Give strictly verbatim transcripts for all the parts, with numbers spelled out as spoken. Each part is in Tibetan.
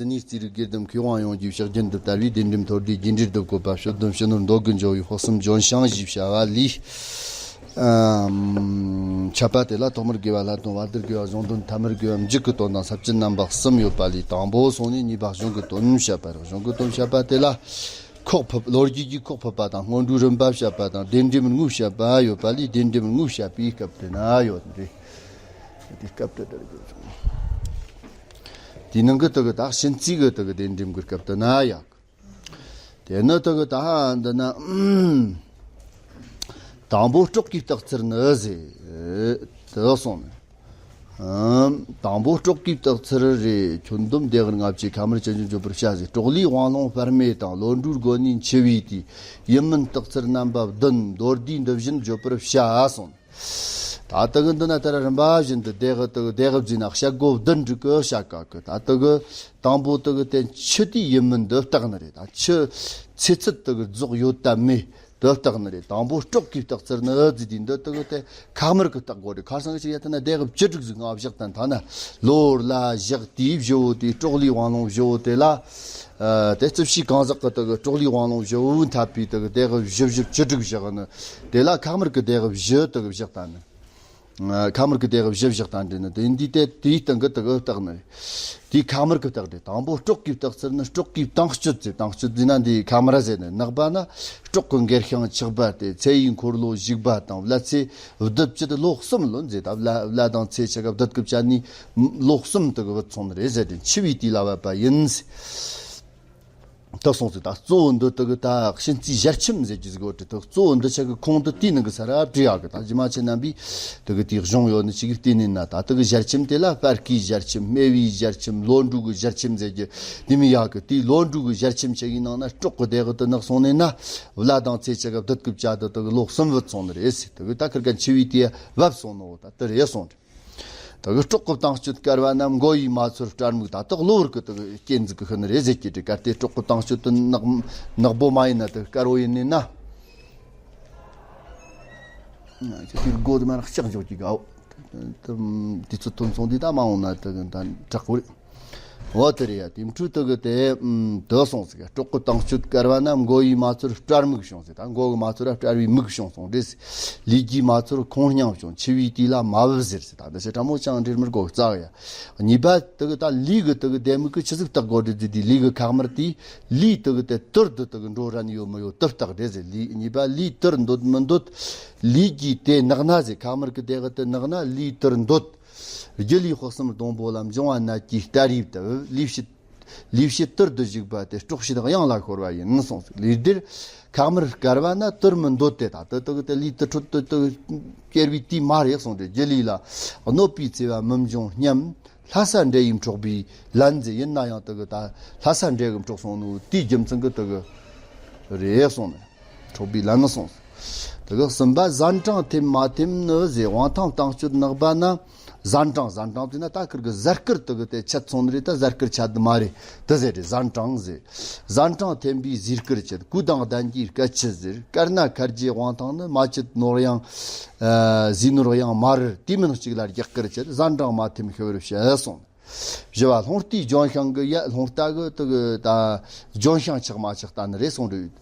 ཟིན་ནས་རྩིས་རིག་དགེ་ལྡན་མཁས་དབང་ཡོངས་ཀྱི་ཕྱག་རྒྱུན་དུ་དར་བའི་བདེན་རིམ་མཐོར་འདེགས་རྒྱས་འབྲས་སུ་བཀོད་པ། ཕྱོགས་བསྡོམས་ཕྱི་ནོར་མདོ་དགུ་འཇོག་པའི་དཔག་བསམ་ལྗོན་ཤིང་ཞེས་བྱ་བ་ལས། ཨམ། འཆད་པ་དེ་ལ་ཐོག་མར་དགེ་བ་ལྷ་དོན། བར་དུར་དགེ་བ་གཞུང་དོན། ཐ་མར་དགེ་བ་མཇུག་གི་དོན་དང་ས་བཅད་རྣམ་པ་གསུམ་ཡོད་པ་ལས། དང་པོ་སོང་ནས་གཉིས་པ་གཞུང་གི་དོན་བཤད་པ་རེད། གཞུང་གི་དོན་བཤད་པ་དེ་ལ་ཁོག་ཕུབ། ལོ་རྒྱུས་ཀྱི་ཁོག་ཕུབ་པ་དང་། སྔོན་འགྲོའི་རིམ་པ་བཤད་པ་དང་། བདེན་རིམ་དངོས་བཤད་པ་ཡོད་པ་ལས། བདེན་རིམ་དངོས་བཤད་པའི་སྐབས་དེ་ན་ཡོད་རེད། དེ་སྐབས་དེ་ལྟར་ཡོད། དེའི་ནང་གི་དེ་གི་ད་གཤིན་རྩིས་གི་དེ་གི་བདེན་རིམ་གི་སྐབས་དེ་ན་ཡོད། དེ་ནི་དེ་གི་ད་འདི་ན། དང་པོ་སྲོག་གི་བརྟག་ཚུལ་ནི་ཟེར། དེ་གསུངས་ནས། ཨམ། དང་པོ་སྲོག་གི་བརྟག་ཚུལ་རེད། ཁྱོན་བསྡོམས་བདེ་བར་ལྔ་བཅུའི་ཁ་དམར་ཅན་ཅུང་བརྗོད་པར་བྱ་ཟེར། སྲོག་ལུས་དབང་ལུང་བར་མེད་དང་། ལོ་འགྲོའི་སྒོ་ནས་འཆི་བའི་དུས། ཡིན་མིན་བརྟག་ཚུལ་རྣམ་པ་བདུན། མདོར་བསྡུས་འདི་བཞིན་བརྗོད་པར་བྱ་གསུངས། ད་དེ་གི་འདི་ན་ད་རིམ་པ་བཞིན་དུ་དེ་གི་དེ་གི་དེ་གི་བརྩིས་ན་བཤད་སྒོ་བདུན་འགྲིག་གི་བཤད་དཀའ་གི། ད་དེ་གི་དང་པོ་དེ་གི་དེ་འཆི་དུས་ཡིན་མིན་འདི་བརྟག་ནི་རེད། ད་འཆི་ཚེ་ཚད་དེ་གི་རྫོགས་ཡོད་དམ་མེད་དེ་བརྟག་ནི་རེད། དང་པོ་སྲོག་གི་བརྟག་ཚུལ་ནི་ཟེར་དུས་འདི་དེ་གི་དེ་ཁ་དམར་གི་བརྟག་དགོས་རེད། ཁ་སང་གི་ཅིག་ཡ་ད་ན་དེ་གི་བཅུ་དྲུག་ཟིག་ང་བཞག་དང་ཐ་ན་ལོ་ལ་ཞག་དུས་བཞི་བོ་དེ། སྲོག་ལུས་དབང་ལུང་བཞི་བོ་དེ་ལ། ཨ། དེ་རྩིབས་བཞི་གང་ཟག་གི་དེ་གི་སྲོག་ལུས་དབང་ལུང་བཞི་བོའི་འཐབ་པའི་དེ་གི་དེ་གི་བཞི་བཞི་བཅུ་དྲུག་བཞག་ནི། དེ་ལ་ཁ་དམར་གི་དེ་གི་བཞི་དེ་གི་བཞག་ད་ནི། ཨ། ཁ་དམར་གི་དེ་གི་བཞི་བཞག་ད་འདྲེ་ནི། དེ་འདི་དེ་དེའི་སྟེང་གི་དེ་གི་བརྟག་ནི་རེད། དེའི་ཁ་དམར་གི་བརྟག་རེད། དང་པོ་སྲོག་གི་བརྟག་ཚུལ་ནི། སྲོག་གི་དྭངས་སྤྱོད་ཟེར། དྭངས་སྤྱོད་ཟེར་ན་འདི་ཁ་དམར་ཟེར་ནི། ནག་པ་ན་སྲོག་གི་འགེར་ཤིང་ཆགས་པ་སྟེ། ཚེ་ཡི་འཁོར་ལོ་ཞིག་པ་དང་། བླ་ཚེ་བདུད་བཅུད་ལོ་གསུམ་ལོན་ཟེར། ད་བླ་བླ་དང་ཚེ་ཆ་ག་བདུད་ཀྱི་བཅད་ནི་ལོ་གསུམ་དེ་གི་བུད་སོང་ནི་རེད་ཟེར་ཏེ། འཆི་བའི་དུས་ལ་བབ་པ་ཡིན་ཟེར། དེ་གསུངས་ཟིག། ད་གཙོ་བོ་འདི་དེ་གི་ད་གཤིན་རྩིས་ཞལ་ཆེམས་ཟེར་གྱི་ཟིག་ཡོད་དེ། དེ་གཙོ་བོ་འདི་ཆ་གི་ཁུངས་འདི་དེའི་ནང་གི་ས་ར་བྲིས་ཡག་གི། ད་རྗེ་མ་ཆེན་རྣམ་པས་དེ་གི་དེའི་གཞུང་ཡོད་ནི་ཅིག་བལྟས་ནས་ན། ད་དེ་གི་ཞལ་ཆེམས་དེ་ལ་སྤར་ཁའི་ཞལ་ཆེམས། སྨེ་བའི་ཞལ་ཆེམས། ལོ་འགྲོ་གི་ཞལ་ཆེམས་ཟེར་གྱི་དེ་མོ་ཡག་གི། དེའི་ལོ་འགྲོ་གི་ཞལ་ཆེམས་ཆ་གི་ནང་ན་སྲོག་གི་དེ་གི་དེ་ནག་སོང་ནས་ན། བླ་དང་ཚེ་ཆ་ག་བདུད་ཀྱི་བཅད་དེ་དེ་གི་ལོ་གསུམ་བུད་སོང་ནི་རེད་ཟེར། དེ་གི་ད་ཁིར་ག་འཆི་བའི་དུས་བབ་སོང་ནོ་ད་དེ་རེད་གསུངས་རེད། དེ་གི་སྲོག་གི་དྭངས་སྤྱོད་དཀར་བ་ན། མགོ་ཡི་མ་ཚོར་སྐྲ་སྨུག། ད་དེ་གློ་བུར་གི་དེ་གི་རྐྱེན་ཟིག་གི་ཤི་ནི་རེད་ཟེར་གྱི་དེ། གལ་ཏེ་སྲོག་གི་དྭངས་སྤྱོད་དེ་ནག་ནག་པོ་མ་ཡིན་ན། དེ་དཀར་བོ་ཡིན་ནི་ན། ཁྱེད་ཀྱི་སྒོ་དེ་མར་ལྕགས་འཇོག་གི་གའོ། དེ་དུས་ཚོད་ཐུང་སོང་དུས་ད་མ་འོང་ན་དེ་གི་ད་དྲག་པོ་རེད། འོ་དེ་རེད་ཡ། དེ་འཕྲོས་དེ་གི་དེ་ཨམ་དེ་སོང་ཟིག། སྲོག་གི་དྭངས་སྤྱོད་དཀར་བ་ན། མགོ་ཡི་མ་ཚོར་སྐྲ་སྨུག་བྱུང་ཟེར། ད་མགོ་གི་མ་ཚོར་ར་སྐྲ་བའི་སྨུག་བྱུང་སོང་རེད་ཟེར། ལུས་ཀྱི་མ་ཚོར་ཁོང་སྙིང་བྱུང་། འཆི་བའི་དུས་ལ་མ་བབས་ཟེར་ཟེར། ད་འདི་ཆ་ཕྲ་མོ་ཅང་འབྲེལ་མི་དགོས་རྩ་གི་ཡ། གཉིས་པ་དེ་གི་ད་ལུས་གི་དེ་གི་དེ་མིག་གི་ཆི་ཟིག་བརྟག་དགོས་རེད་ཟེར་དུས། ལུས་གི་ཁ་དམར་དེ་ལུས་དེ་གི་དེ་དུར་དེ་དེ་གི་འགྲོ་རན་ཡོད་མི་ཡོད་དེ་བརྟག་རེད་ཟེར། ལུས་གཉིས་པ་ལུས་དུར་འདོད་མི་འདོད། ལུས་ཀྱི་དེ་ནག་ན་ཟེར། ཁ་དམར་གི་དེ་གི་དེ་ནག་ན་ལུས་དུར་འདོད། སྒྱུ་ལུས་དཔག་བསམ་སྡོང་པོ་ལ། འབྱུང་བ་ནད་ཀྱི་སྐྲ་རིས་བཏབ། ལུས་ཕྱེད་ལུས་ཕྱེད་དུར་དུ་བཞུགས་པ་སྟེ། སྲོག་ཕྱེད་གཡང་ལ་ཤོར་བ་ཡིན་གསུངས་ཟིག། ལུས་འདིར་ཁ་དམར་དཀར་བ་ན་དུར་མི་འདོད་དེ། ད་དེ་དེ་གི་དེ་ལུས་དེ་འཕྲོད་དེ་དེ་གི་སྐྱེར་བའི་དུས་མ་རེད་གསུངས་ཏེ། སྒྱུ་ལུས་ལ་གནོད་པའི་འཚེ་བ་མི་འབྱུང་སྙམ། ལྷ་ས་འདྲེ་ཡིས་འཕྲོག་པའི་ལན་ཟེར། ཡིན་ན་ཡང་དེ་གི་ད་ལྷ་ས་འདྲེ་གིས་འཕྲོག་སོང་ནོ་དེའི་རྒྱུ་མཚན་གི་དེ་གི་རེད་གསུངས་ནས། འཕྲོག་པའི་ལན་གསུངས། དེ་གི་གསུམ་པ་ཟན་གྲངས་ཐེམ་མ་ཐེམ་ནི་ཟེར། དབང་ཐང་དྭངས་སྤྱོད་ནག་པ་ན། ཟན་གྲངས་ཟན་གྲངས་ཟེར་ན་ད་ཁིར་གི་གཟའ་སྐར་དེ་གི་དེ་ཆད་སོང་ནི་རེད། ད་གཟའ་སྐར་ཆད་དེ་མ་རེད་དེ་ཟེར་རེད། ཟན་གྲངས་ཟེར། ཟན་གྲངས་ཐེམ་པའི་ཟས་སྐར་ཆད། གོས་དང་གདན་གྱི་སྐད་ཆུ་ཟེར། དཀར་ན་མཁར་རྒྱུའི་དབང་ཐང་ནི། མ་བཅད་ནོར་གཡང་། ཨ། ཟས་ནོར་གཡང་མ་རུལ། དུས་མིན་གཅིག་ལ་རྒྱག་སྐར་ཆད། ཟན་གྲངས་མ་ཐེམ་ཤི་བར་བྱ་གསུངས། བཞི་བ་ལྷུང་ལྟའི་ལྗོན་ཤིང་གི་ཡ། ལྷུང་ལྟ་གི་དེ་གི་ད་ལྗོན་ཤིང་ཆགས་མ་ཆགས་ལྟ་ནི་རེད་གསུངས་རེད།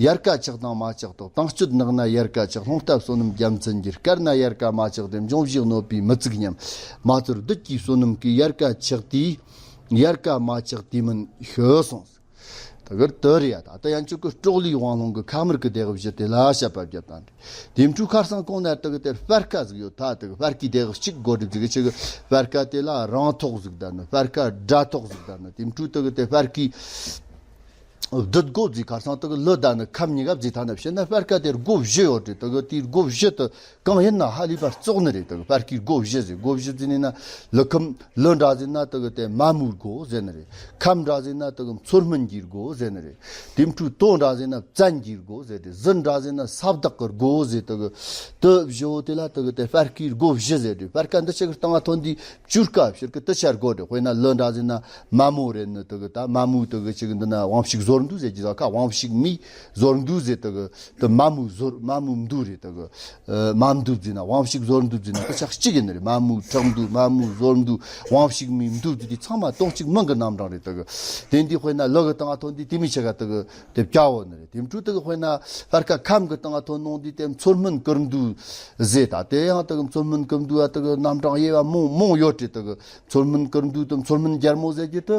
ཡལ་ག་ཆགས་དང་མ་ཆགས་དོགས། དྭངས་སྤྱོད་ནག་ན་ཡལ་ག་ཆགས། ལྷུང་ལྟ་བསོད་ནམས་རྒྱལ་མཚན་གྱི། དཀར་ན་ཡལ་ག་མ་ཆགས་ཏེ། འབྱུང་བཞིའི་གནོད་པས་མི་ཚིག་སྙམ། མ་ཚོར་བདུད་ཀྱི་བསོད་ནམས་ཀྱིས། ཡལ་ག་ཆགས་དུས་ཡལ་ག་མ་ཆགས་དུས་མིན་ཤི་གསུངས། དེ་གར་དེ་རེད་ཡ། ད་ལྟ་ཡང་ཁྱོད་ཀྱི་སྲོག་ལུས་དབང་ལུང་གི་ཁ་དམར་གི་དེ་གི་བཞི་དེ་ལ་བཤད་པ་བརྒྱབ་དང་། དེ་འཕྲོས་ཁ་སང་གོང་ན་དེ་གི་དེ་སྤར་ཁ་ཟིག་ཡོད། ད་དེ་གི་སྤར་ཁའི་དེ་གི་གཅིག་སྒོ་སྒྲིག་ཟིག་གི་ཆེ་གི། སྤར་ཁ་དེ་ལ་རང་ཐོག་ཟིག་ད་ནི། སྤར་ཁ་དགྲ་ཐོག་ཟིག་ད་ནི། དེ་འཕྲོས་དེ་གི་དེ་སྤར་ཁའི་བདུད་སྒོ་ཟིག། ཁ་སང་དེ་གི་ལུ་ད་ནི་ཁམ་གཉིས་ཀ་ཟིག་ཐ་ན་བཤད་ན་སྤར་ཁ་དེ་སྒོ་བཞི་ཡོད་རེད། དེ་གི་དེའི་སྒོ་བཞི་དེ་གང་ཡིན་ན་ཧ་ལས་པ་བཙོག་ནི་རེད། དེ་གི་སྤར་ཁའི་སྒོ་བཞི་ཟིག། སྒོ་བཞི་ཟིག་ནི་ན་ལུ་ཁམ་ལུ་འདྲ་ཟིག་ན་དེ་གི་དེ་མ་མོའི་སྒོ་ཟེར་ནི་རེད། ཁམ་འདྲ་ཟིག་ན་དེ་གི་མཚོ་སྨན་གྱི་སྒོ་ཟེར་ནི་རེད། དེ་འཕྲོས་དོ་འདྲ་ཟེར་ན་བཙན་གྱི་སྒོ་ཟེར་ཏེ། ཟི་འདྲ་ཟེར་ན་ས་བདག་གི་སྒོ་ཟེར། དེ་གི་དེ་བཞི་བོ་དེ་ལ་དེ་གི་དེ་སྤར་ཁའི་སྒོ་བཞི་ཟེར་ཏེ། སྤར་ཁ་འདི་ཆ་གི་སྟེང་ང་ཐོན་དུས་བཅུ་སྐབས་ཕྱིར་གི་དེ་ཆ་སྒོ་རེད། དཔེར་ན་ལུ་འདྲ་ཟེར་ན་མ་མོ་རེད་ནི། དེ་གི་ད་མ་མོའི་དེ་གི་ཆ་གི་འདི་ན་དབང་ཕྱུག་ཟོར་ མདོ་ཟེར་གྱི་ཟ་ཁ་དབང་ཕྱུག་མའི་ཟོར་མདོ་ཟེར་དེ་གི་དེ་མ་མོའི་ཟོར་མ་མོའི་མདོ་རེད། དེ་གི་ཨ་མ་མདོ་བརྫིས་ན་དབང་ཕྱུག་ཟོར་མདོ་བརྫིས་ན་དེ་ཆ་གཅིག་ཡིན་ནི་རེད། མ་མོའི་ཁྲག་མདོ་མ་མོའི་ཟོར་མདོ་དབང་ཕྱུག་མའི་མདོ་བརྫིས་དེ་ཚང་མ་དོན་གཅིག་མིང་གི་རྣམ་གྲངས་རེད། དེ་གི་དེ་འདི་དཔེར་ན་ལུ་གི་སྟེང་ང་ཐོན་དུས་དེ་མོ་ཆེ་ག་དེ་གི་དེ་བྱ་བོ་ནི་རེད། དེ་འཕྲོ་དེ་གི་དཔེར་ན་སྤར་ཁ་ཁམས་གི་སྟེང་ང་ཐོན་ནོ་འདི་དེ་མཚོ་སྨན་དཀར་མདོ་ཟེར། ད་དེ་ཡང་དེ་གི་མཚོ་སྨན་དཀར་མདོ་ཡ་དེ་གི་རྣམ་གྲངས་དབྱེ་བ་མང་མང་ཡོད་རེད། དེ་གི་མཚོ་སྨན་དཀར་མདོ་དེ་མཚོ་སྨན་རྒྱལ་མོ་ཟེར་གྱི་དེ།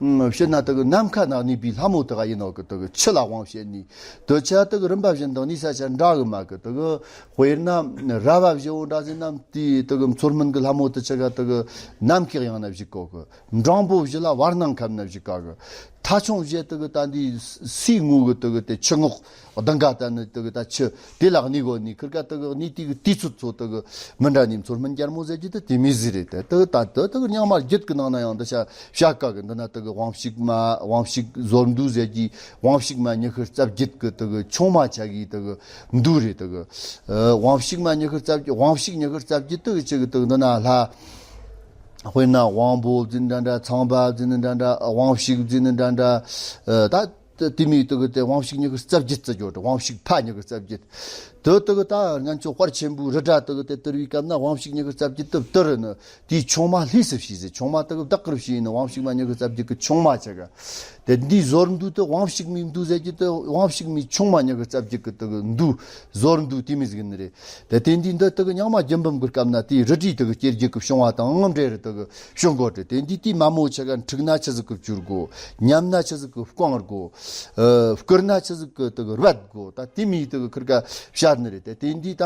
ཨུམ། ཕྱིར་ན་དེ་གི་ནམ་མཁའ་ན་གནས་པའི་ལྷ་མོ་དེ་ག་ཡིན་ནོ་གི་དེ་གི་ཆུ་ལ་དབང་བྱེད་ནི། དེ་ཆ་དེ་གི་རིམ་པ་བཞིན་དང་གནས་ས་ཆ་འདྲ་གི་མ་གི་དེ་གི་དཔེར་ན་ར་བ་བཞི་བོ་འདྲ་ཟེར་ན་དེའི་དེ་གི་མཚོ་སྨན་གི་ལྷ་མོ་དེ་ཆ་ག་དེ་གི་ནམ་མཁའི་དབྱིངས་ན་བཞུགས་གོ་གི། འབྲིང་པོ་བཞི་ལ་བར་སྣང་ཁམས་ན་བཞུགས་ག་གི། ཐ་ཆུང་བཞི་དེ་གི་ད་འདི་སའི་ངོས་གི་དེ་གི་དེ་ཆུ་ངོགས། གདིང་ག་ད་ནི་དེ་གི་ད་ཆུ་དེ་ལ་གནས་གོ་ནི། ཁིར་ཀ་དེ་གི་གནས་དུས་གི་དུས་ཚོད་ཚོ་དེ་གི་མི་འདྲ་ནི། མཚོ་སྨན་རྒྱལ་མོ་ཟེར་གྱི་དེ་དེ་མོ་ཟིག་རེད། དེ་དེ་གི་ད་དེ་དེ་གི་རྙིང་མ་རྒྱུད་གི་ནང་ན་ཡང་འདི་ཆ་བཤད་ག་གི། འདི་ན་དེ་གི་དབང་ཕྱུག་མ་དབང་ཕྱུག་ཟོར་མདོ་ཟེར་གྱི་དབང་ཕྱུག་མ་ཉི་ཤུ་རྩ་བརྒྱད་གི་དེ་གི་ཆུང་མ་ཆ་གི་དེ་གི་མདོ་རེད། དེ་གི་ཨ་དབང་ཕྱུག་མ་ཉི་ཤུ་རྩ་བརྒྱད། དབང་ཕྱུག་ཉི་ཤུ་རྩ་བརྒྱད་དེ་གི་ཆ་གི་དེ་གི་འདི་ན་ལྷ། དཔེར་ན་དབང་པོ་བརྫིས་ནི་འདྲ་འདྲ། ཚངས་པ་བརྫིས་ནི་འདྲ་འདྲ། དབང་ཕྱུག་བརྫིས་ནི་འདྲ་འདྲ། ཨ་ད་དེ་མོ་དེ་གི་དེ་དབང་ཕྱུག་ཉི་ཤུ་རྩ་བརྒྱད་ཙམ་ཡོད་རེད། དབང་ཕྱུག་ཕ་ཉི་ཤུ་རྩ་བརྒྱད། དེ་དེ་གི་ད་ང་ཚོ་དཔལ་ཆེན་པོའི་རི་བཀྲ་དེ་གི་དེ་དུར་བའི་སྐབས་ན་དབང་ཕྱུག་ཉི་ཤུ་རྩ་བརྒྱད་དེ་དུར་ནི། དེའི་ཆུང་མ་ལྷས་སུ་བྱས་ཟེར། ཆུང་མ་དེ་གི་བདག་གིར་བྱས་ནི་དབང་ཕྱུག་མ་ཉི་ཤུ་རྩ་བརྒྱད་གི་ཆུང་མ་ཆ་ག། དེ་འདིའི་ཟོར་མདོ་དེ་དབང་ཕྱུག་མའི་མདོ་ཟེར་གྱི་དེ་དབང་ཕྱུག་མའི་ཆུང་མ་ཉི་ཤུ་རྩ་བརྒྱད་གི་དེ་གི་མདོ་ཟོར་མདོ་དེ་མོ་ཟིག་ཡིན་ནི་རེད། དེ་དེ་འདི་འདི་དེ་གི་རྙིང་མ་རྒྱུད་འབུམ་གི་སྐབས་ན་དེའི་རི་བྲིས་དེ་གི་སྐྱེ་རྒྱུད་ཀྱི་བྱུང་བ་དང་འབྲེལ་རེ་དེ་གི་བྱུང་གོ་རེད། དེ་འདི་དེའི་མ་མོ་ཆ་ག་འཁྲུགས་ན་ཆི་ཟིག་གི་བཅུར་དགོ། ཉམས་ན་ཆི་ཟིག་གི་བསྐང་དགོ། ཨ་བསྐུར་ན་ཆི་ཟིག་གི་དེ་གི་རྦད་དགོ། ད་དེ་མོ་དེ་གི་ཁིར་ཀ་བཤད་ནི་རེད། དེ་དེ་འདི་ད་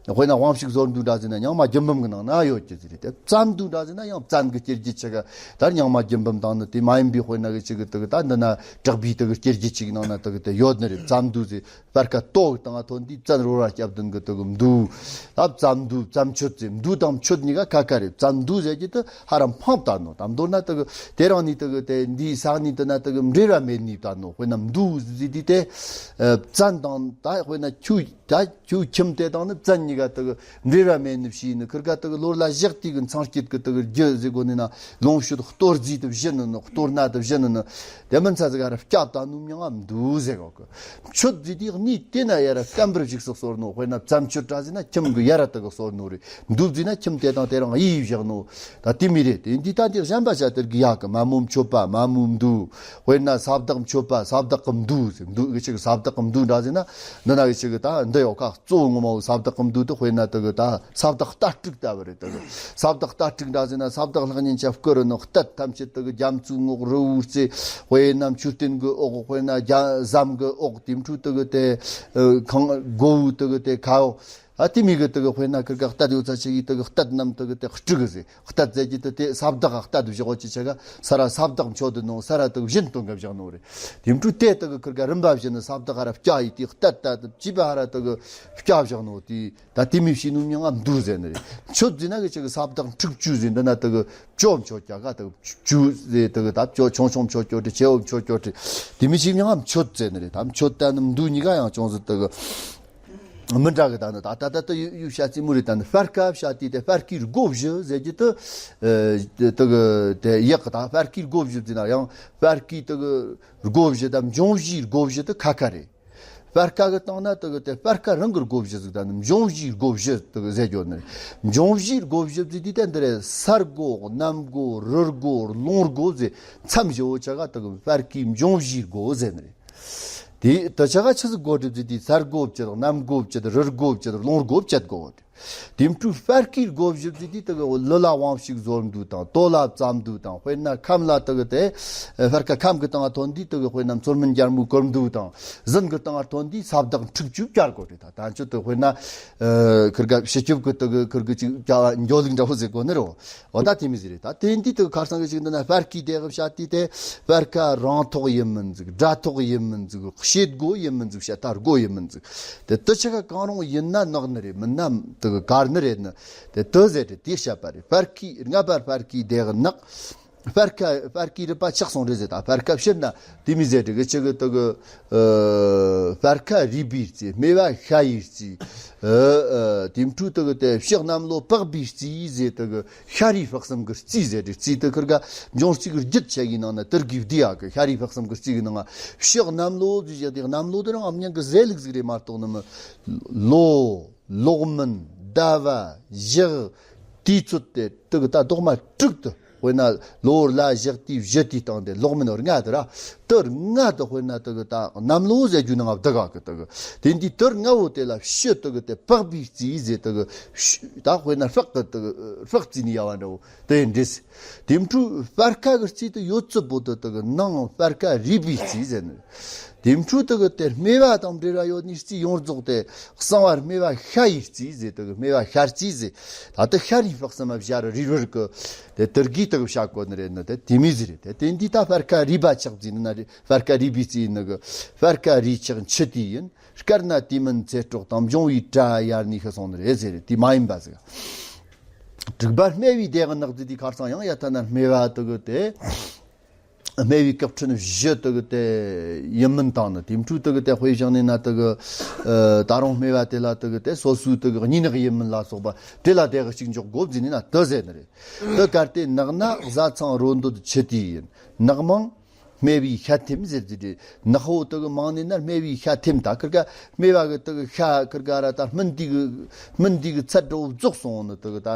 དཔེར་ན་དབང་ཕྱུག་ཟོར་མདོ་འདྲ་ཟེར་ན་རྙིང་མ་རྒྱུད་འབུམ་གི་ནང་ན་ཡོད་ཀྱི་ཟིག་རེད། དེ་བཙན་མདོ་འདྲ་ཟེར་ན་ཡང་བཙན་གི་སྐྱེ་རྒྱུད་ཆ་ག་ད་རྙིང་མ་རྒྱུད་འབུམ་དང་ནི་དེ་མ་ཡིན་པའི་དཔེར་ན་གི་ཆི་གི་དེ་གི་ད་འདི་ན་གྲགས་པའི་དེ་གི་སྐྱེ་རྒྱུད་ཅིག་ནང་ན་དེ་གི་དེ་ཡོད་ནི་རེད། བཙན་མདོ་ཟེར། སྤར་ཁ་ཏོ་གི་སྟེང་ང་ཐོན་དུས་བཙན་རོ་ར་སྐྱབས་ལྡན་གི་དེ་གི་མདོ། ད་བཙན་མདོ་བཙན་མཆོད་ཟེར། མདོ་དང་མཆོད་གཉིས་ཀ་ཁ་ཁ་རེད། བཙན་མདོ་ཟེར་གྱི་དེ་ཧ་ར་འཕངས་བཏང་ནོ། ད་མདོར་ན་དེ་གི་དེ་རིང་ནས་དེ་གི་དེ་འདིའི་ས་གནས་དེ་ན་དེ་གི་འབྲེལ་བ་མེད་ནི་བཏང་ནོ། དཔེར་ན་མདོ་ཟེར་དུས་དེ་ཨ་བཙན་དང་ད་དཔེར་ན་ཁྱོད་ད་ཁྱོད་ཁྱིམ་དེ་དང་ནི་བཙན་གཉིས་ཀ་དེ་གི་འབྲེལ་བ་མེད་ནི་བྱས་ནི། ཁིར་ཀ་དེ་གི་ལོ་ལ་ཞག་དུས་གི་མཚན་དཔྱད་གི་དེ་གི་རྒྱུ་ཟེར་གོ་ནི་ན་ལོངས་སྤྱོད་གཏོར་རྫས་དེ་བཞི་ནི་ནི། གཏོར་སྣ་དེ་བཞི་ནི་ནི། དེ་མིན་ཚ་ཟིག་ཧ་ར་སྐྱབས་བཏང་ནོ་མྱིང་ང་མདོ་ཟེར་གོ་གི། མཆོད་ཟེར་དུས་གནས་དེ་ན་ཡ་ར་སྐམ་པར་བཞུགས་སུ་གསོལ་ནོ། དཔེར་ན་བཙན་མཆོད་འདྲ་ཟེར་ན་ཁྱིམ་གི་ཡ་ར་དེ་གི་གསོལ་ནོ་རེད། མདོ་ཟེར་ན་ཁྱིམ་དེ་དང་དེ་རིང་གཡས་བཞག་ནོ། ད་དེ་མོ་རེད། དེ་འདི་ད་འདི་གཞན་པ་བྱ་དེར་གི་ཡག་གི། མ་མོ་མཆོད་པ། མ་མོའི་མདོ། དཔེར་ན་ས་བདག་མཆོད་པ། ས་བདག་གི་མདོ་ཟེར། མདོ་གི་ཆི་གི་ས་བདག་གི་མདོ་འདྲ་ཟེར་ན་འདི་ན་གི་ཆི་གི་ད་འདི་ཡོད་ཁ། གཙོ་བོ་ངོ་མ་བོ་ས་བདག་གི་མདོ་དེ་དཔེར་ན་དེ་གི་ད་ས་བདག་རྟ་ཕྲུག་ལྟ་བུ་རེད། དེ་གི་ས་བདག་རྟ་ཕྲུག་འདྲ་ཟེར་ན་ས་བདག་ལྷག་ཉིན་ཆ་བསྐུར་རུ་ནོ། རྟ་ཐམས་ཅད་དེ་གི་རྒྱ་མཚོའི་ངོགས། རི་བོའི་རྩེ། དཔེར་ན་མཆོད་རྟེན་གི་འོག། དཔེར་ན་རྒྱ་ཟམ་གི་འོག། དེ་འཕྲོ་དེ་གི་དེ་ཨ་ཁང་སྒོ་བོའི་དེ་གི་དེ་ཁའོ། ཨ་དེ་མོ་གི་དེ་གི་དཔེར་ན་ཁིར་ཀ་རྟ་ཡོད་ཚ་ཆེ་གི་དེ་གི་རྟ་རྣམས་དེ་གི་དེ་སྤྲུག་གི་ཟེར། རྟ་ཟེར་གྱི་དེ་དེ་ས་བདག་ག་རྟ་དེ་བཞག་གོ་ཅི་ཆ་ག་ས་ར་ས་བདག་མཆོད་དེ་ནོ། ས་ར་དེ་གི་བཞིན་སྟོན་ག་བཞག་ནོ་རེད། དེ་འཕྲོ་དེ་དེ་གི་ཁིར་ཀ་རིམ་པ་བཞིན་ནི་ས་བདག་ཧ་ར་སྐྱ་ཡི་དེ་རྟ་རྟ་དེ་བྱིས་པ་ཧ་ར་དེ་གི་སྐྱ་བཞག་ནོ། དེ་ད་དེ་མོ་བྱས་ནོ་མྱིང་ང་མདོ་ཟེར་ནི་རེད། མཆོད་ཟེར་ན་གི་ཆི་གི་ས་བདག་ཕྲུག་བཅུ་ཟེར། འདི་ན་དེ་གི་བཅུ་མཆོད་རྒྱ་ག་དེ་གི་བཅུ་ཟེར། དེ་གི་ད་བཅུ་ཆུང་ཆུང་མཆོད་རྒྱུ་དེ་ཆེ་བོ་མཆོད་རྒྱུ་དེ་དེ་མོ་བྱས་མྱིང་ང་མཆོད་ཟེར་ནི་རེད། ད་མཆོད་ད་ནི་མདོ་གཉིས་ཀ་ཡང་ཅུང་ཟད་དེ་གི་མི་འདྲ་གི། ད་ནི་ད་ད་ད་ད་ཡུ་ཡུ་བྱ་རྩེ་མོ་རེད། ད་ནི་སྤར་ཁ་བྱ་དེ་དེ་སྤར་ཁའི་སྒོ་བཞི་ཟེར་གྱི་དེ་ཨ་དེ་གི་དེ་ཡག་གི། ད་སྤར་ཁའི་སྒོ་བཞི་ཟེར་ན་ཡང་སྤར་ཁའི་དེ་གི་སྒོ་བཞི་དང་འབྱུང་བཞིའི་སྒོ་བཞི་དེ་ཁ་ཁ་རེད། སྤར་ཁ་གི་སྟེང་ན་དེ་གི་དེ་སྤར་ཁ་རང་གི་སྒོ་བཞི་ཟིག། ད་ནི་འབྱུང་བཞིའི་སྒོ་བཞི་དེ་གི་ཟེར་རྒྱུ་ནི་རེད། འབྱུང་བཞིའི་སྒོ་བཞི་ཟིག་དེ་དེ་འདི་རེད། ས་སྒོ། གནམ་སྒོ། རི་སྒོ། རླུང་སྒོ་ཟེར། མཚམས་བཞི་བོ་ཆ་ག་དེ་གི་སྤར་ཁའི་འབྱུང་བཞིའི་སྒོ་ཟེར་ནི་རེད། དེ་དེ་ཆ་ག་ཆི་ཟིག་སྒོ་སྒྲིག་ཟིག་དེ་ས་སྒོ་བཅད། གནམ་སྒོ་བཅད། རི་སྒོ་བཅད། རླུང་སྒོ་བཅད་དགོ། དེ་འཕྲོ་སྤར་ཁའི་སྒོ་བཞི་ཟིག་དེ་དེ་གི་ལུ་ལ་དབང་ཕྱུག་ཟོར་མདོ་དང་། སྟོད་ལ་བཙན་མདོ་དང་། དཔེར་ན་ཁམས་ལ་དེ་གི་དེ་སྤར་ཁ་ཁམས་གི་སྟེང་ང་ཐོན་དུས་དེ་གི་དཔེར་ན་མཚོ་སྨན་རྒྱལ་མོའི་སྐུ་མདོ་དང་། ཟན་གི་སྟེང་ང་ཐོན་དུས་ས་བདག་ཕྲུག་བཅུ་བཅར་དགོ་རེད། ད་ད་ཆོད་དེ་དཔེར་ན་ཁིར་ག་སྤྱི་ཁྱབ་གི་དེ་གི་ཁིར་གི་ཅིག་འགྱོ་ལུགས་འདྲ་བོ་ཟེར་དགོ་ནི་རོ། འོ་ད་དེ་མོ་ཟིག་རེད། ད་དེ་འདི་དེ་གི་ཁར་སང་གི་ཅིག་འདི་ན་སྤར་ཁའི་དེ་གི་བཤད་དུས་དེ་སྤར་ཁ་རང་ཐོག་ཡིན་མིན་ཟིག། དགྲ་ཐོག་ཡིན་མིན་ཟིག། བྱེད་སྒོ་ཡིན་མིན་ཟིག། བྱེད་ཐར་སྒོ་ཡིན་མིན་ཟིག། དེ་དེ་ཆ་ག་གང་རུང་ཡིན་ན་ནག་ནི་རེད། མིན་ན་དེ་གི་དཀར་ནི་རེད་ནི། དེ་དེ་ཟེར་ཏེ་དེ་བཤད་པ་རེད། སྤར་ཁའི་སྔ་པར་སྤར་ཁའི་དེ་གི་ནག། སྤར་ཁ་སྤར་ཁའི་རུས་པ་ཆག་སོང་རེད་ཟེར། ད་སྤར་ཁ་ཕྱིར་ན་དེ་མི་ཟེར་དེ་གི་ཅི་གི་དེ་གི་ཨ་སྤར་ཁ་རུས་པའི་རྩི། སྨེ་བ་ཤ་ཡི་རྩི། ཨ་ཨ་དེ་འཕྲོས་དེ་གི་དེ་ཕྱི་གནམ་ལོ་པགས་པའི་རྩི་ཟེར། དེ་གི་ཤ་རུས་སྤགས་གསུམ་གི་རྩི་ཟེར་དེ། རྩི་དེ་ཁིར་ག་འབྱུང་རྩི་གི་རྒྱུད་ཆ་གི་ནང་ན་དེར་གི་བསྡུས་ཡག་གི། ཤ་རུས་སྤགས་གསུམ་གི་རྩི་གི་ནང་ཕྱི་གནམ་ལོ་ཟེར་ཡག་དེ། གནམ་ལོ་དེ་རང་ཨམ་ཉང་གི་ཟས་ལུགས་ཟིག་རེད་མ་གཏོགས་ནི་མི། ལོ། ལོག་མིན། ཟླ་བ། ཞག། དུས་ཚོད་དེ་དེ་གི་ད་རྡོག་མ་དྲུག་ཏུ། དཔེར་ན་ལོ་ལ་ཞག་དུས་བཞི་དུས་སྟེང་དེ་ལོག་མིན་ལྔ་དེ་ར། དེ་ལྔ་དེ་དཔེར་ན་དེ་གི་ད་གནམ་ལོ་ཟེར་རྒྱུ་ནང་བསྡུ་ག་གི་དེ་གི། དེ་འདི་དེ་ལྔ་བོ་དེ་ལ་ཕྱི་དེ་གི་དེ་པགས་པའི་རྩི་ཟེར། དེ་གི་ཕྱི་ད་དཔེར་ན་སྤགས་གི་དེ་གི་སྤགས་རྩི་ནི་ཡ་བ་འདྲ་བོ་དེ་འདྲ་ཟེར། དེ་འཕྲོས་སྤར་ཁ་གི་རྩི་དེ་ཡོད་ཚད་པོ་དེ་དེ་གི་ནང་སྤར་ཁ་རུས་པའི་རྩི་ཟེར་ནི། དེ་འཕྲོས་དེ་གི་དེ་སྨེ་བ་དང་འབྲེལ་བ་ཡོད་ནི་རྩི་ཡོངས་རྫོགས་དེ་གསང་བ་སྨེ་བ་ཤ་ཡི་རྩི་ཟེར། དེ་གི་སྨེ་བ་ཤ་རྩི་ཟེར། ད་དེ་ཤ་རུས་སྤགས་གསུམ་བཞག་རུས་རུས་གི་དེ་དེར་གི་དེ་གི་བྱ་དགོས་ནི་རེད་ནི། དེ་དེ་མི་ཟེར་རེད། དེ་དེ་འདི་ད་སྤར་ཁ་རུས་པ་ཆག་རྩི་ནི་ན་རེད། སྤར་ཁ་རུས་པའི་རྩི་ནི་གི། སྤར་ཁ་རུས་ཆག་འཆི་དུས་ཡིན། དཀར་ན་དུས་མིན་ཚེ་སྲོག་དང་། འབྱུང་བའི་དགྲ་ཡལ་ནས་ཤི་སོང་ནི་རེད་ཟེར་རེད། དེ་མ་ཡིན་པ་ཟིག། དྲུག་པ་སྨེ་བའི་སྡེ་གི་ནག་རྫི་དེ་ཁར་སང་ཡང་ཡ་ཐ་ན་སྨེ་བ་དེ་གི་དེ། སྨེ་བའི་སྐབས་ཕྲན་བཞི་དེ་གི་དེ་ཡིན་མིན་དང་ནི། དེ་འཕྲོས་དེ་གི་དེ་དཔེ་བཞག་ནས་ན་དེ་གི་ཨ་ད་རུང་སྨེ་བ་དེ་ལ་དེ་གི་དེ་སོ་སོའི་དེ་གི་གཉིས་ནག་ཡིན་མིན་ལ་སོགས་པ་དེ་ལ་དེ་གི་གཅིག་འཇོག་དགོས་ཟེར་ནས་ན་དེ་ཟེར་ནི་རེད། དེ་གར་དེ་ནག་ན་བཟའ་ཚང་རོ་འདོད་འཆི་དུས་ཡིན། ནག་མང་སྨེ་བའི་ཤ་ཐེམ་ཟེར་གྱི་རེད། ནག་པོ་དེ་གི་མང་ནས་ན་སྨེ་བའི་ཤ་ཐེམ། ད་ཁིར་ག་སྨེ་བ་གི་དེ་གི་ཤ་ཁིར་ག་ར་ད་སྨིན་དུས་གི་སྨིན་དུས་གི་ཚད་འགྲོ་རྫོགས་སོང་ནི་དེ་གི་ད་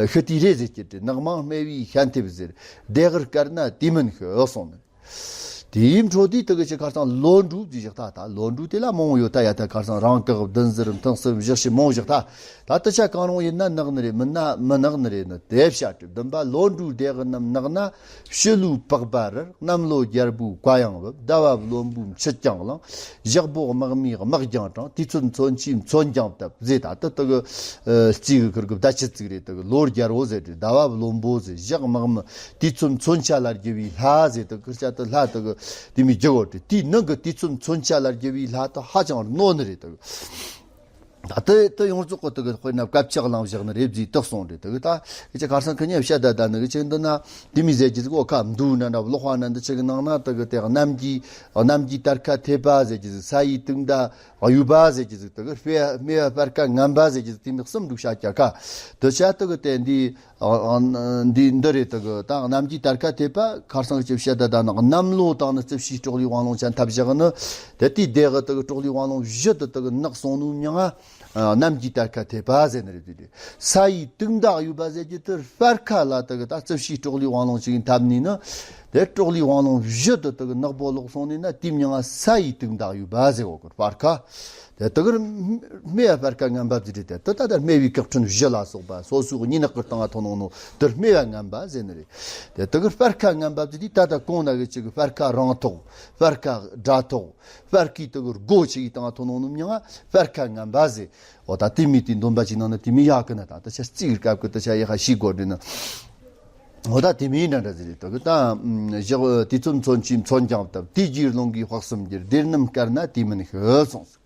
ཤི་དུས་རེད་ཟེར་གྱི་རེད། ནག་མང་སྨེ་བའི་ཤ་ཐེམ་ཟེར། སྡེ་གི་དཀར་ན་དུས་མིན་ཤི་སོང་ནི། དེའི་འཕྲོ་དེ་དེ་གི་ཅི་ཁར་སང་ལོ་འབྲུག་ཅི་བཞག་ད། ད་ལོ་འབྲུག་དེ་ལ་མང་བོ་ཡོད་ད་ཡ། ད་ཁར་སང་རང་བཀག་བདུན་ཟེར་མཐིང་གསུམ་བཞི་བཞི་མང་བོ་བཞག་ད། ད་དེ་ཆ་གང་རུང་ཡིན་ན་ནག་ནི་རེད། མིན་ན་མི་ནག་ནི་རེད་ནི། དེ་བྱ་སྤྲེལ་བདུན་པ་ལོ་འབྲུག་སྡེ་གི་རྣམས་ནག་ན། ཕྱི་ལོའི་པགས་པ་རར། གནམ་ལོ་རྒྱལ་པོའི་བཀའ་ཡང་བབ། ཟླ་བ་བློན་པོའི་མཆུ་རྐྱང་བླངས། ཞག་པོ་དམག་མིའི་དམག་རྒྱང་དྲངས། དུས་ཚོད་མཚོན་ཆའི་མཚོན་རྐྱང་བཏབ་ཟེར། ད་དེ་དེ་གི་ཨ་རྩི་གི་ཁུར་གི་བརྡ་ཆད་ཅིག་རེད། དེ་གི་ལོ་རྒྱལ་པོ་ཟེར་དེ། ཟླ་བ་བློན་པོ་ཟེར། ཞག་དམག་མི། དུས་ཚོད་མཚོན་ཆ་ལ་བསྒྱུར་བའི་ལྷ་ཟེར། དེ་གི་ཁུར་ཆ་དེ་ལྷ་དེ་གི་དེ་མི་རྒྱུ་བོ་དེ། དེའི་ནང་གི་དུས་ཚོད་མཚོན་ཆ་ལ་བསྒྱུར་བའི་ལྷ་དེ་ཧ་ཅང་རྣོ་ནི་རེད། དེ་གི། ད་དེ་དེ་ཡོངས་རྫོགས་ཀྱི་དེ་གི་དཔེར་ན་སྐབས་ཆག་ལང་བཞག་ནི་རེད་ཟེར་དེ་གསུངས་རེད། དེ་གི་ད་ཁྱེད་ཀྱི་ཁར་སང་ཁི་ཉིན་བཤད་ད་ད་ནི་གི་ཅིག་འདི་ན་དེ་མི་ཟེར་གྱི་ཟིག་འོ་ཁ་མདོ་ན་འདྲ་ཀློག་པ་ན་འདི་ཆ་གི་ནང་ན་དེ་གི་དེ་གནམ་གྱི་གནམ་གྱི་དར་ཁ་ཐེབས་པ་ཟེར་གྱི་ཟིག། ས་ཡི་དུག་མདའ་གཡུག་པ་ཟེར་གྱི་ཟིག། དེ་གི་སྨེ་སྨེ་བ་སྤར་ཁ་ངན་པ་ཟེར་གྱི་ཟིག། དེ་མི་གསུམ་འདུག་བཤད་ཀྱ་ཁ། དེ་ཆ་དེ་གི་དེ་འདི། ཨ་ཨ་འདི་འདི་རེད། དེ་གི་ད་གནམ་གྱི་དར་ཁ་ཐེབས་པ་ཁར་སང་ཅི་བཤད་ད་ད་ནི་གནམ་ལོ་དང་ནི་རྩིབས་བྱའི་སྲོག་ལུའི་དབང་ལུང་ཅན་ཐབས་བཞག་ནི། དེ་དུས་དེ་གི་དེ་གི་སྲོག་ལུའི་དབང་ལུང་བཞི་དེ་དེ་གི་ནག་སོང་ནོའི་མྱིང་ང་གནམ་གྱི་དར་ཁ་ཐེབས་པ་ཟེར་ནི་རེད། དེ་དེ་ས་ཡི་དུག་མདའ་གཡུག་པ་ཟེར་གྱི་དེ་སྤར་ཁ་ལ་དེ་གི་ད་རྩིབས་བྱའི་སྲོག་ལུའི་དབང་ལུང་ཅིག་ཡིན་ཐབས་ནི་ནི། དེ་སྲོག་ལུའི་དབང་ལུང་བཞི་དེ་དེ་གི་ནག་པོ་ལོག་སོང་ནི་ན་དེའི་མྱིང་ང་ས་ཡི་དུག་མདའ་གཡུག་པ་ཟེར་གོ་གི། སྤར་ཁ། དེ་དེ་གར་སྨེ་བ་སྤར་ཁ་ངན་པ་ཟེར་དེ་དེ་ད་ལྟ་སྨེ་བའི་སྐབས་ཕྲན་བཞི་ལ་སོགས་པ་སོ་སོའི་གཉིས་ནག་གི་སྟེང་ང་ཐོན་ནོ་ནོ་དེར་སྨེ་བ་ངན་པ་ཟེར་ནི་རེད། དེ་དེ་གར་སྤར་ཁ་ངན་པ་ཟེར་དེ་ད་ལྟ་གོང་ན་གི་ཅིག་སྤར་ཁ་རང་ཐོག། སྤར་ཁ་དགྲ་ཐོག། སྤར་ཁའི་དེ་གར་སྒོ་ཆེ་གི་སྟེང་ང་ཐོན་ནོ་ནོ་མྱིང་ང་སྤར་ཁ་ངན་པ་ཟེར། འོ་ད་དེ་མི་དེ་འདོན་པ་ཅིག་ནང་ན་དེ་མི་ཡག་གི་ན། ད་ད་ཆ་རྩིས་སྐབས་ཀྱི་ད་ཆ་ཡག་ཤི་དགོས་དེ་ན། འོ་ད་དེ་མི་འདྲ་འདྲ་ཟེར་རེད། དེ་གི་ད་ཞག་དུས་ཚོད་མཚོན་ཆའི་མཚོན་རྐྱང་བཏབ། དུས་ཀྱི་རླུང་གིས་དཔག་བསམ་བསྒྱུར། སྡེ་རྣམས་དཀར་ན་དུས་མིན་ཤི་སོང་།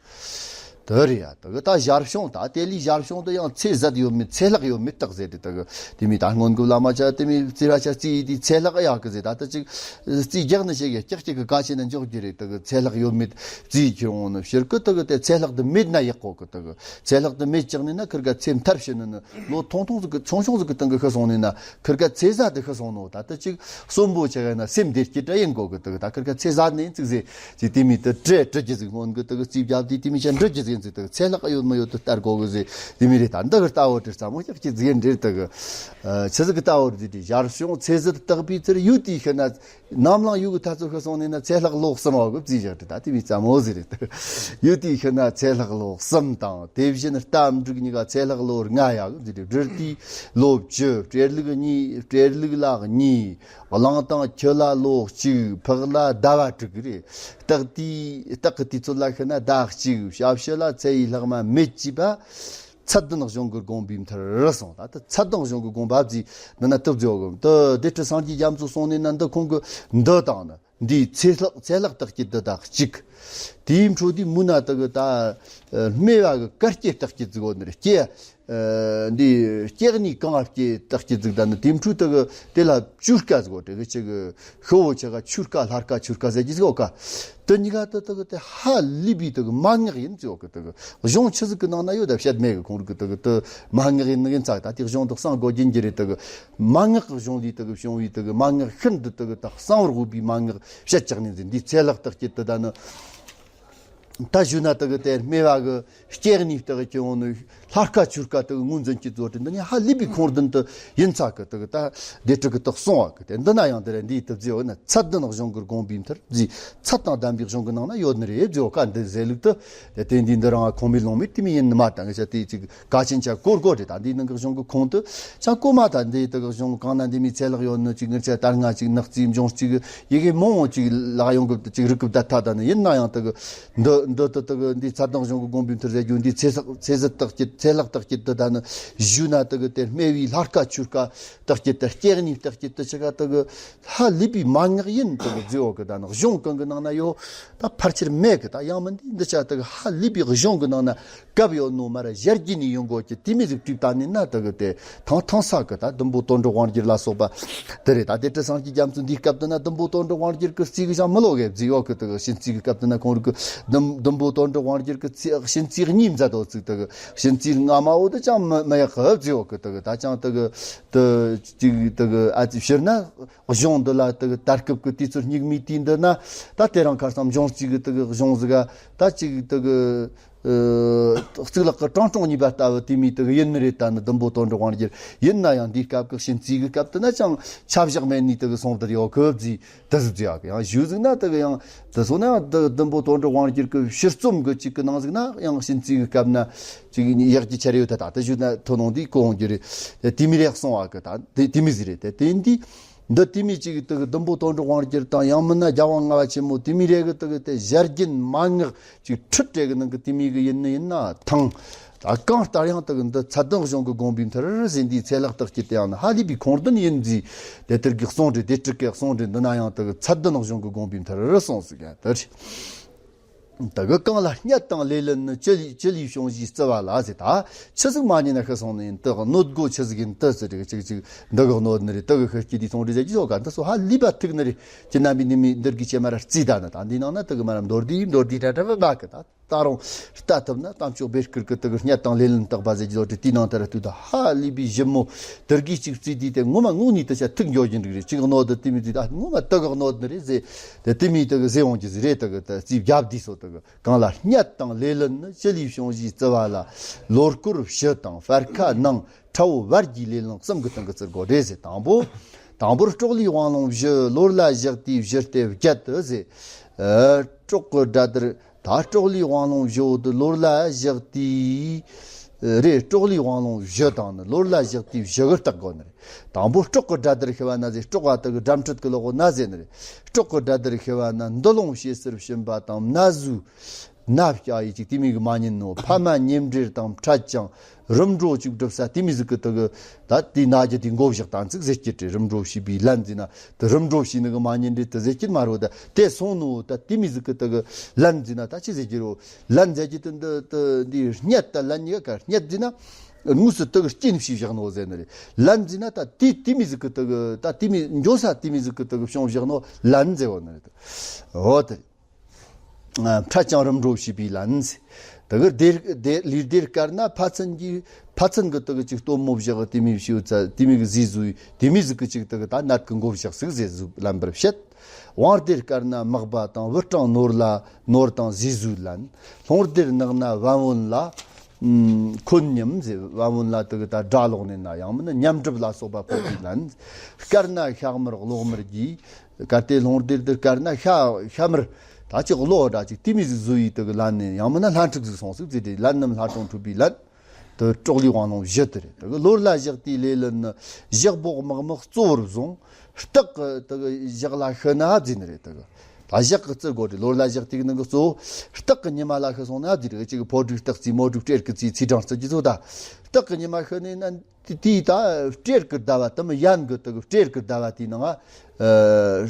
དེ་རེད་ཡ། དེ་གི་ད་ཞར་བྱུང་ད་དེ་ལས་ཞར་བྱུང་དེ་ཡང་ཚེ་ཟད་ཡོད་མེད་ཚེ་ལྷག་ཡོད་མེད་བརྟག་ཟེར་དེ། དེ་གི་དེ་མི་ད་སྔོན་གི་བླ་མ་ཆ་དེ་མི་རྩིས་ར་ཆ་རྩིས་དེ་ཚེ་ལྷག་ཡག་གི་ཟེར། ད་ད་ཅིག་རྩིས་རྒྱག་ནི་ཞིག་གི་ཀྱག་ཀྱག་གི་ག་ཆེ་ན་འཇོག་རྒྱུ་རེད། དེ་གི་ཚེ་ལྷག་ཡོད་མེད་རྩིས་ཁྱེར་འོང་ནི་ཕྱིར་གི་དེ་གི་དེ་ཚེ་ལྷག་དེ་མེད་ན་ཡག་གོ་གི། དེ་གི་ཚེ་ལྷག་དེ་མེད་ཀྱག་ནི་ན་ཁིར་ག་ཚེ་མཐར་ཕྱིན་ནི་ནི་ལོ་ཐུང་ཐུང་ཟིག་གི་ཆུང་ཆུང་ཟིག་གི་སྟེང་གི་ཤི་སོང་ནི་ན། ཁིར་ག་ཚེ་ཟད་དེ་ཤི་སོང་ནོ། ད་ལྟ་ཅིག་གསོན་པོ་ཆེ་ག་ན་སེམས་བདེ་སྐྱིད་དྲ་ཡིན་གོ་གི། དེ་གི་ད་ཁིར་ག་ཚེ་ཟད་ནས་ཅིག་ཟེ་ཅིག་དེ་མི་དེ་དྲེ་དྲི་རྒྱུ་ཟིག། སྔོན་གི་དེ་གི་རྩིས་རྒྱབ་དེ་དེ་མི་ཆ་འདྲི་རྒྱུ་ཟིག་ཡིན་ཟིག། དེ་གི་ཚེ་ལྷག་ཡོད་མི་ཡོད་དེ་ལྟར་གོ་གི་ཟེ། དེ་མི་རེད། ད་འདི་གི་ལྟ་བོ་དེ་རྩ་མོ་ཀྱག་ཀྱི་ཟིག་ཡིན་འདྲེ། དེ་གི་ཆི་ཟིག་གི་ལྟ་བོ་རེད། དེ་ཞར་བྱུང་ཚེ་ཟད་བརྟག་པའི་ཚུལ་ཡུལ་དེའི་ཤི་ན། ནམ་ལངས་ཡུལ་གི་ཐ་ཚོ་ཤི་སོང་ནས་ན་ཚེ་ལྷག་ལོ་གསུམ་བ་གི་རྩིས་བཞག་དེ་ད་དེ་མི་རྩ་མོ་ཟིག་རེད། ཡུལ་དེའི་ཤི་ན་ཚེ་ལྷག་ལོ་གསུམ་དང་། དེ་བཞིན་རྟ་འབྲུག་གཉིས་ཀ་ཚེ་ལྷག་ལོ་ལྔ་ཡག་གི་རྩིས་རེད། སྦྲུལ་དེའི་ལོ་བཅུ། སྤྲེལ་ལུག་གཉིས། སྤྲེལ་ལུག་ལ་གཉིས། གླང་དང་ཁྱི་ལ་ལོ་གཅིག། ཕག་ལ་ཟླ་བ་དྲུག་རེད། སྟག་དེའི་སྟག་གི་དུས་ཚོད་ལ་ཤི་ན་ཟླ་གཅིག། ཞབས་ཕྱི་ལ་ཚེ་ཡི་ལྷག་མ་མེད་ཅེས་པ། ཚད་ལྡན་གཞུང་གི་དགོངས་པའི་མཐར་སོང་། ད་ལྟ་ཚད་ལྡན་གཞུང་གི་དགོངས་པ་ཟིག་འདི་ན་ཐུབ་ཟེར་བ་གི། དེ་སྡེ་སྲིད་སངས་རྒྱས་རྒྱ་མཚོ་སོང་ནས་ན་འདི་ཁོང་གི་འདི་དང་ནི་འདིའི་ཚེ་ལྷག་ཚེ་ལྷག་བརྟག་སྤྱད་འདི་དག་གཅིག། དེའི་འཕྲོ་དེ་མུ་ན་དེ་གི་ད་སྨེ་བ་གི་ཀར་སྐྱེ་རྟགས་ཀྱི་ཟིག་གོ་ནི་རེད། སྐྱེ་འདི་སྐྱེ་གནས་གང་སྐྱེ་རྟགས་ཀྱི་ཟིག་ད་ནི་དེའི་འཕྲོ་དེ་གི་དེ་ལ་ཆུ་སྐ་ཟིག་གོ། དེ་གི་ཆེ་གི་ཤོ་བོ་ཆེ་ག་ཆུ་སྐ་ལྷ་སྐ་ཆུ་སྐ་ཟེར་གྱི་ཟིག་གོ་ཀ། དེ་གཉིས་ཀ་དེ་དེ་གི་དེ་ཧ་ལས་པའི་དེ་གི་མན་ངག་ཡིན་ཟིག་གོ་གི། དེ་གི་གཞུང་ཆི་ཟིག་གི་ནང་ན་ཡོད་ད་བཤད་མེད་གི། ཁོང་རིག་གི་དེ་གི་དེ་མན་ངག་ཡིན་ནི་ཡིན་ཚ། ད་དེ་གཞུང་དེ་གསང་དགོས་རྒྱུ་འགྱུར་རེད། དེ་གི་མན་ངག་གི་གཞུང་ལས་དེ་གི་བྱུང་བའི་དེ་གི་མན་ངག་ཤིན་ཏུ་དེ་གི་ད་གསང་བར་འོས་པའི་མན་ངག་བཤད་ཀྱག་ནི་ཟིག་འདི་ཚེ་ལྷག་རྟགས་ཀྱི་དེ་ད་ནི། ད་ཞུ་ན་དེ་གི་དེ་སྨེ་བ་གི་སྐྱེ་གནས་རྟགས་ཀྱི་འོང་ནི་ལྷ་སྐ་ཆུ་སྐ་དེ་གི་ངོས་འཛིན་གྱི་རྫོགས་དེ་འདི་ནི་ཧ་ལས་པའི་ཁུངས་ལྡན་དུ་ཡིན་ཚ་གི། དེ་གི་ད་སྡེ་ཕྲུག་གི་དེ་གསུང་བ་གི། དེ་འདི་ན་ཡང་དེ་རེད། འདིའི་དེ་བརྗོད་ན་ཚད་ལྡན་གཞུང་གི་དགོངས་པའི་མཐར་བརྗོད། ཚད་དང་ལྡན་པའི་གཞུང་གི་ནང་ན་ཡོད་ནི་རེད་བརྗོད་ཀ། འདི་ཟེར་ལུགས་དེ་དེ་འདི་འདི་རང་ཁོང་མི་ལོང་མི་དེ་མི་ཡིན་ནི་མ། ད་ངས་བཤད་དེ་ཅིག་ག་ཆེན་ཆ་གོ་དགོས་རེད། ད་འདིའི་ནང་གི་གཞུང་གི་ཁུངས་དེ་ཅང་གོ་མ། ད་འདི་དག་གཞུང་གང་ན་འདི་མི་ཚེ་ལྷག་ཡོད་ནི་ཅིག་ངེད་ཚེ་ལྟར་ང་ཅིག་ནག་རྩིས་འབྱུང་ཅིག་ཡི་གེ་མང་བོ་ཅིག་ལག་ཡོང་གི་ཅིག་རིག་གི་བསྡད་ཐ། ད་ནི་ཡིན་ན་ཡང་དག་འདི་འདི་དེ་དག་འདི་ཚད་ལྡན་གཞུང་གི་དགོངས་པའི་མཐར་ཟེར་རྒྱུ་འདི་ཚེ་ཚེ་ཟད་རྟགས་ཀྱི་ཚེ་ལྷག་རྟགས་ཀྱི་དེ་ད་ནི་ཞུ་ན་དག་དེ་སྨེ་བའི་ལྷ་སྐ་ཆུ་སྐ་རྟགས་ཀྱི་དེ་སྐྱེ་གནས་རྟགས་ཀྱི་དེ་ཆ་ག་དག་ཧ་ལས་པའི་མན་ངག་ཡིན་དག་ཟེར་བ་གི། ད་ནི་གཞུང་གང་གི་ནང་ན་ཡོད། ད་ཕལ་ཆེར་མེད་གི། ད་ཡང་མིན་འདི་འདི་ཆ་དག་ཧ་ལས་པའི་གཞུང་གི་ནང་ན་སྐབས་ཡོད་ནོ་མར་ཞལ་གྱིས་ནི་ཡོང་དགོས་ཀྱི། དེ་མི་ཟིག་བྲིས་བཏང་ནི་ན་དག་དེ་ཐང་ཐང་ས་གི། ད་དུམ་བུ་དོན་གྲུབ་དབང་རྒྱལ་ལ་སོགས་པ་དེ་རེད། ད་དེ་ཁྲི་སངས་རྒྱས་རྒྱ་མཚོ་འདིའི་སྐབས་དུ་ན་དུམ་བུ་དོན་གྲུབ་དབང་རྒྱལ་གི་རྩིས་གི་ཞང་མི་ལོ་གི་བརྫིས་ཡོད་གི། དག་གཤིན་རྩིས་གི་སྐབས་དུ་ན་ཁོང་རིག་གི་དུམ་དུམ་བུ་དོན་གྲུབ་དབང་རྒྱལ་གི་རྩིས་གཤིན་རྩིས་གཉིས་མཛད་དོ་ཚིག། དག་གཤིན་རྩིས་སྔ་མ་བོ་དེ་ཅང་མི་མི་ཡག་གི་བརྫིས་ཡོད་གི། དག་ད་ཅང་དག་དུ་ཅིག་དག་ཨ་ཙི་ཕྱིར་ན། གཞུང་འདི་ལ་དག་དར་སྐབས་ཀྱི་དུས་ཚོད་སྙིགས་མའི་དུས་འདི་ན། ད་དེ་རིང་ཁ་སང་འབྱུང་རྩིས་ཀྱི་དག་གཞུང་ཟིག་ག་ད་ཅིག་དག་གཙུག་ལག་གི་གྲངས་ཀྲོང་གཉིས་པ་ལྟ་བུ་དེ་མོ་དག་ཡིན་ནི་རེད། ད་ནི་དུམ་བུ་དོན་གྲུབ་དབང་རྒྱལ་ཡིན་ན་ཡང་འདིའི་སྐབས་ཀྱི་གཤིན་རྩིས་ཀྱི་སྐབས་དུ་ན་ཅང་ཆ་བཞག་མེད་ནི་དག་སོང་དེར་ཡོད་གི་བརྫིས་དེ་ཟིག་བརྫིས་ཡོད་གི། ཡང་ཞུ་ཟིག་ན་དག་ཡང་དེ་སོང་ན་ཡང་དག་དུམ་བུ་དོན་གྲུབ་དབང་རྒྱལ་གྱི་ཕྱིར་རྩོམ་གི་ཅིག་གི་ནང་ཟིག་ན་ཡང་གཤིན་རྩིས་ཀྱི་སྐབས་ན་ཅིག་ཡག་གི་ཆ་རེ་ཡོད། ད་ད་དེ་ཞུ་ན་ཐོ་ནོང་འདི་གོ་འོང་རྒྱུ་རེད། དེ་མི་རེད་གསུང་བ་གི། ད་དེ་དེ་མི་ཟིག་རེད། དེ་དེ་འདི། འདི་དེ་མོ་ཅིག་དག་དུམ་བུ་དོན་གྲུབ་དབང་རྒྱལ་དང་ཡང་མིན་ན་རྒྱལ་དབང་ལྔ་པ་ཆེན་མོ་དེ་མོ་རེ་གི་དག་དེ་ཞལ་རྒྱུན་མན་ངག་ཅིག་ཁྲིད་སྤྲད་གི་ནང་གི་དེ་མོ་གི་ཡིན་ནི་ཡིན་ན་ཐང་། ད་གང་ལྟར་ཡང་དག་འདི་ཚད་ལྡན་གཞུང་གི་དགོངས་པའི་མཐར་ཟེར་འདིའི་ཚེ་ལྷག་རྟགས་ཀྱི་དེ་ཡང་ན་ཧ་ལས་པའི་ཁུངས་ལྡན་ཡིན་ཟིག། དེ་དེར་གི་གསུང་རེད། དེ་དྲུག་གི་གསུང་རེད། འདི་ན་ཡང་དག་ཚད་ལྡན་གཞུང་གི་དགོངས་པའི་མཐར་གསུངས་ཟིག་ཡང་དེ་རེད། དེ་གི་གང་ལ་བརྙས་དང་ལས་ལན་ནི། ཅི་ལས་ཅི་ལས་བྱུང་ཞེས་བརྩི་བ་ལ་ཟེར། ད་ཆི་ཟིག་མ་ཉན་ན་ཤི་སོང་ནི་ཡིན། དེ་གི་གནོད་སྒོ་ཆི་ཟིག་ཡིན་དེ་ཟེར། དེ་གི་ཅིག་ཅིག་འདི་གི་གནོད་ནི་རེད། དེ་གི་ཤི་སྐྱིད་དེ་སོང་རེད་ཟེར་གྱི་ཡོད་ག། འདི་སོ་ཧ་ལས་པ་ཐུག་ནི་རེད། ཁྱེད་རྣམ་པས་འདི་མོ་འདིར་གི་ཆེ་མ་ར་རྩིས་ད་ནི། ད་འདི་ནང་ན་དེ་གི་མ་ར་མདོར་བསྡུས་མདོར་བསྡུས་འདྲ་འདྲ་བ་མ་གི། ད་ད་རུང་ལྟ་ཐུབ་ན་གཏམ་ཆོག་བེད་སྐུར་གི་དེ་གི་བརྙས་དང་ལས་ལན་བརྟག་པ་ཟེར་གྱི་ཡོད་རེད། དེའི་ནང་དེ་ར་དུས་ད་ཧ་ལས་པའི་ཞིབ་མོ་དེར་གི་ཅིག་རྩིས་དུས་དེ་ངོ་མ་དངོས་གནས་དེ་ཆ་ཐུག་འགྱོ་རྒྱུ་འགྲིག་རེད། ཅིག་གནོད་དེ་དེ་མོ་དེ་ད་ངོ་མ་དེ་གི་གནོད་ནི་རེད་ཟེར། དེ་དེ་མོ་དེ་གི་ཟེར་འོང་རྒྱུ་ཟིག་རེད། དེ་གི་ད་རྩིས་བརྒྱབ་དུས་སོ་དེ་གི། གང་ལ་བརྙས་དང་ལས་ལན་ནི། ཅི་ལས་བྱུང་ཞེས་བརྩི་བ་ལ། ལོ་སྐོར་བཞི་དང་སྤར་ཁ་ནང་། ཁྲ་བོ་བར་གྱི་ལས་ལན་གསུམ་གྱི་སྟེང་གི་བརྩི་དགོས་རེད་ཟེར། དང་པོ། དང་པོར་སྲོག་ལུས་དབང་ལུང་བཞི། ལོ་ལ་བཞག་དུས་བཞི་སྟེ་བརྒྱད་དུ་ཟེར། ཨ། སྲོག་གི་དགྲ་དར། ད་སྲོག་ལུས་དབང་ལུང་བཞི་བོ་དེ་ལོ་ལ་བཞག་དུས་རེད། སྲོག་ལུས་དབང་ལུང་བཞི་དང་ནི་ལོ་ལ་བཞག་དུས་བཞི་གི་བརྟག་དགོས་ནི་རེད། དང་པོ་སྲོག་གི་དགྲ་དར་ཤི་བ་ན་ཟེར། སྲོག་པ་དེ་གི་དགྲ་འཕྲད་གི་ལོག་ན་ཟེར་ནི་རེད། སྲོག་གི་དགྲ་དར་ཤི་བ་ན་འདུ་ལོང་བྱེད་སར་ཕྱིན་པ་དང་ན་ཟུག་ན་བྱ་ཡི་ཅིག་དེ་མོ་གི་མ་ཉན་ནོ། ཕ་མ་མཉམ་འབྲེལ་དང་འཕྲད་ཅིང་རིམ་གྲོ་ཅིག་སྒྲུབ་ས་དེ་མོ་ཟིག་གི་དེ་གི་ད་དེ་ན་རྒྱུ་དེ་མགོ་བཞག་དང་ཚིག་ཟེར་གྱི་རེད། རིམ་གྲོ་བྱས་པའི་ལན་ཟེར་ན་དེ་རིམ་གྲོ་བྱས་ནི་གི་མ་ཉན་རེད། དེ་ཟེར་གྱི་མ་རོ། ད་དེ་སོང་ནོ། ད་དེ་མོ་ཟིག་གི་དེ་གི་ལན་ཟེར་ན་ད་ཅི་ཟེར་གྱི་རོ། ལན་ཟེར་གྱི་དེ་འདི་དེ་འདི་བརྙས་ད་ལན་གཉིས་ཀ་བརྙས་ཟེར་ན་དངོས་སུ་དེ་གི་རྐྱེན་བྱས་བཞག་ནོ་ཟེར་ནི་རེད། ལན་ཟེར་ན་ད་དེ་དེ་མོ་ཟིག་གི་དེ་གི་ད་དེ་མོ་འགྱོ་ས་དེ་མོ་ཟིག་གི་དེ་གི་བྱུང་བཞག་ནོ་ལན་ཟེར་བ་ནི་རེད། འོ་དེ། འཕྲད་ཅིང་རིམ་གྲོ་བྱས་པའི་ལན། དེ་གི་སྡེར་སྡེར་ལུས་སྡེར་དཀར་ན་ཕ་ཚན་གྱི་ཕ་ཚན་གྱི་དེ་གི་ཅིག་སྟོན་མོ་བཞག་དེ་མོ་བྱས་ཚ་དེ་མོ་གི་ཟས་ཟོས་དེ་མོ་ཟིག་གི་ཅིག་དེ་གི་ད་ནད་གི་མགོ་བཞག་ཟིག་ཟས་ཟོས་ལན་པར་བཤད། བང་སྡེར་དཀར་ན་མག་པ་དང་བུ་སྤྲང་ནོར་ལ་ནོར་དང་ཟས་ཟོས་ལན། ལྷུང་སྡེར་ནག་ན་བན་བོན་ལ་འཁོན་མཉམ་ཟེར། བན་བོན་ལ་དེ་གི་ད་དགྲ་ལོག་ནས་ན་ཡང་མིན་ན་མཉམ་སྒྲུབ་ལ་སོགས་པ་ཕོག་པའི་ལན། དཀར་ན་ཤ་དམར་གློག་དམར་གྱི། གལ་ཏེ་ལྷུང་སྡེར་དེ་དཀར་ན་ཤ་ཤ་དམར། ད་ཅིག་གློ་འདྲ་ཅིག་དེ་མོ་ཟིག་ཟོས་ཡི་དེ་གི་ལན་ནས་ཡང་མིན་ན་ལྷ་འཕྲུག་ཟིག་སོང་ཟིག་ཟེར་ཏེ་ལན་རྣམས་ལྷ་སྲུང་འཁྲུགས་པའི་ལན། དེ་སྲོག་ལུས་དབང་ལུང་བཞི་དེ་རེད། དེ་གི་ལོ་ལ་བཞག་དུས་ལས་ལན་ནི། ཞག་སྦོག་མག་མོག་གཙོ་བོར་བཟུང་། སྟག་གི་དེ་གི་ཞག་ལ་ཤི་ན་བརྫིས་ནི་རེད། དེ་གི་ད་ཞག་གི་བརྩི་དགོས་རེད། ལོ་ལ་བཞག་དུས་ནང་གི་གཙོ་བོ་སྟག་གི་ཉི་མ་ལ་ཤི་སོང་ན་བརྫིས་རེད། ཅིག་ཕོ་དྲུག་སྟག་རྩིས་མོ་དྲུག་སྤྲེལ་གི་རྩིས་ཚེས་གྲངས་བརྩི་རྒྱུ་ཚོ། ད་སྟག་གི་ཉི་མ་ཤི་ནས་ན། དེ་དེའི་ད་སྤྲེལ་གི་ཟླ་བ་དེ་མི་ཡན་གི་དེ་གི་སྤྲེལ་གི་ཟླ་བ་དེའི་ནང་ང་། ཨ།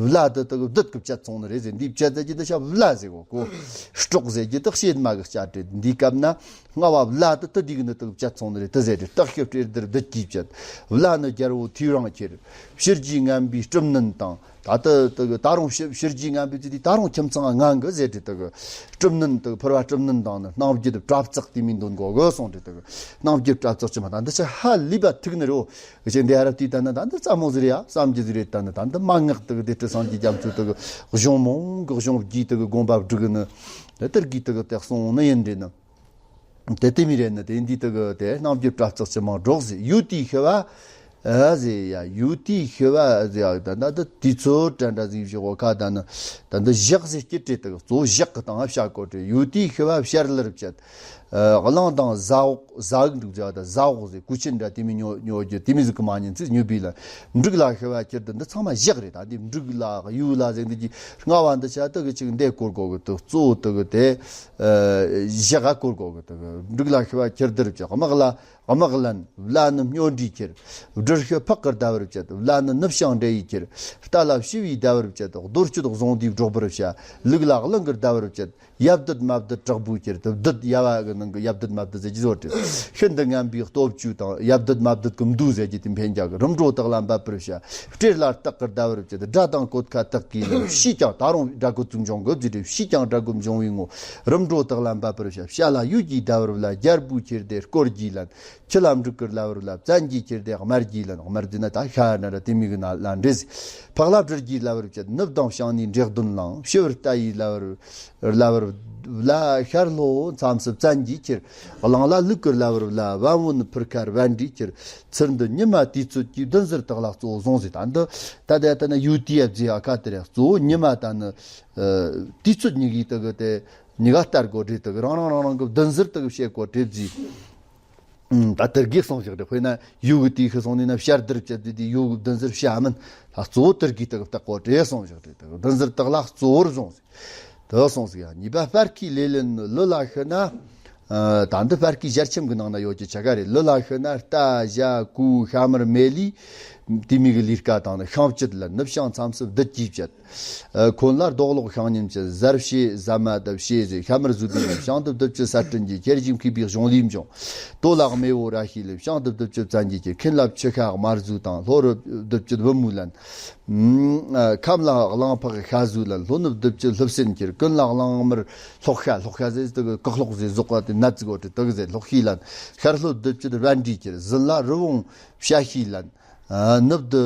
བླ་དེ་དེ་གི་བདུད་ཀྱིས་བཅད་སོང་ནི་རེད་ཟེར། འདིས་བཅད་ཟེར་གྱི་འདི་ཤ་བླ་ཟེར་གོ་གོ། སྲོག་ཟེར་གྱི་དེ་གཤེད་མ་གི་བཅད་རེད། འདིའི་སྐབས་ན་ལྔ་བ་བླ་དེ་དེ་འདི་གི་ནི་དེ་གི་བཅད་སོང་ནི་རེད། དེ་ཟེར་རེད། སྟག་ཤི་སྤྲེལ་ལྡིར་བདུད་ཀྱིས་བཅད། བླ་ནི་རྒྱལ་པོ་ཐོས་རང་ཁྱེར། བྱུར་གྱིས་ངན་པའི་སྤྲུམ་ནན་དང་། ད་ལྟ་དེ་གི་ད་རུང་བྱུར་བྱུར་གྱིས་ངན་པའི་ཚུལ་དེ་ད་རུང་ཁྱིམ་ཚང་ང་ངན་གི་ཟེར་རེད། དེ་གི་སྤྲུམ་ནན་དེ་གི་ཕུར་བ་སྤྲུམ་ནན་དང་ནི་སྣང་བརྒྱུད་པྲ་ཙིག་དེ་མིན་འདོན་གོ་གི་སོང་རེད། དེ་གི་སྣང་བརྒྱུད་པྲ་ཙིག་ཅི་མ་ད་འདི་ཆ་ཧ་ལས་པ་ཐུག་ནི་རེད། གཞན་དེ་ཨ་རབ་དེའི་ད་ནི་ད་འདི་ཙམ་མོ་ཟིག་རེད་ཡ། བསམ་རྒྱུ་ཟིག་རེད། ད་ནི་ད་འདི་མན་ངག་དེ་གི་སྡེ་སྲིད་སངས་རྒྱས་རྒྱ་མཚོ་དེ་གི་གཞུང་མང་གི་གཞུང་བརྒྱུད་དེ་གི་དགོངས་པ་སྒྲུབ་གི་ནི་དེ་དེར་གི་དེ་གི་དེ་གསུངས་ནི་ཡིན་རེད་ནི། དེ་དེ་མི་རེད་ནི། དེ་འདི་དེ་གི་དེ་སྣང་བརྒྱུད་པྲ་ཙིག་ཅི་མང་སྒྲོག་ཟེར། ཡུལ་དེའི་ཤི་བ་ཨ་ཟེར་ཡ། ཡུལ་དེའི་ཤི་བ་ཨ་ཟེར་ཡ། ད་ད་ད་དུས་ཚོད་འདྲ་འདྲ་ཟིག་བཞག་གོ་ཁ། ད་ནི་ད་འདི་ཞག་ཟེར་སྐྱིད་བྲེ་དེ་གི་གཙོ་བོ་ཞག་གི་སྟེང་བཤད་གོ་བྲེ། ཡུལ་དེའི་ཤི་བ་བྱ་ར་ལར་བཅད། ཨ། གླང་དང་ཟ་འོག་ཟ་འོག་འདུག་ཟེར་བ་ད་ཟ་འོག་ཟེར་གོས་ཆེན་འདྲ་དེ་མི་ཉོ་ཉོ་རྒྱུ་དེ་མི་ཟིག་གི་མ་ཉན་ཚེ་ཉོ་བི་ལ། འབྲུག་ལ་ཤི་བ་ཁྱེར་དེ་འདི་ཚང་མ་ཞག་རེད། ད་འདི་འབྲུག་ལ་ཡུལ་ལ་ཟེར་འདི་གི་ལྔ་བ་འདི་ཆ་དེ་གི་ཅིག་འདི་སྐོར་གོ་གི་དེ་གཙོ་བོ་དེ་གི་དེ། ཨ། ཞག་ག་སྐོར་གོ་གི་དེ་གི་འབྲུག་ལ་ཤི་བ་ཁྱེར་དེར་བཅད། དམག་ལ་དམག་ལན། བླ་ནི་སྨྱོ་འདྲིས་ཁྱེར། སྦྲུལ་ཤི་ཕག་གི་ཟླ་བར་བཅད། བླ་ནི་ནུབ་བྱང་འདྲེ་ཡིས་ཁྱེར། རྟ་ལ་བྱི་བའི་ཟླ་བར་བཅད། རྡོ་གཅོད་གཟུངས་འདིའི་སྒྲོག་པར་བྱ། ལུག་ལ་གླང་གི་ཟླ་བར་བཅད། ཡབ་བདུད་མ་བདུད་དྲག་པོས་ཁྱེར། དེ་བདུད་ཡ་བ་གི་ནང་གི་ཡབ་བདུད་མ་བདུད་ཟེར་གྱི་བཟོ་སྟེ། ཤིན་ཏུ་ངན་པའི་སྟོབས་བཅུ་དང་ཡབ་བདུད་མ་བདུད་ཀྱི་མདོ་ཟེར་གྱི་དེ་འཕེན་རྒྱག་གི། རིམ་གྲོ་དག་ལ་འབབ་པར་བྱ། སྤྲེལ་ལ་སྟག་གི་ཟླ་བར་བཅད། དགྲ་དང་གོད་ཁ་དག་གིས་ལན། ཕྱིས་ཀྱང་ད་རུང་དགྲ་གོད་ཚུགས་འབྱུང་གི་བརྫིས་ཏེ། ཕྱིས་ཀྱང་དགྲ་གོད་འབྱུང་བའི་ངོ་། རིམ་གྲོ་དག་ལ་འབབ་པར་བྱ། བྱ་ལ་ཡོས་ཀྱི་ཟླ་བར་བླ། རྒྱལ་པོས་ཁྱེར་ཏེ་དཀོར་གྱིས་ལན། ཁྱི་ལ་འབྲུག་གི་ཟླ་བར་བླ། བཙན་གྱིས་ཁྱེར་ཏེ་དམར་གྱིས་ལན། དམར་ཟེར་ན་ད་ཤ་ན་ར་དེ་མི་གི་ན་ལ་འདྲེ་ཟེར། ཕག་ལ་སྦྲུལ་གྱི་ཟླ་བར་བཅད། ནུབ་དང་བྱང་ནས་འདྲེ་གདོན་ལང་། ཕྱི་བར་རྟ་ཡི་ཟླ་བར་ཟླ་བར་བླ། ཤར་ལྷོ་མཚམས་སུ་བཙན་གྱིས་ཁྱེར། གླང་ལ་ལུག་གི་ཟླ་བར་བླ། བན་བོན་ཕུར་ཁ་བན་འདྲིས་ཁྱེར། ཚུར་འདི་ཉི་མ་དུས་ཚོད་ཀྱི་བདུན་ཟུར་དག་ལ་གཙོ་བོ་བཟུང་ཟེར། ད་འདི་ད་ལྟ་ད་ནི་ཡུལ་དུས་ཡབ་ཟེར་ཨ་ཁ་དེ་རེད། གཙོ་བོ་ཉི་མ་ད་ནི་དུས་ཚོད་གཉིས་ཀྱི་དེ་གི་དེ་གཉིས་ཀ་ལྟར་གོ་བྲིས། དེ་གི་རང་རང་རང་རང་གི་བདུན་ཟུར་དེ་གི་བཤད་གོ་བྲིས་ཟེར། ཨུམ། ད་དེར་གི་གསུངས་བཞག་རེད། དཔེར་ན་ཡུལ་གི་དུས་ཤི་སོང་ནས་ན་བྱ་ར་ལྡིར་བཅད་དེ་དེ་ཡུལ་གི་བདུན་ཟུར་བྱ་མིན། ད་གཙོ་བོ་དེར་གི་དག་བཏགས་གོ་བྲིས་གསུངས་བཞག་རེད། དེ་བདུན་ཟུར་དག་ལ་གཙོ་བོར་བཟུང་ཟེར། དེ་གསུངས་ཟེར་ཡ། གཉིས་པ་སྤར་ཁའི་ལེ་ལན་ནི། ལུ་ལ་ཤི་ན། ཨ། ད་འདི་སྤར་ཁའི་ཞལ་ཆེམས་གི་ནང་ན་ཡོད་ཀྱི་ཆ་ག་རེད། ལུ་ལ་ཤི་ན་རྟ་བྱ་གོས་ཤ་མར་མེ་ལི་དེ་མི་གི་ལུས་ཀ་དང་ནི་ཤིང་བཅད་ལ། ནུབ་བྱང་མཚམས་སུ་བདུད་ཀྱིས་བཅད། ཨ། འཁོན་ལ་རྡོག་ལོག་ཤིང་ཉིན་བཅད། གཟར་བྱེད་ཟ་མ་དང་བྱེད་ཟེར། ཤ་མར་ཟོས་པའི་ལན། བྱང་དུ་བདུད་ཀྱི་སར་སྤྲིན་གྱིས། ཁྱེར་ཞིང་མཁས་པའི་གཞུང་ལས་འབྱུང་། སྟོད་ལ་རྨེ་བོ་ར་ཤིའི་ལན། བྱང་དུ་བདུད་ཀྱི་བཙན་གྱིས་ཁྱེར། མཁན་ལ་ཆུ་ཤ་དམར་ཟོས་དང་། ལྷོ་རུ་བདུད་ཀྱི་བུ་མོའི་ལན། ཨ། ཁམས་ལ་གླང་ཕག་ཤ་ཟོའི་ལན། ལྷོ་ནུབ་བདུད་ཀྱི་ལྷུབ་སེན་ཁྱེར། ཀུན་ལ་གླང་དམར་ལྷོག་ཤ། ལྷོག་ཤ་ཟེར་དེ་གི་ཀག་ལྷོག་ཟེར་ཟོག་པ་དེ་ནད་ཟིག་གོ་དེ་དེ་གི་ཟེར། ལྷོག་ཤིའི་ལན། ཤར་ལྷོ་བདུད་ཀྱི་བན་འདྲིས་ཁྱེར། ཟིན་ལ་རི་བོང་བྱ་ཤིའི་ལན། ཨ། ནུབ་ཏུ་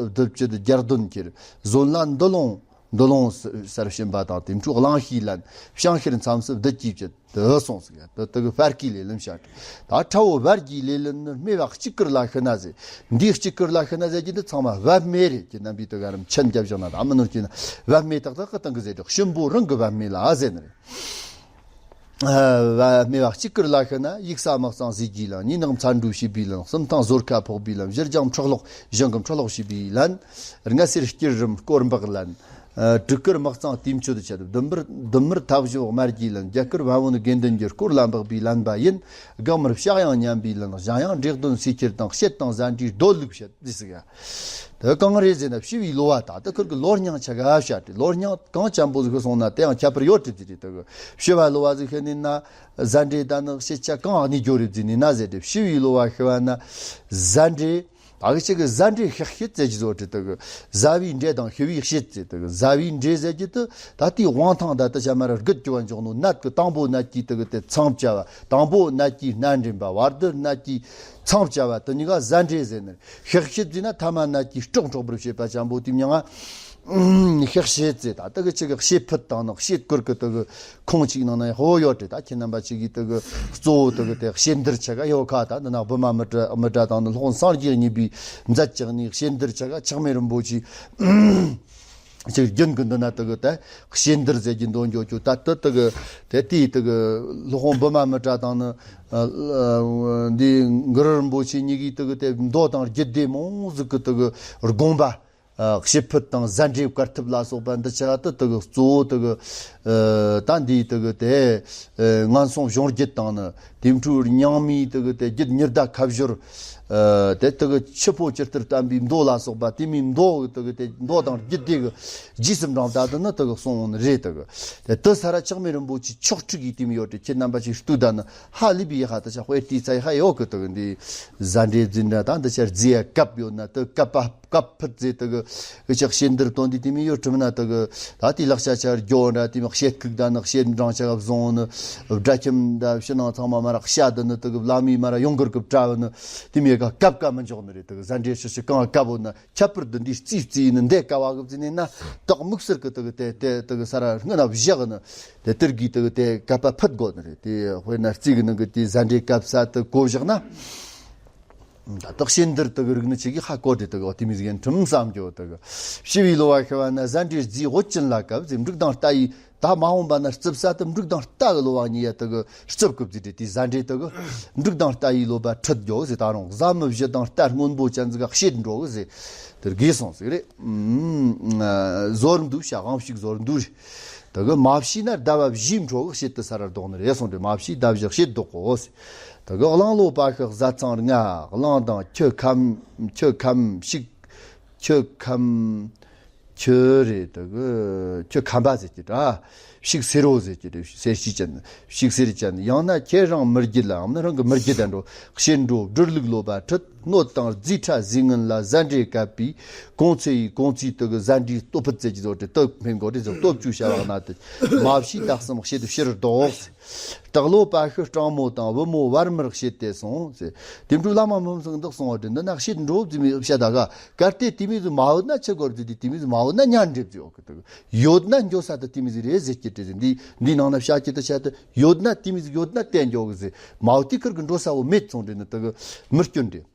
བདུད་ཀྱི་རྒྱལ་གདོན་ཁྱེར། ཟོན་ལ་འདུ་ལོང་། འདུ་ལོང་ས་སར་ཕྱིན་པ་དང་། དེ་འཕྲོ་གླང་ཤིའི་ལན། བྱང་ཤར་མཚམས་སུ་བདུད་ཀྱིས་བཅད། དེ་གསུངས་ཟིག་ཡ། དེ་དེ་གི་སྤར་ཁའི་ལེ་ལན་བཤད། ད་ཁྲ་བོ་བར་གྱི་ལེ་ལན་ནི། རྨེ་བ་གཅིག་གུར་ལ་ཤི་ན་ཟེར། འདིའི་གཅིག་གུར་ལ་ཤི་ན་ཟེར་གྱི་འདི་ཚང་མ་བབ་རྨེ་རེད། ཀྱི་རྣམ་པའི་དེ་ག་རམ་ཆན་རྒྱབ་བཞག་ན་ད་མི་ནོར་གྱི་ན། བབ་རྨེ་ཏག་ཏག་གི་སྟེང་གི་ཟེར་དུས་གཤིན་པོ་རང་གི་བབ་རྨེ་ལ་ཟེར་ནི་རེད། ཨ། རྨེ་བ་གཅིག་གུར་ལ་ཤི་ན། ཡུགས་ས་དམག་གཙང་ཟས་ཀྱིས་ལན། གཉིས་ནག་མཚར་འགྲོས་བྱིས་པའི་ལན། གསུམ་ཐང་ཟོར་ཁ་ཕོག་པའི་ལན། བཞི་རྒྱང་འཕྲོ་ལོག་ཞིང་གི་འཕྲོ་ལོག་བྱིས་པའི་ལན། ལྔ་སེར་སྐྱིལ་རིམ་སྐོར་འབག་ལན། ཨ། དྲུག་གུར་དམག་གཙང་དུས་མཆོད་བྱེད། བདུན་པར་བདུན་མར་ཐབ་གཞོག་དམར་གྱི་ལན། བརྒྱད་གུར་བན་བོན་དགེ་འདུན་གྱི་སྐོར་ལ་འབག་པའི་ལན་པ་ཡིན། སྒང་མར་ཕྱག་ཡང་ཉམས་པའི་ལན། བཞང་ཡང་འདྲེ་གདོན་སུས་ཁྱེར་དང་། བཤེད་དང་ཟན་འདྲེའི་རྡོ་ལུག་བཤད། འདི་ཟིག་ཡ། དེ་གང་རེད་ཟེར་ན་ཕྱི་བའི་ལོ་བ། ད་ལྟ་ཁུར་གི་ལོ་རྙིང་ཆ་ག་བཤད་དེ། ལོ་རྙིང་གང་ཅན་པོ་ཟིག་ཤི་སོང་ན་དེ་ཡང་ཁྱད་པར་ཡོད་དྲི་ཟིག་རེད། དེ་གི་ཕྱི་བ་ལོ་བ་ཟིག་ཤི་ནི་ན་ཟན་འདྲེ་ད་ནི་ཤི་ཆ་གང་ཨ་ནི་འགྱོ་རེད་ཟིག་ནི་ན་ཟེར་དེ། ཕྱི་བའི་ལོ་བ་ཤི་བ་ན་ཟན་འདྲེ། ད་གི་ཅིག་གི་ཟན་འདྲེ་ཤི་ཤེད་ཟེར་གྱི་བཟོ་དྲི། དེ་གི་ཟ་བའི་འདྲེ་དང་ཤི་བའི་ཤེད་ཟེར། དེ་གི་ཟ་བའི་འདྲེ་ཟེར་གྱི་དེ་ད་དེའི་དབང་ཐང་ད་ལྟ་ཤ་མ་ར་རྒུད་ཀྱི་བ་འཇོག་ནོ། ནད་གི་དང་པོ་ནད་ཀྱི་དེ་གི་དེ་མཚང་བཅའ་བ། དང་པོ་ནད་ཀྱི་སྣ་འདྲེན་པ། བར་དུ་ནད་ཀྱི་མཚང་བཅའ་བ་དེ་གཉིས་ཀ་ཟན་འདྲེ་ཟེར་ནི། ཤི་ཤེད་ཟེར་ན་ཐ་མ་ནད་ཀྱིས་སྲོག་འཕྲོག་པར་བྱེད་པ་ཅན་པོ་དེ་མྱིང་ང་ཤི་ཤེད་ཟེར། ད་དེ་གི་ཅིག་གི་ཤེད་ཕུད་དང་ནི་ཤེད་གུར་གི་དེ་གི་ཁོང་ཅིག་ནང་ན་ཧོ་ཡོད་དྲི། ད་ཁྱེད་རྣམ་པ་ཅིག་གིས་དེ་གི་གཙོ་བོ་དེ་གི་དེ་ཤེད་འདིར་ཆ་ག་ཡོད་ཁ། ད་འདི་ན་བུ་མ་མི་དྲ་མི་དྲ་དང་ནི་སློབ་དཔོན་སངས་རྒྱས་གཉིས་པའི་མཛད་ཅིག་ནི་ཤེད་འདིར་ཆ་ག་ཆགས་མེད་རིན་པོ་ཆེ། ཅིག་རྒྱུན་གི་འདི་ན་དེ་གི་དེ་ཤེད་འདིར་ཟེར་གྱི་འདོན་འགྱོ་ཆུ། ད་དེ་དེ་གི་དེ་དེའི་དེ་གི་སློབ་དཔོན་བུ་མ་མི་དྲ་དང་ནི། ཨ། ཨ། འདི་གུ་རུ་རིན་པོ་ཆེ་གཉིས་ཀྱིས་དེ་གི་དེ་མདོ་དང་རྒྱུད་སྡེ་མང་ཟིག་གི་དེ་གི་དགོངས་པ། ཨ། ཤེད་ཕུད་དང་ཟན་འདྲེ་བཀར་ཐུབ་ལ་སོགས་པ་འདི་ཆ་དེ་དེ་གི་གཙོ་བོ་དེ་གི། ཨ། ད་འདིའི་དེ་གི་དེ། ཨ། ངན་སོང་གཞུང་རྒྱུད་དང་ནི་དེ་འཕྲོའི་རྙིང་མའི་དེ་གི་དེ་རྒྱུད་ཉི་ཟླ་ཁ་སྦྱོར། ཨ། དེ་དེ་གི་ཆུ་ཕོ་ཇི་ལྟར་བསྟན་པའི་མདོ་ལ་སོགས་པ་དེ་མོའི་མདོ་གི་དེ་གི་དེ་མདོ་དང་རྒྱུད་སྡེ་གི་རྗེས་སུ་འབྲངས་ད་དུ་ནི་དེ་གི་གསུངས་ནི་རེད། དེ་གི་དེ་དེ་ས་ར་ཆགས་མེད་རིན་པོ་ཆེ་ཕྱོགས་དྲུག་གི་དེ་མོ་ཡོད་དེ། ཁྱེད་རྣམ་པ་ཞིག་ལྟོས་ད་ནི་ཧ་ལས་པའི་ཡག་ཧ། ད་ཆ་དཔེ་ཏི་ཚ་ཡག་ཧ་ཡོད་གི། དེ་གི་འདི་ཟན་འདྲེ་རྫི་འདྲ་དང་འདི་ཆ་རྫི་ཡ་གབ་ཡོད་ན་དེ་གབ་པ། བཀའ་ཕུད་ཟེར་དེ་གི་ཅག་བཤད་འདིར་དོན་འདི་དེ་མོ་ཡོད་དྲི་མི་ན། དེ་གི་ད་དེ་ལག་ཆ་ཆ་རྒྱོ་འདྲ་དེ་མོ་བཤད་ཁུག་ད་ནི་བཤད་འབྲང་ཆ་ག་བཟུང་ནི། དགྲ་ཁྱིམ་འདྲ་ཕྱི་ནང་ཚང་མ་མ་ར་བཤད་དེ་ནི་དེ་གི་བླ་མའི་མ་ར་ཡོང་གུར་གི་བཀྲ་བ་ནི། དེ་མོ་ཡ་ག་བཀབ་ཀ་མི་འཇོག་ནི་རེད། དེ་གི་ཟན་འདྲེ་ཤི་ཤི་གང་བཀབ་བོ་ན་ཁྱད་པར་དུ་འདི་རྩིས་རྩིས་ནི་འདས་ཀ་བ་གི་རྩིས་ནི་ན། དག་དམིགས་བསལ་གི་དེ་གི་དེ་དེ་དེ་གི་ས་ར་སྔོན་ན་བཞག་ནི་དེ་དེར་གི་དེ་གི་དེ་གབ་པ་ཕུད་དགོ་ནི་རེད། དེ་དཔེར་ན་རྩིས་གི་ནང་གི་དེ་ཟན་འདྲེ་གབ་ས་དེ་གོ་བཞག་ན། ད་དག་བཤད་འདིར་དེ་གི་རིགས་ནི་ཆེ་གི་ཧ་གོ་དེ་དེ་གི་འོ་དེ་མི་ཟིག་ཡན་ཁྲིམས་བསམ་རྒྱོ། དེ་གི་ཞི་བའི་ལོ་བ་ཤི་བ་ན་ཟན་འདྲེ་རྫིའི་འོད་ཅན་ལ་གབ་ཟེར། འབྲུག་དང་རྟ་ཡི་ད་མ་འོངས་པ་ན་རྩིབ་ས་དེ་འབྲུག་དང་རྟ་གི་ལོ་བ་གཉིས་ཡ་དེ་གི་རྩིབ་གི་བརྫིས་ཏེ། དེ་ཟན་འདྲེ་དེ་གི་འབྲུག་དང་རྟ་ཡི་ལོ་བ་ཁྲིད་རྒྱོ་ཟེར། ད་རུང་བཟའ་མི་བཞི་དང་རྟ་སྔོན་པོ་ཅན་ཟིག་ག་བཤད་འགྲོ་གི་ཟེར། དེར་དགོས་སོང་ཟིག་རེད། ཨུམ། ཟོར་འདུ་བྱ་དབང་ཕྱུག་ཟོར་འདུ་རེད། དེ་གི་མ་བྱས་ན་ཟླ་བ་བཞིའི་འཕྲོ་གི་བཤད་དུ་ས་ར་ལྡོག་ནི་རེད་གསུངས་ཏེ། མ་བྱས་ཟླ་བཞི་བཤད་ལྡོག་གོ་ཟེར། དེ་གི་གླང་ལོ་པ་ཤི་བཟའ་ཚང་ལྔ། གླང་དང་ཁྱི་ཁམ། ཁྱི་ཁམ་ཕྱུག་ཁྱི་ཁམ། ཁྱི་རེད། དེ་གི་ཁྱི་ཁམ་པ་ཟེར་གྱི་འདྲ། ཕྱུག་སེར་བོ་ཟེར་གྱི་འདྲ། སེར་བྱེས་ཅན། ཕྱུག་སེར་ཅན། ཡང་ན་ཁྱེད་རང་མི་རྒྱུད་ལ་ཡང་ན་རང་གི་མི་རྒྱུད་དང་འགྲོ་བཤད་འགྲོ། སྦྲུལ་ལུག་ལོ་པ་ཁྲིད། སྣོད་དང་རྫས་ཕྲ་རྫས་ངན་ལ་ཟན་འདྲེ་བཀབ་པའི་གོང་ཚེ་ཡི་གོང་ཚེ་དེ་གི་ཟན་འདྲེ་སྟོབས་ཕུད་ཟེར་གྱི་བཟོ་སྟེ་སྟོབས་འཕེན་དགོས་ཏེ་ཟེར། སྟོབས་བཅུ་བྱ་བ་ན་དེ་མ་བྱས་ཟླ་གསུམ་བཤད་དུ་ཕྱིར་ལྡོག་ཟེར། སྟག་ལོ་པ་ཤི་སྤྲང་མོ་དང་བུ་མོ་བར་མར་བཤད་དེ་སོང་ཟེར། དེ་འཕྲོ་བླ་མ་མུན་སང་འདག་སོང་བ་དེ་འདི་ན་བཤད་འགྲོ་ཟེར་མི་བཤད་ད་ག་གལ་ཏེ་དེ་མི་ཟིག་མ་འོད་ན་ཆི་དགོས་ཟེར། དེ་དེ་མི་ཟིག་མ་འོད་ན་ཉན་འགྲིབ་ཟེར། འོ་གི་དེ་གི་ཡོད་ན་འགྱོ་ས་དེ་དེ་མི་ཟིག་རེད་ཟེར་གྱི་དེ་ཟེར། འདི་འདི་ནང་ན་བཤད་ཀྱི་དེ་བཤད་དེ་ཡོད་ན་དེ་མི་ཟིག་ཡོད་ན་བསྟན་འགྱོ་གི་ཟེར། མ་འོད་དེ་ཁུར་གི་འགྲོ་ས་བོ་མེད་སོང་དེ་ནི་དེ་གི་མི་སྐྱོན་འདྲེ།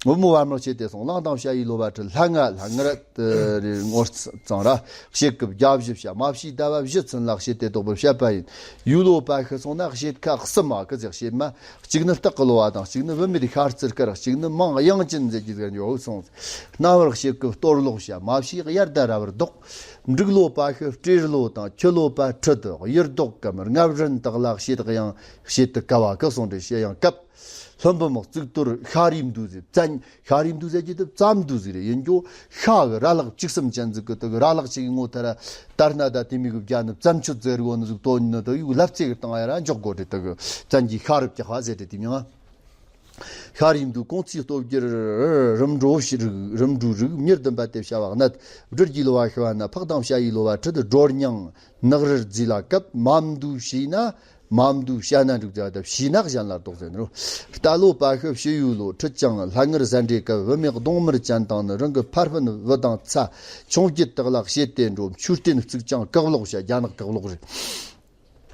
བུ་མོ་བར་མར་བཤད་དེ་སོང་། གླང་དང་བྱ་ཡི་ལོ་བ་ཁྲིད། ལྷ་ང་ལྷ་ངར་དེ་རེ་ངོ་ཚང་ར་བཤད་སྐབས་བརྒྱ་བཞི་བྱ། མ་བྱས་ཟླ་བ་བཞི་ཚུན་ལ་བཤད་དེ་ལྡོག་པར་བཤད་པ་ཡིན། ཡུལ་ལོ་པ་ཤི་སོང་ན་བཤད་ཁ་གསུམ་མ་གི་ཟེར། བཤད་མ་གཅིག་ནི་སྟག་གི་ལོ་བ་དང་། གཅིག་ནི་བུད་མེད་ཤར་རྩི་དཀར། གཅིག་ནི་མང་དབྱངས་ཅན་ཟེར་གྱི་ཟེར་ཡོད་སོང་། སྣ་བར་བཤད་སྐབས་གཏོར་ལོག་བྱ། མ་བྱས་དབྱར་ཟླ་ར་བར་ལྡོག། འབྲུག་ལོ་པ་ཤི་སྤྲེལ་ལོ་དང་། ཁྱི་ལོ་པ་ཁྲིད་དེ་གཡུལ་ལྡོག་གམ། ལྔ་བཞིན་དག་ལ་བཤད་དབྱངས་བཤད་དུ་དཀའ་བ་གི་སོང་འདྲེ། བཤད་དབྱངས་སྐབས། ལྷུན་བུ་མོ་གཙུག་ཏོར་ཤ་རིའི་མདོ་ཟེར། བཙན་ཤ་རིའི་མདོ་ཟེར་གྱི་དེ་བཙན་མདོ་ཟིག་རེད། ཡིན་རྒྱུ་ཤ་གི་ར་ལག་བཅུ་གསུམ་ཅན་ཟིག་གི་དེ་གི་ར་ལག་ཅིག་གི་ངོ་ཐ་ར་དར་སྣ་ད་དེ་མི་གི་བརྒྱ་ནི་བཙན་ཆུ་ཟེར་གོ་ནི་ཟིག་དོན་ནི་དེ་ཡུག་ལབ་ཚེ་གི་སྟེང་ཡ་ར་འཇོག་དགོ་རེད། དེ་གི་བཙན་གྱི་ཤ་རུ་བཀྱག་པ་ཟེར་རེད། དེ་མྱང་ཤ་རིའི་མདོ་གོང་ཚེ་སྟོབས་རྒྱལ་རིམ་གྲོ་རིགས། རིམ་གྲོ་རིགས། མྱུར་འདུམ་པ་དེ་བྱ་བ་གནད། སྦྲུལ་གྱི་ལོ་བ་ཤི་བ་ན་ཕག་དང་བྱ་ཡི་ལོ་བ་ཁྲིད། སྒྲོ་རྙིང་ནག་རིལ་རྫས་ལ་གབ། མ་མདོ་བྱས་ན། མ་མདོ་བྱ་ན་འགྲིག་ཟེར་བ་དང་། བྱས་ན་གཞན་ལ་ལྡོག་ཟེར་ནོ། རྟ་ལོ་པ་ཤི་བྱི་ཡུ་ལོ་ཁྲིད་ཀྱང་ལྷ་ངར་ཟན་འདྲེ་བཀབ། བུད་མེད་གདོང་དམར་ཅན་དང་ནི། རང་གི་ཕ་སྤུན་བུ་དང་ཚ་ཆུང་བརྒྱད་དག་ལ་བཤད་དེ་འགྲོ། མཆོད་རྟེན་བརྩིགས་ཀྱང་བཀག་ལོག་བྱ། རྒྱ་ནག་བཀག་ལོག་རེད།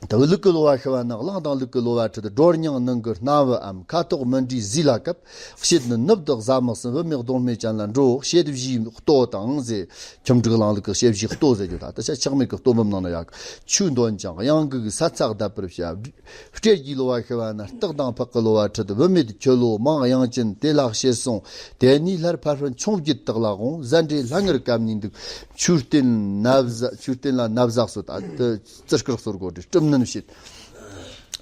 དེ་ལུག་གི་ལོ་བ་ཤི་བ་ན་གླང་དང་ལུག་གི་ལོ་བ་ཁྲིད། སྒྲོ་རྙིང་ནང་གི་སྣ་བུའམ་ཁ་དོག་མི་འདྲའི་རྫས་ལ་གབ། བྱད་ནི་ནུབ་དུ་བཟའ་མི་ཟིན། བུད་མེད་གདོང་སྨད་ཅན་ལ་འགྲོ། བྱད་བཞིའི་ལྟོ་དང་ཟེར། ཁྱིམ་དྲུག་གླང་ལུག་གི་བྱད་བཞིའི་ལྟོ་ཟེར་རྒྱུ་ད། ད་ཆ་ཆགས་མེད་ཀྱི་ལྟོ་འབུམ་ནང་ན་ཡག་ཆུ་འདོན་ཀྱང་གཡང་འགུགས་ས་ཚགས་བརྡབ་པར་བྱ། སྤྲེལ་གྱི་ལོ་བ་ཤི་བ་ན་སྟག་དང་ཕག་གི་ལོ་བ་ཁྲིད། བུད་མེད་ཁྱི་ལོ་མང་དབྱངས་ཅན་དེ་ལ་བཤད་སོང་། དེ་ནས་སླར་ཕ་སྤུན་ཆུང་བརྒྱད་དག་ལ་འོང་། ཟན་འདྲེ་ལྷ་ངར་བཀབ་ནས་འདུག། མཆོད་རྟེན་ན་བཟའ། མཆོད་རྟེན་ལ་ན་བཟའ་གསོལ། ད་དེ་རྩི་དཀར་གསོལ་དགོས་ཏེ་སྤྲུམ་ནན་བྱེད།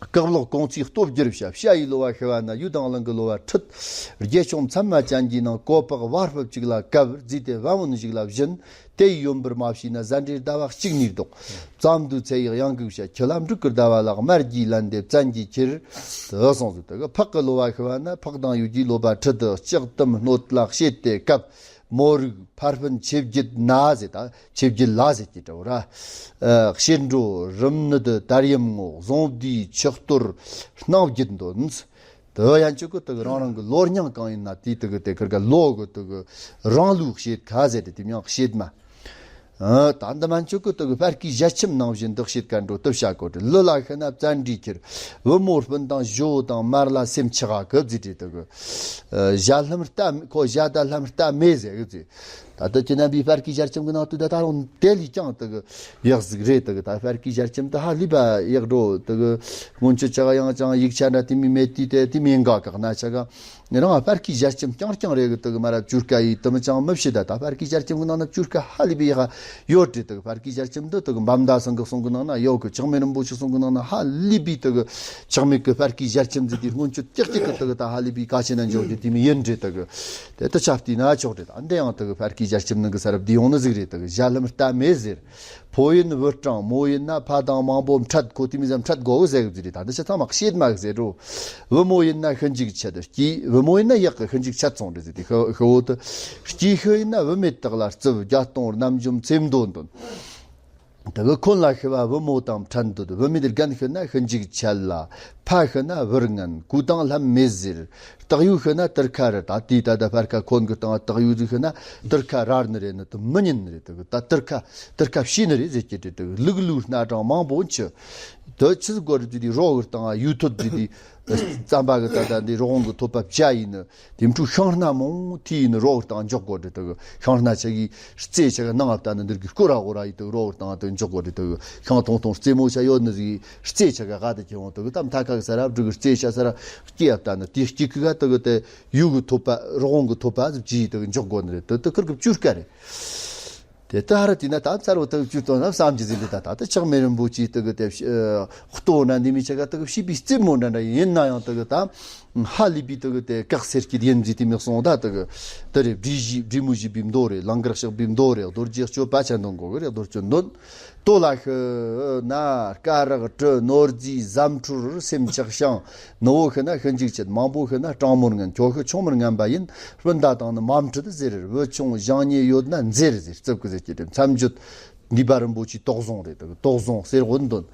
བཀག་ལོག་གོང་ཚེ་སྟོབས་རྒྱལ་བྱ། བྱ་ཡི་ལོ་བ་ཤི་བ་ན་ཡུལ་དང་གླིང་གི་ལོ་བ་ཁྲིད། རྒྱལ་ཆུང་མཚམས་མ་ཅན་གྱི་ནང་གོ་པག་བ་སྤུ་གཅིག་ལ་བཀབ། རྫས་དེ་བ་མོ་ནི་ཞིག་ལ་བྱིན། དེ་ཡི་ཡོན་པར་མ་བྱས་ན་ཟན་འདྲེ་ཟླ་བ་གཅིག་ནས་ལྡོག། བཙན་མདོ་ཚེ་ཡི་གཡང་འགུགས་བྱ། ཁྱི་ལ་འབྲུག་གི་ཟླ་བ་ལ་དམར་གྱིས་ལན་ཏེ་བཙན་གྱིས་ཁྱེར། དེ་སོང་ཟིག། དེ་གི་ཕག་གི་ལོ་བ་ཤི་བ་ན་ཕག་དང་ཡུལ་གྱི་ལོ་པ་ཁྲིད་དེ་ལྕགས་དུམ་སྣོད་ལ་བྱེད་དེ་བཀབ། མོ་རིགས་ཕ་སྤུན་ཆེ་བརྒྱད་ན་ཟེར། ད་ཆེ་བརྒྱད་ལ་ཟེར་གྱི་འདྲ་བོ་ར། ཨ། ཤེར་འགྲོ་རིམ་ནི་དུ་དར་ཡམ་ངོ་ཟོང་བདུས་ཆུ་གཏོར་སྣང་བརྒྱད་འདོན། དེ་ཡན་ཆོད་ཀྱི་དེ་གི་རང་རང་གི་ལོ་རྙིང་གང་ཡིན་ན་དེའི་དེ་གི་དེ་ཁིར་ག་ལོ་གི་དེ་གི་རང་ལུགས་བྱེད་ཁ་ཟེར་ཏེ་དེ་མྱང་བྱེད་མ། ཨ། ད་འདི་མན་ཆོད་ཀྱི་དེ་གི་སྤར་ཁའི་ཞལ་ཆེམས་ནང་བཞིན་འདི་བྱེད་ཀ་འགྲོ་དུ་བྱ་གོ་དྲི། ལུ་ལ་ཤི་ན་བཙན་འདྲེ་ཁྱེར། བུ་མོ་སྤུན་དང་ཞོ་དང་མར་ལ་སེམས་ཆགས་གི་བརྫིས་ཏེ་དེ་གི། ཨ། ཞལ་ལྷམ་རྟ་ཁོ་ཞལ་ད་ལྷམ་རྟ་མེད་ཟེར་གི་བརྫིས། ད་ལྟ་ཁྱེད་རྣམ་པའི་དཔལ་གྱི་ཞལ་ཆེམས་ཀྱི་ནང་དུ་ད་ད་རུང་དེ་ལས་ཀྱང་དེ་གི་ཡག་ཟིག་རེད། དེ་གི་ད་དཔལ་གྱི་ཞལ་ཆེམས་དེ་ཧ་ལས་པ་ཡག་འགྲོ། དེ་གི་སྔོན་ཆད་ཅག་ཡང་ཅང་ཡིག་ཆ་འདྲ་དེ་མི་མེད་དུས་དེ་དེ་མི་འགའ་གག་ན་ཆ་ག་ནི་རང་དཔལ་གྱི་ཞལ་ཆེམས་རྐྱང་རྐྱང་རེད་གི། དེ་གི་མ་ར་བཅུ་སྐད་ཡིས་དེ་མི་ཅང་མི་བྱེད། ད་ད་དཔལ་གྱི་ཞལ་ཆེམས་ཀྱི་ནང་ན་བཅུ་སྐད་ཧ་ལས་པའི་ཡག་ཡོད་རེད། དེ་གི་དཔལ་གྱི་ཞལ་ཆེམས་འདི་དེ་གི་འབའ་མདའ་སེང་གེ་གསུང་གི་ནང་ན་ཡོད་གི། ཆགས་མེད་རིན་པོ་ཆེ་གསུང་གི་ནང་ན་ཧ་ལས་པའི་དེ་གི་ཆགས་མེད་གི་དཔལ་གྱི་ཞལ་ཆེམས་ཟེར་དེ་སྔོན་ཆད་ཀྱག་ཀྱག་གི་དེ་གི་ད་ཧ་ལས་པའི་གལ་ཆེ་ན་འཇོག་རྒྱུ་དེ་མི་ཡིན་རེད། དེ་གི་དེ་ད་ཆ་བལྟས་ན་ཆོག་རེད། ད་འདི་ཡང་དེ་གི་དཔལ་གྱི་ཞལ་ཆེམས་ནང་གི་ས་རབ་བསྡུས་ཡོང་ནི་ཟིག་རེད། དེ་གི་ཞལ་ལམ་རྟ་མེད་ཟེར། ཕོ་ཡིན་བུ་སྤྲང་། མོ་ཡིན་ན་ཕ་དང་མང་པོ་འཕྲད། ཁོ་དེ་མི་ཟམ་འཕྲད་དགོ་གི་ཟེར་གི་ཟིག་རེད། ད་འདི་ཆ་ཚང་མ་བཤད་མ་གི་ཟེར་རོ། བུ་མོ་ཡིན་ན་ཤི་འཇིག་ཆད། སྐྱེས་བུ་མོ་ཡིན་ན་ཡག་གི་ཤི་འཇིག་ཆད་སོང་རེད་ཟེར། དེ་ཤི་ཤི་བོ་དེ་སྐྱེས་ཤི་ཡིན་ན་བུད་མེད་དག་ལ་རྩིབ། བརྒྱད་སྟོང་རྣམ་འཇོམས་ཚེ་མདོ་འདོན། དེ་གི་འཁོན་ལ་ཤི་བ་བུ་མོ་དང་འཕྲད་འདོད། བུད་མེད་རྒན་ཤི་ན་ཤི་འཇིག་ཆད་ལ། ཕ་ཤི་ན་བུར་ངན། གོས་དང་ལྷམ་མེད་ཟེར། སྟག་ཡོས་ཤི་ན་དུར་ཁ་རལ། ད་དེའི་ད་ད་ཕར་ཁ་འཁོན་གི་སྟེང་སྟག་ཡོས་ཟིག་ཤི་ན་དུར་ཁ་རལ་ནི་རེད་ནི་དེ་མི་ཉན་ནི་རེད། དེ་གི་ད་དུར་ཁ་དུར་ཁ་བྱིས་ནི་རེད་ཟེར་གྱི་རེད། དེ་གི་ལུག་ལུག་སྣ་དྲངས་མང་པོ་འཆི། དེ་ཆི་ཟིག་གོ་རེད་དེ་དེ་རོགས་གི་སྟེང་ཡོས་ཐོད་དེ་དེ་རྩམ་པ་གི་ད་ད་འདི་རོགས་གི་ཐོད་པ་བྱ་ཡིན་ནི། དེ་འཕྲུ་ཤིང་སྣ་མང་ཐི་ཡིན་རོགས་དང་འཇོག་དགོས་རེད། དེ་གི་ཤིང་སྣ་ཆ་གི་རྩེ་ཆ་གི་ནང་ཨབ་ད་ནི་འདིར་གི་སྐོར་ར་འོ་ར་ཡི་དེ་རོགས་དང་དེ་འཇོག་དགོས་རེད། དེ་གི་ཤིང་ཐུང་ཐུང་རྩེ་མོ་ཆ་ཡོད་ནི་ཟིག་རྩེ་ཆ་ག་ག་དེ་ཁྱེར་འོང་། དེ་གི་ད་མཐའ་ཁ་གི་ས་ར་བྲུ་གི་རྩེ་ཆ་ས་ར་སྐྱེ་ཨབ་ད་ནི་དེ་སྐྱེ་གི་ག་དེ་གི་དེ་ཡུ་གི་ཐོད་པ་རོགས་གི་ཐོད་པ་ཟིག་ཅི་ཡི་དེ་གི་འཇོག་དགོས་ནི་རེད། དེ་དེ་ཁིར་གི་བཅུ་སྐད་རེད། དེ་ལྟར་དེས་ན་ད་མཚར་བོ་དག་བཅུ་སྟོན་ན་བསམ་གྱི་ཟིན་པའི་ད་ད་ལྟ་ཆགས་མེད་རིན་པོ་ཆེའི་དག་གི་དེ་ལྟོ་ན་འདི་མི་ཆ་ག་དག་བྱིས་པའི་རྩེད་མོ་འདྲ་འདྲ་ཡིན་ན་ཡང་དག་གི་ད་ཧ་ལས་པའི་དག་གི་དེ་བཀག་སེར་སྐྱིད་ཡིན་ཟིག་དེ་མི་གསུང་ད་དག་གི་དེ་རེད། བྲིས་བཞི་བྲིས་མོ་བཞི་པའི་མདོ་རེད། ལང་ཀར་གཤེགས་པའི་མདོ་རེད། རྡོ་རྗེ་གཅོད་པ་ཆ་འདོན་གོ་གི་རེད། རྡོ་གཅོད་འདོན། ལྟོ་ལ་ཤི་ན་སྐ་རགས་དྲི་ནོར་རྫས་ཟམ་འཕྲུལ་སེམས་ཆགས་ཤིང་། ནུ་བོ་ཤི་ན་ཤི་འཇིག་བྱེད། མང་པོ་ཤི་ན་སྤྲང་མོར་ངན། ཁྱོ་ཤི་ཆུང་མར་ངན་པ་ཡིན། སྤུན་ཟླ་དང་ནི་མ་འཕྲད་ཟེར། བུ་ཆུང་བཞེངས་ཉེས་ཡོད་ན་འཛེར་ཟེར། རྩིབ་ཀི་ཟེར་གྱི་དེ་མཚམས་བརྗོད་འདུས་པ་རིན་པོ་ཆེའི་དོགས་བཟུང་རེད། དོགས་བཟུང་གསེར་དབོན་འདོན།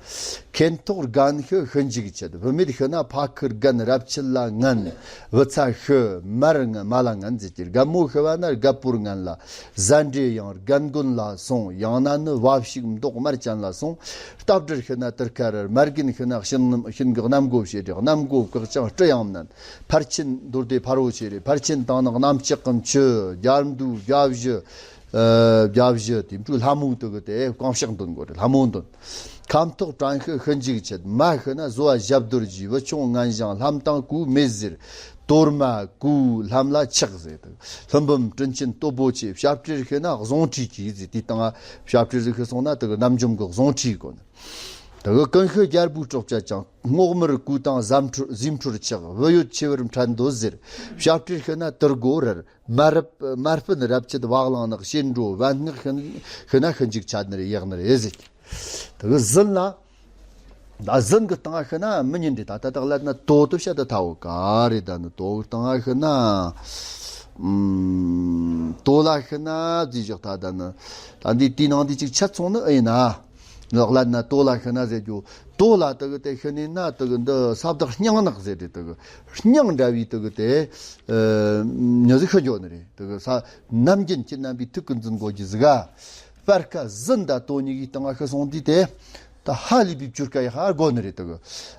མཁན་ཐོག་རྒན་ཤི་ཤི་འཇིག་བྱེད། བུད་མེད་ཤི་ན་ཕ་ཁུ་རྒན་རབ་ཆད་ལ་ངན། བུ་ཚ་ཤི་མར་ངན་མ་ལ་ངན་ཟེར་གྱི། རྒན་མོ་ཤི་བ་ན་རྒད་པོར་ངན་ལ། ཟན་འདྲེ་ཡང་རྒན་རྒོན་ལ་སོང་། ཡང་ན་ནི་བབ་ཤིག་མདོག་དམར་ཅན་ལ་སོང་། སྟབས་འབྲེལ་ཤི་ན་དུར་ཁ་རལ། མ་རྒན་ཤི་ན་ཤིན་ཤིན་གི་གནམ་སྒོ་ཕྱེ་རེད། གནམ་སྒོ་བཀག་ཅིང་སྤྲི་ཡང་མནན། ཕར་ཕྱིན་མདོར་བསྡུས་ཕ་རོལ་ཕྱེ་རེད། ཕར་ཕྱིན་བཏང་ནག་གནམ་ལྕགས་ཀྱི་མཆུ། རྒྱབ་མདུན་རྒྱབ་བཞི། ཨ། རྒྱབ་བཞི་དེ་འཕྲུལ་ལྷ་མོ་དུ་གི་དེ་རྐང་ཕྱག་འདོན་དགོས་རེད། ལྷ་མོ་འདོན། ཁམ་ཐོག་དྲང་ཤི་ཤི་འཇིག་བྱེད། མ་ཤི་ན་བཟོ་བ་ཞབས་རྡོར་གྱིས། བུ་ཆུང་ངན་ཞིང་ལྷམ་དང་གོས་མེད་ཟེར། དོར་མ་གོས་ལྷམ་ལ་ཆགས་ཟེར། དུ་ལྷུན་འབུམ་དྲིན་ཆེན་སྟོབས་པོ་ཆེ། བྱ་སྤྲེལ་ཤི་ན་བཟུང་ཁྲིད་ཀྱིས་ཟེར། དེ་སྟེང་བྱ་སྤྲེལ་ཟིག་ཤི་སོང་ན་དུ་གི་རྣམ་འཇོམས་གི་བཟུང་ཁྲིད་དགོས་ནི། དུ་གི་ཀུན་ཤི་རྒྱལ་པོའི་སྲོག་བཅད་ཅིང་། སྔོག་མར་གོས་དང་ཟམ་འཕྲུལ་ཟིམ་འཕྲུལ་ཆགས། བུ་ཡོད་ཆེ་བར་འཕྲད་འདོད་ཟེར། བྱ་སྤྲེལ་ཤི་ན་དུར་སྒོ་རར། མ་རབ་མ་སྤུན་རབ་ཆད་བག་ལང་ནག་ཤེད་འགྲོ་བན་སྔགས་ཤི་ན་ཤི་འཇིག་ཆད་ནི་རེད། ཡག་ནི་རེད་ཟེར། དེ་གི་ཟིན་ལ། ད་ཟིན་གི་སྟེང་ཤི་ན་མི་ཉན་རེད། ད་ད་དག་ལ་ན་ལྟོ་དུ་བཤད་དུ་ཐའོ་ག་རེད། ད་ནི་ལྟོ་གི་སྟེང་ཤི་ན། ཨུམ། ལྟོ་ལ་ཤི་ན་ཟེར་ཞོག་ད་ད་ནི་ད་འདི་དེའི་ནང་འདི་ཅིག་ཆད་སོང་ནི་ཨེ་ཡིན་ན། ལག་ལ་ན་ལྟོ་ལ་ཤི་ན་ཟེར་རྒྱུ། ལྟོ་ལ་དེ་གི་དེ་ཤི་ནི་ན་དེ་གི་འདི་ས་བདག་སྙིང་ནག་ཟེར་རེད། དེ་གི་སྙིང་འདྲ་བའི་དེ་གི་དེ་ཨ་མྱི་ཟིག་ཤི་འགྱོ་ནི་རེད། དེ་གི་ས་ནམ་རྒྱུན་ཁྱེད་རྣམ་པའི་ཐུགས་ཀུན་འཛིན་དགོས་རྒྱུ་ཟིག་ག་སྤར་ཁ་ཟིན་ད་ལྟོ་གཉིས་ཀྱི་སྟེང་ང་ཤི་སོང་དུས་དེ་ད་ཧ་ལས་པའི་བཅུར་ཀ་ཡི་ཧ་དགོ་ནི་རེད། དེ་གི་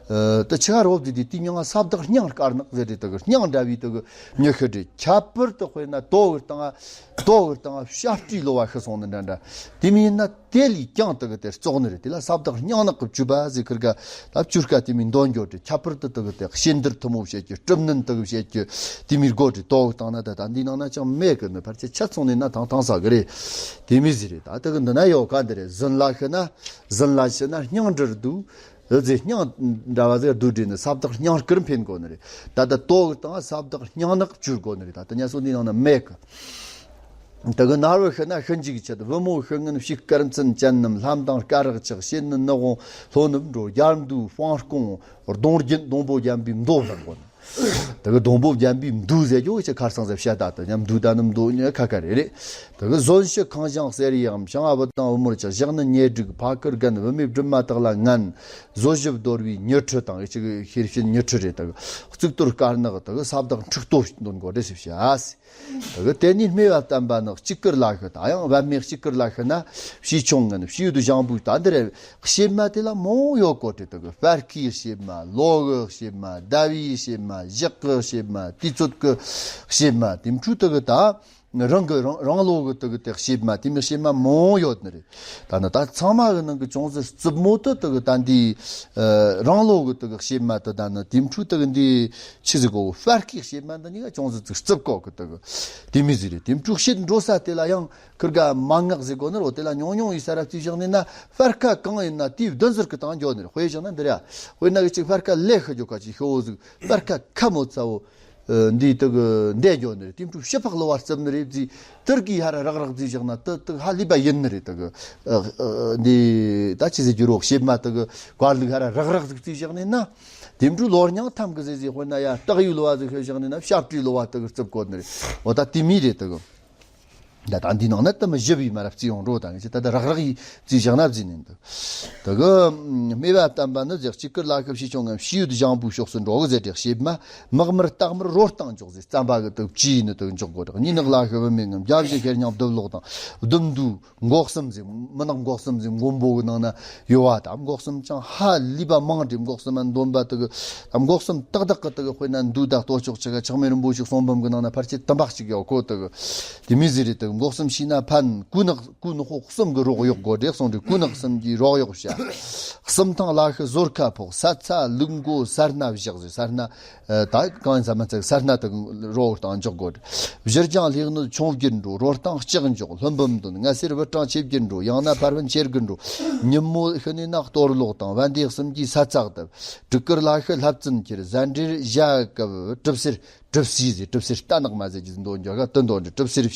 ཨ་དེ་ཆི་ཧ་རོབ་དེ་དེ་དེ་མྱིང་ང་ས་བདག་སྙིང་དཀར་ནག་ཟེར་རེད། དེ་གི་སྙིང་འདྲ་བའི་དེ་གི་མྱི་ཤི་རེད། ཁྱད་པར་དུ་དཔེར་ན་ལྟོ་གི་སྟེང་ང་ལྟོ་གི་སྟེང་ང་བྱ་སྤྲེལ་ལོ་བ་ཤི་སོང་ནི་འདྲ་འདྲ་དེ་མིན་ན། དེ་ལས་ཀྱང་དེ་གི་དེ་བཙོག་ནི་རེད། དེ་ལ་ས་བདག་སྙིང་ནག་གི་བཅུ་པ་ཟེར། ཁིར་ག་ད་བཅུར་ཀ་དེ་མིན་འདོན་འགྱོ་དེ་ཁྱད་པར་དུ་དེ་གི་དེ་ཤེས་འདིར་ཐུ་མོ་བཤད་རྒྱུ། སྐྲུབ་ནན་དེ་གི་བཤད་རྒྱུ་དེ་མིན་དགོ་དེ། ལྟོ་གི་སྟེང་ན་ད་ད་འདི་ནང་ན་ཅང་མེད་གི་ནི། ཕལ་ཆེར་ཆད་སོང་ནི་ན་ཐང་ཐང་ས་གི་རེད། དེ་མི་ཟེར་རེད། ད་དེ་གི་འདི་ན་ཡོད་ག་འདི་རེད། ཟིན་ལ་ཤི་ན་ཟིན་ལ་ཤི་ན་སྙིང་འདྲིར་སྡུག་ཟེར། སྙིང་འདྲ་བ་ཟེར་སྡུག་འདྲི་ནི་ས་བདག་སྙིང་དཀར་འཕེན་དགོ་ནི་རེད། ད་ད་ལྟོ་གི་སྟེང་ས་བདག་སྙིང་ནག་བཅུར་དགོ་ནི་རེད། ད་ད་ཉ་སོ་འདི་ནང་ན་མེད་གི། དེ་གི་ནར་བུ་ཤི་ན་ཤི་འཇིག་བྱེད། བུ་མོ་ཤི་ངན་ཕྱུགས་དཀར་མཚོན་ཅན་རྣམས། ལྷམ་དང་སྐ་རགས་ཆགས། ཕྱེད་ནི་ནི་འོང་ལྷོ་ནུབ་འགྲོ། རྒྱབ་མདུན་སྤང་རྐང་སྡོང་རྒྱན་སྡོང་པོ་བརྒྱན་པའི་མདོ་བཞག་གོ་ནི། དེ་གི་སྡོང་པོ་བརྒྱན་པའི་མདོ་ཟེར་རྒྱུ་ཆི་ཁར་སང་ཟེར་བཤད། ད་དེ་ཉམས་མདོ་ད་ནི་མདོ་ཉི་ཁ་ཁ་རེ་རེད། དེ་གི་ཟོན་ཤི་ཁང་བྱང་གསེར་ཡི་འམ། བྱང་ཨ་བུ་དང་བུ་མོར་ཆགས། བཞག་ནི་ཉེ་དྲུག་ཕ་ཁུར་རྒན། བུད་མེད་སྦྲུམ་མ་དག་ལ་ངན། བཟོ་ཞིབ་རྡོར་བའི་ཉི་ཁྲི་དང་། ཨེ་ཅིག་ཤེར་ཕྱིན་ཉི་ཁྲི་རེད། དེ་གི་གཙུག་ཏོར་དཀར་ནག་དེ་གི་ས་བདག་འཁྲུག་ལྟོ་འདོན་དགོ་རེད་ཟེར་བཤད། དེ་གི་དེ་ནས་སྨེ་བ་བསྟན་པ་ནག་གཅིག་གུར་ལ་ཤི། ད་ཡང་བབ་སྨེ་གཅིག་གུར་ལ་ཤི་ན་བྱིས་ཆུང་ངན། བྱིས་ཡོད་དུ་ཞང་བུ། ད་འདི་རེད། གཤེད་མ་དེ་ལ་མང་ཡོད་གོ་དེ། དེ་གི་དཔལ་ཁའི་གཤེད་མ། ལོ་གི་གཤེད་མ། ཟླ་བའི་གཤེད་མ། ཞག་གི་གཤེད་མ། དུས་ཚོད་གི་གཤེད་མ། དེ་འཕྲུལ་དེ་གི་ད་ རང་གི་རང་རང་ལོ་གི་དེ་གི་དེ་གཤེད་མ་དེ་མོ་གཤེད་མ་མང་ཡོད་ནི་རེད། ད་ནི་ད་ཚང་མ་གི་ནང་གི་ཅུང་ཟད་རྩུབ་མོ་དེ་དེ་གི་ད་འདི་ཨ་རང་ལོ་གི་དེ་གི་གཤེད་མ་དེ་ད་ནི་དེ་འཕྲུལ་དེ་གི་འདི་ཆི་ཟིག་གོ་ཧྥར་ཁི་གཤེད་མ་འདི་གཉིས་ཀ་ཅུང་ཟད་ཅིག་རྩུབ་གོ་གི་དེ་གི་དེ་མོ་ཟིག་རེད། དེ་འཕྲུལ་གཤེད་འགྲོ་ས་དེ་ལ་ཡང་ཁིར་ག་མ་ངག་ཟིག་གོ་ནི་རོ། དེ་ལ་ཉུང་ཉུང་ཡིན་ས་ར་བརྩིས་བཞག་ནི་ན་ཧྥར་ཁ་གང་ཡིན་ན་དེའི་བདུན་ཟུར་གི་སྟེང་འགྱོ་ནི་རེད། དཔེ་བཞག་ན་འདི་རེད། དཔེར་ན་གི་ཅིག་ཧྥར་ཁ་ལེ་ཤི་འགྱོ་ཁ་ཅིག་ཤོ་བོ་ཟིག་ཧྥར་ཁ་ཁ་མོ་ཚ་བོ། ཨ་འདི་དེ་གི་འདས་འགྱོ་ནི་རེད། དེ་འཕྲུལ་ཕྱི་ཕག་ལོ་བ་རྩུབ་ནི་རེད་བརྩིས། དེར་གི་ཧ་ར་རག་རག་བརྩིས་བཞག་ན་དེ་དེ་ཧ་ལས་པ་ཡིན་ནི་རེད། དེ་གི་ཨ་ཨ་འདི་ད་ཅི་ཟེར་རྒྱུ་རོགས་གཤེད་མ་དེ་གི་བཀའ་ལུགས་ཧ་ར་རག་རག་ཟིག་བརྩིས་བཞག་ནི་ན། དེ་འཕྲུལ་ལོ་རྙིང་ཐམ་གི་ཟེར་ཟེར་དཔེར་ན་ཡ་སྟག་ཡོས་ལོ་བ་ཟིག་ཤོད་བཞག་ནི་ན་ཞབས་བྲིས་ལོ་བ་དེ་གི་རྩུབ་གོ་ནི་རེད། འོ་ད་དེ་མོ་རེད་དེ་གི། ད་ད་འདི་ནང་ན་དེ་མོ་བཞི་བའི་མ་ར་བརྩིས་ཡོང་འགྲོ། ད་ངས་ད་ད་རག་རག་ཡིས་བརྩིས་བཞག་ན་བརྩིས་ནས་འདུག་དེ་གི་སྨེ་བ་བསྟན་པ་ནི་ཟེར། གཅིག་གིར་ལ་ཤི་ཕྱི་ཆུང་ངམ་ཕྱི་ཡུལ་ལྗང་བུའི་ཕྱོགས་སུ་འགྲོ་གི་ཟེར་ཏེ་གཤེད་མ། མག་དམར་སྟག་དམར་རོ་སྟེང་འཇོག་ཟེར། རྩམ་པ་གི་དེ་བཅུ་ཡིན་ནི་དེ་འཇོག་དགོས་རེད། གཉིས་ནི་ལ་ཤི་བུད་མེད་ངམ་རྒྱབ་ཀྱི་ཁེར་རྐྱང་བདུད་ལོག་དང་བདུད་འདུལ། མགོ་གསུམ་ཟེར། མི་ནག་མགོ་གསུམ་ཟེར། མགོན་པོ་གི་ནང་ན་ཡོད་བ། ད་མགོ་གསུམ་ཅང་ཧ་ལས་པ་མང་དྲེ། མགོ་གསུམ་མ་འདོན་པ་དེ་གི་ད་མགོ་གསུམ་ཏག་ཏག་གི་དེ་གི་དཔེར་ན་འདུག་ད་ལྟོ་ཅོག་ཆེ་ག་ཆག་མེད་རིན་པོ་ཆེ་གསུང་འབུམ་གི་ནང་ན་ཕལ་ཆེར་དུམ་པ་གཅིག་ཡོད་ཁོ། དེ་གི་དེ་མོ་ཟིག་རེད། དེ་གི་མགོ་གསུམ་ཤེས་ན་ཕན། སྐུ་ནག་སྐུ་ནག་པོ་གསུམ་གི་རོགས་གཡོག་དགོས་རེད་གསུངས་ཏེ། སྐུ་ནག་གསུམ་གྱི་རོགས་གཡོག་བྱ། གསུམ་ཐང་ལ་ཤི་ཟོར་ཁ་ཕོག་ས་ཚ་ལུག་མགོ་སར་སྣ་བཞག་ཟེར། སར་སྣ། ཨ་ད་གང་ཡིན་ས་མ་ཚད་སར་སྣ་དེ་རོགས་དང་འཇོག་དགོས། བཞུར་རྒྱང་ལྷེག་ནི་ཆུང་བསྒྱུར་འགྲོ། རོ་སྟེང་ལྕགས་འཇོག་ལྷུན་འབུམ་འདོན། ང་སེར་བུ་སྲང་ཆེ་བསྒྱུར་འགྲོ། ཡང་ན་ཕར་བུན་ཆེར་བསྒྱུར་འགྲོ། ཉིན་མོ་ཤི་ནི་ནག་གཏོར་ལོག་དང་བན་དེ་གསུམ་གྱིས་ས་ཚགས་བཏབ། དྲུག་དཀར་ལ་ཤི་ལྷ་བཙུན་ཁྱེར། ཟན་འབྲེལ་བཞག་སྐབས་གྲིབ་སེར། གྲིབ་སེར་ཟེར། གྲིབ་སེར་རྟ་ནག་མ་ཟེར་གྱི་འདོན་རྒྱུ་ག་དུ་འདོན་རྒྱུ་གྲིབ་སེར་བྱ།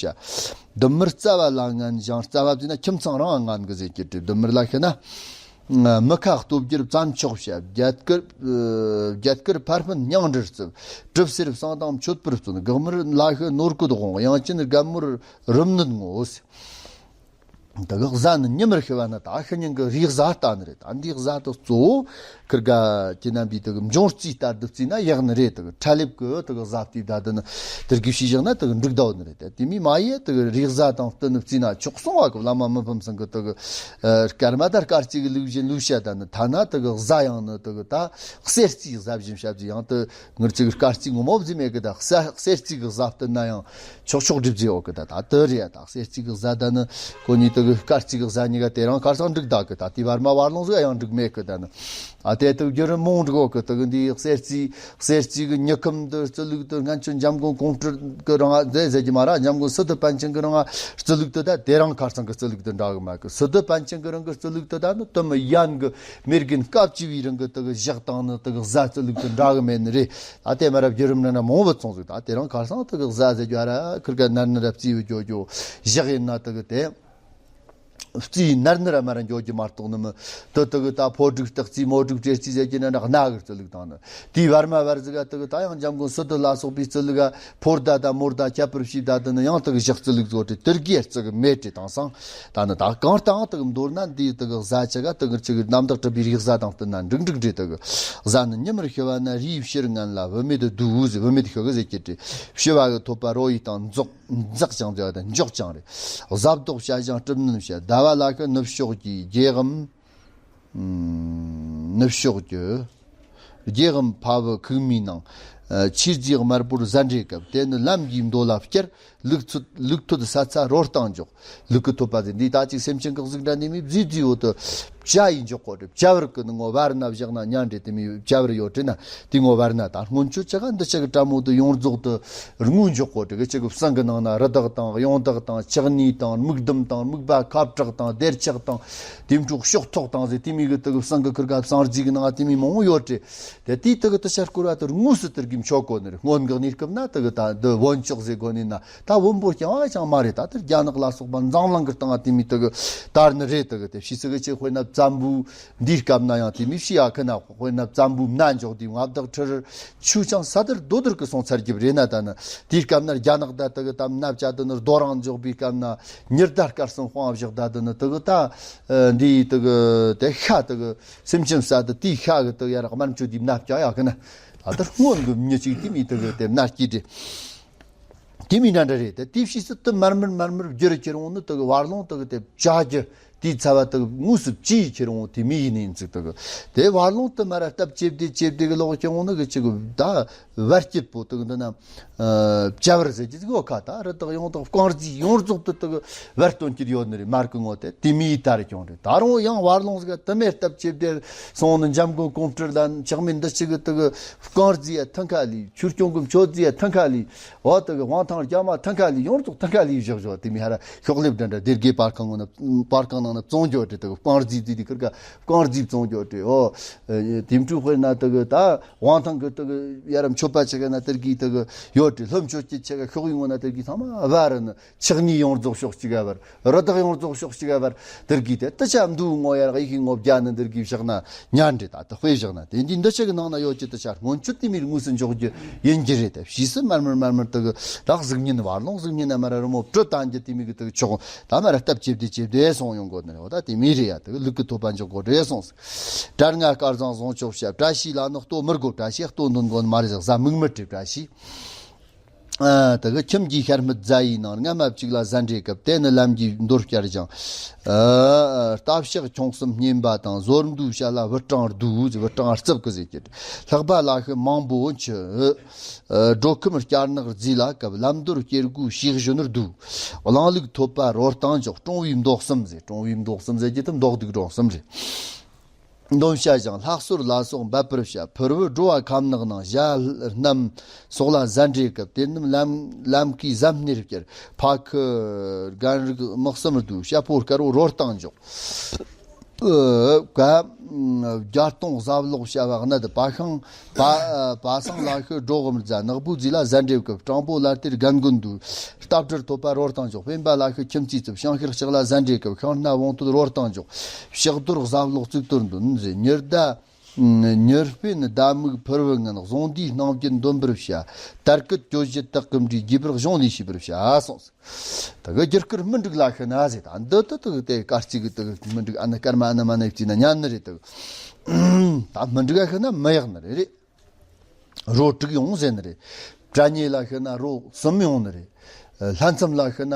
བདུད་དམར་རྩ་བ་ལ་ངན་ཞིང་། རྩ་བ་བརྩིས་ན་ཁྱིམ་ཚང་རང་ང་ངན་གི་ཟེར་གྱི་དྲི། བདུད་དམར་ལ་ཤི་ན། མི་ཁ་སྟོབས་རྒྱུར་བཙན་ཆོག་བྱ། རྒྱ་དཀར་རྒྱ་དཀར་ཕར་ཕན་སྙིང་འདྲིར་བརྩིབས། གྲིབ་སེར་བསང་དང་མཆོད་པར་བརྩོན། སྒག་དམར་ལ་ཤི་ནོར་སྐུད་དབང་། དབྱངས་ཅན་རྒན་མོར་རིམ་ནད་ངོ་། དེ་གི་གཟའ་ནི་ཉི་མར་ཤི་བ་ན་ད་ཤི་ཉིན་གི་རེས་གཟའ་ལྟ་ནི་རེད། ད་འདིའི་གཟའ་དེ་གཙོ་བོ་ཁིར་ག་ཁྱེད་རྣམ་པས་དེ་གི་འབྱུང་རྩིས་ལྟར་དུ་བརྩིས་ན་ཡག་ནི་རེད། དེ་གི་ཁྲ་ལེབ་གི་དེ་གི་གཟའ་བརྩིས་ད་དེ་ནི་དེར་གི་ཤེས་བཞག་ན་དེ་གི་འགྲིག་ད་ནི་རེད། དེ་མི་མ་ཡེ་དེ་གི་རེས་གཟའ་དང་བསྟུན་ནི་བརྩིས་ན་ཆོག་གསུང་བ་གི་བླ་མ་མི་ཕམ་ཚང་གི་དེ་གི་ཨ་སྐར་མ་དང་སྐར་རྩིས་གི་ལུགས་བཞིན་ལུགས་བཤད་ད་ནི། ཐ་ན་དེ་གི་གཟའ་ཡང་ནི་དེ་གི་ད་གསེར་རྩིས་གཟའ་བཞིན་བཤད་རྩིས་ཡང་དེ་ངར་ཚིག་སྐར་རྩིས་ངོ་མ་བརྩིས་མེད་གི། ད་གསེར་རྩིས་གི་གཟའ་བསྟུན་ན་ཡང་ཆོག་ཆོག་སྒྲིབ་རྩིས་ཡོད་གི། ད་ད་དེ་རེད། ད་གསེར་རྩིས་གི་གཟའ་ད་ནི་ཁོ་གཉིས་དེ་གི་སྐར་རྩིས་གི་གཟའ་གཉིས་ཀ་དེ་རང་ཁར་སང་འགྲིག་ད་གི། ད་དེ་བར་མ་བར་ལོང་ཟིག་ཡང་འགྲིག་མེད་གི། ད་ནི་ཨ་དེ་དེ་བརྒྱུད་རིམ་མང་འགྲིག་ཡོད་གི། དེ་གི་འདི་གསེར་རྩིས་གསེར་རྩིས་གི་མྱུ་ཁམས་དེ་རྩི་ལུགས་དེ་སྔན་ཆད་འཇམ་མགོན་ཀོང་སྤྲུལ་གི་རང་ང་མཛད་ཟེར་གྱི་མ་ར། འཇམ་མགོན་སི་ཏུ་པཎ་ཆེན་གི་རང་ང་རྩི་ལུགས་དེ་ད་དེ་རང་ཁར་སང་གི་རྩི་ལུགས་དེ་འདྲ་གི་མ་གི། སི་ཏུ་པཎ་ཆེན་གི་རང་གི་རྩི་ལུགས་དེ་ད་ནི་དུ་མི་ཡན་གི་མེ་རྒན་སྐབས་བཅུ་བའི་རིང་གི་དེ་གི་ཞག་དང་ནི་དེ་གི་གཟའ་རྩི་ལུགས་དེ་འདྲ་གི་མེད་ནི་རེད། ད་དེ་མ་ར་བརྒྱུད་རིམ་ནང་ན་མང་བོ་ཚང་ཟིག། ད་དེ་རང་ཁར་སང་དེ་གི་གཟའ་ཟེར་རྒྱུ་ཨ་ར་ཁིར་ག་ནར་ནི་ར་རྩིས་བུད་རྒྱུ་རྒྱུ་ཞག་ཡིན་ན་དེ་གི་དེ་རྩིས་ནར་ནི་ར་མ་ར་འགྱོ་རྒྱུ་མ་གཏོགས་ནི་མི་དེ་དེ་གི་ད་ཕོ་དྲུག་སྟག་རྩིས་མོ་དྲུག་སྤྲེལ་རྩིས་ཟེར་རྒྱུ་ན་འདྲ་གནའ་གི་རྩི་ལུགས་དང་ནི། དེའི་བར་མ་བར་ཟིག་ག་དེ་གི་ད་ཡང་འཇམ་མགོན་སི་ཏུ་ལ་སོགས་པའི་རྩི་ལུགས་ག་ཕོར་ཟླ་དང་མོར་ཟླ་ཁྱད་པར་བྱས་ད་དེ་ནི་ཡང་དེ་གི་ཞག་རྩི་ལུགས་བཟོ་སྟེ་དེར་གི་རྩི་གི་མེད་དེ། དེང་སང་ད་ནི་ད་གང་ལྟའང་དེ་གི་མདོར་ན་འདིའི་དེ་གི་གཟའ་ཆ་ག་དེ་གི་ཅིག་གི་རྣམ་དག་གྲུབ་པའི་རིགས་གཟའ་དང་བསྟུན་ན་འགྲིག་འགྲིག་འདྲེ། དེ་གི་གཟའ་ནི་ཉི་མར་ཤི་བ་ན་རིའི་ཕྱིར་ངན་ལ་བུད་མེད་དུ་བསྡུ་ཟེར། བུད་མེད་དུ་ཤི་གི་ཟེར་གྱི་དྲི། ཕྱི་བ་གི་ཐོད་པ་རོ་ཡི་དང་འཛག་འཛག་ཅིང་ཟེར་བ་དང་འཇོག་ཅིང་རེད། གཟའ་བདོག་བྱ་ཞིང་གྲིབ་ནན་བྱ། ཟླ་བ་ལ་ཤི་ནུབ་ཕྱོགས་ཀྱི་རྒྱལ་འམ། ནུབ་ཕྱོགས་ཀྱི་རྒྱལ་འམ་ཕ་བུ་ཁུག་མའི་ནང་། ཆོས་རྫས་དམར་པོར་གཟའ་འདྲེ་སྐབས། དེ་ནི་ལམ་གྱི་མདོ་ལ་བསྐྱར། ལུག་ཐུད་ལུག་ཐུད་ས་ཚ་རོ་སྟེང་འཇོག། ལུག་གི་ཐོད་པ་དེ་འདི་ད་ཅིག་སེམས་ཅན་གི་གཟུགས་འདྲ་ནི་མི་བཟི་བཟི་འོ་དུ་བྱ་ཡི་འཇོག་གོ་དྲི། བྱ་བར་གི་ནི་ངོ་བར་ན་བཞག་ན་ཉན་འདྲེ་དེ་མི་བྱ་བར་ཡོད་དྲི་ན་དེ་ངོ་བར་ན། ད་སྔོན་ཆོས་ཅི་ག་འདི་ཅི་གི་བཀྲ་མོ་དུ་ཡོངས་རྫོགས་དུ་རྔུལ་འཇོག་གོ་དྲི་གི་ཅི་གི་བསང་གི་ནང་ན་རི་དྭགས་དང་གཡོན་དྭགས་དང་ལྕགས་ནས་དང་སྨུག་ལྡུམ་དང་སྨུག་པ་ཁབ་ཏྲག་དང་སྡེར་ཆགས་དང་དེ་འཕྲོག་ཤོག་ཐོག་དང་ཟེར་དེ་མི་གི་དུ་གི་བསང་གི་ཁུར་ག་བསང་རྫི་གི་ནང་དེ་མི་མང་བོ་ཡོད་དྲི། དེ་དེའི་དུ་གི་དུ་ཤར་སྐོར་བ་དུ་རྔུལ་སུ་དུར་གི་མཆོག་གོ་ནི་རེད། སྔོན་གི་གནས་སྐབས་ན་དུ་གི་ད་འདི་བོན་ཆོག་ཟེར་གོ་ནི་ན། ད་བོན་པོ་རྐྱང་བ་ཅང་མ་རེད། ད་དེར་རྒྱ་ནག་ལ་སོགས་པ་འཛམ་གླིང་གི་སྟེང་དེ་མི་དེ་གི་དར་ནི་རེད། དེ་གི་དེ་ཕྱིས་སུ་གི་ཆེ་དཔེར་ན་བཙན་པོའི་འདིའི་སྐབས་ན་ཡང་དེ་མི་ཕྱི་ཡ་ཁི་ན་དཔེར་ན་བཙན་པོའི་མནའ་འཇོག་དུས་མངའ་བདག་ཁྲི་རལ་ཆུ་ཅང་ས་དར་རྡོ་དར་གི་སོང་ཚར་རྒྱུ་རེད་ན། ད་ནི་དེའི་སྐབས་ན་རྒྱ་ནག་ད་དེ་གི་ད་མནའ་བཅའ་དེ་ནི་རྡོ་རིང་འཇོག་པའི་སྐབས་ན་ཉི་ཟླ་སྐར་གསུམ་དཔང་བཞག་ད་དེ་ནི་དེ་གི་ད་འདིའི་དེ་གི་དེ་ཤ་དེ་གི་སེམས་ཅན་ས་དེ་དེའི་ཤ་གི་དེ་གི་ཡ་ར་དམར་མཆོད་དེ་མནའ་བཅའ་ཡ་ཁི་ན། ད་དེ་སྔོན་གི་མྱི་གཅིག་དེ་མི་དེ་གི་དེ་མནའ་སྐྱེལ་དེ། དེ་མི་འདྲ་འདྲ་རེད། དེ་དེ་ཕྱིས་སུ་དུ་མར་མར་མར་མར་བསྒྱུར་ཁྱེར་འོང་ནི་དུ་གི་བར་ལོང་དུ་གི་དེ་བྱ་རྒྱུ་ དེའི་ཚ་བ་དག་དངོས་སུ་བཅོས་ཁྱེར་འོང་དེ་མི་ཡིན་ནི་ཡིན་ཚིག་དག་དེ་བར་ལོང་དུ་མ་ར་སྟབས་ཅེབ་དེ་ཅེབ་དེ་གི་ལོག་ཀྱང་འོང་ནི་གི་ཅིག་ད་བར་སྐྱིད་པོ་དག་འདི་ན་བྱ་བར་ཟེར་གྱི་ཟིག་ཡོད་ཁ། ད་རི་དག་ཡོང་དག་རྐང་རྩིས་ཡོངས་རྫོགས་དུ་དག་བར་སྟོན་གྱི་ཡོད་ནི་རེད། མར་གི་ངོ་དེ་དེ་མི་ཡི་ད་རེ་ཀྱང་རེད། ད་རུང་ཡང་བར་ལོང་ཟིག་དུ་མེད་སྟབས་ཅེབ་དེ་སོང་ནི་འཇམ་མགོན་གོང་སྤྲུལ་ལ་ཆགས་མི་འདི་ཅིག་གི་དག་རྐང་རྩིས་ཡ་ཐང་ཁ་ལི་ཆུ་སྐྱོང་གི་མཆོད་རྩིས་ཡ་ཐང་ཁ་ལི། འོ་དེ་གི་དབང་ཐང་རྒྱ་མ་ཐང་ཁ་ལི་ཡོངས་རྫོགས་ཐང་ཁ་ལི་བཞག་བཞག་དེ་མི་ཧ་ར་ཤོག་ལེབ་འདྲ་འདྲ་སྡེ་དགེ་པར་ཁང་ངོ་ན་པར་ཁང་ནང་ན་བཙོང་རྒྱུ་དེ་དེ་གི་རྐང་རྩིས་རྩིས་དེ་ཁིར་ཀ་རྐང་རྩིས་བཙོང་རྒྱུ་དེ། འོ་དེ་འཕྲུལ་དཔེར་ན་དེ་གི་ད་དབང་ཐང་གི་དེ་གི་ཡ་ར་མཆོད་པ་ཆེ་ག་ན་དེར་གི་དེ་གི་ཡོད་དེ། ལྷོ་མཆོད་ཀྱི་ཆེ་ག་ཤོག་ཡིན་ངོ་ན་དེར་གི་ཚང་མ་བ་ར་ནི། ཆགས་ནི་ཡོངས་རྫོགས་ཕྱོགས་གཅིག་ག་བར། རི་དྭགས་ཡོངས་རྫོགས་ཕྱོགས་གཅིག་ག་བར། དེར་གི་དེ་དེ་ཆ་འདུག་ངོ་ཡ་ར་ཡི་གི་ངོ་བརྒྱ་ནི་དེར་གི་བཞག་ན་ཉན་འདྲེ་ད་དེ་དཔེ་བཞག་ན་དེ་འདི་འདི་ཆ་གི་ནང་ན་ཡོད་ཀྱི་དེ་ཆ་སྔོན་ཆད་དེ་མིར་དངོས་སུ་འཇོག་རྒྱུ་ཡིན་གྱི་རེད། དེ་ཕྱིས་སུ་མར་མར་མར་མར་དེ་གི་རག་གཟུགས་བརྙན་བར་ལོང་གཟུགས་བརྙན་ན་མ་ར་རི་མོ་བྲི་བཏང་རྒྱུ་དེ་མི་གི་དེ་གི་ཆོག་ད་མ་ར་སྟབས་ཅེབ་དེ་ཅེབ་དེ་སོང་ཡོང་གོ་ནི་རེད། འོ་ད་དེ་མི་རེད་ཡ། དེ་གི་ལུག་གི་ཐོབ་པ་འཇོག་གོ་རེད་སོང་ཟིག་དྲ་ལྔ་དཀར་ཟངས་བཟང་ཆོག་བྱ། བཀྲ་ཤིས་ལ་ནི་ལྟོ་མི་དགོ། བཀྲ་ཤིས་ལྟོ་འདོན་དགོ་ནི་མ་རེད་ཟིག་བཟའ་མིག་མི་བྲེ་བཀྲ་ཤིས། ཨ། དེ་གི་ཁྱིམ་གྱི་ཤར་སྨད་རྫ་ཡི་ནང་། སྔ་མ་གཅིག་ལ་ཟན་འདྲེ་སྐབས། དེ་ནི་ལམ་གྱི་མདོར་བསྐྱར་ཞིང་། ཨ། རྟ་ཕྱག་ཁྱུང་གསུམ་བསྙེན་པ་དང་། ཟོར་མདོའི་ཞལ་ལ་བུ་སྤྲང་བསྡུ། བུ་སྤྲང་རྩིབ་ཀྱི་ཟེར་གྱི། ལྷགས་པ་ལ་ཤི་མང་པོ་མཆི། ཨ། སྒྲོ་ཁམ་སྐྱ་ནག་རྫས་ལ་སྐབས། ལམ་མདོར་སྐྱེ་དགུའི་ཞིག་གཞོན་བསྡུ། གླང་ལུག་ཐོད་པ་རོ་སྟེང་འཇོག་སྤྲང་བོའི་མདོག་གསུམ་ཟེར། སྤྲང་བོའི་མདོག་གསུམ་ཟེར་གྱི་དེ་མདོག་སྡུག་གྲོང་གསུམ་རེད། འདོན་བྱ་ཞིང་ལྷག་སོར་ལ་སོགས་འབབ་པར་བྱ། ཕུར་བུ་འགྲོ་བ་ཁམ་ནག་ནང་། ཞྭ་སྣམ་སོགས་ལ་ཟན་འདྲེ་སྐབས། དེ་རྣམས་ལམ་ལམ་ཁའི་ཟམ་སྣེར་བསྐྱལ། ཕ་ཁུ་རྒན་རིགས་མི་གསུམ་བསྡུ། ཞྭ་ཕོ་དཀར་བོ་རོ་སྟེང་འཇོག་ཨ། བརྒྱ་སྟོང་ཟབ་ལོག་བྱ་བ་གནད། པ་ཤང་པ་པ་སངས་ལ་ཤི་སྒྲོ་འོག་མར་རྫ། ནག་པོའི་རྫས་ལ་ཟན་འདྲེ་སྐབས། སྤྲང་པོ་ལ་སྟེར་རྒན་རྒོན་བསྡུ། རྟ་སྦྲུལ་ཐོད་པ་རོ་སྟེང་འཇོག་སྤེན་པ་ལ་ཤི་ཁྱིམ་མཚེས་རྩིབ། ཤང་ཤེར་ལྕགས་ལ་ཟན་འདྲེ་སྐབས། ཤིང་སྣ་བོང་སྟོད་རོ་སྟེང་འཇོག་ཕྱག་རྡོར་ཟབ་ལོག་གཙུག་ཏོར་འདོན་ཟེར། ཉི་ཟླ་ཉི་སྤོས་ཟླ་མིག་ཕུར་བུ་ངན། གཟུངས་འདིས་སྣང་བརྒྱད་འདོན་པར་བྱ། དར་སྐུད་གྱོད་བཞི་དག་གི་འདྲིས། རྒྱས་པར་གཞུང་ལས་ཤེས་པར་བྱ་གསུངས། ད་གི་རྒྱུ་སྐར་མི་འགྲིག་ལ་ཤི་ན་ཟེར། ད་འདི་ད་ད་གི་དེ་སྐར་གཅིག་གི་ད་གི་མི་འགྲིག་ཨ་ན་སྐར་མ་ཨ་ན་མ་ན་བརྩིས་ན་ཉན་ནི་རེད། ད་གི་ད་མི་འགྲིག་ཨ་ཤི་ན་མི་ཡག་ནི་རེད་རེད། རོ་དྲུག་ཡོང་ཟེར་ནི་རེད། དྲ་ཉེ་ལ་ཤི་ན་རོ་གསུམ་ཡོང་ནི་རེད། ལྷ་མཚམས་ལ་ཤི་ན་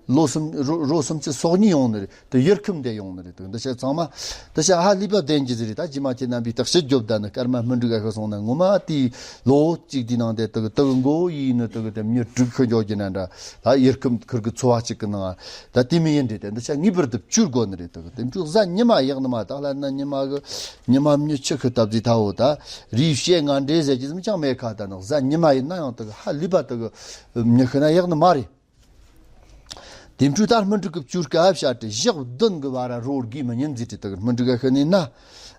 ལོ་གསུམ་རོ་རོ་སུམ་ཅུ་སོ་གཉིས་ཡོང་ནི་རེད། དེ་ཡུལ་ཁམས་དེ་ཡོང་ནི་རེད། དེ་འདི་ཆ་ཚང་མ་འདི་ཆ་ཧ་ལས་པ་བདེན་གྱི་ཟིག་རེད། ད་རྗེས་མ་ཁྱེད་རྣམ་པས་བརྟག་དཔྱད་རྒྱོབ་ད་ནི་སྐར་མ་སྨིན་དྲུག་ག་ཤི་སོང་ན་ངོ་མ་དེའི་ལོ་གཅིག་དེའི་ནང་དེ་དེ་གི་དེ་གི་མགོ་ཡིན་ནི་དེ་གི་དེ་མྱི་དྲུག་ཤི་འགྱོ་གྱི་ན་འདྲ། ད་ཡུལ་ཁམས་ཁུར་གི་འཚོ་བ་གཅིག་གི་ནང་ད་དེ་མི་ཡིན་རེད། དེ་འདི་ཆ་ངེས་པར་དུ་བཅོས་དགོ་ནི་རེད། དེ་གི་དེ་འཕྲུལ་གཟའ་ཉི་མ་ཡག་ནི་མ་ད་ལ་ན་ཉི་མ་གི་ཉི་མ་མྱི་ཆུ་ཁི་སྟབས་ཟིག་ཐའོ་ད་རིའི་བཤད་ང་འདྲེ་ཟེར་གྱི་ཙམ་ཅང་མེད་ཁ། ད་ནི་གཟའ་ཉི་མ་ཡིན་ན་ཡང་དེ་གི་ཧ་ལས་པ་དེ་གི་མྱི་ཤི་ན་ཡག་ནི་མ་རེད། དེ་འཕྲུལ་ད་སྨིན་དྲུག་གི་བཅུ་སྐབས་བྱ་སྤྲེལ་ཞག་བདུན་གི་བར་རོ་དགོས་མི་ཉན་ཟིག་དེ་དེ་གི་སྨིན་དྲུག་ག་ཤི་ནི་ན།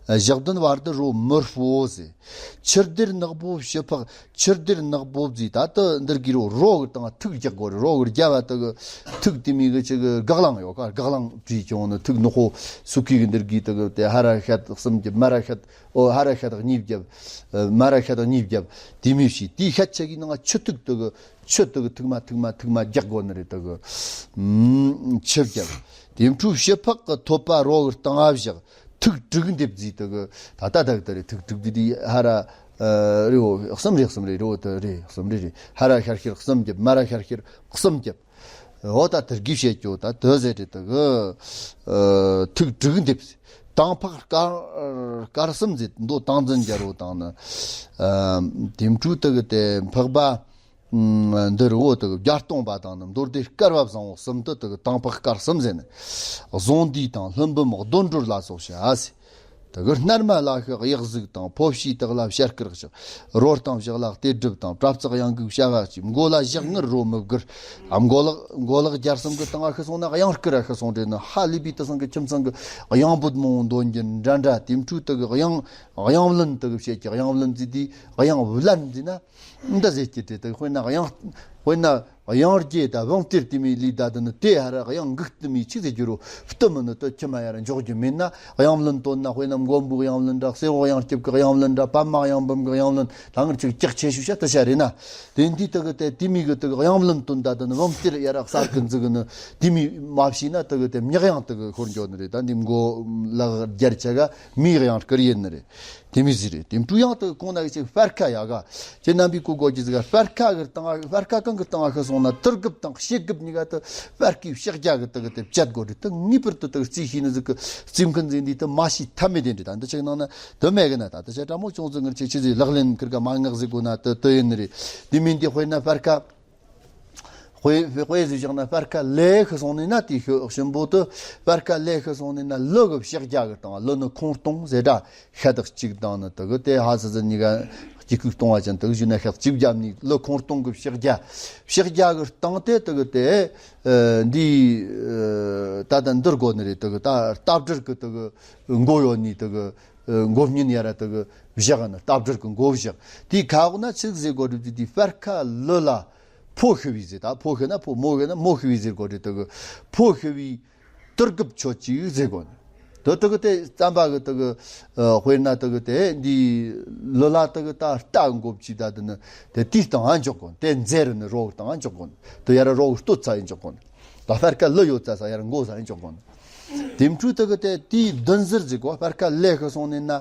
ཞག་བདུན་བར་དུ་རོ་མི་སྤོ་ཟེར། ཆུ་སྡེར་ནག་པོ་ཕྱི་ཕག་ཆུ་སྡེར་ནག་པོ་ཟིག་ད་དུ་འདིར་གི་རོ་རོ་གི་སྟེང་ཐུག་རྒྱག་དགོ་རེད། རོ་གི་རྒྱབ་བ་དེ་གི་ཐུག་དེ་མི་གི་ཅིག་གི་སྒག་ལང་ཡོད་ཀ་སྒག་ལང་བྲིས་ཀྱང་ནི་ཐུག་ནག་པོ་སུ་ཁི་གི་འདིར་གི་དེ་གི་དེ་ཧ་ར་ཤད་གསུམ་གྱི་མ་ར་ཤད། ཨོ་ཧ་ར་ཤ་དག་གཉིས་བརྒྱབ། ཨ། མ་ར་ཤ་དག་གཉིས་བརྒྱབ། དེ་མོ་བྱས་དེའི་ཤ་ཆེ་གི་ནང་ཆུ་ཐིགས་དེ་གི་ཆུ་དེ་གི་ཐིགས་མ་ཐིགས་མ་ཐིགས་མ་རྒྱག་དགོ་ནི་རེད། དེ་གི་ཨམ་ཆུ་བརྒྱབ། དེ་འཕྲོ་ཕྱི་ཕག་གི་ཐོད་པ་རོ་གི་སྟེང་ང་བཞག་ཐིགས་དྲུག་འདེབས་རྫས་དེ་གི་ད་ལྟ་དག་དེ་རེད། ཐིགས་དྲུག་དེ་དེ་ཧ་ར་ཨ་རེ་བོ་གསུམ་རེད། གསུམ་རེད། རེ་བོ་དེ་རེད། གསུམ་རེད་རེད། ཧ་ར་ཤར་ཤར་གསུམ་བརྒྱབ། མ་ར་ཤར་ཤར་གསུམ་བརྒྱབ། འོ་ད་དེར་གི་བཤད་རྒྱུ་ད་དེ་ཟེར་རེད། དེ་གི་ཨ་ཐིགས་དྲུག་འདེབས། དང་ཕག་དཀར་དཀར་གསུམ་ཟེར་མདོ་ཏིང་འཛིན་རྒྱལ་པོ་དང་ནི། ཨ་དེ་འཕྲོ་དེ་གི་དེ་འཕགས་པ་ཨ་འདི་རི་བོ་དེ་གི་བརྒྱ་སྟོང་པ་དང་ནི་མདོ་སྡེ་བསྐལ་པ་བཟང་པོ་གསུམ་དུ་དེ་གི་དང་ཕག་དཀར་གསུམ་ཟེར་ནི། གཟུངས་འདུས་དང་ལྷུན་འབུམ་གདོན་སྒྲོལ་ལ་སོགས་བྱ་ཟེར། དེ་གི་སྣར་མ་ལ་ཤི་གཡག་གཟུགས་དང་། ཕོ་བྱའི་སྟག་ལ་བྱ་དཀར་བཞག་རོ་སྟེང་བཞག་ལ་གཏད་སྒྲུབ་དང་། པྲ་ཙིག་གཡང་འགུགས་བྱ་བ་གཅིག་མགོ་ལ་ཞག་ངར་རོ་མི་བསྒུར། ཨ་མགོ་ལག་མགོ་ལག་རྒྱལ་སྲུང་གི་སྟེང་ང་ཤི་སོང་ན་གཡང་དཀར་ར་ཤི་སོང་རེད་ནི། ཧ་ལས་པའི་དེ་སང་གི་ཁྱིམ་ཚང་གི་གཡང་འབོད་མང་བོ་འདོན་རྒྱུ་འདྲ་འདྲ། དེ་འཕྲོ་དེ་གི་གཡང་གཡང་བླུན་དེ་གི་བཤད་ཀྱི་གཡང་བླུན་ཟེར་དུས་གཡང་བླན་ཟེར་ན། འདི་ཟེར་གྱི་དེ་དེ་དཔེར་ན་གཡང་དཔེར་ན་གཡང་རྒྱལ་དང་བང་གཏེར་དེ་མོའི་ལས་ད་དེ་ནི་དེ་ཧ་ར་གཡང་འགུགས་དེ་མོའི་ཆི་ཟེར་རྒྱུ་རོ་བཏུ་མི་ནི་དེ་ཁྱི་མ་ཡ་ར་འཇོག་རྒྱུ་མེད་ན། གཡང་བླུན་བཏོན་ན་དཔེར་ན་མགོན་པོའི་གཡང་བླུན་ར་གསེར་འོག་གཡང་སྐྱབས་ཀྱི་གཡང་བླུན་ར་པདྨ་གཡང་འབུམ་གྱི་གཡང་བླུན་ད་ངར་ཅིག་ཀྱག་ཆེ་ཤོས་ཤ་དེ་ཤ་རེད་ན། དེ་འདི་དེ་གི་དེ་དེ་མོའི་གི་དེ་གི་གཡང་བླུན་བཏོན་ད་དེ་ནི་བང་གཏེར་ཡ་ར་གསར་གི་འཛུགས་གི་ནི་དེ་མོའི་མ་བྱས་ན་དེ་གི་དེ་མྱི་གཡང་དེ་གི་ཤོར་འགྱོ་ནི་རེད། ད་འདི་མགོ་ལག་རྒྱལ་ཆ་ག་མིའི་གཡང་དཀར་ཡིན་ནི་རེད། དེ་མི་ཟིག་རེད། དེ་འཕྲུལ་ཡང་དུ་གོང་ན་ཅིག་སྤར་ཁ་ཡག་ག་ཁྱེད་རྣམ་པའི་གོ་དགོས་ཀྱི་ཟིག་སྤར་ཁ་གི་སྟེང་ང་སྤར་ཁ་གང་གི་སྟེང་ང་ཤི་སོང་ན་དུར་དགུ་དང་ཤེལ་དགུ་གཉིས་ཀ་དུ་སྤར་ཁའི་ཕྱག་རྒྱ་གི་དུ་གི་དེ་བཅད་དགོས་རེད། དུ་ངེས་པར་དུ་དུ་རྩིས་ཤེས་ནི་ཟིག་གི་རྩིས་མཁན་ཟིག་འདི་དུ་མ་ཤེས་ཐབས་མེད་དེ་འདྲ། ད་འདི་ཆེག་ནང་ན་དུ་མེད་གི་ན། ད་དུ་ཆ་ཀྲ་མོ་ཅུང་ཟིག་ངར་ཆེ་ཆེ་ཟིག་ལག་ལེན་ཁིར་ག་མ་ངག་ཟིག་དགོས་ན་དུ་དུ་ཡིན་ནི་རེད། དེ་མིན་དེ་དཔེར་ན་སྤར་ཁ། དཔེ་དཔེ་ཟིག་བཞག་ན་སྤར་ཁ་ལས་ཤི་སོང་ནས་ན་དེའི་ཤོ་གཤིན་པོ་དུ་སྤར་ཁ་ལས་ཤི་སོང་ནས་ན་ལུ་གི་ཕྱག་རྒྱ་གི་སྟེང་ལུ་ནི་ཁོང་སྟོང་ཟེར་འདྲ་ཤ་དག་གཅིག་དང་ནི་དུ་གི་དེ་ཧ་སི་ཟི་གཉིས་ཀ་གཅིག་ཁུག་གཏོང་བ་ཅན་དུ་གི་བཞུགས་ན་ཤ་གཅིག་བརྒྱབ་ནས་ལུ་ཁོང་སྟོང་གི་ཕྱག་རྒྱ་ཕྱག་རྒྱ་གི་སྟེང་དེ་དུ་གི་དེ་ཨ་འདི་ཨ་ད་ད་འདིར་དགོ་ནི་རེད། དུ་གི་ད་ལྟ་བྲལ་གི་དུ་གི་མགོ་ཡོད་ནི་དུ་གི་ཨ་མགོ་བརྙན་ཡ་ར་དུ་གི་བཞག་ནི་ལྟ་བྲལ་གི་མགོ་བཞག་དེའི་ཁ་འོག་ན་ཆི་ཟིག་དགོ་སྒྲུབ་དུས་དེ་སྤར་ཁ་ལུ་ལ། ཕོ་ཤི་བའི་ཟེར། ད་ཕོ་ཤི་ན་ཕོ། མོ་ཤི་ན་མོ་ཤི་བའི་ཟེར་དགོས་རེད། དེ་གི་ཕོ་ཤི་བའི་དུར་དགུ་ཁྱོད་ཅིག་ཟེར་དགོས་ནི། དེ་དེ་གི་དེ་རྩམ་པ་གི་དེ་གི་ཨ་དཔེར་ན་དེ་གི་དེ་འདི་ལུ་ལ་དེ་གི་ད་རྟ་མགོ་བཅུག་ད་དེ་ནི་དེ་དེའི་སྟེང་ང་འཇོག་དགོས་ནི། དེ་མཛེ་རུ་ནི་རོ་གི་སྟེང་ང་འཇོག་དགོས་ནི། དེ་ཡ་ར་རོ་གི་སྟོད་ཚ་ཡི་འཇོག་དགོས་ནི། ད་སྤར་ཁ་ལུ་ཡོད་ཚ་ས་ཡ་ར་མགོ་ས་ཡི་འཇོག་དགོས་ནི། དེ་འཕྲུལ་དེ་གི་དེ་དེའི་བདུན་ཟུར་ཟིག་གོ་སྤར་ཁ་ལས་ཤི་སོང་ནས་ན།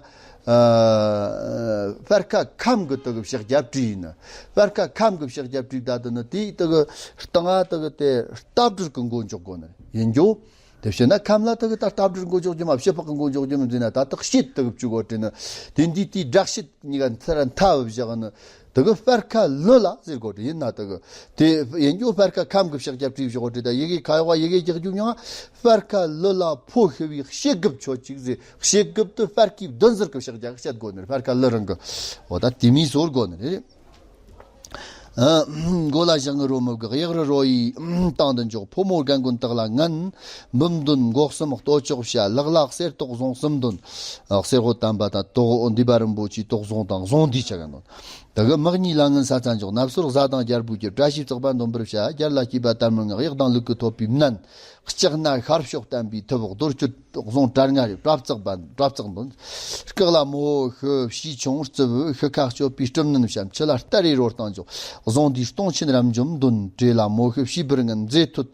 ཨ་སྤར་ཁ་ཁམ་གི་དེ་གི་ཕྱག་རྒྱ་བྲིས་ཡིན་ན། སྤར་ཁ་ཁམ་གི་ཕྱག་རྒྱ་བྲིས་ད་དེ་ནི་དེའི་དེ་གི་སྟེང་ང་དེ་གི་དེ་ལྟ་བྲལ་གི་མགོ་འཇོག་དགོས་ནི་ཡིན་རྒྱུ། དེ་བྱས་ན་ཁམ་ལ་དེ་གི་ད་ལྟ་བྲལ་མགོ་འཇོག་རྒྱུ་མ་ཕྱི་ཕག་གི་མགོ་འཇོག་རྒྱུ་མ་འཛིན་ན་ད་དེ་གི་ཤེད་དེ་གི་བཅུག་གོ་བྲིས་ནི། དེ་འདི་དེའི་སྦྲག་ཤེད་གཉིས་ཀ་མཐར་མཐའ་བཞག་ནི། དེ་གི་སྤར་ཁ་ལུ་ལ་ཟེར་དགོས་དེ་ཡིན་ན་དེ་གི་དེ་ཡིན་རྒྱུ་སྤར་ཁ་ཁམ་གི་ཕྱག་རྒྱ་བྲིས་བཞག་དེ་ད་ཡི་གེ་ཁ་ཡོག་ཡི་གེ་རྒྱག་རྒྱུ་མྱང་སྤར་ཁ་ལུ་ལ་ཕོ་ཤི་བའི་ཤེལ་དགུ་ཁྱོད་ཅིག་ཟེར། ཤེལ་དགུ་དེ་སྤར་ཁའི་བདུན་ཟུར་གི་ཕྱག་རྒྱ་གི་བཤད་དགོས་ནི། སྤར་ཁ་ལུ་རང་གི་འོ་ད་དེ་མིའི་ཟོར་དགོས་ནི་རེད། ཨ་མགོ་ལ་ཞང་གི་རོ་མི་གི་གཡག་རི་རོ་ཡི་སྟེང་དུ་འཇོག་ཕོ་མོ་རྒན་རྒོན་དག་ལ་ངན། འབུམ་བདུན་མགོ་གསུམ་ལྟོ་ལྕོག་བྱ། ལག་ལ་གསེར་ཏོག་ཟུང་གསུམ་འདོན། གསེར་འོད་དམ་པ་དང་ཏོག་འོ་འདི་པ་རིན་པོ་ཆེའི་ཏོག་ཟོང་དང་ཟོང་འདི་ཆ་ག་འདོན། དེ་གི་དམག་གཉིས་ལ་ངན་ས་ཚ་འཇོག་ནབ་སོར་བཟའ་དང་རྒྱལ་པོའི་རྒྱུ། བཀྲ་ཤིས་བརྩེགས་པ་འདོན་པར་བྱ། རྒྱལ་ལ་སྐྱིད་པ་དར་མར་ངག་གཡག་དང་ལུག་གི་ཐོད་པའི་མནན། ལྕགས་སྣ་ཤར་ཕྱོགས་བསྟན་པའི་ཐུབ། རྡོ་གཅོད་ཟོང་གྲལ་ལྔ་རེ་པྲ་བརྩེགས་པ་པྲ་བརྩེགས་འདོན། སྐག་ལ་མོ་ཤི་བྱིའུ་ཆུང་རྩིབ། ཤི་ཁ་གཅོད་པའི་སྤྲིན་ནན་བྱ། མཆུ་ལ་སྟ་རེ་རོ་སྟེང་འཇོག་ཟོང་འདིའི་སྟོང་ཆེན་རབ་འཇོམས་འདོན། བྲེ་ལ་མོ་ཤི་བྱིའུ་འབུར་ངན། མཛེ་ཐོད་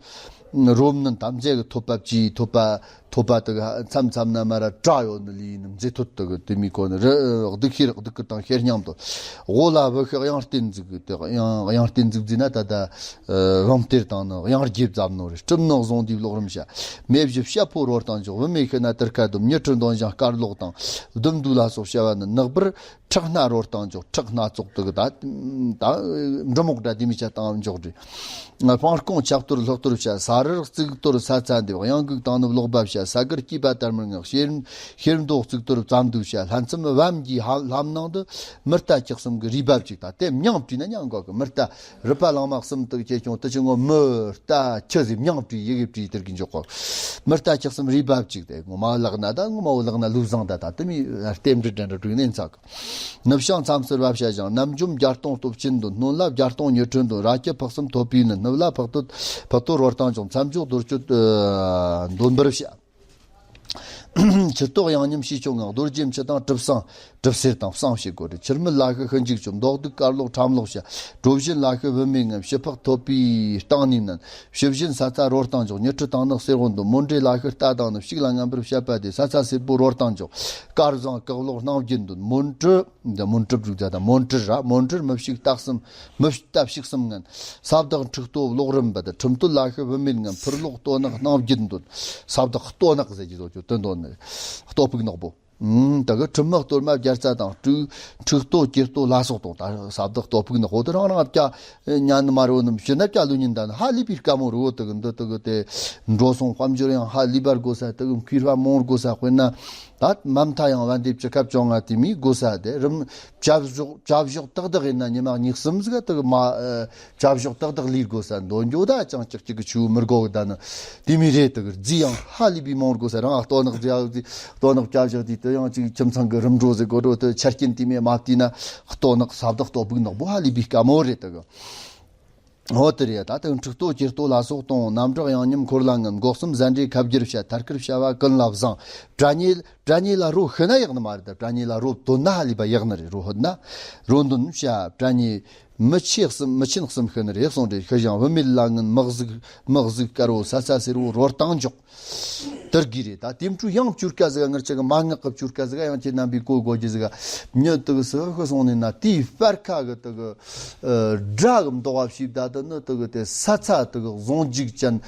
རོ་མནན་དང་མཛེ་གི་ཐོད་པ་བཅས། ཐོད་པ་ཐོད་པ་དེ་གི་མཚམས་མཚམས་ན་མ་ར་བྲག་ཡོད་ནི་ལི་ཡིན་ནི། མཛེ་ཐོད་དེ་གི་དེ་མི་གོ་ནི་རི་སྡུག་ཤེར་སྡུག་གི་དང་ཤེར་སྙིང་དོ། འོ་ལ་བུ་ཤི་གཡང་རྟེན་འཛུགས་གི་དེ་གཡང་གཡང་རྟེན་འཛུགས་འཛིན་ན་ད་ད་ཨ་བང་གཏེར་དང་ནི་གཡང་རྒྱས་བརྩམས་ནོ་རེད། སྲིབ་ནག་ཟོང་འདིའི་ལོག་རིམ་བྱ། མེ་བཞི་བྱ་ཕོ་རོ་སྟེང་འཇོག་བུད་མེད་ཤི་ན་དུར་ཁ་སྡོམ། ཉི་ཁྲི་འདོན་ཞིང་དཀར་ལོག་དང་། ལྡུམ་དུ་ལ་སོགས་བྱ་བ་ནི་ནག་པར། ཁྲག་སྣ་རོ་སྟེང་འཇོག་ཁྲག་སྣ་ཚོགས་དེ་གི་ད་ད་འབྲི་མོག་འདྲ་དེ་མི་ཆ་སྟེང་འཇོག་འདྲི། སྤང་རྐང་ཆག་གཏོར་ལྷག་གཏོར་བྱ། ས་རར་གཙུག་གཏོར་ས་ཚ་འདེབས། གཡང་འགུགས་དང་ནི་ལོག་པ་བྱ། ས་གར་སྐྱིད་པ་དར་མར་ངག་ཤེར་ཤེར་མདོག་གཙུག་གཏོར་བརྩམས་འདུག་བྱ། ལྷ་མཚམས་བམ་གྱི་ལྷ་ལྷམ་ནང་དུ་མི་རྟ་ཁྱི་གསུམ་གྱི་རུས་པ་བཅུག་ད་དེ་མྱང་བྲིས་ན་མྱང་གོ་གི་མི་རྟ། རུས་པ་ལང་མ་གསུམ་དུ་ཁྱེར་ཁྱོང་དུ་ཆུ་ངོ་མི་རྟ་ཁྱི་ཟེར་མྱང་བྲིས་ཡི་གེ་བྲིས་དེར་གི་འཇོག་གོ། མི་རྟ་ཁྱི་གསུམ་རུས་པ་བཅུག་དེ་ངོ་མ་ལག་ན་ད་ངོ་མ་བོ་ལག་ན་ལུས་བཟང་ད་ད་དེ་མི་རྟེན་འབྲེལ་འདྲ་འདྲ་བྲིས་ནས་འཚག་ནུབ་བྱང་མཚམས་སུ་རྦབ་བྱ་ཞིང་། རྣམ་འཇོམས་བརྒྱ་སྟོང་སྟོབས་ཆེན་འདོན། སྣོད་ལ་བརྒྱ་སྟོང་ཉི་ཁྲི་འདོན། རྭ་ཁྱི་ཕག་གསུམ་ཐོད་པའི་ནི། སྣུབ་ལ་ཕག་ཏོ་ཕག་ཏོ་རོ་སྟེང་འཇོག་མཚམས་འཇོག་རྡོ་གཅོད་འདོན་པར་བྱ། ཁྱི་ལྟོགས་གཡང་ཉམས་ཤི་ཆུང་ངག་རྡོ་རྗེ་མཆུ་དང་གྲིབ་སང་གྲིབ་སེར་དང་བསང་བྱེད་དགོས་རེད། ཁྱི་མིད་ལ་ཤི་ཤིན་ཅིག་བཅོམ། མདོག་སྡུག་དཀར་ལོག་ཁྲམ་ལོག་བྱ། གྲོ་བཞིན་ལ་ཤི་བུད་མེད་ངན། ཕྱི་ཕག་ཐོད་པའི་སྟེང་ནས་མནན། ཕྱི་བཞིན་ས་ཚ་རོ་སྟེང་འཇོག་ཉི་ཁྲི་དང་ནག་གསེར་འོད་འདོན། མོན་གྲུ་ལ་ཤི་རྟ་དང་ནི། ཕྱུགས་ལ་ངན་པར་བཤད་པ་དེ། ས་ཚ་སེར་པོ་རོ་སྟེང་འཇོག་དཀར་བཟང་བཀག་ལོག་སྣང་བརྒྱད་འདོན། མོན་གྲུ། འདི་མོན་གྲུ་བྲུག་རྫ་དང་མོན་གྲུ་ར་མོན་གྲུར་མི་ཕྱུགས་རྟ་གསུམ་མི་རྟ་ཕྱུགས་གསུམ་ངན། ས་བདག་འཁྲུག་ལྟོ་ལོག་རིམ་པ་དང་ཁྲིམས་སྟོད་ལ་ཤི་བུད་མེད་ངན། ཕུར་ལོག་ལྟོ་ནག་སྣང་བརྒྱད་འདོན། ས་བདག་ལྟོ་ནག་ཟེར་གྱི་བཟོ་རྒྱུ་དོན་དོན་ནི་ལྟོ་ཕུག་ནག་པོ། ཨུམ་ད་གི་ཁྲིམས་དམག་གཏོར་མ་བརྒྱ་རྩ་དང་འཁྲུག་འཁྲུག་ལྟོ་སྐྱེ་ལྟོ་ལ་སོགས་དང་ད་ས་བདག་ལྟོ་ཕུག་ནག་པོ་དེ་རང་རང་བཀྱ་ཉན་མ་རོ་ནི་ཕྱི་ན་བཀྱ་ལུ་ཉིན་ད་ནི་ཧ་ལི་པི་དཀའ་མོ་རུ་བོ་དེ་གི་འདི་དེ་གི་དེ་འགྲོ་སོང་དཔལ་འབྱོར་ཡང་ཧ་ལི་པར་དགོས་ས་དེ་གི་མཁས་པ་མང་དགོས་ས་དཔེར་ན། ད་མ་མཐའ་ཡང་བན་དེ་བཅུ་ཁ་བཅོ་ལྔ་དེ་མིའི་དགོས་ས་དེ་རིམ་བྱ་བཞག་བྱ་བཞག་ཏག་ཏག་ཡིན་ན་ཉི་མ་གཉིས་གསུམ་ཟིག་དེ་གི་མ་བྱ་བཞག་ཏག་ཏག་ལས་དགོས་ས་འདོན་རྒྱུ་ད་ཅང་ཅིག་ཅིག་གི་ཆུ་མི་དགོ་གི་ད་ནི་དེ་མི་རེད། དེ་གི་རྫི་ཡང་ཧ་ལས་པའི་མང་དགོས་ས་རང་ལྟོ་ནག་རྫི་ཡང་ལྟོ་ནག་བྱ་བཞག་དེ་དེ་ཡང་ཅིག་ཁྱིམ་ཚང་གི་རིམ་གྲོ་ཟིག་གོ་འགྲོ་དེ་ཆ་རྐྱེན་དེ་མེད་མ་བལྟས་ན་ལྟོ་ནག་ས་བདག་ལྟོ་ཕུག་ནག་པོ་ཧ་ལས་པའི་དཀའ་མོ་རེད་དེ་གི། འོ་དེ་རེད། ད་དུང་འཁྲུག་ལྟོ་སྐྱེ་ལྟོ་ལ་སོགས་དང་། རྣམ་དྲག་གཡང་ཉམས་འཁོར་ལ་ངན། མགོ་གསུམ་ཟན་འདྲེ་ཁ་བསྒྱུར་བྱ། ཐར་ཁུར་བྱ་བ་ཀུན་ལ་བཟང་། དྲ་ཉེ་དྲ་ཉེ་ལ་རོ་ཤི་ན་ཡག་ནི་མ་རེད། ད་དྲ་ཉེ་ལ་རོ་འདོན་ན་ཧ་ལས་པ་ཡག་ནི་རེད། རོ་ཤི་ན་རོ་འདོན་བྱ། དྲ་ཉེ་ མི་ཆེ་གསུམ་མི་ཆེན་གསུམ་ཤི་ནི་རེད་གསུངས་ཏེ། ཤི་ཞིང་བུད་མེད་ལ་ངན་མི་གཟུགས་མི་གཟུགས་དཀར་བོ། ས་ཚ་སེར་བོ་རོ་སྟེང་འཇོག་དེར་གི་རེད། ད་དེ་འཕྲུལ་ཡང་བཅུར་ཀ་ཟིག་ངར་ཆ་གི་མ་ངག་གི་བཅུར་ཀ་ཟིག་ཡང་ཁྱེད་རྣམ་པའི་གོ་གོ་རྒྱུ་ཟིག་མྱི་དུ་གི་སི་ཧི་ཤི་སོང་ནས་ན། དེའི་སྤར་ཁ་གི་དུ་གི་དགྲ་གི་མདོག་བ་བྱིས་ད་དུ་ནི་དུ་གི་དེ་ས་ཚ་དུ་གི་ཟུང་འཇུག་ཅན་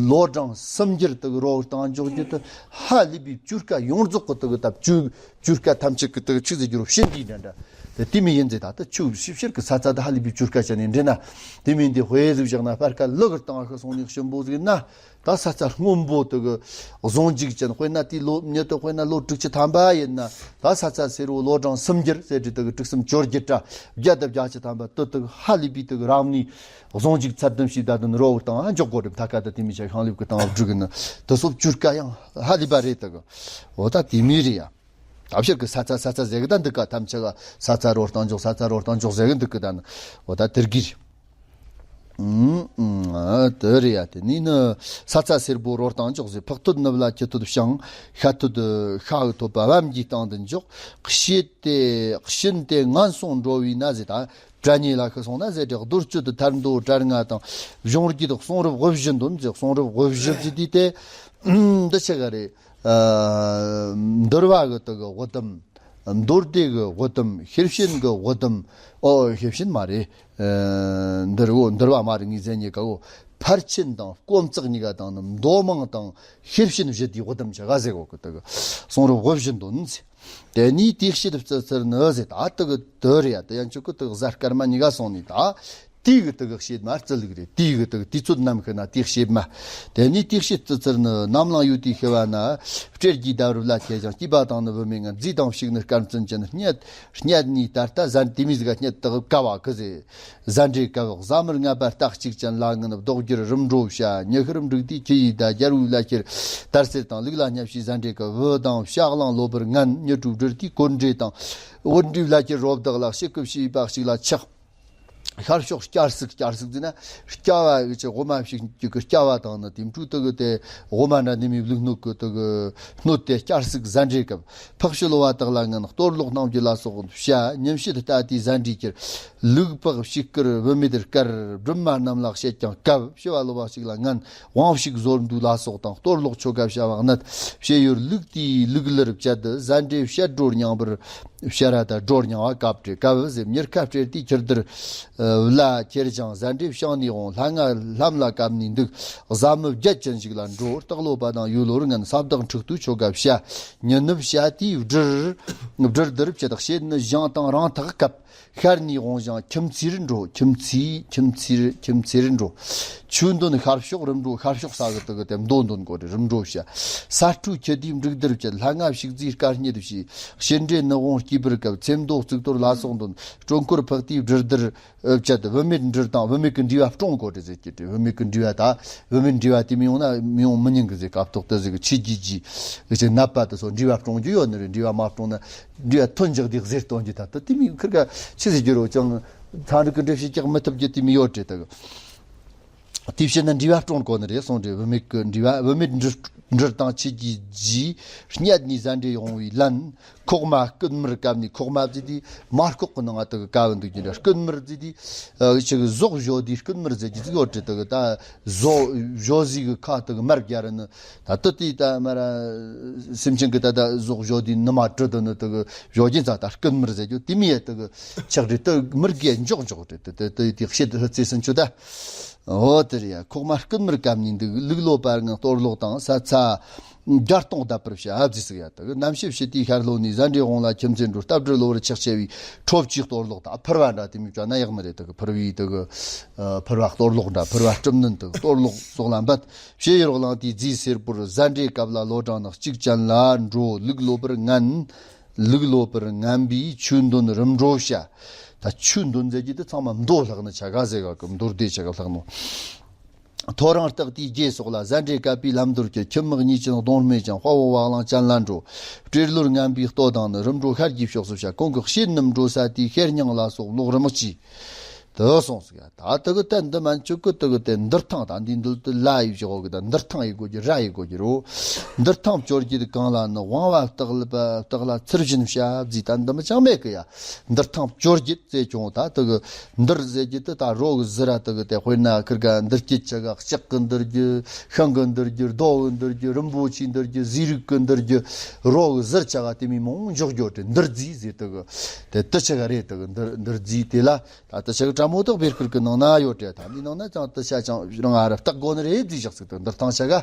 ལོ་གྲངས་སུམ་འགྱུར་དུ་གི་རོ་སྟེང་འཇོག་རྒྱུ་དུ་ཧ་ལས་པའི་བཅུར་ཀ་ཡོངས་རྫོགས་གི་དུ་གི་ད་བཅུ། བཅུར་ཀ་ཐམས་ཅད་ཀྱི་དུ་ཆུ་ཟེར་རྒྱུ་རུ་ཕྱིན་དེའི་འདྲ་འདྲ། དེ་དེ་མི་ཡིན་ཟེར། ད་དུ་ཆུ་ཕྱི་ཕྱིར་གི་ས་ཚ་དུ་ཧ་ལས་པའི་བཅུར་ཀ་བྱས་ནས་འདྲེ་ན། དེ་མིན་དེ་དཔེ་ཟིག་བཞག་ན་སྤར་ཀ་ལུ་གུར་དང་ཁུ་སོང་ནས་གཤིན་པོ་ཟིག་ན། ད་ས་ཚ་སྔོན་པོ་དུ་གི་ཟུང་འཇུག་ཅན། དཔེར་ན་དེའི་ལོ་མྱི་དུ་དཔེར་ན་ལོ་དྲུག་ཅུ་ཐམ་པ་ཡིན་ན། ད་ས་ཚ་སེར་བོ་ལོ་གྲངས་སུམ་འགྱུར་ཟེར་དུ་དུ་གི་དྲུག་གསུམ་བཅོ་བརྒྱད་ར་བརྒྱད་དུ་བརྒྱད་ཅུ་ཐམ་པ་དུ་དུ་ཧ་ལས་པའི་དུ་གི་རང་ནི་ཟུང་འཇུག་ཚར་དུམ་ཞིག་ད་དུ་ནི་རོ་བུ་དང་འཇོག་གོ་རིམ་ཐ་ཀ་དུ་དེ་མི་ཆ་ཤང་ལེབ་གི་དང་བསྒྲུག་གི་ནི་དུ་སོབ་བཅུར་ཀ་ཡང་ཧ་ལས་པ་རེད་དུ་གི། འོ་ད་དེ་མི་རེད་ཡ། ད་ཕྱིར་གི་ས་ཚ་ས་ཚ་ཟེར་གི་ད་འདུག་ག་ཐམས་ཅད་ག་ས་ཚ་རོ་སྟང་འཇོག་ས་ཚ་རོ་སྟང་འཇོག་ཟེར་གི་འདུག་གི་ད་ནི། འོ་ད་དེར་གི་རེད། ཨུམ་ཨུམ། དེ་རེད་ཡ། དེ་ནི་ནི་ས་ཚ་སེར་པོ་རོ་སྟང་འཇོག་ཟེར། ཕག་ཐོད་ནུབ་ལ་ཁྱི་ཐོད་བྱང་། ཤ་ཐོད་ཤ་གི་ཐོད་པ་བམ་གྱི་སྟེང་དུ་འཇོག་ཤེས་ཏེ་ཤིན་ཏེ་ངན་སོང་འགྲོ་བའི་ན་ཟེར། ད་དྲ་ཉེ་ལ་ཤི་སོང་ན་ཟེར་ཏེ། རྡོར་གཅོད་དུ་ཐར་འདོད་དྲར་ང་དང་། གཞུང་རྒྱུད་དུ་གསུང་རབ་དབུ་བཞི་འདོན་ཟེར། གསུང་རབ་དབུ་བཞི་ཟེར་དུས་དེ་འདི་ཆི་ག་རེད། ཨ། འདུལ་བ་གི་དུ་གི་དབུ་དུམ། མདོ་སྡེ་གི་དབུ་དུམ། ཤེར་ཕྱིན་གི་དབུ་དུམ། ཨོ་ཤེར་ཕྱིན་མ་རེད། ཨ། འདུལ་བ་འདུལ་བ་མ་རེད། ངའི་ཟེར་ཉེ་ག་འོ། ཕར་ཕྱིན་དང་དཀོན་བརྩེགས་གཉིས་ཀ་དང་ནི་མདོ་མང་དང་ཤེར་ཕྱིན་བཞི་དེའི་དབུ་དུམ་ཆ་ག་ཟེར་གོ་གི་དུ་གི་གསུང་རབ་དབུ་བཞི་འདོན་ཟེར། དེ་ནས་དེའི་ཕྱེད་དུ་བརྩི་ཚུལ་ནི་ཟེར། ད་དུ་གི་དུ་རེད་ཡ། དུ་ཡན་ཆོད་གི་དུ་གི་གཟའ་སྐར་མ་གཉིས་ཀ་སོང་ནས་ད། དེའི་གི་དུ་གི་ཕྱེད་མ་བརྩི་ལུགས་རེད། དེའི་གི་དུ་གི་དུས་ཚོད་ནམ་ཤི་ན་དེའི་ཕྱེད་མ། དེ་ནས་དེའི་ཕྱེད་བརྩི་ཚུལ་ནི། ནམ་ལངས་ཡོད་དུས་ཤི་བ་ན། སྤྲེལ་གྱི་ཟླ་བར་ལ་ཁྱེར་ཞིང་། སྐྱེས་པ་དང་ནི་བུད་མེད་ངན། མཛེས་དང་ཕྱུགས་ནི་སྐར་མཚོན་ཅན། སྙད་སྙད་ནི་ད་ལྟ་ཟན་དེ་མི་ཟིག་ག་སྙད་དུ་དཀའ་བ་གི་ཟེར། ཟན་འདྲེ་སྐབས། བཟའ་མི་ལྔ་པ་རྟགས་གཅིག་ཅན་ལ་ངན་ལྡོག་རྒྱུར་རིམ་གྲོ་བྱ། ཉི་ཤུ་རིམ་འགྲིག་དུས་ཁྱི་ཡི་ཟླ། རྒྱལ་བོའི་ལ་ཁྱེར་དར་སེར་དང་། ལུག་ལ་སྙབ་བྱའི་ཟན་འདྲེ་སྐབས། བུ་དང་བྱ་གླང་ལོ་པར་ངན། མྱི་དྲུག་འབྲིར་དུས་གོར་འདྲེ་དང་། བུ་འདྲེའི་ལ་ཁྱེར་རོ་བདག་ལ། ཕྱི་སྐུ་ཕྱི་པ་གཅིག་ལ་ཆགས། ཤར་ཕྱོགས་སྐྱར་སུག་སྐྱར་སུག་ཟེར་ན་སྐྱ་བ་གི་ཆེ་དབུ་མ་ཕྱུགས་ཀྱི་སྐྱ་བ་དང་ནི་དེ་འཕྲུལ་དུ་གི་དེ་དབུ་མ་འདྲ་ནི་མི་བླུག་སྣོད་ཀྱི་དུ་གི་སྣོད་དེ་སྐྱར་སུག་ཟན་འདྲེ་སྐབས། ཕག་ཕྱི་ལོ་བ་དག་ལ་ངན། གཏོར་ལོག་སྣང་རྒྱུ་ལ་སོགས་བྱ། ཉིན་ཕྱེད་ལྟ་དུས་ཟན་འདྲེ་ཁྱེར། ལུག་ཕག་ཕྱུགས་དཀར་བུད་མེད་དཀར། སྦྲུམ་མ་རྣམས་ལ་བཤད་ཀྱང་སྐབས། ཕྱི་བ་ལོ་བ་ཞིག་ལ་ངན། དབང་ཕྱུག་ཟོར་འདུ་ལ་སོགས་དང་། གཏོར་ལོག་ཆོ་ག་བྱ་བ་གནད། ཕྱི་ཡུལ་ལུག་དེའི་ལུག་ལར་བཅད། ཟན་འདྲེ་བཤད་སྒྲོ་རྙིང་པར་བཤད་ར་ད་སྒྲོ་རྙིང་བ་སྐབས་བྲེ་སྐབས་ཟེར། མྱུར་ཁ་སྤྲེལ་དུས་ཁྱེར་དར་ལ་ཁྱེར་ཞིང་། ཟན་འདྲེ་བཤང་ནས་འོང་། ལྷ་ང་ལྷམ་ལ་བཀབ་ནས་འདུག་བཟའ་མི་བརྒྱད་ཅན་ཞིག་ལ་འགྲོ། སྟག་ལོ་པ་དང་ཡོས་ལོར་ངན། ས་བདག་འཁྲུག་ཏུ་ཆོ་ག་བྱ། ཉི་ནུབ་བྱ་དུས་བྲིར་བྲིར་དར་བཅད། ཕྱེད་ནི་བཞེངས་དང་རང་ཐག་བཀབ། ཤར་ནས་འོང་ཞིང་ཁྱིམ་མཚེས་རུ་འགྲོ། ཁྱིམ་མཚེས་ཁྱིམ་མཚེས་ཁྱིམ་མཚེས་རུ་འགྲོ། ཆོས་འདོན་ཤར་ཕྱོགས་རིམ་གྲོ། ཤར་ཕྱོགས་ས་གི་དུ་གི་དེ་མདོ་འདོན་གོ་རེ་རིམ་གྲོ་བྱ། ས་སྤྲོས་ཁྱི་དུས་འབྲུག་དར་བཅད། ལྷ་ང་ཕྱུགས་རྫིས་དཀར་སྙེད་བྱས། ཕྱི་འདྲེ་ནི་འོང་སྐྱིད་པར་སྐབས། ཚེམ་མདོ་གཙུག་ཏོར་ལ་སོགས་འདོན། སྤྲོ་འཁོར་འཕགས་དུས་བྲིར་དར་བཅད། བུད་མེད་འབྲིར་དང་བུད་མེད་ཀྱི་འབྲི་བ་སྤྲོང་གོ་རེ་ཟེར་གྱི་རེད། བུད་མེད་ཀྱི་འབྲི་བ་ད་བུད་མེད་འབྲི་བ་དེ་མི་ཡོང་ན་མི་ཡོང་མི་ཉན་གི་ཟེར། སྐབས་ཐོག་དུ་ཟེར་གི་ཆི་ཇི་ཇི་ཟེར་ནད་པ་དེ་སོགས་འབྲི་བ་སྤྲོང་རྒྱུ་ཡོད་ནི་རེད། འབྲི་བ་མ་སྤྲོང་ན། འབྲི་བ་ཐོན་འཇག་དེ་གཟེར་གཏོང་རྒྱུ་ད་ལྟ་དེ་མིན་ཁིར་ག་ཆི་ཟེར་རྒྱུ་རོ་ཅང་། ཚན་རིག་གི་འགྲེལ་བཤད་ཀྱང་མི་ཐུབ་རྒྱུ་དེ་མི་ཡོད་རེད་ད། དེ་བྱས་ན་འབྲི་བ་སྤྲོང་དགོས་ནི་རེད་གསུངས་རེད། བུད་མེད་ཀྱི་འབྲི་བ་བུད་མེད་འབྲི་འབྲིར་དང་ཆི་གི་ཇི་སྙད་ནས་ཟན་འདྲེ་ཡོང་བའི་ལན། ཁོག་མ་སྐུད་མར་བཀབ་ནས། ཁོག་མ་ཟེར་དུས་མར་ཁོག་གི་ནང་ང་དུ་གི་ཀ་བ་འདུག་རྒྱུ་འདྲ། སྐུད་མར་ཟེར་དུས་ཨ་ཆི་གི་ཟོག་བཞོ་དུས་སྐུད་མར་ཟེར་རྒྱུ་ཟིག་ཡོད་རེད་ད་གི། ད་ཟོག་བཞོ་ཟིག་གི་ཁ་དུ་གི་མར་རྒྱ་ར་ནི། ད་ལྟ་དེ་ད་མ་ར་སེམས་ཅན་གྱི་ད་ད་གཟུགས་བཞོ་དུས་ནུ་མ་དྲི་དུ་ནི་དུ་གི་བཞོ་རྒྱུ་ཚ་ད་སྐུད་མར་ཟེར་རྒྱུ་དེ་མི་ཡ་དུ་གི་ཆགས་རེད། དུ་མི་རྒྱ་འཇོག་འཇོག་རེད། དུ་དུ་དུ་དེ་བཤད་ཧི་ཙི་སུན་ཆུ་ད། འོ་དེ་རེད་ཡ། ཁོག་མ་སྐུད་མར་བཀབ་ནས་འདུག་ལུག་ལོ་པར་ངང་གཏོར་ལོག་དང་ས་ཚ་རྒྱ་སྟོང་བརྡབ་པར་བྱ་ཨ་ཙི་ཟིག་ཡ། དུ་གནམ་ཕྱི་ཕྱི་དུས་ཤར་ལྷོ་ནས་ཟན་འདྲེ་འོང་ལ་ཁྱིམ་མཚེས་འགྲོ། སྟབས་འབྲི་ལོ་བར་ཆགས་ཆེ་བའི་ཁྲོབ་ཀྱིས་གཏོར་ལོག་དང་ཕུར་བ་འདྲ་དེ་མི་བྱ་ན་ཡག་ནི་རེད། དུ་གི་ཕུར་བའི་དུ་གི་ཕུར་བ་གཏོར་ལོག་འདྲ་ཕུར་བ་སྐྲུམ་ནན་དུ་གཏོར་ལོག་སོགས་ལ་འབད། ཕྱི་ཡུལ་གླང་དེའི་རྫིས་སེར་པོར་ཟན་འདྲེ་སྐབས་ལ་ལོ་གྲངས་ནག་གཅིག་ཅན་ལ་འགྲོ། ལུག་ལོ་པར་ངན། ལུག་ལོ་པར་ངན་པའི་ཆོས་འདོན་རིམ་གྲོ་བྱ། ད་ཆོས་འདོན་མཛད་རྒྱུ་དེ་ཚང་མ་མདོ་ལྷག་ནི་ཆ་ག་ཟེར་ག་གི་མདོ་སྡེ་ཆ་ག་ལྷག་ནོ། ཐོ་རངས་སྟག་དེའི་རྗེས་སོགས་ལ་ཟན་འདྲེ་བཀབ་པའི་ལམ་མདོར་གྱུར། ཁྱི་དམག་གཉིས་ཅན་གདོང་སྨད་ཅིང་། དཔའ་བོ་བ་གླང་ཅན་ལ་འགྲོ། སྤྲེལ་ལོར་ངན་པའི་ལྟོ་དང་ནི། རིམ་གྲོ་ཤར་གྱི་ཕྱོགས་སུ་བྱ། གོང་གི་ཕྱེད་རྣམས་འགྲོ་ས་དེའི་ཤེར་སྙིང་ལ་སོགས་ལོག་རིམ་གྱིས། དུ་སོང་ཟིག་ཡ། ད་དུ་གི་ད་འདི་མན་ཆོད་གི་དུ་གི་དེ་འདིར་ཐང་། ད་འདི་འདི་དུ་ལ་ཡི་བཞི་གོ་གི། ད་འདིར་ཐང་ཡི་གོ་གི་ར་ཡི་གོ་གི་རོ། འདིར་ཐང་བཅོ་བརྒྱད་གང་ལ་ནི། དབང་བ་བརྟག་ལ་བརྟག་ལ་ཚུལ་བཞིན་བྱ་བཟླས། ད་འདི་མི་ཅང་མེད་གི་ཡ། འདིར་ཐང་བཅོ་བརྒྱད་ཟེར་ཀྱང་ད་དུ་གི་འདིར་ཟེར་གྱི་དུ་ད་རོ་གི་ཟུར་ར་དུ་གི་དེ་དཔེར་ན་ཁིར་ག་འདིར་སྐྱིད་ཆ་ག་ལྕགས་གི་འདིར་རྒྱུ། ཤིང་གི་འདིར་རྒྱུ། རྡོ་གི་འདིར་རྒྱུ། རིན་པོ་ཆེའི་འདིར་རྒྱུ། ཟས་རིགས་གི་འདིར་རྒྱུ། རོ་གི་ཟུར་ཆ་ག་དེ་མི་མང་འཇོག་རྒྱུ་དེ་འདིར་བཟླས་ཟེར། དུ་གི་དེ་དུ་ཆ་ག་རེད། དུ་གི་འདིར་འདིར་བཟླས། དེ་ལ་ད་དུ་ཆ་གི་ཀྲ་མོ་དག་བེར་ཁུར་གི་ནང་ན་ཡོད་དྲ། ད་འདི་ནང་ན་ཅང་དུ་ཆ་ཅང་རང་ཨ་ར་བརྟག་དགོ་ནི་རེད་བཟླས་བཞག་ཟིག། དུ་འདིར་ཐང་ཆ་ག་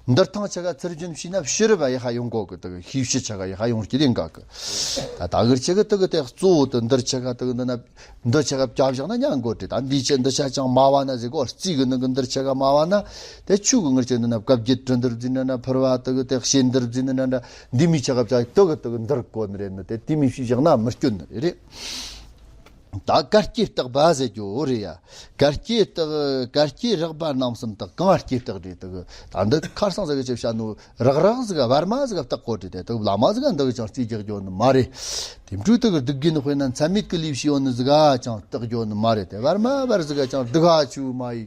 འདིར་ཐང་ཆ་ག་ཚུལ་བཞིན་བྱས་ན་ཕྱི་རབས་ཡི་ཧ་ཡོང་གོ་གི། དུ་ཤེས་བྱ་ཆ་ག་ཡི་ཧ་ཡོང་རྒྱུ་ཡིན་ག་གི། ད་ད་གིར་ཆ་གི་དུ་གི་དེ་གཙོ་བོ་དུ་འདིར་ཆ་ག་དུ་གི་འདི་ན་འདི་ཆ་ག་བྱ་བཞག་ན་ཉན་གོ་དྲ། ད་འདི་ཆ་འདི་ཆ་ཅང་མ་བ་ན་ཟེར་གོ། རྩིས་གི་ནང་གི་འདིར་ཆ་ག་མ་བ་ན། དེ་ཆུ་གི་ངར་ཆ་འདི་ན་བཀའ་བརྒྱད་དྲི་འདིར་བཟླས་ན་ན། ཕུར་བ་དུ་གི་དེ་ཤེས་འདིར་བཟླས་ན་ན་འདྲ། འདི་མི་ཆ་ག་བྱ་དུ་གི་དུ་གི་འདིར་གོ་ནི་རེད། ནི་དེ་དེ་མི་ཤེས་བཞག་ན་མི་སྐྱོན་ནི་རེད། ད་བཀའ་སྐྱེ་བརྟག་པ་ཟེར་རྒྱུ་རེད་ཡ། བཀའ་སྐྱེ་བརྟག་བཀའ་སྐྱེ་རེག་པ་རྣམ་གསུམ་བརྟག་གང་སྐྱེ་བརྟག་རེད། དུ་གི་ད་འདི་ཁར་སང་ཟེར་གི་ཅི་བྱ་ནོ། རག་རག་ཟིག་བར་མ་ཟིག་བརྟག་གོ་དྲ། དེ་དུ་བླ་མ་ཟིག་འདི་གི་ཅང་རྩིས་རྒྱག་རྒྱུ་ནི་མ་རེད། དེ་འཕྲོ་དུ་གི་སྡིག་རྒན་དཔེར་ན་མཚམས་མེད་གི་ལས་བྱས་ཡོད་ནི་ཟིག་ག་ཅང་བརྟག་རྒྱུ་ནི་མ་རེད། དེ་བར་མ་བར་ཟིག་ག་ཅང་སྡིག་ག་ཆུ་མ་ཡི་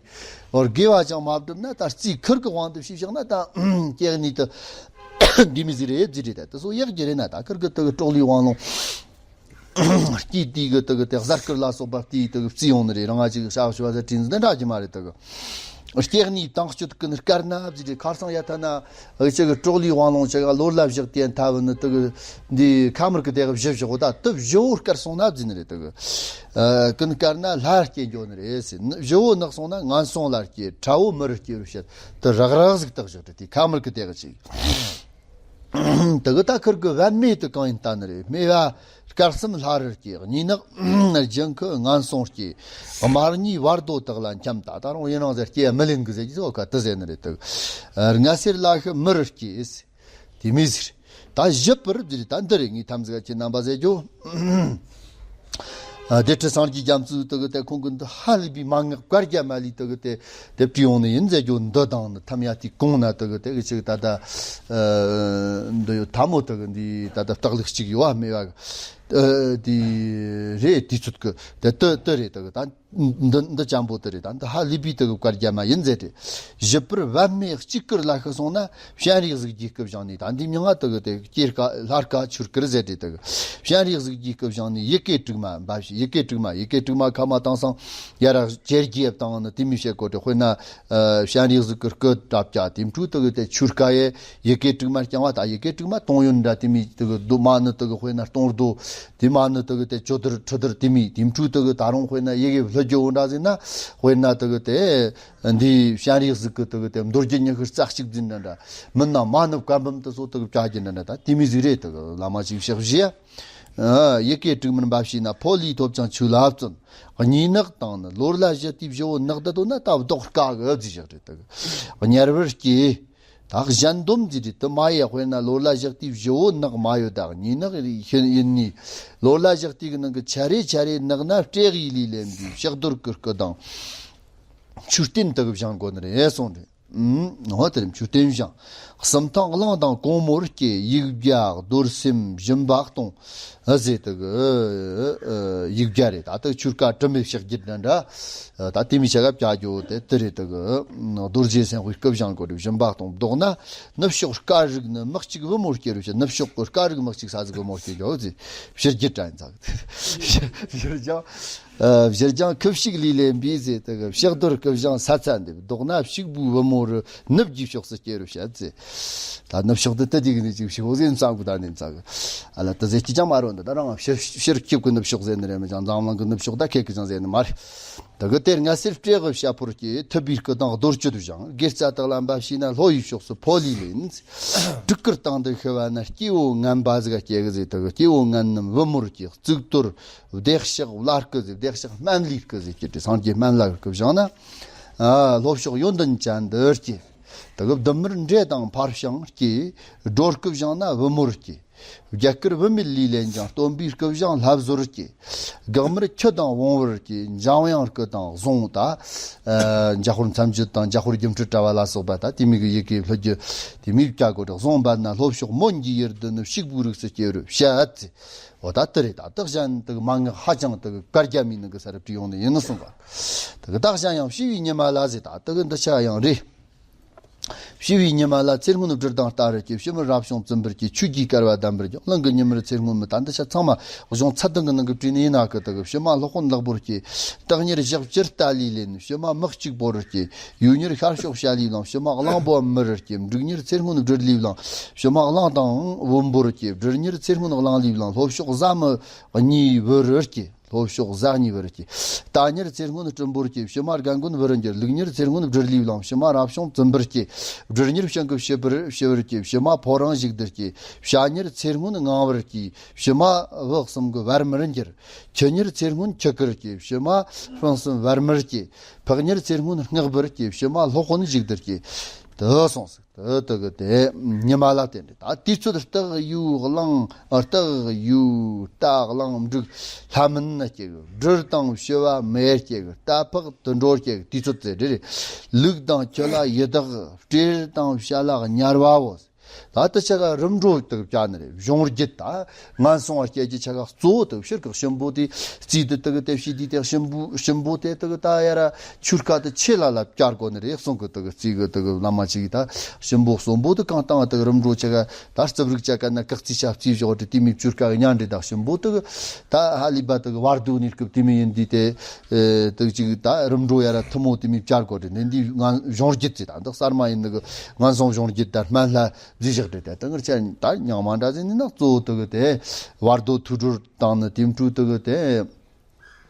བར་དགེ་བ་ཅང་མ་བསྒྲུབས་ན། ད་རྩིས་ཁུར་གི་དབང་དུ་བྱས་བཞག་ན་ད་སྐྱེ་ནི་དུ་འདི་མི་ཟིག་རེད་བཟླས་རེད། ད་དུ་སོ་ཡག་གི་རེད་ན། ད་ཁུར་གི་དུ་གི་གྲོགས་ལས་དབང་ལུང་སྐྱེས་དུས་གི་དུ་གི་དེ་གཟའ་སྐར་ལ་སོགས་པ་དེའི་དུ་གི་བརྩི་ཡོང་ནི་རེད། རང་ང་ཅིག་བྱ་བ་བྱ་བ་ཟེར་དྲིན་འདི་འདྲ་གི་མ་རེད། དུ་གི་སྐྱེ་གནས་དྭངས་སྤྱོད་ཀུན་དཀར་ན་བཟླས་རེད། ཁར་སང་ཡ་ཐ་ན་ཨ་ཅག་གི་གྲོགས་ལས་དབང་ལུང་ཆ་ག་ལོ་ལ་བཞག་དེ་ཐ་བུ་ནི་དུ་གི་འདི་ཁ་མར་གི་དེ་གི་བཞི་བཞག་གོ། ད་དུ་བཞི་བོ་དཀར་སོང་ན་བཟླས་ནི་རེད། དུ་གི་ཨ་ཀུན་དཀར་ན་ལྷར་སྐྱེ་འགྱོ་ནི་རེད་ཟེར། བཞི་བོ་ནག་སོང་ན་ངན་སོང་ལ་སྐྱེ། ཁྲ་བོ་མི་རུ་སྐྱེ་རུ་བཤད། དུ་རག་རག་ཟིག་བརྟག་བཞག་དྲ། དེ་ཁ་མར་གི་དེ་གི་ཅིག་དུ་གི་ད་ཁུར་གི་བབ་མེད་དུ་གང་ཡིན་ལྟ་ནི་རེད། སྨེ་བ་སྐར་གསུམ་ལྷ་རུ་སྐྱེ། གཉིས་ནག་ལྗང་ཁུ་ངན་སོང་སྐྱེ། དམར་གཉིས་བར་དོ་དག་ལ་འཁྱམས། ད་ད་རུང་ཡིན་རང་ཟེར་སྐྱེ་མི་ལེན་གི་ཟེར་གྱི་ཟོ་ག་དུ་ཟེར་ནི་རེད། དུ་ལྔ་སེར་ལ་ཤི་མི་རུ་སྐྱེ། དེ་མི་ཟེར། ད་བཞི་པར་བཟླས་རེད། ད་འདི་རེད། ངས་ཐམས་ཅད་ཀྱི་རྣམ་པ་ཟེར་རྒྱུ། ཨ་སྡེ་ཁྲི་སངས་རྒྱས་རྒྱ་མཚོས་དུ་གི་དེ་ཁོང་གི་འདི་ཧ་ལས་པའི་མན་ངག་བཀའ་རྒྱ་མ་ལས་དུ་གི་དེ་དེ་བྲིས་ཡོང་ནི་ཡིན་ཟེར་རྒྱུ། འདི་དང་ནི་ཐམ་ཡ་དེའི་གོང་ན་དུ་གི་དེ་གི་ཅིག་ད་ལྟ་ཨ་འདི་ཡོད། ཐ་མོ་དུ་གི་འདི་ད་ལྟ་བརྟག་ལུགས་གཅིག་ཡོད་བ། སྨེ་བ་གི་ཨ་དེ་རེད། དུས་ཚོད་གི་དེ་དུ་དུ་རེད། དུ་གི་ད་འདི་འདི་ཅན་པོ་དེ་རེད། ད་འདི་ཧ་ལས་པའི་དུ་གི་བཀའ་རྒྱ་མ་ཡིན་ཟེར་ཏེ། བཞི་པར་བབ་མེད་གཅིག་བསྐུར་ལ་ཤི་སོང་ན། སྤྱན་རས་གཟིགས་ཀྱི་སྐུ་བཞེངས་ནས། ད་འདི་མྱིང་ང་དུ་གི་དེ་སྐྱེ་དཀའ་ལྷ་དཀའ་ཆོས་སྐུར་ཟེར་ཏེ། དུ་གི་སྤྱན་རས་གཟིགས་ཀྱི་སྐུ་བཞེངས་ནས། ཡི་གེ་དྲུག་མ་འབབ་ཞིང་། ཡི་གེ་དྲུག་མ། ཡི་གེ་དྲུག་མ་ཁ་མ་དེང་སང་ཡ་ར་ཇེར་རྒྱས་བཏང་ནི་དེ་མི་བཤད་གོ་དྲ། དཔེར་ན་ཨ་སྤྱན་རས་གཟིགས་ཀྱི་སྐུ་བྲབ་རྒྱ། དེ་འཕྲོ་དུ་གི་དེ་ཆོས་དཀའ་ཡེ་ཡི་གེ་དྲུག་མ་རྐྱང་བ། ད་ཡི་གེ་དྲུག་མ་གཏོང་ཡོད་འདྲ། དེ་མི་དུ་གི་རྡོ་མ་ནི་དུ་གི་དཔེར་ན་གཏོང་རྡོ། དེ་མ་ནི་དུ་གི་དེ་ཅོ་དར་ཁྲི་དར་དེ་མི། དེ་འཕྲོ་དུ་གི་ད་རུང་དཔེར་ན་ཡི་གེ་ལྷུ་རྒྱུ་འོ་འདྲ་ཟེར་ན། དཔེར་ན་དུ་གི་དེ་འདི་སྤྱན་རས་གཟིགས་ཀྱི་དུ་གི་དེ་མདོ་རྒྱུད་ཉི་ཤུ་རྩ་གཅིག་འཛིན་འདྲ་འདྲ། མིན་ན་མ་ནུབ་བཀའ་འབུམ་དུ་སོགས་དུ་གི་བྱ་རྒྱུ་འདྲ་འདྲ། ད་དེ་མི་ཟིག་རེད། དུ་གི་བླ་མ་ཅིག་ཕྱག་བཞེས། ཨ་ཡི་གེ་དྲུག་མར་འབབ་ཞིང་ན། ཕོ་ལུས་ཐོབ་ཅིང་ཆོས་ལ་བརྩོན། གཉིས་ནག་དང་ནི་ལོ་ལ་བཞི་དུས་བཞི་བོ་ནག་བསྡད་དོ་ན། ད་བཟློག་དཀའ་གི་བཟླས་བཞག་རེད། དུ་གི་དམྱལ་བར་སྐྱེ། ད་གཞན་སྡོམ་འདི་རེད། དུ་མ་ཡི་དཔེར་ན་ལོ་ལ་ཞག་དུས་བཞི་བོ་ནག་མ་ཡོད། ད་གཉིས་ནག་ཡིན་ནི། ལོ་ལ་ཞག་དུས་ཀྱི་ནང་གི་ཆ་རེ་ཆ་རེ་ནག་ན། སྤྲེའུ་ཡི་ལུས་ལེན་པའི་ཕྱག་རྡོར་གྱི་སྐུ་དང་མཆོད་རྟེན་དུ་གི་བཞེངས་དགོས་ནི་རེད་གསུངས་རེད། ཨུམ། འོ་དེར་མཆོད་རྟེན་བཞེངས། གསུམ་ཐང་གླང་དང་གོང་མོར་སྐྱེ། ཡིག་བརྒྱ་རྡོར་སེམས་སྦྱིན་པ་གཏོང་། ཨ་ཟེར་དུ་གི་ཨ་ཡིག་བརྒྱ་རེད། ད་དུ་ཆོས་བཀའ་དྲི་མེད་ཕྱག་རྒྱུད་འདྲ་འདྲ། ད་དེ་མི་ཆ་ག་བྱ་རྒྱུ་དེ་དེ་རེད། དུ་གི་རྡོ་རྗེ་སེམས་དཔའི་སྐུ་བཞེངས་དགོས་རེད། སྦྱིན་པ་གཏོང་བཟློག་ན། ནུབ་ཕྱོགས་སྐ་རིགས་ནི་མི་གཅིག་བུ་མོར་སྐྱེ་རུ་བྱེད། ནུབ་ཕྱོགས་ཀྱི་སྐ་རིགས་མི་གཅིག་ས་ཟིག་བུ་མོར་སྐྱེ་རྒྱུ་ཟེར། ཕྱི་རྒྱུད་དྲན་ཚག་ཕྱི་རྒྱུད། ཨ་བཞི་རྐྱང་ཁུ་བྱུག་ལུས་ལེན་པའི་ཟེར། དུ་གི་ཕྱག་རྡོར་སྐུ་བཞེངས་ས་ཚ་འདེབས། བཟློག་ན་ཕྱུག་པོའི་བུ་མོ་རུ་ནུབ་ཀྱི་ཕྱོགས་སུ་སྐྱེ་རུ་བྱེད་ཟེར། ད་ནུབ་ཕྱོགས་དུ་དུ་དེ་གི་ནི་ཅིག་ཕྱོགས་ཟེར་ཙང་གི་ད་ནི་ཙང་གི་ཨ་ལ་དུ་ཟེར་གྱི་ཅང་མ་རུང་། འདི་ད་རང་ཕྱི་ཕྱིར་ཁྱེད་ཀྱི་ནུབ་ཕྱོགས་ཟེར་ནི་རེད་མི་ཅང་། འཛམ་གླིང་གི་ནུབ་ཕྱོགས་ད་ཁྱེད་ཀྱི་ཅང་ཟེར་ནི་མ་རེད། དུ་གི་དེར་ལྔ་སེར་སྤྲེའུ་ཞྭ་ཕོར་སྐྱེ། ཐུབ་པའི་སྐུ་དང་རྡོ་གཅོད་བཞེངས། དགེ་རྩ་དག་ལ་འབབ་ཞིང་ན། ལྷོ་ཡི་ཕྱོགས་སུ་ཕོ་ལུས་ལེན། སྤྲུལ་སྐུར་དང་དུ་ཤི་བ་ན། སྐྱེ་བོ་ངན་པ་ཟིག་སྐྱེ་གི་ཟེར། དུ་གི་སྐྱེ་བོ་ངན་རྣམས་བུ་མོར་སྐྱེ། གཙུག་ཏོར་བདེ་གཤེགས་བླ་སྐུ་ཟེར། བདེ་གཤེགས་སྨན་བླའི་སྐུ་ཟེར་གྱི་དེ་སངས་རྒྱས་སྨན་བླ་གི་སྐུ་བཞེངས་ན། ཨ་ལྷོ་ཕྱོགས་ཡོན་ཏན་ཅན་དུ་སྐྱེ། དུ་གི་བདུད་དམར་འདྲེ་དང་ཕར་ཕྱིན་སྐྱེ། སྒྲོལ་སྐུ་བཞེངས་ན་བུ་མོར་སྐྱེ། རྒྱ་གར་བུད་མེད་ལུས་ལེན་ཅིང་། སྟོན་པའི་སྐུ་བཞེངས་ལྷ་བཟོར་བསྐྱེད། འགག་མེད་ཆུ་དང་བོང་བུར་བསྐྱེད། འཇམ་དབྱངས་སྐུ་དང་གཟུངས་དང་། ཨ། འཇམ་དཔལ་མཚན་བརྗོད་དང་འཇམ་དཔལ་སྒྱུ་འཕྲུལ་དྲ་བ་ལ་སོགས་པ་དང་དེ་མོ་གི་ཡི་གེ་ལྷོ་རྒྱུད་དེ་མོ་བྱ་དགོས་རེད། གཟུངས་འབད་ན་ལྷོ་ཕྱོགས་མོན་གྱི་ཡུལ་དུ་ནི། ཕྱུག་པོའི་རིགས་སུ་སྐྱེ་བར་བཤད་ཟེར། འོ་ད་དེ་རེད། ད་དེ་གཞན་དེ་གི་མན་ངག་ཧ་ཅང་དེ་གི་བཀའ་རྒྱ་མའི་ནང་གི་ས་རུ་བྲིས་ཡོང་ནི་ཡིན་ནི་གསུངས་པ། དེ་གི་ད་གཞན་ཡང་བྱིས་པའི་ཉི་མ་ལ་ཟེར། ད་དེ་གི་འདི་ཆ་ཡང་རེད། བྱིས་པའི་ཉི་མ་ལ་ཚེ་སྔོན་སྦྲུལ་དང་རྟ་རུ་སྐྱེས། ཕྱི་མར་རབ་བྱུང་བཙུན་པོར་སྐྱེས། ཆོས་ཀྱི་སྐལ་བ་ལྡན་པར་སྦྱངས། གླིང་གི་ཉི་མར་ཚེ་སྔོན་མོ། ད་འདི་ཆ་ཚང་མ་གཞུང་ཚད་ལྡན་གྱི་ནང་གི་བྲིས་ནི་ཡིན་ན་གི། དེ་གི་ཕྱི་མ་སློབ་དཔོན་ལེགས་པོར་སྐྱེས། སྟག་ཉར་ཞག་བཅུར་རྟ་ལུས་ལེན། ཕྱི་མ་མི་གཅིག་པོ་རུ་སྐྱེས། ཡུལ་ཉར་ཤར་ཕྱོགས་བྱ་ལུས་བླངས། ཕྱི་མ་གླང་པོ་མི་རུ་སྐྱེས། འབྲུག་ཉར་ཚེ་སྔོན་སྦྲུལ་ལུས་བླངས། ཕྱི་མ་གླང་དང་བོན་པོ་རུ་སྐྱེས། སྦྲུལ་ཉར་ཚེ་སྔོན་གླང་ལུས་བླངས། ལྷོ་ཕྱོགས་གཟའ་མི་གཉིས་བུ་རུ་སྐྱེས། ལྷོ་ཕྱོགས་གཟའ་གཉིས་བུ་རུ་སྐྱེས། རྟ་ཉར་ཚེ་སྔོན་སྤྲིན་པོར་སྐྱེས། ཕྱི་མ་རྒན་རྒོན་བུ་རུ་འགྱུར། ལུག་ཉར་ཚེ་སྔོན་སྦྲུལ་ལུས་བླངས། ཕྱི་མ་རབ་བྱུང་བཙུན་པོར་སྐྱེས། སྦྲུལ་ཉར་བྱང་གི་ཕྱི་པར་ཕྱི་བུར་སྐྱེས། ཕྱི་མ་ཕོ་རང་ཞིག་ཏུ་སྐྱེས། བྱ་ཉར་ཚེ་སྔོན་ངང་བུར་སྐྱེས། ཕྱི་མ་བུ་གསུམ་གྱི་བར་མིར་འགྱུར། ཁྱི་ཉར་ཚེ་སྔོན་ཁྱི་ཁར་སྐྱེས། ཕྱི་མ་སྤུན་གསུམ་བར་མིར་སྐྱེས། ཕག་ཉར་ཚེ་སྔོན་སྔགས་པུར་སྐྱེས། ཕྱི་མ་སློབ་དཔོན་ཞིག་ཏུ་སྐྱེས། དེ་སོང་ཟིག་དེ་དེ་གི་དེ་ཉི་མ་ལ་བརྟེན་ཏེ། ད་དུས་ཚོད་སྟག་ཡོས་གླང་། སྟག་ཡོས་རྟ་གླང་འབྲུག་ལྷ་མིན་ན་སྐྱེ་གི། སྦྲུལ་དང་བྱི་བ་མེར་སྐྱེ་གི། རྟ་ཕག་དུད་འགྲོར་སྐྱེ་གི། དུས་ཚོད་དེ་རེད། ལུག་དང་ཁྱི་ལ་ཡི་དྭགས། སྤྲེལ་དང་བྱ་ལ་དམྱལ་བའོ། ད་དེ་ཆ་ག་རིམ་གྲོ་དེ་གི་བྱ་ནི་རེད། གཞུང་རྒྱུད་ད་ངན་སོང་བ་སྐྱེ་རྒྱུ་ཆ་ག་གཙོ་བོ་དེ་གི་ཕྱིར་གི་གཤིན་པོ་དེ་རྩིས་དེ་དེ་གི་དེ་བྱས་དུས་དེ་གཤིན་པོ་གཤིན་པོ་དེ་དེ་གི་ད་ཡ་ར་ཆུ་རྐ་དེ་ཆེ་ལ་ལ་བསྐྱར་དགོས་ནི་རེད་གསུང་གི། དེ་གི་རྩིས་གི་དེ་གི་བླ་མ་ཅིག་གིས་ད་གཤིན་པོ་གསོན་པོ་དེ་གང་བཏང་བ། དེ་གི་རིམ་གྲོ་ཆ་ག་ད་རྩིབ་རིགས་ཆ་ག་ན་གག་རྩིས་ཆ་རྩིས་བཞག་དེ་དེ་མོ་ཆུ་རྐ་གི་ཉན་རེད། ད་གཤིན་པོ་དེ་གི་ད་ཧ་ལས་པ་དེ་གི་བར་དོ་ནས་སྐབས་དེ་མོ་ཡིན་དུས་དེ་དེ་གཅིག་ད་རིམ་གྲོ་ཡ་ར་ཐུ་མོ་དེ་མོ་བསྐྱར་དགོས་རེད། འདི་འདི་ང་གཞུང་རྒྱུད་ཅིག་ད་འདི་གསར་མ་ཡིན་ནི་གི་ངན་སོང་གཞུང་རྒྱུད་ད་སྨན་བླ་རྫས་བཞག་རེད། དེ་ལྟ་ངར་ཆ་ད་རྙིང་མ་འདྲ་ཟིན་ནི་ན་གཙོ་བོ་དེ་གི་དེ་བར་དོ་ཐུགས་སྒྲུབ་དང་ནི་དེ་འཕྲོ་དེ་གི་དེ།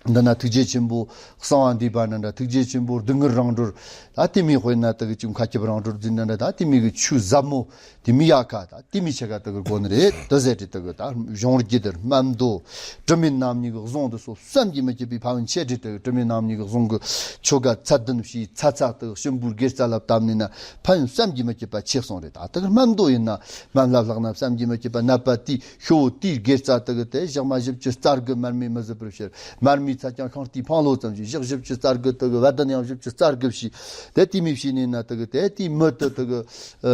འདི་ན་ཐུགས་རྗེ་ཆེན་པོ་གསང་བ་འདུས་པ་འདྲ་འདྲ། ཐུགས་རྗེ་ཆེན་པོ་སྡུག་བསྔལ་རང་གྲོལ། ད་དེ་མོ་དཔེར་ན་དེ་གི་ཅིག་མཁའ་ཁྱབ་རང་གྲོལ་ཟིན་འདྲ་འདྲ། ད་དེ་མོ་གི་ཆོས་ཟབ་མོ་དེ་མོ་ཡ་ཁ་ད་དེ་མོ་ཆ་ག་དེ་གི་དགོས་ནི་རེད། དེ་ཟེར་ཏེ་དེ་གི་ད་གཞུང་རྒྱུད་དེར་སྨན་མདོ་དྲི་མེད་རྣམ་གཉིས་ཀྱི་གཟུངས་འདི་སོགས་བསམ་གྱིས་མི་ཁྱབ་པའི་ཕན་ཡོན་ཆེ་དྲི། དེ་གི་དྲི་མེད་རྣམ་གཉིས་ཀྱི་གཟུངས་ཀྱི་ཆོ་ག་ཚད་ལྡན་ཞིག་ཚ་ཚ་དེ་གི་གཤིན་པོའི་དགེ་རྩ་ལ་བཏབ་ནས་ན་ཕན་ཡོན་བསམ་གྱིས་མི་ཁྱབ་པ་ཆེ་གསུངས་རེད། ད་དེ་གི་སྨན་མདོ་ཡིན་ན་སྨན་བླ་ལྷག་ན་བསམ་གྱིས་མི་ཁྱབ་པ། ནད་པ་དེའི་ཤོ་བོ་དེའི་དགེ་རྩ་དེ་གི་དེ་ཞག་མ་བཞི་བཅུ་རྩ་དགུ་མར་མེ་མི་བཟོད་པར་བྱེད། མར་མེ་ཚད་ཀྱང་ཤིང་རྟའི་འཕང་ལོ་ཙམ་ཞིག་ཞག་བཞི་བཅུ་རྩ་དགུ་དེ་གི་བ་དན་ཡང་བཞི་བཅུ་རྩ་དགུ་བྱས། དེ་དེ་མོ་བྱས་ནས་ན་དེ་གི་དེ་དེའི་མི་དེ་དེ་གི་ཨ་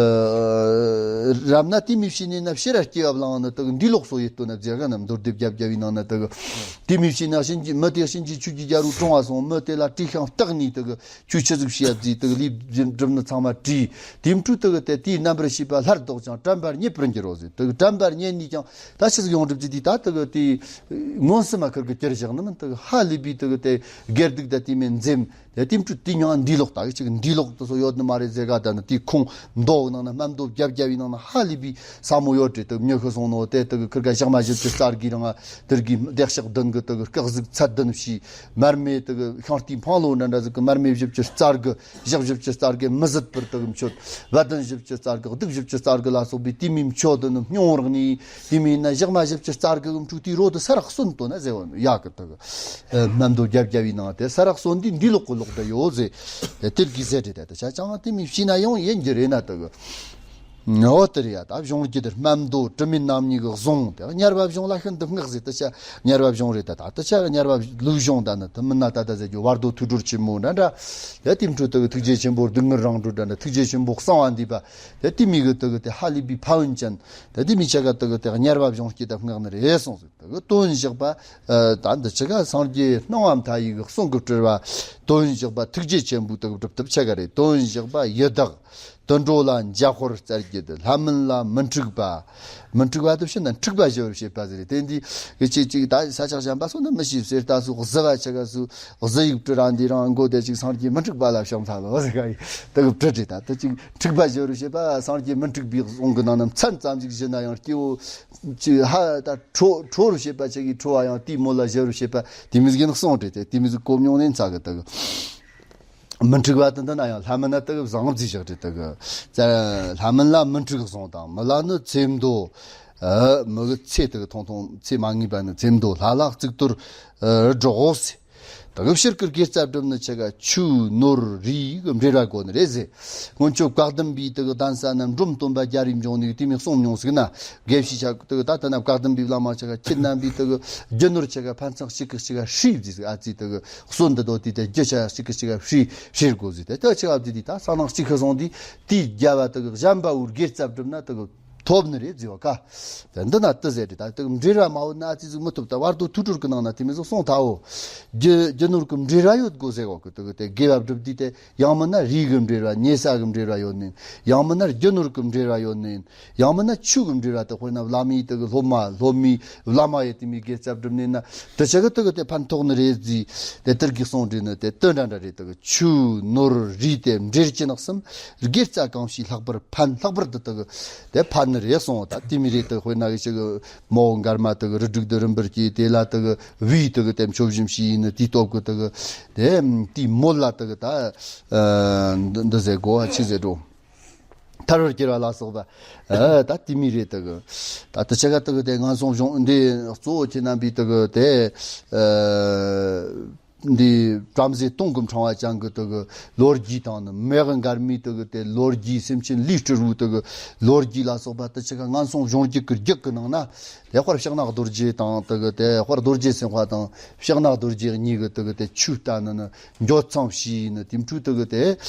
རབ་ན་དེ་མོ་བྱས་ནས་ན་ཕྱི་ར་སྐྱེ་བ་བླངས་ནི་དེ་གི་འདི་ལོག་སོ་ཡི་སྟོན་ན་མཛད་ག་ན། མདོ་སྡེ་བརྒྱད་བརྒྱ་བའི་ནང་ན་དེ་གི་དེ་མོ་བྱས་ན་གཤིན་རྗེ་མི་དེ་གཤིན་རྗེ་ཆོས་ཀྱི་རྒྱལ་པོ་གྲོངས་པ་སོང་། མི་དེ་ལ་བཀྲེས་ཤིང་སྟག་ནས་དེ་གི་ཁྱོད་ཆི་ཟིག་བྱས་ཡ་ཟིག་དེ་གི་ལས་སྒྲུབ་ནི་ཚང་མ་བྲིས། དེ་འཕྲོ་དེ་གི་དེ་དེའི་རྣམ་པར་ཤེས་པ་སླར་ལྡོག་ཅིང་དྲན་པར་རྙེད་པར་འགྱུར་རོ་ཟེར། དེ་གི་དྲན་པར་རྙེད་ནས་ཀྱང་ད་ཆི་ཟིག་ཡོང་གྲུབ་ཀྱི་དེ་ད་དེ་གི་དེ་མངོན་སུམ་མ་ཁུར་གི་གྱུར་བཞག་ནི་མིན། དེ་གི་ཧ་ལས་པའི་དེ་གི་དེ་དགེ་སྡིག་ད་དེ་མེད་འཛེམ། དེ་དེ་འཕྲོ་དེ་མྱང་འདི་ལོག་ད་གི་ཅིག་འདི་ལོག་དེ་སོ་ཡོད་ནི་མ་རེད་ཟེར་ག་ད་ནི་དེའི་ཁུངས་མདོ་ནང་ན་སྨན་མདོ་བརྒྱད་བརྒྱ་བའི་ནང་ན་ཧ་ལས་པའི་ཟབ་མོ་ཡོད་རེད། དེ་མྱི་ཤི་སོང་ནོ་དེ་དེ་གི་ཁུར་ག་ཞག་མ་བཞི་བཅུ་རྩ་དགུའི་རིང་ང་དེར་གི་བདེ་གཤེགས་བདུན་གི་དེ་གི་སྐུ་གཟུགས་ཚད་ལྡན་བྱས། མར་མེ་དེ་གི་ཤིང་རྟའི་འཕང་ལོ་འདྲ་འདྲ་ཟིག་གི་མར་མེ་བཞི་བཅུ་རྩ་དགུ། ཞག་བཞི་བཅུ་རྩ་དགུ་མི་བཟད་པར་དེ་གི་མཆོད། བ་དན་བཞི་བཅུ་རྩ་དགུ་གདུགས་བཞི་བཅུ་རྩ་དགུ་ལ་སོགས་པའི་དེ་མོའི་མཆོད་དོན་ནི་སྨྱུང་བར་ནི་དེ་མོ་ཡིན་ན་ཞག་མ་བཞི་བཅུ་རྩ་དགུ་གི་འཕྲོ་དེའི་རོ་དེ་ས་རག་གསོན་དོ་ན་ཟེར་བ་ཡག་གི་དེ་གི་སྨན་མདོ་བརྒྱད་བརྒྱ་བའི་ནང་དེ་ས་རག་གསོན་དུས་འདི་ལོག་གི་ལོག་དེ་ཡོད་ཟེར། དེ་དེར་གི་ཟེར་དེ་དེ་དེ་ཆ་ཅང་དེ་མོའི་བྱས་ན་ཡང་ཡིན་རྒྱུ་རེད་ན་དེ་གི་འོ་དེ་རེད་ཡ། ད་གཞུང་རྒྱུད་དེར་སྨན་མདོ་དྲི་མེད་རྣམ་གཉིས་ཀྱི་གཟུངས་དེ་དམྱལ་བ་གཞུང་ལ་ཤིན་ཏུ་བསྔགས་ཟེར། དེ་ཆ་དམྱལ་བ་གཞུང་རེད། ད་ད་དེ་ཆ་དམྱལ་བ་ལུགས་གཞུང་ད་ནི་དེ་མིན་ན་ད་ད་ཟེར་རྒྱུ་བར་དོ་ཐུགས་སྒྲུབ་ཆེན་མོ་འདྲ་འདྲ། དེ་དེ་འཕྲོ་དེ་གི་ཐུགས་རྗེ་ཆེན་པོ་སྡུག་བསྔལ་རང་གྲོལ་འདྲ་འདྲ། ཐུགས་རྗེ་ཆེན་པོ་གསང་བ་འདུས་པ་དེ་དེ་མོ་གི་དེ་གི་དེ་ཧ་ལས་པའི་ཕན་ཡོན་ཅན་དེ་དེ་མོའི་ཆ་ག་དེ་གི་དེ་དམྱལ་བ་གཞུང་སྐྱེས་དང་བསྔགས་ནི་རེད་གསུངས་ཟིག་དེ་གི་དོན་བཞག་པ། ཨ་ད་འདི་ཆ་ག་སངས་རྒྱས་སྣང་བ་མཐའ་ཡས་ཀྱི་གསུང་གི་སྤྲུལ་པ། དོན་བཞག་པ་ཐུགས་རྗེ་ཆེན་པོའི་དེ་གི་སྒྲུབ་ཐབས་ཆ་ག་རེད། དོན་བཞག་པ་ཡི་དྭགས། དུད་འགྲོ་ལ་འཇམ་དཔལ་རྩ་རྒྱུད། ལྷ་མིན་ལ་མི་འཁྲུགས་པ། མི་འཁྲུགས་པ་དེ་བྱས་ན་འཁྲུགས་པ་ཞི་བར་བྱེད་པ་ཟེར་རེད། དེ་འདི་གི་ཅིག་ཅིག་ད་ས་ཆག་གཞན་པ་སོགས་ནི་མི་ཤེས་ཟེར། ད་སོགས་གཟུ་བ་ཆ་ག་སོགས་གཟུ་ཡིག་བྲི་ར་འདི་རང་མགོ་དེ་ཅིག་སངས་རྒྱས་མི་འཁྲུགས་པ་ལ་བྱང་ཐལ་ལོ་ཟེར་ག་ཡི་དེ་གི་བྲི་བྲི། ད་དེ་ཅིག་འཁྲུགས་པ་ཞི་བར་བྱེད་པ་སངས་རྒྱས་མི་འཁྲུགས་པའི་གསུང་གི་ནང་ན་མཚན་ཙམ་ཞིག་བཞེས་ན་ཡང་སྐྱེ་བོ་ཅིག་ཧ་ད་ཁྲོ་ཁྲོ་བར་བྱེད་པ་ཅིག་གིས་ཁྲོ་བ་ཡང་དེའི་མོད་ལ་ཞི་བར་བྱེད་པ་དེ་མོ་ཟིག་ཡིན་གསུངས་བྲིས་ཏེ་དེ་མོ་ཟིག་གོ་མྱོང་ནས་ཚ་གི་དེ་གི། མི་འཁྲུགས་པ་དེ་འདི་ན་ཡང་ལྷ་མིན་ན་དེ་གི་བཟང་ངམ་ཟིག་བཞག་བྲིས་དེ་གི། ལྷ་མིན་ལ་མི་འཁྲུགས་གསུངས་དང་། མི་ལ་ནི་ཚེ་མདོ། ཨ་མི་གི་ཚེ་དེ་གི་ཐུང་ཐུང་ཚེ་མ་ངེས་པ་ནི་ཚེ་མདོ། ལྷ་ལ་གཙུག་ཏོར་ཨ་སྒྲོགས་ཟེར། ད་གི་ཕྱིར་གི་དགེ་རྩ་སྒྲུབ་ནི་ཆ་ག་ཆུ་ནོར་རི་གི་འབྲེལ་བ་དགོས་ནི་རེད་ཟེར། སྔོན་ཆད་བཀའ་གདམས་པའི་དེ་གི་གདན་ས་ན་འབྲོམ་སྟོན་པ་རྒྱ་རིའི་འབྱུང་ནི་དེ་མི་གསུང་མྱོང་ཟིག་ན། དགེ་བཤེས་ཆ་དེ་གི་ད་ལྟ་ན་བཀའ་གདམས་པའི་བླ་མ་ཆ་ག་ཁྱེད་རྣམ་པའི་དེ་གི་རྒྱུ་ནོར་ཆ་ག་ཕན་ཚུན་གཅིག་གི་གཅིག་ག་ཧྲིལ་ཟིག་ཟིག་ཨ་ཙི་དེ་གི་གསོན་འདི་དོ་དེ་དེ་རྒྱུ་ཆ་གཅིག་གི་གཅིག་ག་ཧྲིལ་ཧྲིལ་དགོས་ཟིག་དེ་དེ་ཆ་ག་དེ་དེ་ད་ས་ནང་གཅིག་ཁ་སོང་དེ་དེའི་རྒྱལ་བ་དེ་གི་གཞན་པ་འུར་དགེ་རྩ་སྒྲུབ་ན་དེ་གི་ཐོབ་ནི་རེད་ཟེར་བ་ཀ། དེ་འདི་ན་དེ་ཟེར་རེད། ད་དེ་འབྲེལ་བ་མ་བོ་ན་ཨ་ཙི་ཟིག་མི་ཐུབ། ད་བར་དོ་ཐུགས་སྒྲུབ་ཀྱི་ནང་ན་དེ་མི་ཟིག་གསུངས་ཐལ་བོ། རྒྱུ་རྒྱུ་ནོར་གི་འབྲེལ་བ་ཡོད་དགོས་ཟེར་གོ་གི། དེ་གི་དེ་དགེ་བ་སྒྲུབ་དུས་དེ་ཡང་མིན་ན་རིགས་གི་འབྲེལ་བ་ཉེ་ས་གི་འབྲེལ་བ་ཡོད་ནི། ཡང་མིན་ན་རྒྱུ་ནོར་གི་འབྲེལ་བ་ཡོད་ནི། ཡང་མིན་ན་ཆོས་གི་འབྲེལ་བ་དེ་དཔེར་ན་བླ་མའི་དེ་གི་སློབ་མ་སློབ་མའི་བླ་མ་ཡི་དེ་མི་དགེ་རྩ་སྒྲུབ་ནི་ན་དེ་ཆ་གི་དེ་གི་དེ་ཕན་ཐོགས་ནི་རེད་ཟེར། དེ་དེར་གི་གསུངས་འདྲི་ནི་དེ་དོན་འདྲ་འདྲ་རེད། དེ་གི་ཆུ་ནོར་རི་དེ་འབྲེལ་གྱི་ནག་གསུམ་དགེ་རྩ་གང་བྱས་ལྷག་པར་ཕན། ལྷག་པར་དུ་དེ་གི་དེ་ཕན་ནི་རེད་གསུངས། ད་དེ་མི་རེད། དེ་དཔེར་ན་གི་ཆ་གི་མོ་འགར་མ་དེ་གི་རུ་དྲུག་དེ་རིམ་པར་གྱིས་དེ་ལ་དེ་གི་བུའི་དེ་གི་དེ་མཆོད་བཞིན་བྱས་ཡིན་ནི་དེའི་སྟོབས་གི་དེ་གི་དེ་དེའི་མོ་ལ་དེ་གི་ད་ཨ་འདི་འདི་ཟེར་དགོས་ཨ་ཆི་ཟེར་འགྲོ། ཐར་བར་གྱུར་བ་ལ་སོགས་པ། ཨ་ད་དེ་མི་རེད། དེ་གི་ད་དེ་ཆ་ག་དེ་གི་དེ་ངན་སོང་གཞུང་འདི་གཙོ་བོ་ཁྱེད་རྣམ་པའི་དེ་གི་དེ་ཨ་འདི་བྲམ་ཟེ་སྟོང་གི་ཕྲེང་བ་ཅན་གི་དེ་གི་ལོ་རྒྱུས་དང་ནི་མེ་གི་འགར་མའི་དེ་གི་དེ་ལོ་རྒྱུས་སེམས་ཅན་ལུས་སྤྲུལ་བུ་དེ་གི་ལོ་རྒྱུས་ལ་སོགས་པ་དེ་ཆ་ག་ངན་སོང་གཞུང་རྒྱུད་ཀྱི་རྒྱུད་ཀྱི་ནང་ན་དེ་དཔལ་ཕྱག་ན་རྡོ་རྗེ་དང་དེ་གི་དེ་དཔལ་རྡོ་རྗེ་སེམས་དཔའ་དང་ཕྱག་ན་རྡོ་རྗེ་གཉིས་གི་དེ་གི་དེ་ཆོས་ལྟ་ནི་ནི། འགྱོ་ཚང་བྱས་ནི་དེ་འཕྲུལ་དེ་གི་དེ་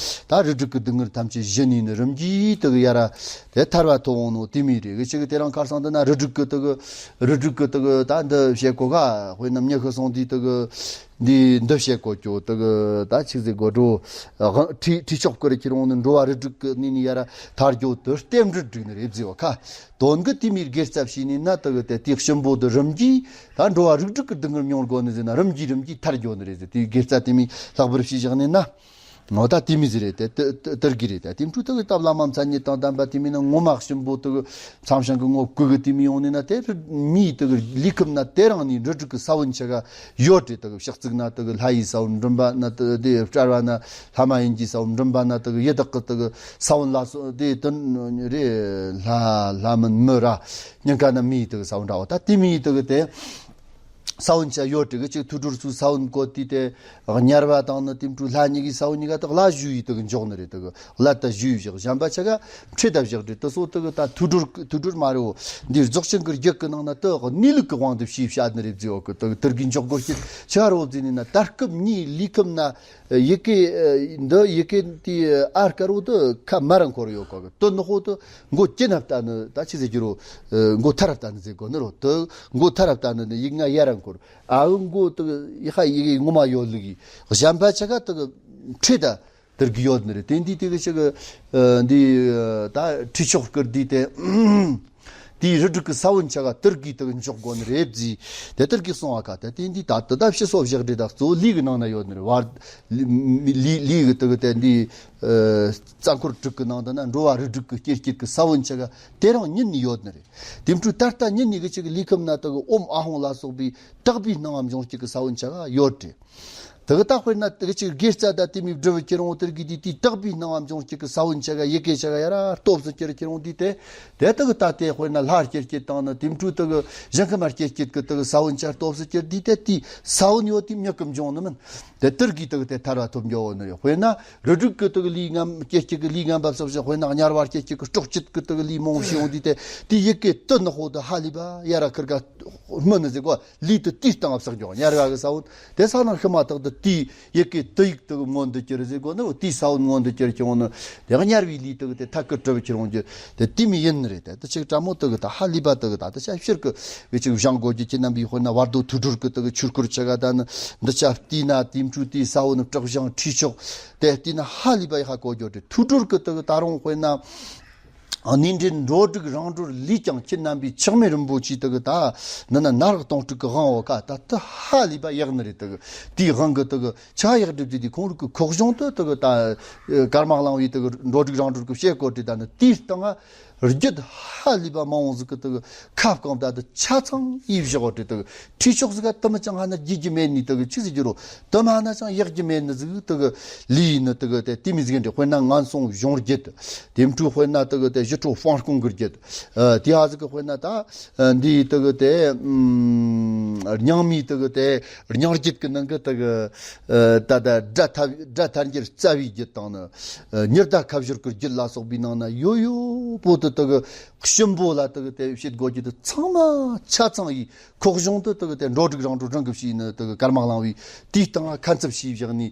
ད་རུ་དྲུག་གི་སྡུག་བསྔལ་ཐམས་ཅད་ཞི་ནས་ནི་རིམ་གྱིས་དེ་གི་ཡ་ར་དེ་ཐར་བ་ཐོབ་འོང་ནོ་དེ་མི་རེད། གི་ཅི་གི་དེ་རང་ཁར་སང་དེ་ན་རུ་དྲུག་གི་དེ་གི་རུ་དྲུག་གི་དེ་གི་ད་འདི་བཤད་གོ་ག། དཔེར་ན་མྱི་ཁ་སོང་དུས་དེ་གི་འདི་འདི་བཤད་གོ་ཀྱོ། དེ་གི་ད་ཆི་ཟིག་གོ་འགྲོ་ཁྲི་ཁྲི་ཆོག་གི་རི་ཁྱེར་འོང་ནི་འགྲོ་བ་རུ་དྲུག་གི་ནི་ནི་ཡ་ར་ཐར་རྒྱོ་དེ་རྟེན་འབྲེལ་བསྒྲིགས་ནི་རེད་ཟེར་བ་ཁ། དོན་གི་དེ་མིར་དགེ་རྩ་བྱས་ནས་ན་དེ་གི་དེ་དེའི་གཤིན་པོ་དེ་རིམ་གྱིས་ད་འགྲོ་བ་རིགས་དྲུག་གི་སྡུག་བསྔལ་མྱོང་དགོ་ནི་ཟེར་ན་རིམ་གྱིས་རིམ་གྱིས་ཐར་འགྱོ་ནི་རེད་ཟེར། དེའི་དགེ་རྩ་དེ་མི་ལྷག་པར་བྱས་བཞག་ནས་ན། ངོ་ད་དེ་མི་ཟེར་རེད། དེ་དེ་དེ་དེར་གི་རེད། དེ་དེ་འཕྲུལ་དེ་གི་སྟབས་བླ་མ་མཚན་ཉིད་དང་ལྡན་པ་དེ་མི་ན་ངོ་མ་གཤིན་པོ་དེ་གི་མཚམས་བྱང་གི་ངོ་བཀོད་གི་དེ་མི་ཡོང་ནི་ན་དེ་མིའི་དེ་གི་ལུས་ཁམས་ན་དེ་རང་ནི་འབྲུ་དྲུག་གི་ས་བོན་ཆ་ག་ཡོད་རེད། དེ་གི་ཕྱག་ཚིག་ན་དེ་གི་ལྷ་ཡི་ས་བོན་མགྲིན་པ་ན་དེ་དེ་སྤྲ་བ་ན་ལྷ་མ་ཡིན་གྱི་ས་བོན་མགྲིན་པ་ན་དེ་གི་ཡི་དྭགས་གི་དེ་གི་ས་བོན་ལ་སོགས་དེ་དོན་རེད། ལྷ་ལྷ་མིན་མི་ར། སྙིང་ག་ན་མིའི་དེ་གི་ས་བོན་འདྲ་བོ། ད་དེ་མིའི་དེ་གི་དེ་ས་བོན་ཆ་ཡོད་དེ་གི་ཅིག་ཐུགས་སྒྲུབ་ཚུལ་ས་བོན་བཀོད་དུས་དེ་དམྱལ་བ་དང་ནི་དེ་འཕྲུལ་ལྷ་གཉིས་ཀྱི་ས་བོན་གཉིས་ཀ་དེ་གླ་ཞུ་ཡི་དེ་གི་འཇོག་ནི་རེད། དེ་གི་གླ་ད་ཞུ་ཡི་བཞག་གཞན་པ་ཆ་ག་ཁྲིད་ད་བཞག་རེད། དེ་སོ་དེ་གི་ད་ཐུགས་སྒྲུབ་ཐུགས་སྒྲུབ་མ་རེད་བོ། འདིའི་རྫོགས་ཆེན་གི་རྒྱུད་གི་ནང་ན་དེ་གནས་ལུགས་གི་དབང་དུ་བྱས་བཤད་ནི་རེད་ཟེར་བ་གི་དེ་གི་དེར་གི་འཇོག་དགོས་ཀྱི་ཆ་རོ་ཟེར་ནི་ན། ད་སྐབས་གཉིས་ལུས་ཁམས་ན་ཡི་གེ་འདི་ཡི་གེ་དེ་ཨ་དཀར་བོ་དེ་ཁ་མ་ར་འཁོར་ཡོད་གོ་གི། དོན་ནི་ཧོ་དེ་མགོ་ཅི་ན་བལྟ་ནི་ད་ཆི་ཟེར་གྱི་རོ། མགོ་ཐར་བལྟ་ནི་ཟེར་གོ་ནི་རོ། དེ་མགོ་ཐར་བལྟ་ནི་ནི་ཡིག་ང་ཡ་ར་འཁོར། ཨ་འུ་མགོ་དེ་ཡི་ཧ་ཡི་གེ་ངོ་མ་ཡོད་ལུགས་ཡིན། གཞན་པ་ཆ་ག་དེ་གི་ཁྲིད་ད་དེར་གི་ཡོད་ནི་རེད། དེ་འདི་དེ་གི་ཆ་གི་འདི་ད་ཁྲི་ཆོག་སྐུར་འདི་དེ་དེའི་རི་དྲུག་གི་ས་བོན་ཆ་ག་དེར་གི་དེ་གི་འཇོག་དགོ་ནི་རེད་ཟེར། དེ་དེར་གི་གསུང་བ་ཀ། དེ་དེ་འདི་ད་དེ་ད་ཕྱི་སོ་བཞག་འདྲེ་དག་གཙོ་བོ་ལུས་གི་ནང་ན་ཡོད་ནི་རེད། བར་ལུས་ལུས་གི་དེ་གི་དེ་འདི་རྩ་འཁོར་དྲུག་གི་ནང་དུ་ན་འགྲོ་བ་རི་དྲུག་གི་སྐྱེ་སྐྱེད་གི་ས་བོན་ཆ་ག་དེ་རང་ཉིད་ནས་ཡོད་ནི་རེད། དེ་འཕྲོས་ད་ལྟ་ཉིད་ནས་གི་ཆ་གི་ལུས་ཁམས་ན་དེ་གི་ཨོམ་ཨ་ཧོང་ལ་སོགས་པའི་དག་པའི་སྣང་བ་འབྱུང་སྤྱད་གི་ས་བོན་ཆ་ག་ཡོད་རེད། དེ་གི་ད་དཔེར་ན་དེ་གི་ཅིག་དགེ་རྩ་ད་དེ་མི་བསྒྲུབ་ཁྱེར་འོང་དེར་གི་དེ་དེའི་དག་པའི་སྣང་བ་འབྱུང་སྤྱད་གི་ས་བོན་ཆ་ག་ཡི་གེ་ཆ་ག་ཡ་ར་སྟོབས་སུ་གྱུར་ཁྱེར་འོང་དུས་དེ་དེ་དེ་གི་ད་དེ་དཔེར་ན་ལྷ་སྐྱེ་སྐྱེད་དང་ནི་དེ་འཕྲོས་དེ་གི་གཞན་ཁམས་མ་སྐྱེ་སྐྱེད་གི་དེ་གི་ས་བོན་ཆ་སྟོབས་སུ་གྱུར་དུས་དེ་དེའི་ས་བོན་ཡོད་དེ་མྱུ་གུ་འབྱུང་ནི་མིན། དེ་དེར་གི་དེ་གི་དེ་ཐར་བ་ཐོབ་འགྱོ་བོ་ནི་རེད། དཔེར་ན་རི་དྲུག་གི་དེ་གི་ལུས་ངན་སྐྱེ་སྐྱེད་གི་ལུས་ངན་པ་སོགས་ཤིག་དཔེར་ན་དམྱལ་བ་སྐྱེ་སྐྱེད་གི་སྲོག་གཅོད་གི་དེ་གི་ལུས་མང་བོ་ཞིག་འོང་དུས་དེ་དེའི་ཡི་གེ་དེ་ནི་ཧོ་དེ་ཧ་ལས་པ་ཡ་ར་ཁིར་ག་སྨིན་ནི་ཟེར་གོ། ལུས་དེ་དེའི་སྟེང་ང་བསགས་འགྱོ། དམྱལ་བ་གི་ས་བོན་དེ་ས་ནང་ཤི་མ་ཐག་ཏུ་དེའི་ཡི་གེ་དེ་ཡིག་དེ་གི་མངོན་དུ་གྱུར་ཟེར་གོ་ནི་རེད། དེའི་ས་བོན་མངོན་དུ་གྱུར་ཁྱེར་འོང་ནི་དེ་དམྱལ་བའི་ལུས་དེ་གི་དེ་ཐད་ཀར་གྲུབ་ཁྱེར་འོང་རྒྱུ་དེ་དེ་མི་ཡིན་ནི་རེད། དེ་དེ་ཆིག་ཀྲ་མོ་དེ་གི་ད་ཧ་ལས་པ་དེ་གི་ད་དེ་ཆ་ཕྱིར་གི་གི་ཅིག་བཞེངས་དགོས་རྒྱུ་ཁྱེད་རྣམ་པའི་དཔེར་ན་བར་དོ་ཐུགས་སྒྲུབ་གི་དེ་གི་ཆོས་སྐོར་ཆ་ག་ད་ནི་འདི་ཆ་བལྟས་ན་དེ་འཕྲོས་དེའི་ས་བོན་ནི་བྲག་བཞེངས་ཁྲི་ཆོག་དེ་བལྟས་ན་ཧ་ལས་པ་ཡི་ཧ་གོ་རྒྱུ་རེད། ཐུགས་སྒྲུབ་གི་དེ་གི་ད་རུང་དཔེར་ན། གནས་འདྲེན་འགྲོ་དྲུག་རང་གྲོལ་ལས་ཀྱང་ཁྱེད་རྣམ་པའི་ཆགས་མེད་རིན་པོ་ཆེ་དེ་གི་ད་འདི་ན་ནད་རག་སྟོང་དྲུག་གི་དབང་བོ་ཀ་ད་དེ་ཧ་ལས་པ་ཡག་ནི་རེད། དེ་གི་དེའི་དབང་གི་དེ་གི་ཆ་ཡག་སྒྲུབ་དུས་དེ་ཁོང་རིག་གི་ཁོག་གཞུང་དུ་དེ་གི་ད་ཀརྨ་གླིང་བའི་དེ་གི་འགྲོ་དྲུག་རང་གྲོལ་གི་བཤད་སྐོར་དེ་ད་ནི་དེའི་སྟེང་ང་ རྒྱུད་ཧ་ལས་པ་མང་བོ་ཟིག་གི་དུ་ཁ་སྐོང་ད་དུ་ཆ་ཚང་ཡིབ་བཞག་བ་དེ་དུ་ཁྲིད་ཕྱོགས་ཟིག་ག་དུ་མི་ཅང་ཧ་ན་རྒྱུད་རྒྱུ་མེད་ནི་དུ་ཆི་ཟིག་རྒྱུ་རོ། དུ་མ་ཧ་ན་ཅང་ཡག་རྒྱུ་མེད་ནི་ཟིག་དུ་ལི་ནི་དུ་དེ་དེ་མི་ཟིག་འདྲ། དཔེར་ན་ངན་སོང་གཞུང་རྒྱུད། དེ་འཕྲོ་དཔེར་ན་དུ་དེ་ཞི་ཁྲོ་སྤང་སྐོང་གི་རྒྱུད། དེ་ཧ་ཟིག་གི་དཔེར་ན་ད་འདི་དུ་དེ་སྙིང་མའི་དུ་དེ་སྙིང་རྒྱུད་ཀྱི་ནང་གི་དུ་ད་ད་དགྲ་ཐ་དགྲ་ཐར་འགྱུར་རྩ་བའི་རྒྱུད་དང་ནི། ཉི་ཟླ་ཁ་བཞུར་གྱི་རྒྱུད་ལ་སོགས་པའི་ནང་ན་ཡོད་ཡོད་པོ་དུ་དུ་གི་གཤིན་པོ་ལ་དུ་གི་དེ་བྱེད་དགོས་རྒྱུ་དུ་ཚང་མ་ཆ་ཚང་ཡིས་ཁོག་གཞུང་དུ་དུ་གི་དེ་འགྲོ་དྲུག་རང་གྲོལ་རང་གི་བྱས་ནི་དུ་གི་སྐར་མ་བླངས་པའི་དེའི་སྟེང་ལ་ཁ་འཚབ་བྱས་བཞག་ནི།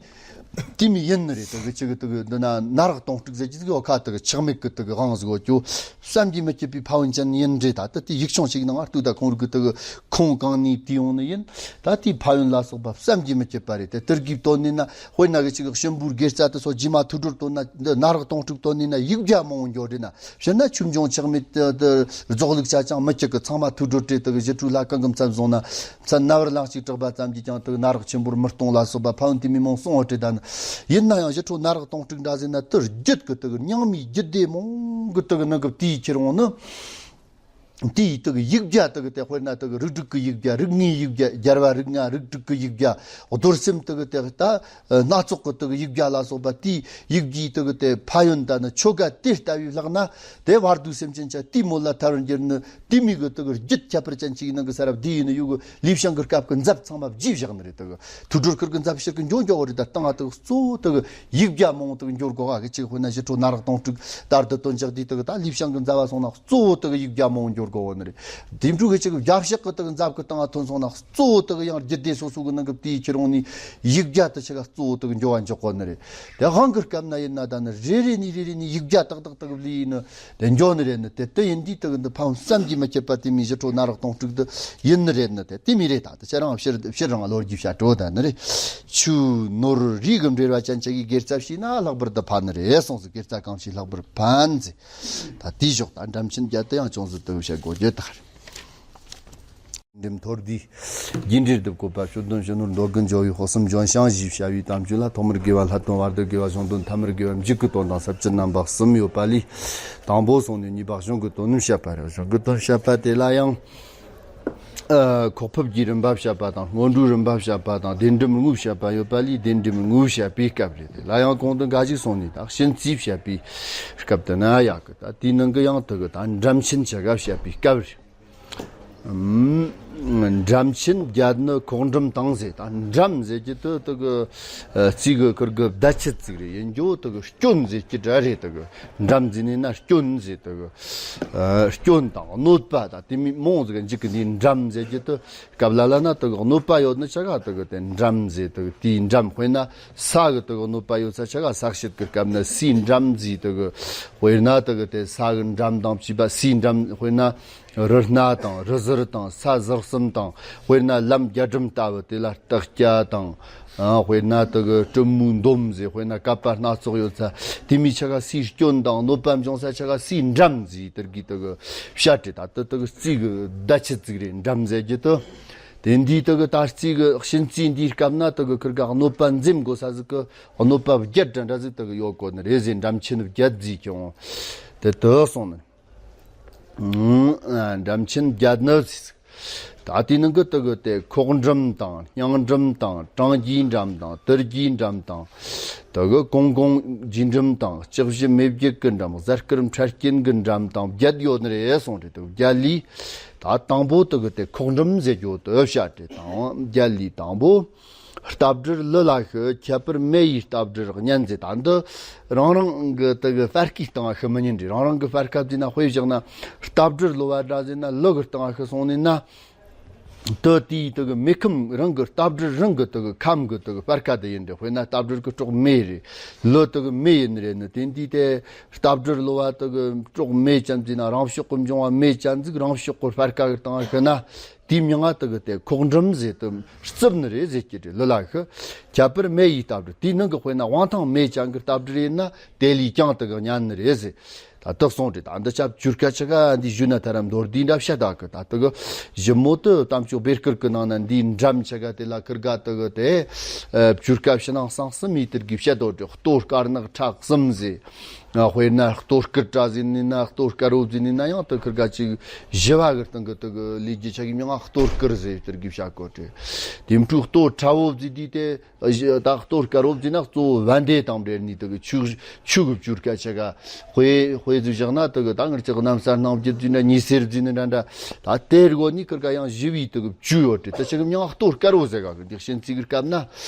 དེ་མི་ཡིན་ནི་རེད། དུ་གི་ཅི་གི་དུ་གི་འདི་ན་ན་རག་དོང་སྤྲུག་ཟེར་གྱི་ཟིག་ཡོད་ཁ། དུ་གི་ཆག་མེད་གི་དུ་གི་དབང་ཟིག་ཡོད་ཀྱོ། བསམ་གྱིས་མི་ཁྱབ་པའི་ཕན་ཡོན་ཅན་ཡིན་རེད། ད་དུ་དེ་ཡིག་ཆུང་ཞིག་ནང་ང་ལྟོས། ད་ཁོང་རིག་གི་དུ་གི་ཁོང་གང་ནས་བལྟས་ཡོང་ནི་ཡིན། ད་དེའི་ཕན་ཡོན་ལ་སོགས་པ་བསམ་གྱིས་མི་ཁྱབ་པ་རེད། དེ་དུར་གྱིས་བཏོན་ནི་ན། དཔེར་ན་གི་ཅིག་གཤིན་པོའི་དགེ་རྩ་དེ་ཚོ་རྗེས་མ་ཐུགས་སྒྲུབ་བཏོན་ན། འདི་ན་རག་དོང་སྤྲུག་བཏོན་ནི་ན་ཡིག་བརྒྱ་མང་བོ་འགྱོ་རེད་ན། ཕྱིར་ན་ཆོས་འབྱུང་ཆག་མེད་དེ་རྫོགས་ལུགས་ཆ་ཅང་མི་ཁྱབ་གི། ཚང་མ་ཐུགས་སྒྲུབ་བྲལ་དུ་གི་ཞི་ཁྲོའི་ལྷ་གང་གི་མཚམས་སོང་ན། མཚན་ན་བར་ལང་གཅིག་གྲགས་པ་ཙམ་གྱིས་ཀྱང་དུ་ན་རག་ཆེན་པོར་མི་གཏོང་ལ་སོགས་པ་ཕན་ཡོན་དེ་མི་མང་གསུང་བ་བྲིས་ད་ནི། ཡིན་ན་ཡང་ཞི་ཁྲོ་ན་རག་དོང་སྤྲུག་འདྲ་ཟེར་ན་དུ་རྒྱུད་ཀྱི་དུ་གི་རྙིང་མའི་རྒྱུད་སྡེ་མང་གི་དུ་གི་ནང་གི་དེའི་ཁྱེར་འོང་ནི། དེའི་དུ་གི་ཡིག་བརྒྱ་དུ་གི་དེ་དཔེར་ན་དུ་གི་རིགས་དྲུག་གི་ཡིག་བརྒྱ། རིགས་ལྔའི་ཡིག་བརྒྱ། རྒྱལ་བ་རིགས་ལྔ་རིགས་དྲུག་གི་ཡིག་བརྒྱ། རྡོར་སེམས་དུ་གི་དེ་ད་སྣ་ཚོགས་ཀྱི་དུ་གི་ཡིག་བརྒྱ་ལ་སོགས་པ། དེའི་ཡིག་བརྒྱའི་དུ་གི་དེ་ཕན་ཡོན་ད་ནི་ཆོ་ག་དེ་ལྟ་བུའི་ལྷག་ན། དེ་བར་དུ་སེམས་ཅན་ཆ་དེའི་མོད་ལ་ཐར་བར་འགྱུར་ནི། དེ་མོ་གི་དུ་གི་རྒྱུད་ཁྱད་པར་ཅན་ཅིག་ནང་གི་ས་རབ་དེ་ཡིན་ནི་ཡོད་གི། ལི་ཤང་གི་སྐབས་ཀྱི་འཛབ་ཚང་མ་བརྗེས་བཞག་ནི་རེད། དུ་གི་ཐུགས་སྒྲུབ་ཁུར་གི་འཛབ་ཕྱིར་གི་འགྱོ་འགྱོ་བ་རེད། ད་སྟེང་ང་དུ་གཙོ་བོ་དུ་གི་ཡིག་བརྒྱ་མང་བོ་དུ་གི་འགྱོ་དགོས་ག་གི། ཅིག་དཔེར་ན་ཞི་ཁྲོ་ན་རག་དོང་སྤྲུག་ལྟར་དུ་དོན་ཅག་དེ་དུ་གི་ད་ལི་ཤང་གི་འཛབ་བ་སོང་ན་གཙོ་བོ་དུ་གི་ཡིག་བརྒྱ་མང་བོ་འགྱོ་དགོས་བ་ནི་རེད། དེ་འཕྲོ་གི་ཅིག་བརྒྱ་ཕྱག་གི་དུ་གི་འཛབ་གི་སྟེང་ང་ཐོན་སོང་ན། གཙོ་བོ་དག་ཡང་རྒྱུད་སྡེ་སོ་སོ་གི་ནང་གི་དེའི་ཁྱེར་འོང་ནི་ཡིག་བརྒྱ་དུ་ཆ་ག་གཙོ་བོ་དག་འགྱོ་བ་འཇོག་གོ་ནི་རེད། དེ་དབང་གི་སྐབས་ན་ཡིན་ན་ད་ནི་རེ་རེ་ནས་རེ་རེ་ནས་ཡིག་བརྒྱ་ཏག་ཏག་དག་ལས་ཡིན་ནི་དེ་འགྱོ་ནི་རེད་ནི། དེ་དེ་ཡིན་དུས་དག་འདི་ཕན་བསམ་གྱིས་མི་ཁྱབ་པ་དེ་མོ་ཞི་ཁྲོ་ན་རག་དོང་སྤྲུག་དུ་ཡིན་ནི་རེད་ནི། དེ་དེ་མོ་རེད། ད་དེ་ཁྱེད་རང་ཕྱིར་ཕྱིར་རང་ལོ་རྒྱུས་བཤད་སྤྲོ་ད་ནི་རེད། ཆུ་ནོར་རིགས་ཀྱི་འབྲེལ་བ་ཅན་ཅིག་གིས་དགེ་རྩ་བྱས་ན་ལྷག་པར་དུ་ཕན་ནི་རེད་གསུངས་སོ། དགེ་རྩ་གང་བྱས་ལྷག་པར་ཕན་ཟེར། ད་དེའི་ཕྱོགས་ད་འགྲམ་ཆེན་བརྒྱད་དུ་ཡང་ཅུང་ཟད་དུ་བཤད་དགོས་རྒྱུ་དག་རེད། འགྲིམ་མཐོར་འདུས། རྒྱས་འབྲིང་བསྡུས་བཀོད་པ། སྤྱོད་དོན་སྤྱི་ནོར་འདོད་དགུ་འཇོ་བའི་དཔག་བསམ་ལྗོན་ཤིང་བཞི་བྱ་བའི་དམ་ཆོས་ལ། ཐོག་མར་དགེ་བ་སླད་དང་བར་དུ་དགེ་བ་གཞུང་དོན་ཐ་མར་དགེ་བ་མཇུག་གི་དོན་དང་ཟབ་ཅིང་རྣམ་པ་གསུམ་ཡོད་པ་ལས། དང་པོ་གསུངས་ནས་གཉིས་པ་གཞུང་གི་དོན་བཤད་པ་རེད། གཞུང་གི་དོན་བཤད་པ་དེ་ལ་ཡང་། ཨ། ཁོག་ཕུབ་ཀྱི་རིམ་པ་བཤད་པ་དང་སྔོན་འགྲོའི་རིམ་པ་བཤད་པ་དང་བདེན་སྒྲུབ་དངོས་བཤད་པ་ཡོད་པ་ལས། བདེན་སྒྲུབ་དངོས་བཤད་པའི་སྐབས་རེད། དེ་ལ་ཡང་གོང་དུ་འགའ་ཞིག་གསུངས་ནས་ད་གཤིན་རྩིས་བཤད་པའི་སྐབས་དེ་ན་ཡག་གི། ད་དེའི་ནང་གི་ཡང་དུ་གི་ད་འགྲམ་ཆེན་ཆ་ག་བཤད་པའི་སྐབས་རེད། ཨམ། འགྲམ་ཆེན་བརྒྱད་ནི་ཁོག་འགྲམ་དང་ཟེར། ད་འགྲམ་ཟེར་གྱི་དུ་དུ་གི་ཨ་རྩིས་གི་ཁུར་གི་བརྡ་ཆད་ཅིག་རེད། ཡིན་རྒྱུ་དུ་གི་སྐྱོན་ཟེར་གྱི་སྒྲ་རེད། དུ་གི་འགྲམ་ཟེར་ནས་ན་སྐྱོན་ཟེར། དུ་གི་ཨ་སྐྱོན་དང་གནོད་པ་དང་དེ་མོ་མང་ཟིག་གི་འཇིག་གི་འདི་འགྲམ་ཟེར་གྱི་དུ་སྐབས་ལ་ལ་ན་དུ་གི་གནོད་པ་ཡོད་ནི་ཆ་ག་དུ་གི་དེ་འགྲམ་ཟེར། དུ་གི་དེའི་འགྲམ་དཔེར་ན་ས་གི་དུ་གི་གནོད་པ་ཡོད་ས་ཆ་ག་ས་བཤད་གི་སྐབས་ན་སའི་འགྲམ་ཟེར། དུ་གི་དཔེར་ན་དུ་གི་དེ་ས་གི་འགྲམ་དང་བཅས་པ་སའི་འགྲམ་དཔེར་ན། རི་སྣ་དང་རི་ཟུར་དང་ས་ཟུར་གསུམ་དང་། དཔེར་ན་ལམ་རྒྱ་གྲམ་ལྟ་བུ་དེ་ལ་སྟག་སྐྱ་དང་། ཨ། དཔེར་ན་དུ་གི་གྲུ་མོའི་འདོམ་ཟེར། དཔེར་ན་བསྐལ་པ་སྣ་ཚོགས་ཡོད་ས་དེ་མོའི་ཆ་ག་སའི་སྐྱོན་དང་གནོད་པ་འབྱུང་ས་ཆ་ག་སའི་འགྲམ་ཟེར། དེ་གི་དུ་གི་བཤད་རེད། ད་དུ་དུ་གི་རྩིས་གི་བརྡ་ཆད་ཅིག་རེད། འགྲམ་ཟེར་གྱི་དུ། དེ་འདིའི་དུ་གི་ད་རྩིས་གི་གཤིན་རྩིས་འདིའི་སྐབས་ན་དུ་གི་ཁུར་ག་གནོད་པ་འཛེམ་དགོས་ས་ཟིག་གི་གནོད་པ་བརྒྱད་འདྲ་འདྲ་ཟིག་དུ་གི་ཡོད་གོ་ནི་རེད་ཟེར། འགྲམ་ཆེན་བརྒྱད་ཟེར་ཀྱང་དེ་དུ་གསུངས་ནི། ཨ། འགྲམ་ཆེན་བརྒྱད་ནི་ཟེར། ད་དེའི་ནང་གི་དུ་གི་དེ་ཁོག་འགྲམ་དང་སྙིང་འགྲམ་དང་བྲང་རྒྱུའི་འགྲམ་དང་དུར་རྒྱུའི་འགྲམ་དང་། དུ་གི་གོང་གོང་རྒྱུའི་འགྲམ་དང་ལྕགས་བཞི་མེ་བརྒྱད་ཀྱི་འགྲམ། གཟའ་སྐར་འཕྲལ་རྐྱེན་གྱི་འགྲམ་དང་བརྒྱད་ཡོད་ནི་རེད་གསུངས་རེད། དུ་བརྒྱད་ལས་ད་དང་པོ་དུ་གི་དེ་ཁོག་འགྲམ་ཟེར་རྒྱུ་དུ་བཤད་རེད། དང་བརྒྱད་ལས་དང་པོ། ལྟ་བྲལ་ལུ་ལ་ཤི། ཁྱད་པར་མེ་ཡི་ལྟ་བྲལ་གཉན་ཟེར། ད་འདི་རང་རང་གི་དུ་གི་སྤར་ཁའི་སྟེང་ང་ཤི་མི་ཉན་རེད། རང་རང་གི་སྤར་ཁ་བརྩིས་ན། དཔེ་བཞག་ན་ལྟ་བྲལ་ལུ་བ་འདྲ་ཟེར་ན་ལུ་གི་སྟེང་ང་ཤི་སོང་ནས་ན། དུ་དེའི་དུ་གི་མེ་ཁམས་རང་གི་ལྟ་བྲལ་རང་གི་དུ་གི་ཁམས་གི་དུ་གི་སྤར་ཁ་དེ་ཡིན་རེད། དཔེར་ན་ལྟ་བྲལ་གི་སྲོག་མེ་རེད། ལུ་དུ་གི་མེ་ཡིན་རེད་ནི། དེ་འདི་དེ་ལྟ་བྲལ་ལུ་བ་དུ་གི་སྲོག་མེ་ཅན་བརྩིས་ན། རང་ཕྱོགས་གི་འབྱུང་བ་མེ་ཅན་ཟིག་རང་ཕྱོགས་གི་སྤར་ཁ་གི་སྟེང་ང་ཤི་ན། དེའི་མིང་ང་དུ་གི་དེ་ཁོག་འགྲམ་ཟེར་དུ་རྩིབ་ནི་རེད་ཟེར་གྱི་རེད། ལུ་ལ་ཤི། ཁྱད་པར་མེ་ཡི་ལྟ་བྲལ། དེའི་ནང་གི་དཔེར་ན་དབང་ཐང་མེ་ཅན་གྱི་ལྟ་བྲལ་ཡིན་ན་དེ་ལས་ཀྱང་དུ་གི་གཉན་ནི་རེད་ཟེར། ད་དུ་གསུངས་རེད། ད་འདི་ཆ་བཅུར་ཁ་ཆ་ག་འདི་ཞུས་ན་ཐ་རམ་མདོར་བསྡུས་འདྲ་བཤད་ད་གི། ད་དུ་གི་ཞིབ་མོ་དུ་དམ་ཆོས་བེར་སྐུར་གི་ནང་ན་འདིའི་འགྲམ་ཆ་ག་དེ་ལ་ཁུར་ག་དུ་གི་དེ་ཨ་བཅུར་ཁ་ཕྱི་ནང་གསང་གསུམ་ཡི་དེར་གི་བཤད་དོ་རེད། ལྟོ་དཀར་ནག་ཁྲག་གསུམ་ཟེར། དཔེར་ན་ལྟོ་སྐུར་འདྲ་ཟེར་ནི་ན། ལྟོ་དཀར་བོ་ཟེར་ནི་ན་ཡང་དེ་ཁིར་ག་ཅིག་བཞི་བ་གི་སྟེང་གི་དེ་གི་ལས་རྒྱུ་ཆ་གི་མིང་ང་ལྟོ་སྐུར་ཟེར། དེར་གི་བྱ་གོ་དེ། དེ་འཕྲོ་ལྟོ་ཁྲ་བོ་ཟེར་དུས་དེ། ད་ལྟོ་དཀར་བོ་ཟེར་ན་གཙོ་བོ་བན་དེ་དང་འབྲེལ་ནི་དེ་གི་ཆུ་ཆུ་གི་བཅུ་སྐད་ཆ་ག། དཔེ་དཔེ་ཟིག་བཞག་ན་དེ་གི་ད་ངར་ཅིག་གནམ་ས་སྣང་བརྒྱུད་ཟེར་ན་ཉི་ཟེར་ཟེར་ནི་འདྲ་འདྲ། ད་དེར་གོ་ནི་ཁིར་ག་ཡང་བཞི་བའི་དེ་གི་བཅུ་ཡོད་དེ། དེ་ཆ་གི་མིང་ང་ལྟོ་དཀར་བོ་ཟེར་ག་གི། འདི་ཤིན་ཚིག་གི་སྐབས་ན་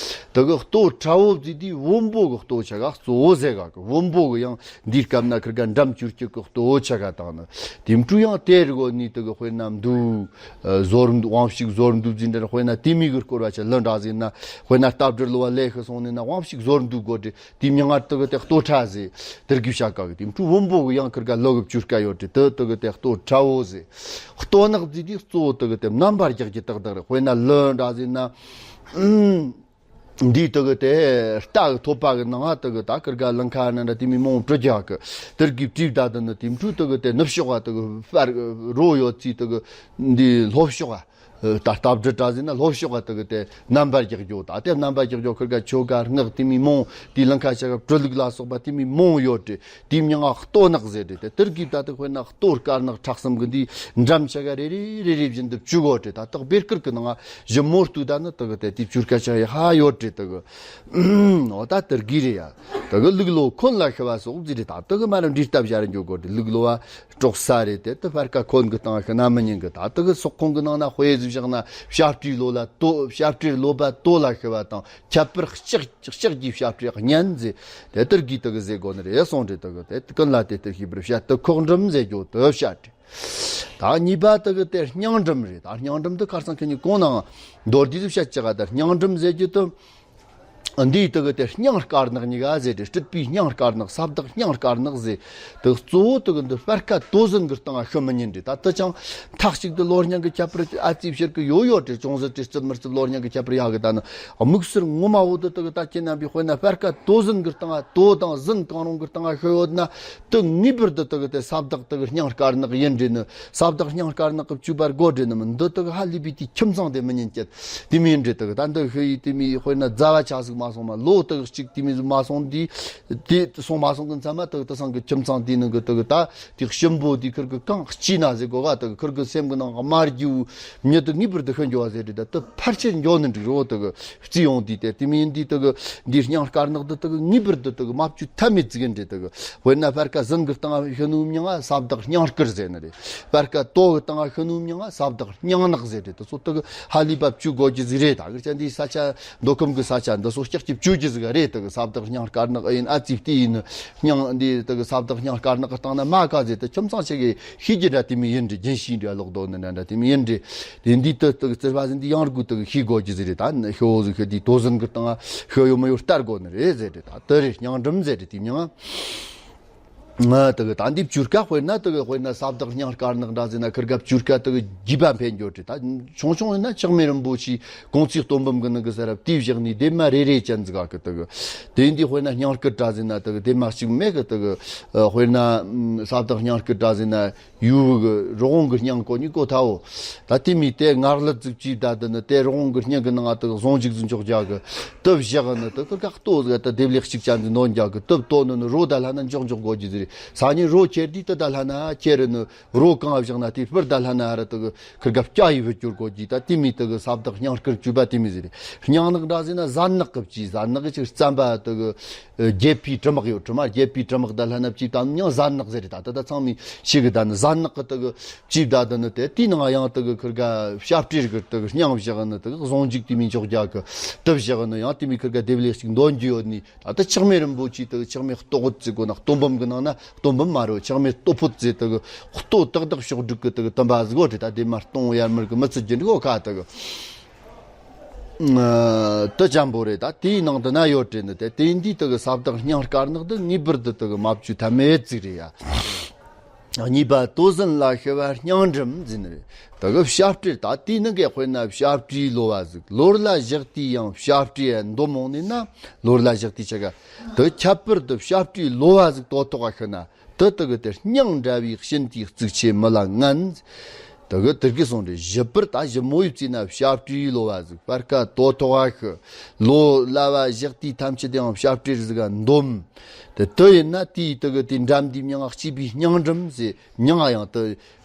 དེ་གི་ལྟོ་ཁྲ་བོ་ཟེར་དུས་བོན་པོ་གི་ལྟོ་ཆ་ག་གཙོ་བོ་ཟེར་ག་གི། བོན་པོ་གི་ཡང་འདིའི་སྐབས་ན་ཁིར་ག་འགྲམ་བཅུ་གཅིག་གི་ལྟོ་ཆ་ག་དང་ནི། དེ་འཕྲོ་ཡང་དེར་གོ་ནི་དེ་གི་དཔེར་ན་མདོ། ཨ་ཟོར་མདོ། དབང་ཕྱུག་ཟོར་མདོ་ཟེར་འདྲ། དཔེར་ན་དེ་མི་གི་སྐོར་བ་ཆ་ལི་འདྲ་ཟེར་ན། དཔེར་ན་རྟ་བྲེ་ལོ་བ་ལས་ཤི་སོང་ནི་ན་དབང་ཕྱུག་ཟོར་མདོ་གོ་དེ། དེ་མིང་ང་དེ་གི་དེ་ལྟོ་ཁྲ་ཟེར། དེར་གི་བྱ་ག་གི། དེ་འཕྲོ་བོན་པོ་གི་ཡང་ཁིར་ག་ལི་གི་བཅུ་སྐད་ཡོད་དེ། དེ་དེ་གི་དེ་ལྟོ་ཁྲ་བོ་ཟེར། ལྟོ་ནག་ཟེར་དུས་གཙོ་བོ་དེ་གི་དེ་རྣམ་པར་རྒྱགས་ཀྱི་དག་དག་རེད། དཔེར་ན་ལི་འདྲ་ཟེར་ན། ཨུམ། འདིའི་དེ་གི་དེ་རྟ་གི་ཐོད་པ་གི་ནང་ང་དེ་གི་ད་ཁིར་ག་ལི་ཁ་ན་འདྲ་དེ་མི་མང་བྲི་རྒྱག་གི། དེར་གི་བྲིས་ད་དེ་ནི། དེ་འཕྲོ་དེ་གི་དེ་ནུབ་ཕྱོགས་ག་དེ་གི་པར་རོ་ཡོད་ཚེ་དེ་གི་འདི་ལྷོ་ཕྱོགས་ག། ད་རྟ་བྲེ་འདྲ་ཟེར་ན་ལྷོ་ཕྱོགས་ག་དེ་གི་དེ་རྣམ་པར་རྒྱགས་རྒྱུ། ད་དེ་རྣམ་པར་རྒྱགས་རྒྱུ་ཁིར་ག་ཆོ་ག་སྔགས་དེ་མི་མང་དེ་ལི་ཁ་ཆ་ག་བྲི་ལུགས་ལ་སོགས་པ་དེ་མི་མང་ཡོད་དེ། དེའི་མིང་ང་ལྟོ་ནག་ཟེར་ཏེ། དེ་དེར་གི་ད་དེ་དཔེར་ན་ལྟོ་དཀར་ནག་ཁྲག་གསུམ་གི་འདི་འགྲམ་ཆ་ག་རེ་རེ་རེ་རེ་བཞིན་དུ་བཅུག་གོ་དེ། ད་དག་བེར་ཀིར་གི་ནང་ང་ཞིབ་མོ་བལྟས་ད་ནི་དེ་གི་དེ་དེའི་བཅུ་སྐད་ཆ་ཡི་ཧ་ཡོད་དེ། དེ་གི་འོ་ད་དེར་གི་རེད་ཡ། དེ་གི་ལུག་ལོ་འཁོན་ལ་ཤི་བ་སོགས་ཟེར་རེད། ད་དེ་གི་མ་ར་འདྲི་སྟབས་བྱ་ར་འཇོག་གོ་དེ། ལུག་ལོ་བ་སྲོག་ས་རེད་དེ། དེ་ཕར་ཀ་འཁོན་གི་སྟེང་ཤི་ན་མི་ཉན་གི། ད་དེ་གི་སོག་ཁོང་གི་ནང་ན་དཔེ་ཟིག་བཞག་ན་བྱ་བྲིས་ལོ་ལ་ལྟོ། བྱ་བྲིས་ལོ་པ་ལྟོ་ལ་ཤི་བ་དང་། ཁྱད་པར་ལྕགས་ལྕགས་ཀྱི་བྱ་བྲིས་སྙན་ཟེར། དེ་དེར་གི་དེ་གི་ཟེར་དགོས་ནི་རེད་གསུངས་རེད། དེ་གི་དེ་ཀུན་ལ་དེ་ལྟར་ཤེས་པར་བྱ། དེ་ཁོག་འགྲིམ་ཟེར་རྒྱུ་དེ་བྱ་བྲིས། ད་གཉིས་པ་དེ་གི་དེ་སྙིང་འགྲིམ་རེད། ད་སྙིང་འགྲིམ་དེ་ཁར་སང་ཁྱེད་གཉིས་གོང་ནང་མདོར་བསྡུས་སུ་བཤད་ཀྱི་ག། ད་སྙིང་འགྲིམ་ཟེར་རྒྱུ་དེ་འདིའི་དེ་གི་དེ་སྙིང་དཀར་ནག་གཉིས་ཀ་ཟེར་རེད། སྲིད་པའི་སྙིང་དཀར་ནག། ས་བདག་སྙིང་དཀར་ནག་ཟེར། དེ་གཙོ་བོ་དེ་གི་འདི་སྤར་ཁ་ལྟོ་ཟན་གི་སྟེང་ང་ཤི་མི་ཉན་རེད། ད་དེ་ཅང་མཐའ་གཅིག་ཏུ་ལོ་རྙིང་གི་ཁྱད་པར་ཨ་ཙི་བཤད་གི་ཡོད་ཡོད་རེད། ཅུང་ཟད་དེ་རྩིབ་མི་རྩིབ་ལོ་རྙིང་གི་ཁྱད་པར་ཡག་གི། ད་ནི་དམིགས་བསལ་ངོ་མ་བོ་དེ་དེ་གི་ད་ཁྱེད་རྣམ་པའི་དཔེར་ན་སྤར་ཁ་ལྟོ་ཟན་གི་སྟེང་ང་ལྟོ་དང་ཟན་གང་རུང་གི་སྟེང་ང་ཤི་ཡོད་ན། དེ་ངེས་པར་དུ་དེ་གི་དེ་ས་བདག་དེ་གི་སྙིང་དཀར་ནག་ཡིན་རེད། ནི་ས་བདག་སྙིང་དཀར་ནག་གི་བཅུ་པར་དགོས་རེད། ནི་མི་འདི་དེ་གི་ཧ་ལས་པའི་དེ་ཁྱིམ་ཚང་དེ་མི་ཉན་ཀྱི་དེ་མི་ཡིན་རེད། དེ་གི་ད་འདི་ཤི་ཡི་དེ་མི་དཔེར་ན་རྫ་བ་ཆ་ཟིག་མ་སོང་མ། ལོ་དེ་གི་གཅིག་དེ་མི་ཟིག་མ་སོང་དེ། དེ་སོང་མ་སོང་གི་མཚམས་མ་དེ་གི་དེ་སང་གི་ཁྱིམ་ཚང་དེ་ནང་གི་དེ་གི་ད་དེ་གཤིན་པོ་དེ་ཁིར་གི་གང་སྐྱིད་ན་ཟེར་གོ་ག། དེ་གི་ཁིར་གི་སེམས་གི་ནང་གི་དམར་རྒྱུ་མྱི་དེ་ངེས་པར་དུ་ཤི་འགྱོ་བ་ཟེར་རེད། ད་དེ་ཕལ་ཆེར་འགྱོ་ནི་འགྲིག་རོ། དེ་གི་རྩིས་ཡོང་དུས་དེ་དེ་མི་ཡིན་དུས་དེ་གི་འདི་སྙིང་དཀར་ནག་དེ་དེ་གི་ངེས་པར་དུ་དེ་གི་མ་བཅོས་ཐབས་མེད་ཟིག་ཡིན་རེད། དེ་གི་དཔེར་ན་སྤར་ཁ་ཟན་གི་སྟེང་ང་ཤི་ནོ་མྱིང་ང་ས་བདག་སྙིང་དཀར་ཟེར་ནི་རེད། སྤར་ཁ་ལྟོ་གི་སྟེང་ང་ཤི་ནོ་མྱིང་ང་ས་བདག་སྙིང་ནག་ཟེར་རེད། དེ་ཚོ་དེ་གི་ཧ་ལས་པ་བཅོས་དགོས་རྒྱུ་ཟིག་རེད། ད་གི་ཅན་འདི་ས་ཆ་མདོ་ཁམས་གི་ས་ཆ་འདི་ཚོ་སྐྱག་གི་བཅོས་རྒྱུ་ཟིག་རེད། དེ་གི་ས་བདག་སྙིང་དཀར་ནག་ཨེ་ཡིན། ཨ་ཙི་བལྟས་ཡིན་ནི་སྙིང་འདི་དེ་གི་ས་བདག་སྙིང་དཀར་ནག་གི་སྟེང་ན་མ་ཀ་ཟེར། དེ་ཁྱིམ་ཚང་ཞིག་གི་ཤེས་རྒྱུ་འདྲ་དེ་མི་ཡིན་རེད། རྒྱུན་ཤེས་འདྲ་ལོག་རྡོ་ནི་འདྲ་འདྲ་དེ་མི་ཡིན་རེད། དེ་འདི་དེ་དེ་གི་རྩིས་པ་ཟིན་འདི་ཡང་དགོས། དེ་གི་ཤེས་དགོས་རྒྱུ་ཟིག་རེད། ད་ནི་ཤི་བོ་ཟིག་ཤི་དེ་ལྟོ་ཟན་གི་སྟེང་ང་ཤི་ཡོད་མི་ཡོད་ལྟ་དགོས་ནི་རེད་ཟེར་རེད། ད་དེ་རེད། སྙིང་འགྲིམ་ཟེར་རེད། དེ་མྱིང་ང་། ང་དེ་གི་ད་འདི་བཅུ་སྐད་དཔེར་ན་དེ་གི་དཔེར་ན་ས་བདག་སྙིང་དཀར་ནག་འདྲ་ཟེར་ན་ཁིར་ག་བཅུ་སྐད་དེ་གི་རྒྱས་པ་འཕེལ་འགྱོ་དེ། ད་ཆུང་ཆུང་ཡིན་ན་ཆགས་མེད་རིན་པོ་ཆེའི་གུང་ཚིགས་སྟོན་འབུམ་གི་ནང་གི་ས་རབ་དེའི་བཞག་ནས་སྡེབ་མ་རེ་རེ་ཅན་ཟིག་ག་གི། དེ་གི་དེ་འདི་དཔེར་ན་སྙིང་དཀར་འདྲ་ཟེར་ན་དེ་གི་སྡེབ་མ་གཅིག་མེད་གི། དེ་གི་དཔེར་ན་ས་བདག་སྙིང་དཀར་འདྲ་ཟེར་ན་ཡུལ་གི་རི་བོང་གི་སྙིང་གོ་ནི་གོ་ཐལ་བོ། ད་དེ་མི་དེ་ངར་ལ་ཙིག་ཅིག་ད་དེ་ནི་དེ་རི་བོང་གི་སྙིང་གི་ནང་ང་དེ་གི་ཟུང་འཇུག་ཟིག་འཇོག་རྒྱག་གི། དེ་བཞག་ནི་དེ་ཁིར་ག་ལྟོ་ཟིག་ད་སྡེབ་ལེགས་གཅིག་ཅན་ཟིག་འདོན་རྒྱག་གི། དེ་ལྟོ་ནི་ནི་རོ་ད་ལྷ་ན་འཇོག་འཇོག་དགོས་རྒྱུ་ཟིག་རེད། སང་ཉིན་རོ་ཁྱེར་དུས་དེ་ད་ལྷ་ན་ཁྱེར་ནི་རོ་གང་བཞག་ན་དེ་སྤུར་ད་ལྷ་ན་ར་དེ་གི་ཁིར་ག་སྐྱ་ཡི་བུ་སྐྱུར་དགོས་རྒྱུ། ད་དེ་མི་དེ་གི་ས་བདག་སྙིང་དཀར་བཅུ་པ་དེ་མི་ཟིག་རེད། སྙིང་ནག་འདྲ་ཟེར་ན་ཟན་ནག་གི་བཅུས། ཟན་ནག་གི་ཅིག་རྩམ་པ་དེ་གི་བརྒྱད་པའི་དྲི་མག་ཡོད། དྲི་མ་བརྒྱད་པའི་དྲི་མག་ད་ལྷ་ན་བཅུས་དམ་མྱང་ཟན་ནག་ཟེར་རེད། ད་ད་ད་ཚང་མས་ཤེས་གི། ད་ནི་ཟན་ནག་གི་དེ་གི་བཅུས་ད་དེ་ནི་དེ་དེའི་ནང་ཡང་དེ་གི་ཁིར་ག་བྱ་བྲིས་གི་དེ་གི་སྙིང་བཞག་ནི་དེ་གི་ཟུང་འཇུག་དེ་མི་འཇོག་རྒྱག་གི། དེ་བཞག་ནི་ཡང་དེ་མི་ཁིར་ག་སྡེབ་ལེགས་ཤིག་འདོན་རྒྱུ་ཡོད་ནི། ད་ལྟ་ཆགས་མེད་རིན་པོ་ཆེ་དེ་གི་ཆགས་མེད་ལྟོ་ཕོད་ཟེར་གོ་ན། སྟོན་འབུམ་གི་ནང་ན་སྟོན་འབུམ་མ་རེད། ཆགས་མེད་ལྟོ་ཕོད་ཟེར། དེ་གི་ལྟོ་ཏག་ཏག་ཕྱོགས་བསྒྲིགས་གི་དེ་གི་དམ་པ་ཟིག་གོ་དེ། ད་དེ་མ་སྟོང་ཡར་མར་གི་མི་ཚུལ་གྱི་འགྲིག་གོ་ཁ་དེ་གི། ཨ་དེ་ཅན་པོ་རེད། ད་དེའི་ནང་དུ་ན་ཡོད་དྲན་ནི་དེ། དེ་འདི་དེ་གི་ས་བདག་སྙིང་དཀར་ནག་དེ་ངེས་པར་དུ་དེ་གི་མ་བཅོས་ཐབས་མེད་ཅིག་རེད་ཡ། གཉིས་པ་ལྟོ་ཟན་ལ་ཤི་བ་སྙིང་འགྲིམ་ཟེར་ནི་རེད། དེ་གི་བྱ་བྲིས། ད་དེའི་ནང་གི་དཔེར་ན་བྱ་བྲིས་ལོ་བ་ཟིག། ལོར་ལ་བཞག་དུས་ཡང་བྱ་བྲིས་འདོམ་འོང་ནི་ན། ལོར་ལ་བཞག་དུས་ཆ་ག་དེ་ཁྱད་པར་དུ་བྱ་བྲིས་ལོ་བ་ཟིག་ལྟོ་ཐོག་ག་ཤི་ན། དེ་དེ་གི་དེ་སྙིང་འདྲ་བའི་གཤིན་དེའི་གཙུག་ཆེ་མི་ལ་ངན། དེ་གི་དེ་གི་སོང་རེད། ཞིབ་པར་ད་ཞིབ་མོ་ཡིབ་བརྩིས་ན་བྱ་བྲིས་ལོ་བ་ཟིག་བར་ཁ་དོ་ཐོག་བ་ཤི། ལོ་ལ་བ་ཞག་དུས་ཐམས་ཅད་དེའང་བྱ་བྲིས་ཟིག་ག་འདོམ། དེ་དེ་ཡིན་ན་དེའི་དེ་གི་དེ་འགྲམ་དེའི་མིང་ང་སྐྱེས་པའི་སྙིང་འགྲམ་ཟེར། མིང་ང་ཡང་དེ་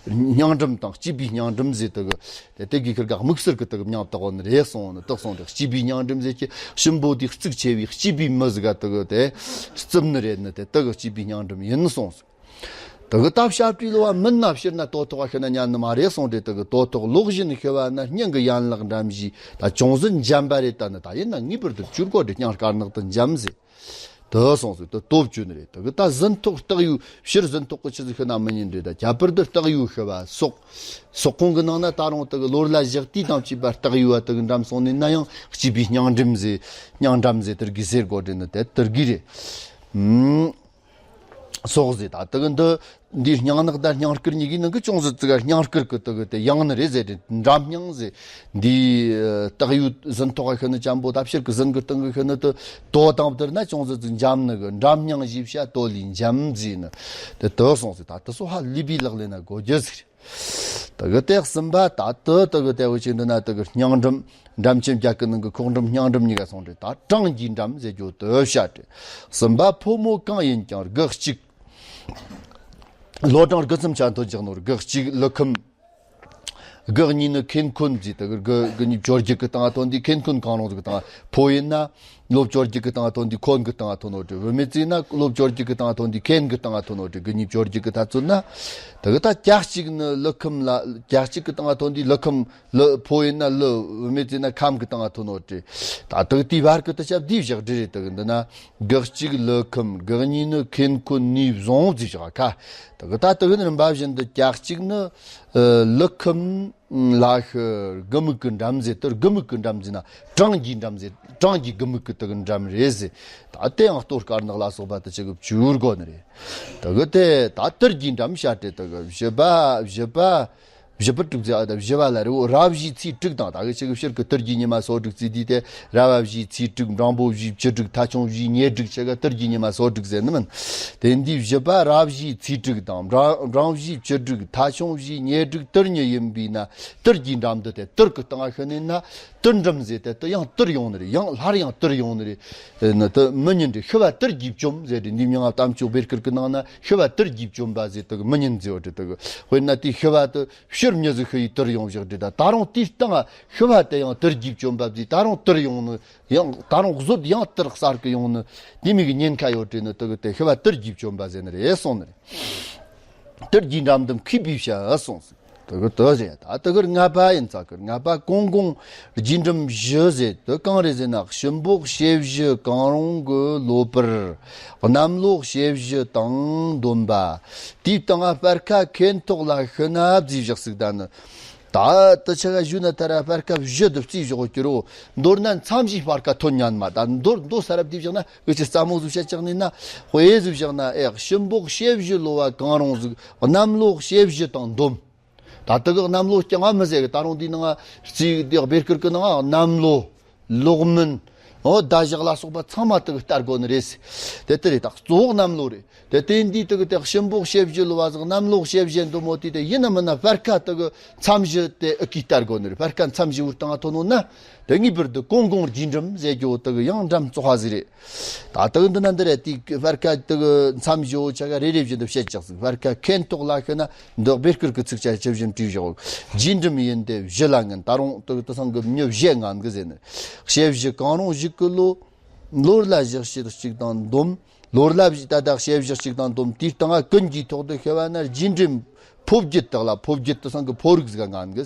སྙིང་འགྲམ་དང་སྐྱེས་པའི་སྙིང་འགྲམ་ཟེར། དེ་གི་དེ་དེ་གི་ཁིར་ག་དམིགས་བསལ་གི་དེ་གི་མིང་བཏགས་ཡོད་ནི་རེད་སོང་ནི་བཏགས་སོང་རེད། སྐྱེས་པའི་སྙིང་འགྲམ་ཟེར་གྱི་གཤིན་པོ་དེ་གཙིགས་ཆེ་བའི་སྐྱེས་པའི་མི་ཟིག་ག་དེ་གི་དེ་རྩིབ་ནི་རེད་ནི། དེ་དེ་གི་སྐྱེས་པའི་སྙིང་འགྲམ་ཡིན་སོང་ཟིག་དེ་གི་ད་བྱ་བྲིས་ལོ་བ་མིན་ན་ཕྱིར་ན་དོ་ཐོག་བ་ཤི་ན་ཉན་ནི་མ་རེད་སོང་རེད། དེ་གི་དོ་ཐོག་ལོག་བཞིན་ཤི་བ་ན་སྙིང་གི་ཡན་ལག་འགྲམ་བཞི་ད་ཅུང་ཟད་འཇམ་པ་རེད། ད་ནི་ད་ཡིན་ན་ངེས་པར་དུ་བཅུར་གོ་དེ་སྙིང་དཀར་ནག་ཏུ་འཇམ་ཟེར། དེ་སོང་ཟིག་དེ་སྟོབས་བཅུ་ནི་རེད། དེ་གི་ད་ཟིན་ཐོག་སྟག་ཡོས་ཕྱིར་ཟིན་ཐོག་གི་ཆི་ཟིག་ཤི་ན་མི་ཉན་རེད། ད་ཁྱད་པར་དུ་སྟག་ཡོས་ཤི་བ་སོག་སོག་ཁོང་གི་ནང་ན་ད་རུང་དེ་གི་ལོ་ལ་ཞག་དུས་དང་བཅས་པ་སྟག་ཡོས་བ་དེ་གི་འགྲམ་སོང་ནི་ན་ཡང་སྐྱེས་པའི་སྙིང་འགྲམ་ཟེར། སྙིང་འགྲམ་ཟེར་དེ་གི་ཟེར་གོ་དེ་ནི་དེ་དེ་གི་རེད། ཨུམ། སོག་ཟེར། ད་དེ་གི་འདི་འདིའི་སྙིང་ནག་དང་སྙིང་དཀར་གཉིས་ཀྱི་ནང་གི་ཅུང་ཟད་ཙི་ག་སྙིང་དཀར་གི་དེ་གི་དེ་ཡང་ནི་རེད་ཟེར་ཏེ། འགྲམ་སྙིང་ཟེར། འདི་སྟག་ཡོས་ཟིན་ཐོག་ག་ཤི་ནི་ཅན་པོ་ད་ཕྱིར་གི་ཟིན་གི་སྟེང་གི་ཤི་ནི་དེ་དོ་དང་བསྡུར་ན་ཅུང་ཟད་ཙི་འཇམ་ནི་གི། འགྲམ་སྙིང་ཞེས་བྱ་དོ་ལས་འཇམ་ཟེར་ནི། དེ་དེ་སོང་ཟིག་ད་དེ་སོ་ཧ་ལས་པའི་ལག་ལེན་ན་གོ་རྒྱུ་ཟིག་རེད། དེ་གི་དེ་གསུམ་པ་ད་དེ་དེ་གི་དེ་བོ་ཅིག་འདི་ན་དེ་གི་སྙིང་འགྲམ། འགྲམ་ཅན་རྒྱ་གི་ནང་གི་ཁོག་འགྲམ་སྙིང་འགྲམ་གཉིས་ཀ་སོང་རེད། ད་གྲངས་ཀྱི་འགྲམ་ཟེར་རྒྱུ་དེ་བྱ་རེད། གསུམ་པ་ཕོ་མོ་གང་ཡིན་ཀྱང་དགུ་གཅིག་ལོ་གྲངས་དགུ་མཚམས་ཆ་མཐུན་གྱི་ནོར་དགུ་གཅིག་ལི་ཁམ། དགུ་གཉིས་ནི་ཁེན་ཁོན་ཟེར། དེ་གི་དགུ་དགུ་གཉིས་བཅོ་བརྒྱད་གི་སྟེང་ཐོན་དུས་ཁེན་ཁོན་གང་རུང་ཟིག་གི་སྟེང་། ཕོ་ཡིན་ན་ལོ་བཅོ་བརྒྱད་གི་སྟེང་ཐོན་དུས་ཁོན་གི་སྟེང་ཐོན་ནོ་དེ། བུད་མེད་ཟེར་ན་ལོ་བཅོ་བརྒྱད་གི་སྟེང་ཐོན་དུས་ཁེན་གི་སྟེང་ཐོན་ནོ་དེ། དགུ་གཉིས་བཅོ་བརྒྱད་གི་ད་ཚོད་ན། དེ་གི་ད་གྱ་གཅིག་ནི་ལི་ཁམ་ལ། གྱ་གཅིག་གི་སྟེང་ཐོན་དུས་ལི་ཁམ། ལི་ཕོ་ཡིན་ན་ལི། བུད་མེད་ཟེར་ན་ཁམ་གི་སྟེང་ཐོན་ནོ་དེ། ད་དེ་གི་དེའི་བར་གི་དེ་ཆ་བསྡུས་བཞག་འདི་རེད། དེ་གི་འདི་ན་དགུ་གཅིག་ལི་ཁམ། དགུ་གཉིས་ནི་ཁེན་ཁོན་ནི་བཟུང་ཟེར་བཞག་ཁ། དེ་གི་ད་དེ་གི་ནི་རིམ་པ་བཞིན་དུ་གྱ་གཅིག་ནི་ལི་ཁམ་ལ་ཤི་དགུ་མིག་གི་འགྲམ་ཟེར། དེར་དགུ་མིག་གི་འགྲམ་ཟེར་ན་གྲངས་ཀྱི་འགྲམ་ཟེར། གྲངས་ཀྱི་དགུ་མིག་གི་དེ་གི་འགྲམ་རེད་ཟེར། ད་དེ་ཡང་ལྟོ་དཀར་ནག་ལ་སོགས་པ་དེ་ཆ་གི་བཅུར་གོ་ནི་རེད། དེ་གི་དེ་ད་དེར་གྱི་འགྲམ་བྱ་སྟེ། དེ་གི་བཞི་པ་བཞི་པ་བཞི་པ་དྲུག་ཟེར། ཨ་ད་བཞི་པ་ལ་རི་བོ་ར་བཞི་ཚེས་དྲུག་དང་། ད་གི་ཆ་གི་ཕྱིར་གི་དེར་གྱི་ཉི་མ་སོ་དྲུག་ཚེས་དུས་དེ་ར་བ་བཞི་ཚེས་དྲུག་འབྲིང་པོ་བཞི་བཅུ་དྲུག་ཐ་ཆུང་བཞི་ཉེར་དྲུག་ཆ་ག་དེར་གྱི་ཉི་མ་སོ་དྲུག་ཟེར་ནི་མིན། དེ་འདི་བཞི་པ་ར་བཞི་ཚེས་དྲུག་དང་འབྲིང་འབྲིང་བཞི་བཅུ་དྲུག་ཐ་ཆུང་བཞི་ཉེར་དྲུག་དེར་ཉི་ཡིན་པས་ན་དེར་གྱི་འགྲམ་དུ་དེ་དེར་གི་སྟེང་ཤི་ནི་ན་དེར་འགྲམ་ཟེར་ཏེ། དེ་ཡང་དེར་ཡོང་ནི་རེད། ཡང་སླར་ཡང་དེར་ཡོང་ནི་རེད། ཨེ་ནི་དེ་མི་ཉན་རེད། ཤི་བ་དེར་གྱི་བཅོམ་ཟེར་ཏེ། འདི་མྱིང་ང་གཏམ་ཆོག་བེར་ཁུར་གི་ནང་ན་ཤི་བ་དེར་གྱི་བཅོམ་པ་ཟེར་དེ་གི་མི་ཉན་ཟེར་བ་རེད། དེ་གི་དཔེར་ན་དེ་ཤི་བ་དེ་ཕྱིར་མྱི་ཟིག་ཤི་ཡི་དེར་ཡོང་བཞག་རེད། ད་ད་རུང་དེའི་སྟེང་ཤི་བ་དེ་ཡང་དེར་གྱི་བཅོམ་པ་ཟེར། ད་རུང་དེར་ཡོང་ནི། ཡང་ད་རུང་གཟོད་ཡང་དེར་གསར་གི་ཡོང་ནི། དེ་མིག་གི་ཉེན་ཁ་ཡོད་དྲན་ནི། དེ་གི་དེ་ཤི་བ་དེར་གྱི་བཅོམ་པ་ཟེར་ནི་རེད་སོང་ནི་རེད། དེར་གྱི་འགྲམ་དུ་མཁས་པའི་བྱ་སོང་ཟིག་དེ་གི་དེ་ཟེར། ད་དེ་གི་ལྔ་པ་ཡིན་ཙང་གི། ལྔ་པ་གོང་གོང་རྒྱུ་འགྲམ་བཞི་ཟེར། དེ་གང་རེད་ཟེར་ན་གཤིན་པོ་གཤེད་བཞི་གང་རུང་གི་ལོ་པར་གནམ་ལོ་གཤེད་བཞི་དང་བསྡོམས་པ། དེའི་སྟེང་སྤར་ཁ་ཁེན་ཐོག་ལ་ཤི་ན་བརྩིས་བཞག་ཟིག་ད་ནི། ད་དེ་ཆ་ག་ཞུ་ན་ཐ་ར་སྤར་ཁ་བཞི་དུ་བརྩིས་བཞག་གི་རོ། མདོར་ན་མཚམས་བཞིའི་སྤར་ཁ་ཐོན་ཉན་མ། ད་མདོར་མདོ་ས་རབ་དེ་བཞག་ན་འུ་ཅི་རྩ་མོ་ཟིག་བཤད་ཅག་ནི་ན། དཔེ་ཟིག་བཞག་ན་ཨེ་གཤིན་པོ་གཤེད་བཞི་ལོ་བ་གང་རུང་ཟིག་གནམ་ལོ་གཤེད་བཞི་དང་བསྡོམས། ད་དེ་གི་གནམ་ལོ་རྐྱང་ང་མི་ཟེར་གི། ད་རུང་འདི་ནང་རྩིས་དེ་བེར་ཁུར་གི་ནང་གནམ་ལོ། ལོག་མིན། འོ་ད་ཞག་ལ་སོགས་པ་ཚང་མ་དེ་གི་ལྟ་དགོས་ནི་རེད། དེ་དེ་རེད། ད་གཙོ་བོ་གནམ་ལོ་རེད། དེ་དེ་འདི་དེ་གི་དེ་གཤིན་པོ་གཤེད་བཞི་ལོ་བ་ཟིག་གནམ་ལོ་གཤེད་བཞི་འདུག་མོ་དེ་དེ་ཡིན་ན་མིན་ན་སྤར་ཁ་དེ་གི་མཚམས་བཞི་དེ་ཨི་ཀི་ལྟ་དགོས་ནི་རེད། སྤར་ཁ་མཚམས་བཞི་བོ་སྟེང་ཐོན་ནོ་ན། དེ་ངེས་པར་དུ་གོང་གོང་རྒྱུ་འགྲམ་ཟེར་རྒྱུ་དེ་གི་ཡང་འགྲམ་བཙོག་པ་ཟིག་རེད། ད་དེ་གི་འདི་ན་འདི་རེད། དེ་སྤར་ཁ་དེ་གི་མཚམས་བཞི་བོ་ཆ་ག་རེ་རེ་བཞིན་དུ་བཤད་ཅག་ཟིག་སྤར་ཁ་ཁེན་ཐོག་ལ་ཤི་ན། འདི་བེར་ཁུར་གི་ཚིག་ཆ་ཆེ་བཞིན་བྲིས་བཞག་རྒྱུ་འགྲམ་ཡིན་ཏེ་བཞི་ལ་ངན། ད་རུང་དེ་དེ་སང་གི་མྱི་བཞི་ངན་གི་ཟེར་ནི། གཤེད་བཞི་གང་རུང་ཞིག་གི་ལོ། ལོར་ལ་ཞག་བཞི་གཅིག་དང་བསྡོམས། ལོར་ལ་བཞི་ད་ལྟ་གཤེད་བཞི་གཅིག་དང་བསྡོམས། དེའི་སྟེང་ང་ཀུན་གྱིས་ཐོག་ཏུ་ཤི་བ་ན་རྒྱུ་འགྲམ་ཕོ་བརྒྱུད་དག་ལ། ཕོ་བརྒྱུད་དེ་སང་གི་ཕོ་རིགས་ཟིག་ངན་གི།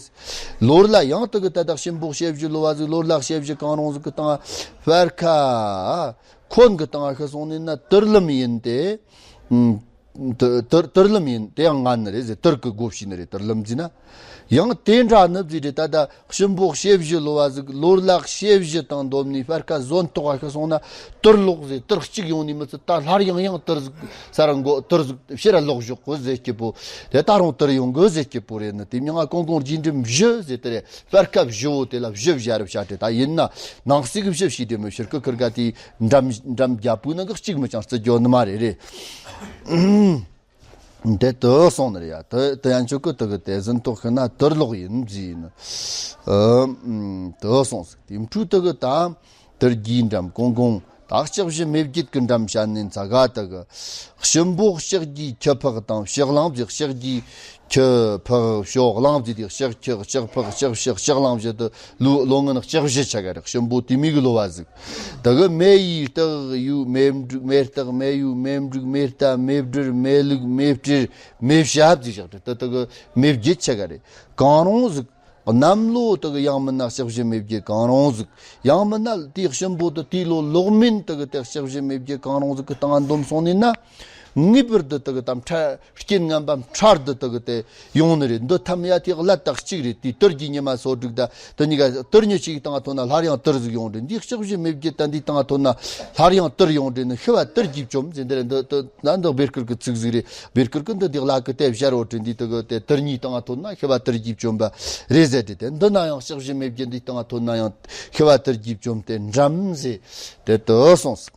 ལོར་ལ་ཡང་དེ་གི་ད་ལྟ་གཤིན་པོ་གཤེད་བཞི་ལོ་བ་ཟིག་ལོར་ལ་གཤེད་བཞི་གང་རུང་ཟིག་གི་སྟེང་ང་སྤར་ཁ་ཁོན་གི་སྟེང་ང་ཤི་སོང་ནི་ན་དུར་ལམ་ཡིན་ཏེ། ཨུམ། དུ་དུར་དུར་ལམ་ཡིན་དེ་ཡང་ངན་ནི་རེད་ཟེར། དུར་གི་སྒོ་ཕྱེ་ནི་རེད། དུར་ལམ་ཟེར་ན། ཡང་དེ་འདྲ་ནི་ཟེར་རེད། ད་ལྟ་གཤིན་པོ་གཤེད་བཞི་ལོ་བ་ཟིག་ལོར་ལ་གཤེད་བཞི་དང་བསྡོམས་ནས་སྤར་ཁ་ཟོན་ཐོག་ག་ཤི་སོང་ན་དུར་ལོག་ཟེར། དུར་གཅིག་ཡོང་ནི་མི་ཚད་ད་སླར་ཡང་ཡང་དུར་ཟིག་ས་ར་མགོ་དུར་ཟིག་ཕྱིར་ར་ལོག་ཞོག་གི་ཟེར་རྒྱུ་པོ། དེ་ད་རུང་དུར་ཡོང་གི་ཟེར་རྒྱུ་པོ་རེད་ནི། དེ་མྱིང་ང་གོང་གོང་རྒྱུ་འགྲམ་བཞི་ཟེར་དེ་རེད། སྤར་ཁ་བཞི་བོ་དེ་ལ་བཞི་བཞག་རབས་བྱ་སྟེ། ད་ཡིན་ན་ནང་གསེས་ཀྱི་བཞི་ཞེས་དེ་མི་ཕྱིར་གི་ཁུར་ག་དེའི་འགྲམ་འགྲམ་རྒྱ་པོའི་ནང་གི་གཅིག་མི་ཅང་བརྩི་རྒྱུ་ནི་མ་རེད་རེད། དེ་དུ་སོང་ནི་རེད་ཡ། དུ་དུ་ཡན་ཆོད་གི་དུ་གི་དེ་ཟིན་ཐོག་ཤི་ན་དུར་ལོག་ཡིན་ཟེར་ནི། ཨ་དུ་སོང་ཟིག་དེ་འཕྲུ་དུ་གི་ད་དུར་གྱི་འགྲམ་གོང་གོང་ད་ལྕགས་བཞི་མེ་བརྒྱད་གི་འགྲམ་བཤད་ནི་ཚ་ག་དུ་གི། གཤིན་པོ་ལྕགས་ཀྱི་ཁྱི་ཕག་དང་ཕྱི་གླང་བཞི། ལྕགས་ཀྱི་ཁྱི་ཕག་ཕྱོགས་གླང་བཞི་དེ་ལྕགས་ཁྱི་ལྕགས་ཕག་ལྕགས་ཕྱི་ལྕགས་གླང་བཞི་དུ་ལུ་ལོ་ངན་ལྕགས་བཞི་ཆ་ག་རེད། གཤིན་པོ་དེ་མི་གི་ལོ་བ་ཟིག་དེ་གི་མེ་ཡི་སྟག་ཡུ་མེ་འབྲུག་མེ་སྟག་མེ་ཡུ་མེ་འབྲུག་མེ་རྟ་མེ་སྦྲུལ་མེ་ལུག་མེ་སྤྲེལ་མེ་ཞབས་ཟིག་བཞག་དེ་དེ་གི་མེ་བརྒྱད་ཆ་ག་རེད། གང་རུང་ཟིག་གནམ་ལོ་དེ་གི་ཡང་མིན་ན་ལྕགས་བཞི་མེ་བརྒྱད་གང་རུང་ཟིག་ཡང་མིན་ན་དེའི་གཤིན་པོ་དེ་དེའི་ལོ་ལོག་མིན་དེ་གི་དེ་ལྕགས་བཞི་མེ་བརྒྱད་གང་རུང་ཟིག་གི་སྟེང་འདོམ་སོང་ནི་ན། ངེས་པར་དུ་དེ་གི་དམ་ཕྲ་རྐྱེན་ངན་པ་ཕྲ་དུ་དེ་གི་དེ་ཡོང་ནི་རེད། འདི་ཐམ་ཡ་དེ་གླ་དག་གཅིག་རེད། དེའི་དུར་གྱི་ཉི་མ་སོ་དྲུག་ད་དེ་གཉིས་ཀ་དུར་ཉི་གཅིག་སྟེང་ཐོན་ན་སླར་ཡང་དུར་ཟིག་ཡོང་རེད། འདི་ལྕགས་བཞི་མེ་བརྒྱད་ད་འདི་སྟེང་ཐོན་ན་སླར་ཡང་དུར་ཡོང་རེད་ནི། ཤི་བ་དུར་གྱིས་བཅོམ་ཟེར་འདི་རེད། འདི་འདི་ད་འདི་བེར་ཀུར་གི་ཚིག་ཟིག་རེད། བེར་ཀུར་གི་འདི་འདི་གླ་གི་དེ་བཞར་འོ་དྲི་འདི་དེ་གི་དེ་དུར་ཉིའི་སྟེང་ཐོན་ན་ཤི་བ་དུར་གྱིས་བཅོམ་པ་རེད་ཟེར་དྲི། དེ་འདི་ན་ཡང་ལྕགས་བཞི་མེ་བརྒྱད་འདི་སྟེང་ཐོན་ན་ཡང་ཤི་བ་དུར་གྱིས་བཅོམ་སྟེ་འགྲམ་ཟེར་དེ་དུ་སོང་ཟིག་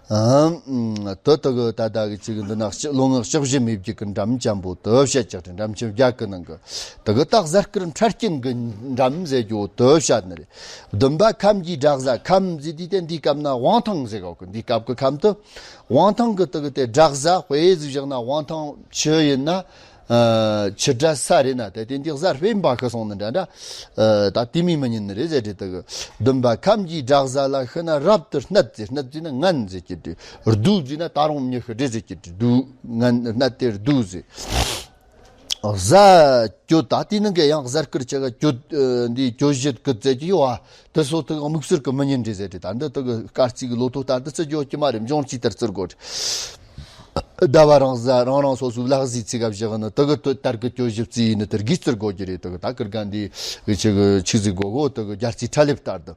ཨམ། དུ་དུ་གི་ད་ད་གི་ཅིག་འདི་ན་ལྕགས་ལོ་ངན་ལྕགས་བཞི་མེ་བརྒྱད་གི་འགྲམ་ཅན་པོ་དུ་བཤད་ཅིག་དྲི། འགྲམ་ཆེན་བརྒྱད་གི་ནང་གི་དུ་གི་ད་གཟའ་སྐར་ཕྲ་རྐྱེན་གི་འགྲམ་ཟེར་རྒྱུ་དུ་བཤད་ནི་རེད། བདུན་པ་ཁམས་ཀྱི་དྲག་གཟའ། ཁམས་ཟེར་དུས་དེ་འདི་སྐབས་ན་དབང་ཐང་ཟེར་གོ་གི། འདི་སྐབས་གི་ཁམས་དུ་དབང་ཐང་གི་དུ་གི་དེ་དྲག་གཟའ་དཔེ་ཟིག་བཞག་ན་དབང་ཐང་ཆུ་ཡིན་ན། ཨ་ཆུ་དྲག་ས་རེད་ན་དེ་དེ་འདི་གཟའ་སྤེན་པ་ཤི་སོང་ནི་འདྲ་འདྲ། ཨ་ད་དེ་མི་མི་ཉན་ནི་རེད་ཟེར་དེ་དུ་གི། བདུན་པ་ཁམས་ཀྱི་དྲག་གཟའ་ལ་ཤི་ན་རབ་ཏུ་སྣད་ཟེར། སྣད་ཟེར་ན་ངན་ཟེར་གྱི་དུ། བདུད་ཟེར་ན་ད་རུང་མྱི་ཤི་འདྲེ་ཟེར་གྱི་དུ། བདུད་ངན་སྣད་དེ་བདུད་ཟེར། གཟའ་གྱོད། ད་དེའི་ནང་གི་ཡང་གཟའ་སྐར་ཆ་ག་གྱོད། ཨ་འདི་གྱོད་བཞི་གི་ཟེར་གྱི་ཡོད་ཨ། དེ་སོ་དེ་དམིགས་བསལ་གི་མི་ཉན་འདྲེ་ཟེར་དེ། ད་འདི་དེ་གི་སྐར་རྩིས་གི་ལོ་ཐོ་ལྟར་དུ་བརྩི་རྒྱུ་ཡོད་ཀྱི་མ་རེད། འབྱུང་རྩིས་ལྟར་བརྩི་དགོས་རེད། ཟླ་བ་རང་གཟའ་རང་རང་སོ་སོའི་ལག་རྩིས་ཚིག་ག་བཞག་ནི་དེ་གི་དུ་ལྟར་གི་གྱོད་བཞི་བརྩིས་ཡིན་ནི་དེ་གིས་བརྩི་དགོས་ཀྱི་རེད། དེ་གི་ད་ཀིར་ག་འདི་གི་ཆི་གི་ཆི་ཟིག་དགོས་གོ། དེ་གི་རྒྱལ་རྩིས་ཁྲ་ལེབ་ལྟར་དུ།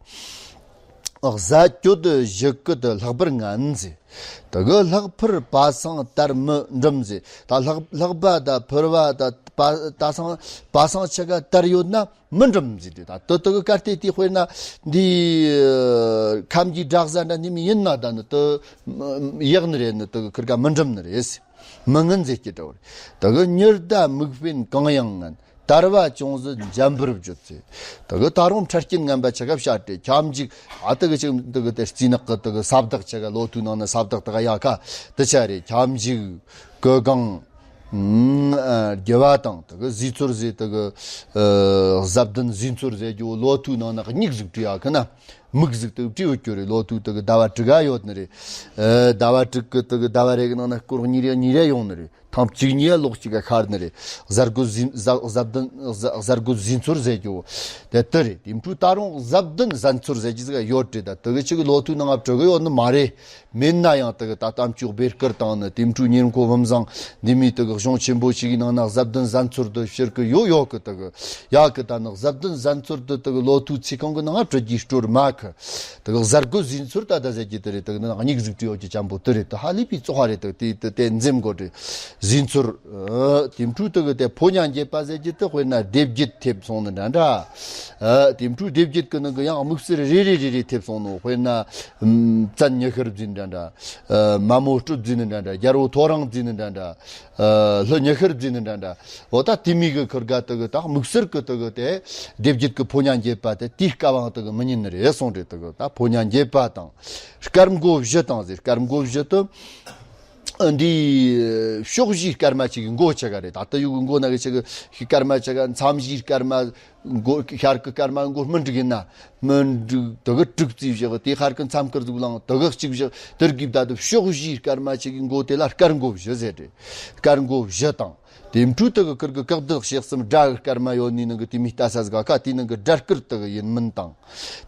གཟའ་གྱོད་བཞི་གི་དུ་ལྷག་པར་ངན་ཟེར། དེ་གི་ལྷག་པར་པ་སངས་དར་མི་འགྲིམ་ཟེར། ད་ལྷག་ལྷག་པ་ད་ཕུར་བ་ད་པ་ད་སངས་པ་སངས་ཆ་ག་དར་ཡོད་ན་མི་འགྲིམ་ཟེར་དེ། ད་དེ་དེ་གི་སྐར་དེ་དེ་དཔེར་ན་འདི་ཁམས་ཀྱི་དྲག་གཟའ་འདྲ་འདི་མི་ཡིན་ན་ད་ནི་དེ་ཡག་ནི་རེད། ནི་དེ་གི་ཁིར་ག་མི་འགྲིམ་ནི་རེད་ཟེར། མི་ངན་ཟེར་གྱི་འདྲ་བོ་རེད། དེ་གི་མྱུར་ཟླ་མིག་དཔེ་གང་ཡང་ངན། དར་བ་ཅུང་ཟད་འཇམ་པོར་བརྗོད་ཚེ། དེ་གི་ད་རུང་ཕྲ་རྐྱེན་ངན་པ་ཆ་ག་བཤད་དེ་ཁྱབ་འཇུག་ཨ་དེ་གི་ཅིག་དེ་གི་དེ་རྩིས་ནག་གི་དེ་གི་ས་བདག་ཆ་ག་ལོ་ཐོའི་ནང་ན་ས་བདག་དེ་ག་ཡ་ཁ་དེ་ཆ་རེད། ཁྱབ་འཇུག་གི་གང་། ཨ་རྒྱུ་བ་དང་དེ་གི་ཟས་ཚོར་ཟེར། དེ་གི་ཨ་གཟའ་བདུན་ཟས་ཚོར་ཟེར་རྒྱུ་ལོ་ཐོའི་ནང་ན་མིག་ཟིག་བྲིས་ཡ་ཁ་ན། མིག་ཟིག་དེ་བྲིས་ཡོད་རྒྱུ་རེད། ལོ་ཐོའི་དེ་གི་ཟླ་བ་དྲུག་ག་ཡོད་ནི་རེད། ཨ་ཟླ་བ་དྲུག་གི་དེ་གི་ཟླ་བ་རེ་གི་ནང་ན་སྐོར་གཉིས་རེ་གཉིས་རེ་ཡོང་ནི་རེད། ཐེངས་གཅིག་གཉིས་ལོག་གཅིག་ག་ཤར་ནི་རེད། གཟའ་རྒོད་ཟས་གཟའ་གཟའ་བདུན་གཟའ་གཟའ་རྒོད་ཟས་ཚོར་ཟེར་རྒྱུ་དེ་དེ་རེད། དེ་འཕྲུལ་ད་རུང་གཟའ་བདུན་གཟན་ཚོར་ཟེར་རྒྱུ་ཟིག་ཡོད་རེད། ད་དེ་གི་ཅིག་ལོ་ཐོའི་ནང་ང་བྲི་གི་ཡོད་ནི་མ་རེད། མེད་ན་ཡང་དེ་གི་ད་གཏམ་ཅོག་བེར་ཀིར་དང་ནི་དེ་འཕྲུལ་ཉེར་མཁོ་བུམ་བཟང་འདི་མོའི་དེ་གི་གཞུང་ཆེན་པོ་ཞིག་གི་ནང་ན་གཟའ་བདུན་གཟན་ཚོར་དུ་ཕྱིར་གི་ཡོད་ཡོད་གི། དེ་གི་ཡ་གི་ད་ནི་གཟའ་བདུན་གཟན་ཚོར་དུ་དེ་གི་ལོ་ཐོའི་ཚིག་ཁང་གི་ནང་ང་བྲི་རྒྱུའི་སྲོལ་མེད་གི། དེ་གི་གཟའ་རྒོད་ཟས་ཚོར་ད་ད་ཟེར་རྒྱུ་དེ་རེད། དེ་གི་ནི་མིག་ཟིག་བྲིས་ཡོད་རྒྱུ་ཅན་པོ་དེ་རེད། དེ་ཧ་ལས་པའི་བཙོག་པ་རེད། དེ་དེ་དེ་དེ་འཛེམ་དགོས་རེད། ཟས་ཚོར། ཨ་དེ་འཕྲུལ་དེ་གི་དེ་ཕོ་ཉ་འགྱེད་པ་ཟེར་རྒྱུ་དེ་དཔེར་ན་སྡེ་བརྒྱད་ཐེབས་སོང་ནི་འདྲ་འདྲ། ཨ་དེ་འཕྲུལ་སྡེ་བརྒྱད་གི་ནང་གི་ཡང་དམིགས་བསལ་རེ་རེ་རེ་རེ་ཐེབས་སོང་ནོ། དཔེར་ན་ཨམ་བཙན་ཉི་ཤར་བརྫིས་ནི་འདྲ་འདྲ། ཨ་མ་མོ་སྤྲུལ་བརྫིས་ནི་འདྲ་འདྲ། རྒྱལ་པོ་ཐོ་རངས་བརྫིས་ནི་འདྲ་འདྲ། ཨ་ལྷ་ཉི་ཤར་བརྫིས་ནི་འདྲ་འདྲ། འོ་ད་དེ་མོ་གི་ཁིར་ག་དེ་གི་ད་དམིགས་བསལ་གི་དེ་གི་དེ་སྡེ་བརྒྱད་གི་ཕོ་ཉ་འགྱེད་པ་དེ་དེའི་སྐབས་ཡང་དེ་གི་མི་ཉན་ནི་རེད་གསུངས་རེད། དེ་གི་ད་ཕོ་ཉ་འགྱེད་པ་དང་། སྐར་མགོ་བཞི་དང་ཟེར། སྐར་མགོ་བཞི་དེ་འདི་ཕྱོགས་བཞིའི་སྐར་མ་ཅིག་གི་མགོ་ཆ་ག་རེད། ད་ལྟ་ཡུལ་གི་མགོ་ན་གི་ཆ་གི་སྐར་མ་ཆ་ག་མཚམས་བཞིའི་སྐར་མ་མགོ་ཤར་གི་སྐར་མ་མགོ་སྨིན་དྲུག་ཡིན་ན་སྨིན་དྲུག་དེ་གི་དྲུག་བརྩིས་བཞག་དེ་ཤར་གི་མཚམས་ཁིར་ཟིག་བླངས་དེ་གི་གཅིག་བཞག་དེར་གི་ད་དུ་ཕྱོགས་བཞིའི་སྐར་མ་ཅིག་གི་མགོ་དེ་ལ་སྐར་མགོ་བཞི་ཟེར་རེད། སྐར་མགོ་བཞི་དང་། དེ་འཕྲུལ་དེ་གི་ཁིར་གི་ཀག་དག་ཞེ་གསུམ་དགྲ་གི་སྐར་མ་ཡོད་ནི་ནང་གི་དེ་མོ་ལྟ་ས་ཟིག་ག་ཁ་དེའི་ནང་གི་དགྲ་སྐུར་དེ་གི་ཡིན་མིན་དང་།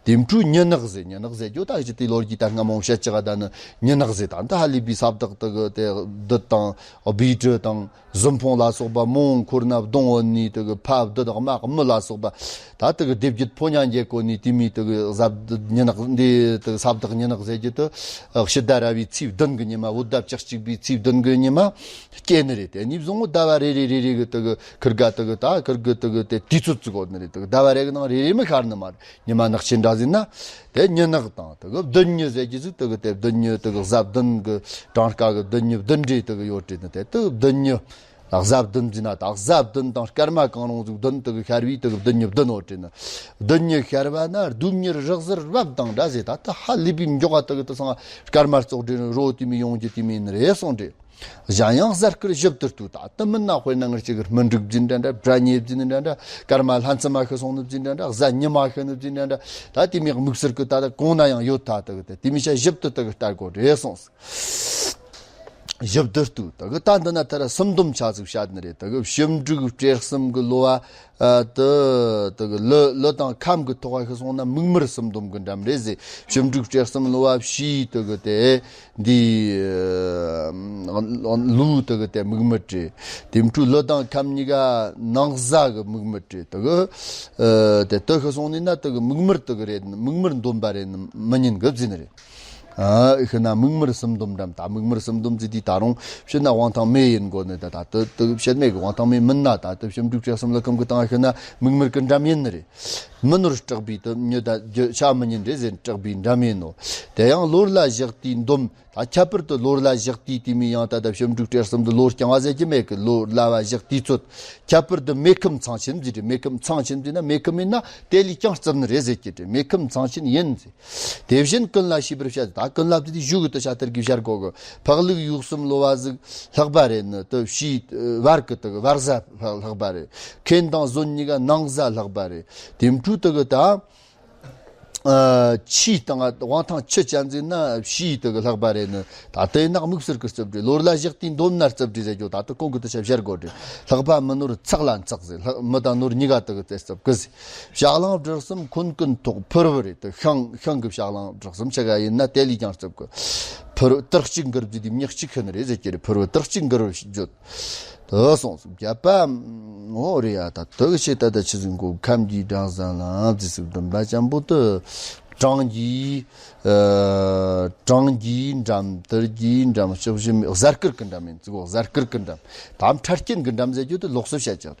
དེ་འཕྲུལ་ཉི་ནག་ཟེར། ཉི་ནག་ཟེར་རྒྱུ་ད་གི་ཅི་དེ་ལོ་རྒྱུས་ད་སྔ་མོ་བཤད་ཅི་ག་ད་ནི་ཉི་ནག་ཟེར། ད་འདི་ཧ་ལས་པའི་ས་བདག་དེ་གི་དེ་བདུད་དང་སྦས་དྲི་དང་གཟུ་འཕོང་ལ་སོགས་པ་མང་བོ་འཁོར་ན་གདོང་བོ་ནས་དེ་གི་ཕ་བདུད་དམག་མི་ལ་སོགས་པ། པ། ད་དེ་གི་སྡེ་བརྒྱད་ཕོ་ཉ་འགྱེད་གོ་ནི་དེ་མོའི་དེ་གི་གཟའ་བདུན་ཉི་ནག་འདི་དེ་གི་ས་བདག་ཉི་ནག་ཟེར་གྱི་དེ་ཕྱི་ཟླ་ར་བའི་ཚེས་བདུན་གི་ཉི་མ། བོད་ཟླ་བཅུ་གཅིག་པའི་ཚེས་བདུན་གི་ཉི་མ་སྐྱེས་ནི་རེད། དེ་ནས་བཟུང་ཟླ་བ་རེ་རེ་རེ་རེ་གི་དེ་གི་ཁིར་ག་དེ་གི་ད་ཁིར་གི་དེ་གི་དེ་དུས་ཚོད་བརྩི་གོ་ནི་རེད། དེ་གི་ཟླ་བ་རེ་གི་ནང་རེ་རེ་མི་ཤར་ནི་མ་རེད། ཉི་མ་ནག་ཆེན་འདྲ་ཟིན་ན། དེ་ཉི་ནག་དང་དེ་གི་བདུན་ཉི་ཟེར་གྱི་ཟིག་དེ་གི་དེ་བདུན་ཉི་དེ་གི་གཟའ་བདུན་གི་གྲངས་ཀ་གི་བདུན་ཉི་བདུན་འདྲེ་དེ་གི་ཡོད་དྲེ་ནི། དེ་དེ་བདུན་ཉི་གཟའ་བདུན་ཟིན་ན། ད་གཟའ་བདུན་དང་སྐར་མ་གང་རུང་ཟིག་བདུན་དེ་གི་ཤར་བའི་དེ་གི་བདུན་ཉི་བདུན་ཡོད་དྲེ་ནི། བདུན་ཉི་ཤར་བ་ན་ལྡུམ་ཉིར་རི་གཟར་བབ་དང་འདྲ་ཟེར། ད་དེ་ཧ་ལས་པའི་མགྱོགས་པ་དེ་གི་དེ་སང་སྐར་མ་བཙོག་འདྲེ་ནི་རོ་དེ་མི་ཡོང་རྒྱུ་དེ་མིན་ནི་རེད་གསུངས་དྲེ། གཞན་ཡང་གཟའ་སྐར་ཞིབ་ཏུ་ལྟོས། ད་དེ་མིན་ན་དཔེར་ན་ང་ཅིག་གི་སྨིན་དྲུག་བརྫིས་འདྲ་འདྲ། སྦྲ་ཉེ་བརྫིས་འདྲ་འདྲ། སྐར་མ་ལྷ་མཚམས་མ་ཤི་སོང་ནི་བརྫིས་འདྲ་འདྲ། གཟའ་ཉི་མ་ཤི་ནི་བརྫིས་འདྲ་འདྲ། ད་དེ་མིག་དམིགས་བསལ་གི་ད་ད་གོང་ན་ཡང་ཡོད། ད་ད་གི་དེ་དེ་མི་ཆ་ཞིབ་ཏུ་ད་གི་ལྟ་དགོས་རེད་གསུངས། ཞིབ་ཏུ་ལྟོས། ད་གི་ད་འདི་ན་ཐ་ར་སུམ་སྡོམ་ཆ་ཟིག་བཤད་ནི་རེད། ད་གི་ཞིབ་འབྲུག་སྤྲེལ་གསུམ་གི་ལོ་བ། ཨ་དེ་དེ་གི་ལོ་ལོ་དང་ཁམས་ཀྱི་ཐོག་ཁ་ཤི་སོང་ན་མིག་དམར་སུམ་སྡོམ་གི་འགྲམ་རེད་ཟེར། ཞིབ་འབྲུག་སྤྲེལ་གསུམ་ལོ་བ་བཞི་དེ་གི་དེ་འདི་ལོའི་དེ་གི་དེ་མིག་དམར་རེད། དེ་འཕྲོ་ལོ་དང་ཁམས་གཉིས་ཀ་ནང་གཟའ་གི་མིག་དམར་རེད། དེ་གི་ཨ་དེ་དེ་ཤི་སོང་ནི་ན་དེ་གི་མིག་དམར་དེ་གི་རེད། མིག་དམར་འདོམས་པ་རེད་ནི་མི་ཉན་གི་ཟེར་ནི་རེད། ཨ་ཤི་ན་མིག་དམར་སུམ་སྡོམ་འགྲམ། ད་མིག་དམར་སུམ་སྡོམ་ཟེར་དུས་ད་རུང་ཕྱིར་ན་དབང་ཐང་མེད་ཡིན་དགོས་ནི། ད་ད་དེ་དེ་བཤད་མེད་གི། དབང་ཐང་མེད་མིན་ན་ད་དེ་ཞིབ་འབྲུག་སྤྲེལ་གསུམ་ལ་ཁམས་གི་སྟེང་ཤི་ན་མིག་དམར་གི་འགྲམ་ཡིན་ནི་རེད། མི་ནོར་སྐྲག་པའི་དེ་མྱི་ད་རྒྱུ་ཆ་མི་ཉན་རེད་ཟེར། སྐྲག་པའི་འགྲམ་ཡིན་ནོ། དེ་ཡང་ལོར་ལ་བཞག་དུས་འདོམས། ད་ཁྱད་པར་དུ་ལོར་ལ་བཞག་དུས་དེ་མི་ཡང་ད་ད་ཞིབ་འབྲུག་སྤྲེལ་གསུམ་དུ་ལོ་རྐྱང་བ་ཟེར་གྱི་མེད་གི། ལོར་ལ་བ་བཞག་དུས་ཚོད། ཁྱད་པར་དུ་མེ་ཁམས་ཚང་ཆེན་ཟེར་རེད། མེ་ཁམས་ཚང་ཆེན་ཟེར་ན་མེ་ཁམས་ཡིན་ན་དེ་ལས་ཀྱང་རྩུབ་ནི་རེད་ཟེར་གྱི་རེད། མེ་ཁམས་ཚང་ཆེན་ཡིན་ཟེར། དེ་བཞིན་ཀུན་ལ་ཤེས་པར་བཤད། ད་ཀུན་ལ་དེ་དུས་གཞུག་གི་དུ་ཆ་དེར་གི་བཤད་དགོས་གི། འཕགས་ལུག་ཡུག་གསུམ་ལོ་བ་ཟིག་ལྷག་པ་རེད་ནི། དུ་ཕྱིའི་བར་གི་དུ་བར་གཟའ་ལྷག་པ་རེད། མཁན་དང་གཟོན་གཉིས་ཀ་ནང་གཟའ་ལྷག་པ་རེད། དེ་འཕྲོ་དུ་གི་ད་ཨ་ཕྱིའི་སྟེང་དབང་ཐང་ཆུ་ཅན་ཟིག་ན་ཕྱིའི་དུ་གི་ལྷག་པ་རེད་ནི། ད་དེ་ནག་དམིགས་བསལ་གི་རྩུབ་རེད། ལོར་ལ་བཞག་དུས་འདོམས་ན་རྩུབ་རེད་ཟེར་རྒྱུ། ད་དུ་གོང་གི་དུ་ཆ་བཤད་དགོས་རེད། ལྷག་པ་མི་ནོར་ཚག་ལ་ཚག་ཟེར། ལྷག་མི་དང་ནོར་གཉིས་ཀ་དུ་གི་རྩེ་རྩུབ་གི་ཟེར། བྱ་གླང་བྲག་གསུམ་འཁོན་ཀུན་ཐོག་ཕུར་བུ་རེད། དེ་ཤིང་ཤིང་གི་བྱ་གླང་བྲག་གསུམ་ཆ་ག་ཡིན་ན་དེ་ལས་ཀྱང་རྩུབ་གི། ཕུར་བུ་དར་གཅིག་འགུལ་བརྒྱུད་དེ་མྱི་གཅིག་ཤི་ནི་རེད་ཟེར་གྱི་རེད། ཕུར་བུ་དར་གཅིག་འགུལ་བར་བརྗོད། དེ་སོང་སོང་བརྒྱད་པ། འོ་རེད་ཡ། ད་དེ་གི་ཆེད་ད་ད་ཆི་ཟིག་གོ། ཁམས་ཀྱི་སྦྲང་ཟན་ལ་རྫི་སུག་འདོམས་པ་ཅན་པོ་དེ། གྲངས་ཀྱི་ཨ་གྲངས་ཀྱི་འགྲམ། དར་གྱི་འགྲམ། ཕྱོགས་བཞི་མི་གཟའ་སྐར་གི་འགྲམ་ཡིན་ཟིག་གོ། གཟའ་སྐར་གི་འགྲམ། ད་འཕྲལ་རྐྱེན་གྱི་འགྲམ་ཟེར་རྒྱུ་དེ་ལོགས་སུ་བཤད་ཀྱང་།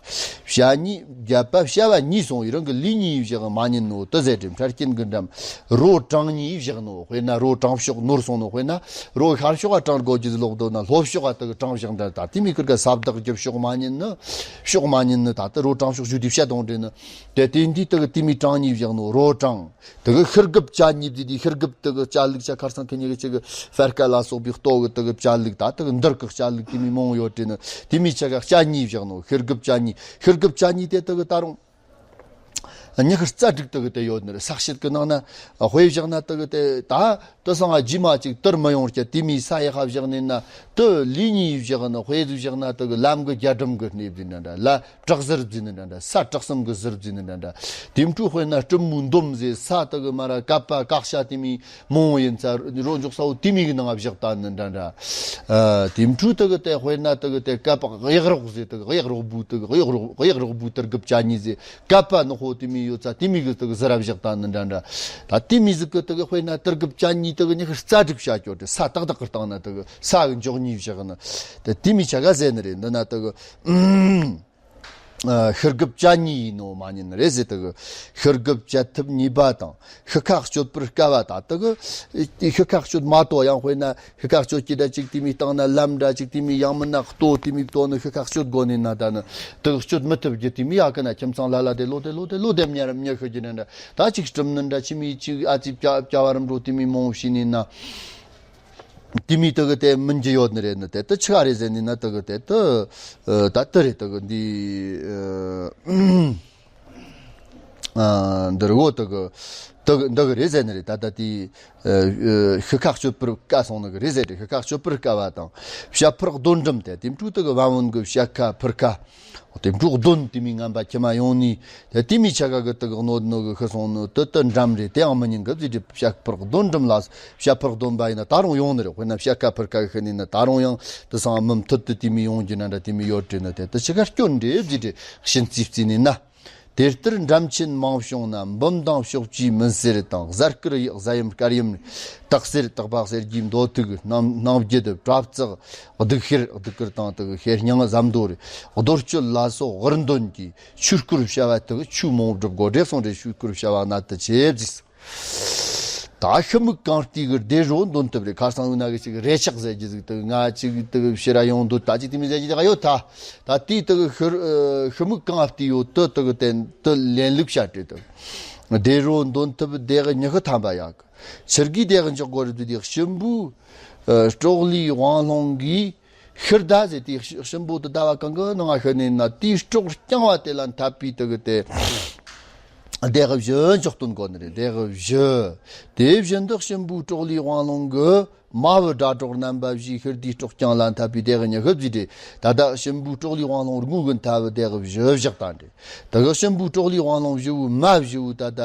བྱ་གཉིས་བརྒྱད་པ། བྱ་བ་གཉིས་སོང་བའི་རང་གི་ལུས་གཉིས་བཞག་མ་ཉན་ནོ་དེ་ཟེར་ཏེ། འཕྲལ་རྐྱེན་གྱི་འགྲམ། རོ་གྲངས་གཉིས་བཞག་ནོ། དཔེར་ན་རོ་གྲང་ཕྱོགས་ནོར་སོང་ནོ། དཔེར་ན་རོ་ཤར་ཕྱོགས་ལ་གྲང་དགོས་ཀྱི་ལོག་འདུག་ན་ལྷོ་ཕྱོགས་ལ་དེ་གྲང་བཞག་འདྲ། ད་དེ་མི་ཁུར་ག་ས་བདག་རྒྱུ་ཕྱོགས་མ་ཉན་ནི། ཕྱོགས་མ་ཉན་ནི། ད་དེ་རོ་གྲང་ཕྱོགས་བཞུགས་དུས་བཤད་གཏོང་འདྲེ་ནི། དེ་དེ་འདི་དེ་གི་དེ་མི་གྲངས་གཉིས་བཞག་ནོ། རོ་གྲང་། དེ་གི་ཤི་རྒྱུ་བྱ་གཉིས་བརྫིས་ཏེ། ཤི་རྒྱུ་དེ་གི་བྱ་ལུག་ཆ་ཁར་སང་ཁེ་ཉེ་གི་ཆེ་གི་ཕར་ཀ་ལ་སོགས་པའི་ལྟོ་གི་དེ་གི་བྱ་ལུག། ད་དེ་གི་འདར་གི་བྱ་ལུག་དེ་མི་མང་ཡོད་དྲེ་ནི། དེ་མི་ཆ་ག་བྱ་གཉིས་བཞག་ནོ། ཤི་རྒྱུ་བྱ་གཉིས། ཤི་རྒྱུ་བྱ་གཉིས་དེ་དེ་གི་ད་རུང་ཉི་ཤུ་རྩ་དྲུག་དེ་གི་དེ་ཡོད་ནི་རེད། ས་དཔྱད་གི་ནང་ན་དཔེ་བཞག་ན་དེ་གི་དེ་ད་དེ་སང་རྗེས་མ་ཅིག་དར་མི་ཡོང་རྒྱུ། དེ་མི་ས་ཡག་པ་བཞག་ནི་ན། དེ་ལུས་གཉིས་བཞག་ནི། དཔེ་ཟིག་བཞག་ན་དེ་གི་ལམ་གི་རྒྱ་གྲམ་གི་སྣེ་བརྫིས་འདྲ་འདྲ། ལ་བྲག་གཟར་བརྫིས་ནི་འདྲ་འདྲ། ས་བྲག་གསུམ་གི་གཟར་བརྫིས་ནི་འདྲ་འདྲ། དེ་འཕྲོ་དཔེར་ན་སྤྲིན་མོའི་འདོམ་ཟེར། ས་དེ་གི་མ་ར་ཀ་པ་ཀག་ཤ་དེ་མི་མང་བོ་ཡིན་ས། རོ་འཇོག་ས་བོ་དེ་མི་གི་ནང་བཞག་ད་ནི་འདྲ་འདྲ། ཨ་དེ་འཕྲོ་དེ་གི་དེ་དཔེར་ན་དེ་གི་དེ་ཀ་པ་གཡག་རོག་ཟེར། དེ་གི་གཡག་རོག་བུ། དེ་གི་གཡག་རོག་གཡག་རོག་བུ་དེ་གི་བྱ་གཉིས་ཟེར། ཀ་པ་ནག་པོ་དེ་མི་ཡོད་ས་དེ་མི་གི་དེ་གི་གཟར་བཞག་ད་ནི་འདྲ་འདྲ། ད་དེ་མི་ཟིག་གི་དེ་གི་དཔེར་ན་དེ་གི་བྱ་གཉིས་དེ་གི་ཉི་ཤུ་རྩ་དྲུག་བྱ་སྐྱོ་དེ། ས་ཏག་ཏག་གི་སྟེང་ན་དེ་གི་ས་གི་འཇོག་གཉིས་བཞག་ནི། དེ་དེ་མི་ཆ་ག་ཟེར་ནི་རེད། འདི་ན་དེ་གི་ཨ་ཤི་རྒྱུ་བྱ་གཉིས་ཡིན་ནོ་མ་ཉན་རེད་ཟེར། དེ་གི་ཤི་རྒྱུ་བྱ་ཐུབ་ཉེས་པ་དང་། ཤི་ཁ་གཅོད་པར་དཀའ་བ། ད་དེ་གི་ཤི་ཁ་གཅོད་མ་གཏོགས་ཡང་དཔེར་ན་ཤི་ཁ་གཅོད་ཀྱི་འདྲ་ཅིག་དེ་མི་སྟེང་ན་ལམ་འདྲ་ཅིག་དེ་མི་ཡང་མིན་ན་ལྟོ་དེ་མི་གཏོར་ནི་ཤི་ཁ་གཅོད་དགོས་ནི་ན། ད་ནི་དེ་གི་གཅོད་མི་ཐུབ་རྒྱུ་དེ་མི་ཡག་གི་ན། ཁྱིམ་ཚང་ལ་ལ་དེ་ལོ་དེ་ལོ་དེ་ལོ་དེ་མྱ་ར་མྱ་ཤི་རྒྱུ་ན་འདྲ། ད་ཅིག་སྤྲིམ་ནི་འདྲ། ཅི་མི་ཅིག་ཨ་ཙི་བྱ་བྱ་བ་རིམ་གྲོ་དེ་མི་མང་བོ་བྱས་ནི་ན། དེ་མི་དེ་གི་དེ་མིན་གྱི་ཡོད་ནི་རེད་ནི། དེ་དེ་ཆི་ག་རེད་ཟེར་ནི་ན། དེ་གི་དེ་དེ་ཨ་ད་དེ་རེད། དེ་གི་འདི་ཨ་འདི་རུ་འོ་དེ་གི་དེ་གི་འདི་གི་རེད་ཟེར་ནི་རེད། ད་ད་དེ་ཨ་ཤི་ཁ་གཅོད་པར་དཀའ་སོང་ནི་གི་རེད་ཟེར་ཏེ། ཤི་ཁ་གཅོད་པར་དཀའ་བ་དང་། བྱ་ཕུར་གདོན་འགྲིམ་སྟེ། དེ་འཕྲོ་དེ་གི་བན་བོན་གི་བྱ་ཁ་ཕུར་ཁ། དེ་འཕྲོ་གདོན་དེ་མི་ངན་པ་ཁྱིམ་མ་ཡོང་ནི། དེ་དེ་མི་ཆ་ག་གི་དེ་གི་གནོད་ནོ་གི་ཤི་སོང་ནོ་དེ་དེ་འགྲམ་རེད། དེའང་མི་ཉན་གི་ཟེར་ཏེ། བྱ་ཕུར་གདོན་འགྲིམ་ལ། བྱ་ཕུར་གདོན་པ་ཡིན་ན་ད་རུང་ཡོང་ནི་རེད། དཔེར་ན་བྱ་ཁ་ཕུར་ཁ་གི་ཤི་ནི་ན་ད་རུང་ཡང་དེ་སང་མུ་མཐུད་དུ་དེ་མི་ཡོང་རྒྱུ་ན་འདྲ། དེ་མི་ཡོད་དྲེ་ན་དེ་དེ་ཆི་ག་སྐྱོན་རེད་ཟེར་ཏེ་གཤིན་རྩིས་བརྩིས་ནི་ན། དེ་ལྟར་འགྲམ་ཆེན་མང་བྱུང་ན། འབུམ་དང་ཕྱོགས་བཅུའི་མུན་སེལ་དང་། གཟའ་སྐར་གཟའ་ཡུམ་སྐར་ཡུམ། སྟག་སེར་སྟག་པ་གསེར་གྱི་མདོ་ཐུག། སྣང་སྣང་བརྒྱད་པྲ་ཙིག། གདུགས་ཤེར་གདུགས་དཀར་དང་དུ་ཤེར་སྙིང་ཟམ་དོར། རྡོལ་གཅོད་ལ་སོགས་དབུར་འདོན་གྱི། ཆོས་སྐོར་བྱ་བ་དག་ཆོས་མང་བསྒྲུབ་དགོས། བགྲེས་སོང་རེ་ཆོས་སྐོར་བྱ་བ་ན་དུ་ཆེ་བརྩིགས། ད་ཤི་མིག་གང་བལྟས་གི་བདེ་རོ་འདོན་ཐུབ་རེད། ཁ་སང་ཡོད་ན་གི་ཅིག་རེ་ཆག་ཟེར་གྱི་ཟིག་དུ་ང་ཅིག་དུ་ཕྱི་ར་ཡོང་འདོད་ད་ཅིག་དེ་མི་ཟེར་གྱི་ད་ཡོད་ད། ད་དེའི་དུ་ཤི་ཤི་མིག་གང་བལྟས་ཡོད་དུ་དུ་གི་དེ་དུ་ལེན་ལུགས་བྱ་བྲེ་དུ། བདེ་རོ་འདོན་ཐུབ་བདེ་གི་ཉི་ཤུ་ཐམ་པ་ཡག་གི་ཕྱིར་གི་བདེ་གི་འཇོག་དགོས་རེད་དུ་དེ་གཤིན་པོའི་ཨ་སྲོག་ལུས་དབང་ལྷུང་གི་ཤི་ཟླ་ཟེར་དེ་གཤིན་པོ་དུ་ཟླ་བ་གང་གི་ནང་ང་ཤི་ནས་ན་དེའི་སྲོག་རྐྱང་བ་དེ་ལ་འཐབ་པའི་དུ་གི་དེ། བདེ་གི་བཞི་འཇོག་སྟོན་དགོས་ནི་རེད། བདེ་གི་བཞི། དེ་བཞིན་དུ་གཤིན་པོའི་སྲོག་ལུས་དབང་ལྷུང་གི་མ་བུ་དགྲ་གྲོགས་རྣམ་པ་བཞིའི་ཤི་ཟླའི་སྲོག་རྐྱང་ལ་འཐབ་པའི་བདེ་གི་ཉི་ཤུ་བརྩིས་ཏེ། ད་ལྟ་གཤིན་པོའི་སྲོག་ལུས་དབང་ལྷུང་དངོས་གི་འཐབ་བདེ་གི་བཞི་བཞག་དང་འདྲེ། དེ་གི་གཤིན་པོའི་སྲོག་ལུས་དབང་ལྷུང་བཞི་བོའི་མ་བཞི་བོའི་ད་ལྟ་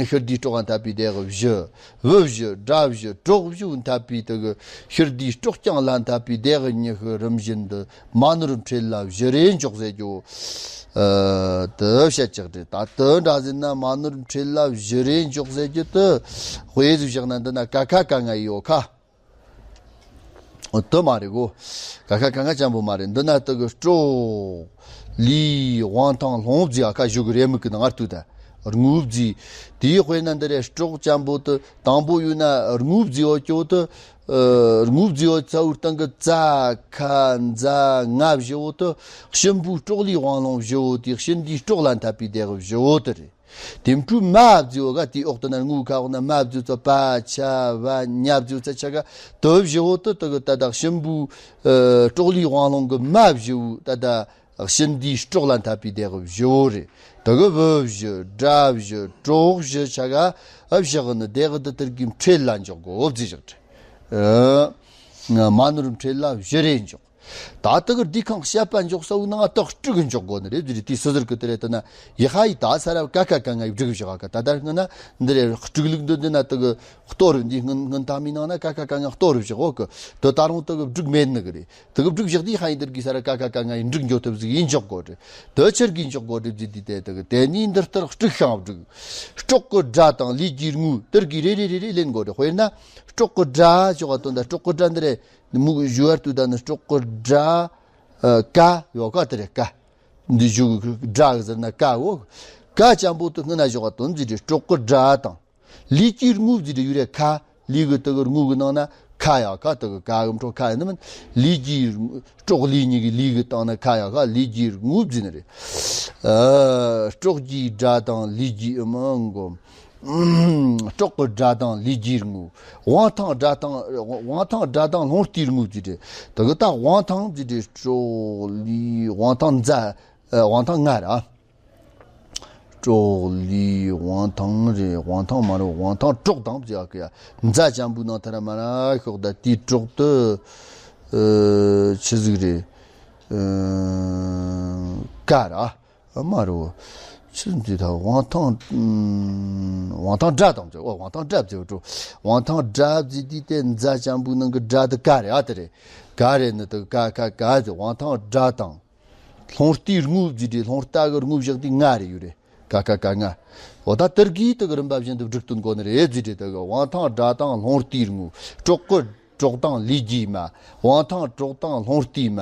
ཤི་ཟླའི་སྲོག་ལ་འཐབ་པའི་བདེ་གི་བཞི། བུ་བཞི་དགྲ་བཞི་གྲོགས་བཞི་བོའི་འཐབ་པའི་དེ་གི་ཤི་ཟླའི་སྲོག་རྐྱང་ལ་འཐབ་པའི་བདེ་གི་ཉི་ཤུ་རིམ་བཞིན་དུ། མ་ནོར་འཕྲལ་ལ་བཞི་རེ་འཇོག་ཟེར་རྒྱུ། ཨ་དུ་བཤད་ཅིག་རེད། ད་དུ་འདྲ་ཟེར་ན་མ་ནོར་འཕྲལ་ལ་བཞི་རེ་འཇོག་ཟེར་རྒྱུ་དུ་དཔེ་ཟིག་བཞག་ན་འདི་ན་ཀ་ཁ་ག་ང་ཡོད་ཁ། ཨོ་དུ་མ་རེད་གོ། ཀ་ཁ་ག་ང་ཅན་པོ་མ་རེད། འདི་ན་དུ་གི་སྲོག་ལུས་དབང་ཐང་ལྷུང་བརྩིས་ཨ་ཁ་བཞུགས་གི་རེད། མིག་གི་ནང་ང་ལྟོས་ད་དངོས་བརྩིས། དེའི་དཔེར་ན་འདི་རེད། སྲོག་ཅན་པོ་དུ་དང་པོ་ཡོད་ན་དངོས་བརྩིས་ཡོད་ཀྱོ་དུ། ཨ་དངོས་བརྩིས་ཡོད་ཚ་བོའི་སྟེང་གི་ཙ་ཁ་ཛ་ང་བཞི་བོ་དུ་གཤིན་པོའི་སྲོག་ལུས་དབང་ལྷུང་བཞི་བོ་དེ་གཤིན་དེའི་སྲོག་ལ་འཐབ་པའི་བདེ་གི་བཞི་བོ་དུ་རེད། དེ་འཕྲོས་མ་བརྩིས་བོ་ག་དེའི་འོག་ཏུ་ན་དངུལ་ཁ་འོག་ན་མ་བརྩིས་ཚོ་པ་ཆ་བ་ཉ་བརྩིས་ཚ་ཆ་ག་དུ་བཞི་བོ་དུ་དུ་གི་ད་ད་གཤིན་པོའི་ཨ་སྲོག་ལུས་དབང་ལྷུང་གི་མ་བཞི་བོ་ད་ད། གཤིན་དེའི་སྲོག་ལ་འཐབ་པའི་བདེ་གི་བཞི་བོ་རེད། དེ་གི་བུ་བཞི་དགྲ་བཞི་གྲོགས་བཞི་ཆ་ག་ཨ་བཞག་ནི་བདེ་གི་དུ་དེར་གི་འཕྲལ་ལ་འཇོག་གོ་བརྩིས་བཞག་རེད། ཨ་མ་ནོར་འཕྲལ་ལ་བཞི་རེ་འཇོག་ད་དེ་གི་འདི་ཁང་བཤད་པ་འཇོག་ས་བོ་ནང་དག་སྤྲུག་གི་འཇོག་གོ་ནི་རེད། བརྩིས་རེད། དེའི་སོ་ཟུར་གི་དེ་རེད། དེ་ན་ཡི་ཧ་ཡི་ད་ས་ར་ཀ་ཁ་ག་ང་ཡི་སྒྲིག་བཞག་ག་ད་ལྟར་སྔ་ན་འདི་རེད། སྤྲུག་ལུགས་འདི་འདི་ན་དེ་གི་གཏོར་འདི་སྔོན་སྔོན་ཐ་མའི་ནང་ན་ཀ་ཁ་ག་ང་གཏོར་བཞག་གོ་གི་དེ་ད་རུང་དེ་གི་སྒྲིག་མེད་ནི་གི་རེད། དེ་གི་སྒྲིག་བཞག་དེ་ཧ་ཡིན་དེར་གི་ས་ར་ཀ་ཁ་ག་ང་ཡི་འགྲིག་འཇོག་ཐུབ་ཟིག་ཡིན་འཇོག་གོ་རེད། དེ་ཆར་གི་འཇོག་གོ་རེད་བརྩིས་དེ་དེ་དེ་གི་དེ་ནི་འདི་ལྟར་སྤྲུག་ཤིང་སྒྲིག་སྲོག་གི་དགྲ་དང་ལུས་ཀྱི་དངོས་དེར་གི་རེ་རེ་རེ་རེ་ལེན་གོ་རེད། དཔེར་ན་སྲོག་གི་དགྲ་ཞོག་ག་དོན་ད་སྲོག་གི་དགྲ་འདི་རེད། མུག་ཞུ་བར་དུ་ད་ནི་སྲོག་གི་དགྲ་ཨ་ཀ་ཡོད་ཀ་དེ་རེད། ཀ་འདི་ཞུ་དགྲ་གི་ཟེར་ན་ཀ་འོ། ཀ་ཅན་པོ་དུ་སྔོན་ན་ཞོག་ག་དོན་བརྩིས་རེད། སྲོག་གི་དགྲ་དང་། ལུས་ཀྱི་དངོས་བརྩིས་རེད་ཡོད་རེད། ཁ་ལུས་གི་དུ་གི་དངོས་གི་ནང་ན་ཁ་ཡ་ཁ་དུ་གི་ཀ་གི་འཕྲོ་ཁ་ཡ་ནི་མིན། ལུས་ཀྱི་སྲོག་ལུས་གཉིས་གི་ལུས་གི་སྟེང་ན་ཁ་ཡ་ཁ་ལུས་ཀྱི་དངོས་བརྩིས་ནི་རེད། ཨ་སྲོག་གི་དགྲ་དང་ལུས་ཀྱི་ཨ་མ་འགོམ། སྲོག་གི་དགྲ་དང་ལུས་ཀྱི་དངོས། དབང་ཐང་དགྲ་དང་དབང་ཐང་དགྲ་དང་ལྷུང་ལྟའི་དངོས་བརྩིས་རེད། དེ་གི་ད་དབང་ཐང་བརྩིས་རེད། སྲོག་ལུས་དབང་ཐང་མཛའ་ཨ་དབང་ཐང་ང་ར། སྲོག་ལུས་དབང་ཐང་རེད། དབང་ཐང་མ་རེད། དབང་ཐང་གྲོགས་དང་བརྩིས་ཨ་ཀི་ཡ་མཛའ་ཅན་པོའི་ནང་ཐ་ར་མ་ར་ཤོག་ད་དེའི་གྲོགས་དུ་ཨ་ཆི་ཟིག་རེད། ཨ་ཀ་ར། ཨ་མ་རོ། ཆི་འདི་ད་དབང་ཐང་ཨ་དབང་ཐང་དགྲ་དང་བརྩིས། ཨོ་དབང་ཐང་དགྲ་བརྩིས་འགྲོ། དབང་ཐང་དགྲ་བརྩིས་དུས་དེ་མཛའ་ཅན་པོའི་ནང་གི་དགྲ་དེ་ཀ་རེད། ཨ་དེ་རེད། ཀ་རེད་ནི་དེ་ཀ་ཁ་ཀ་དེ་དབང་ཐང་དགྲ་དང་། ལྷུང་ལྟའི་དངོས་བརྩིས་རེད། ལྷུང་ལྟ་གི་དངོས་བཞག་དུས་ང་རེ་ཡོད་རེད། ཀ་ཁ་ཀ་ང་། འོ་ད་དེར་གི་དེ་གི་རིམ་པ་བཞིན་དུ་སྒྲིག་སྟོན་དགོས་ནི་རེད་བརྩིས་རེད། དེ་གི་དབང་ཐང་དགྲ་དང་ལྷུང་ལྟའི་དངོས། སྲོག་གི་གྲོགས་དང་ལུས་ཀྱི་མ། དབང་ཐང་གྲོགས་དང་ལྷུང་ལྟའི་མ།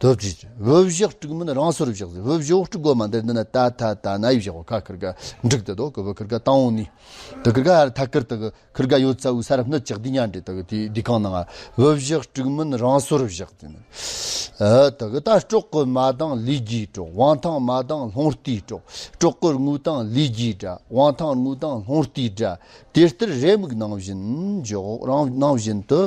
དོ་བརྩིས། བུ་བཞག་སྤྲུག་མིན་རང་སོར་བཞག་ཟེར། བུ་བཞག་སྤྲུག་དགོས་མ་འདིར་འདི་ན་ད་ཐ་ད་ན་ཡི་བཞག་གོ་ཁ་ཁིར་ག་འགྲིག་དེ་དོ་གི་བུ་ཁིར་ག་དང་འོང་ནི། དེ་ཁིར་ག་ཐ་ཁིར་དེ་གི་ཁིར་ག་ཡོད་ཚ་བོའི་ས་རབ་སྣོད་ཅག་འདི་ཉན་འདྲེ་དག་དེ་འདི་གང་ནང་བུ་བཞག་སྤྲུག་མིན་རང་སོར་བཞག་དེ་ནི། ཨ་དག་ད་སྲོག་གི་མ་དང་ལུས་ཀྱི་གྲོགས། དབང་ཐང་མ་དང་ལྷུང་ལྟའི་གྲོགས། སྲོག་གི་དངོས་དང་ལུས་ཀྱི་དགྲ། དབང་ཐང་དངོས་དང་ལྷུང་ལྟའི་དགྲ། དེ་ལྟར་རེ་མིག་ནང་བཞིན་འཇོག་རང་ནང་བཞིན་དུ་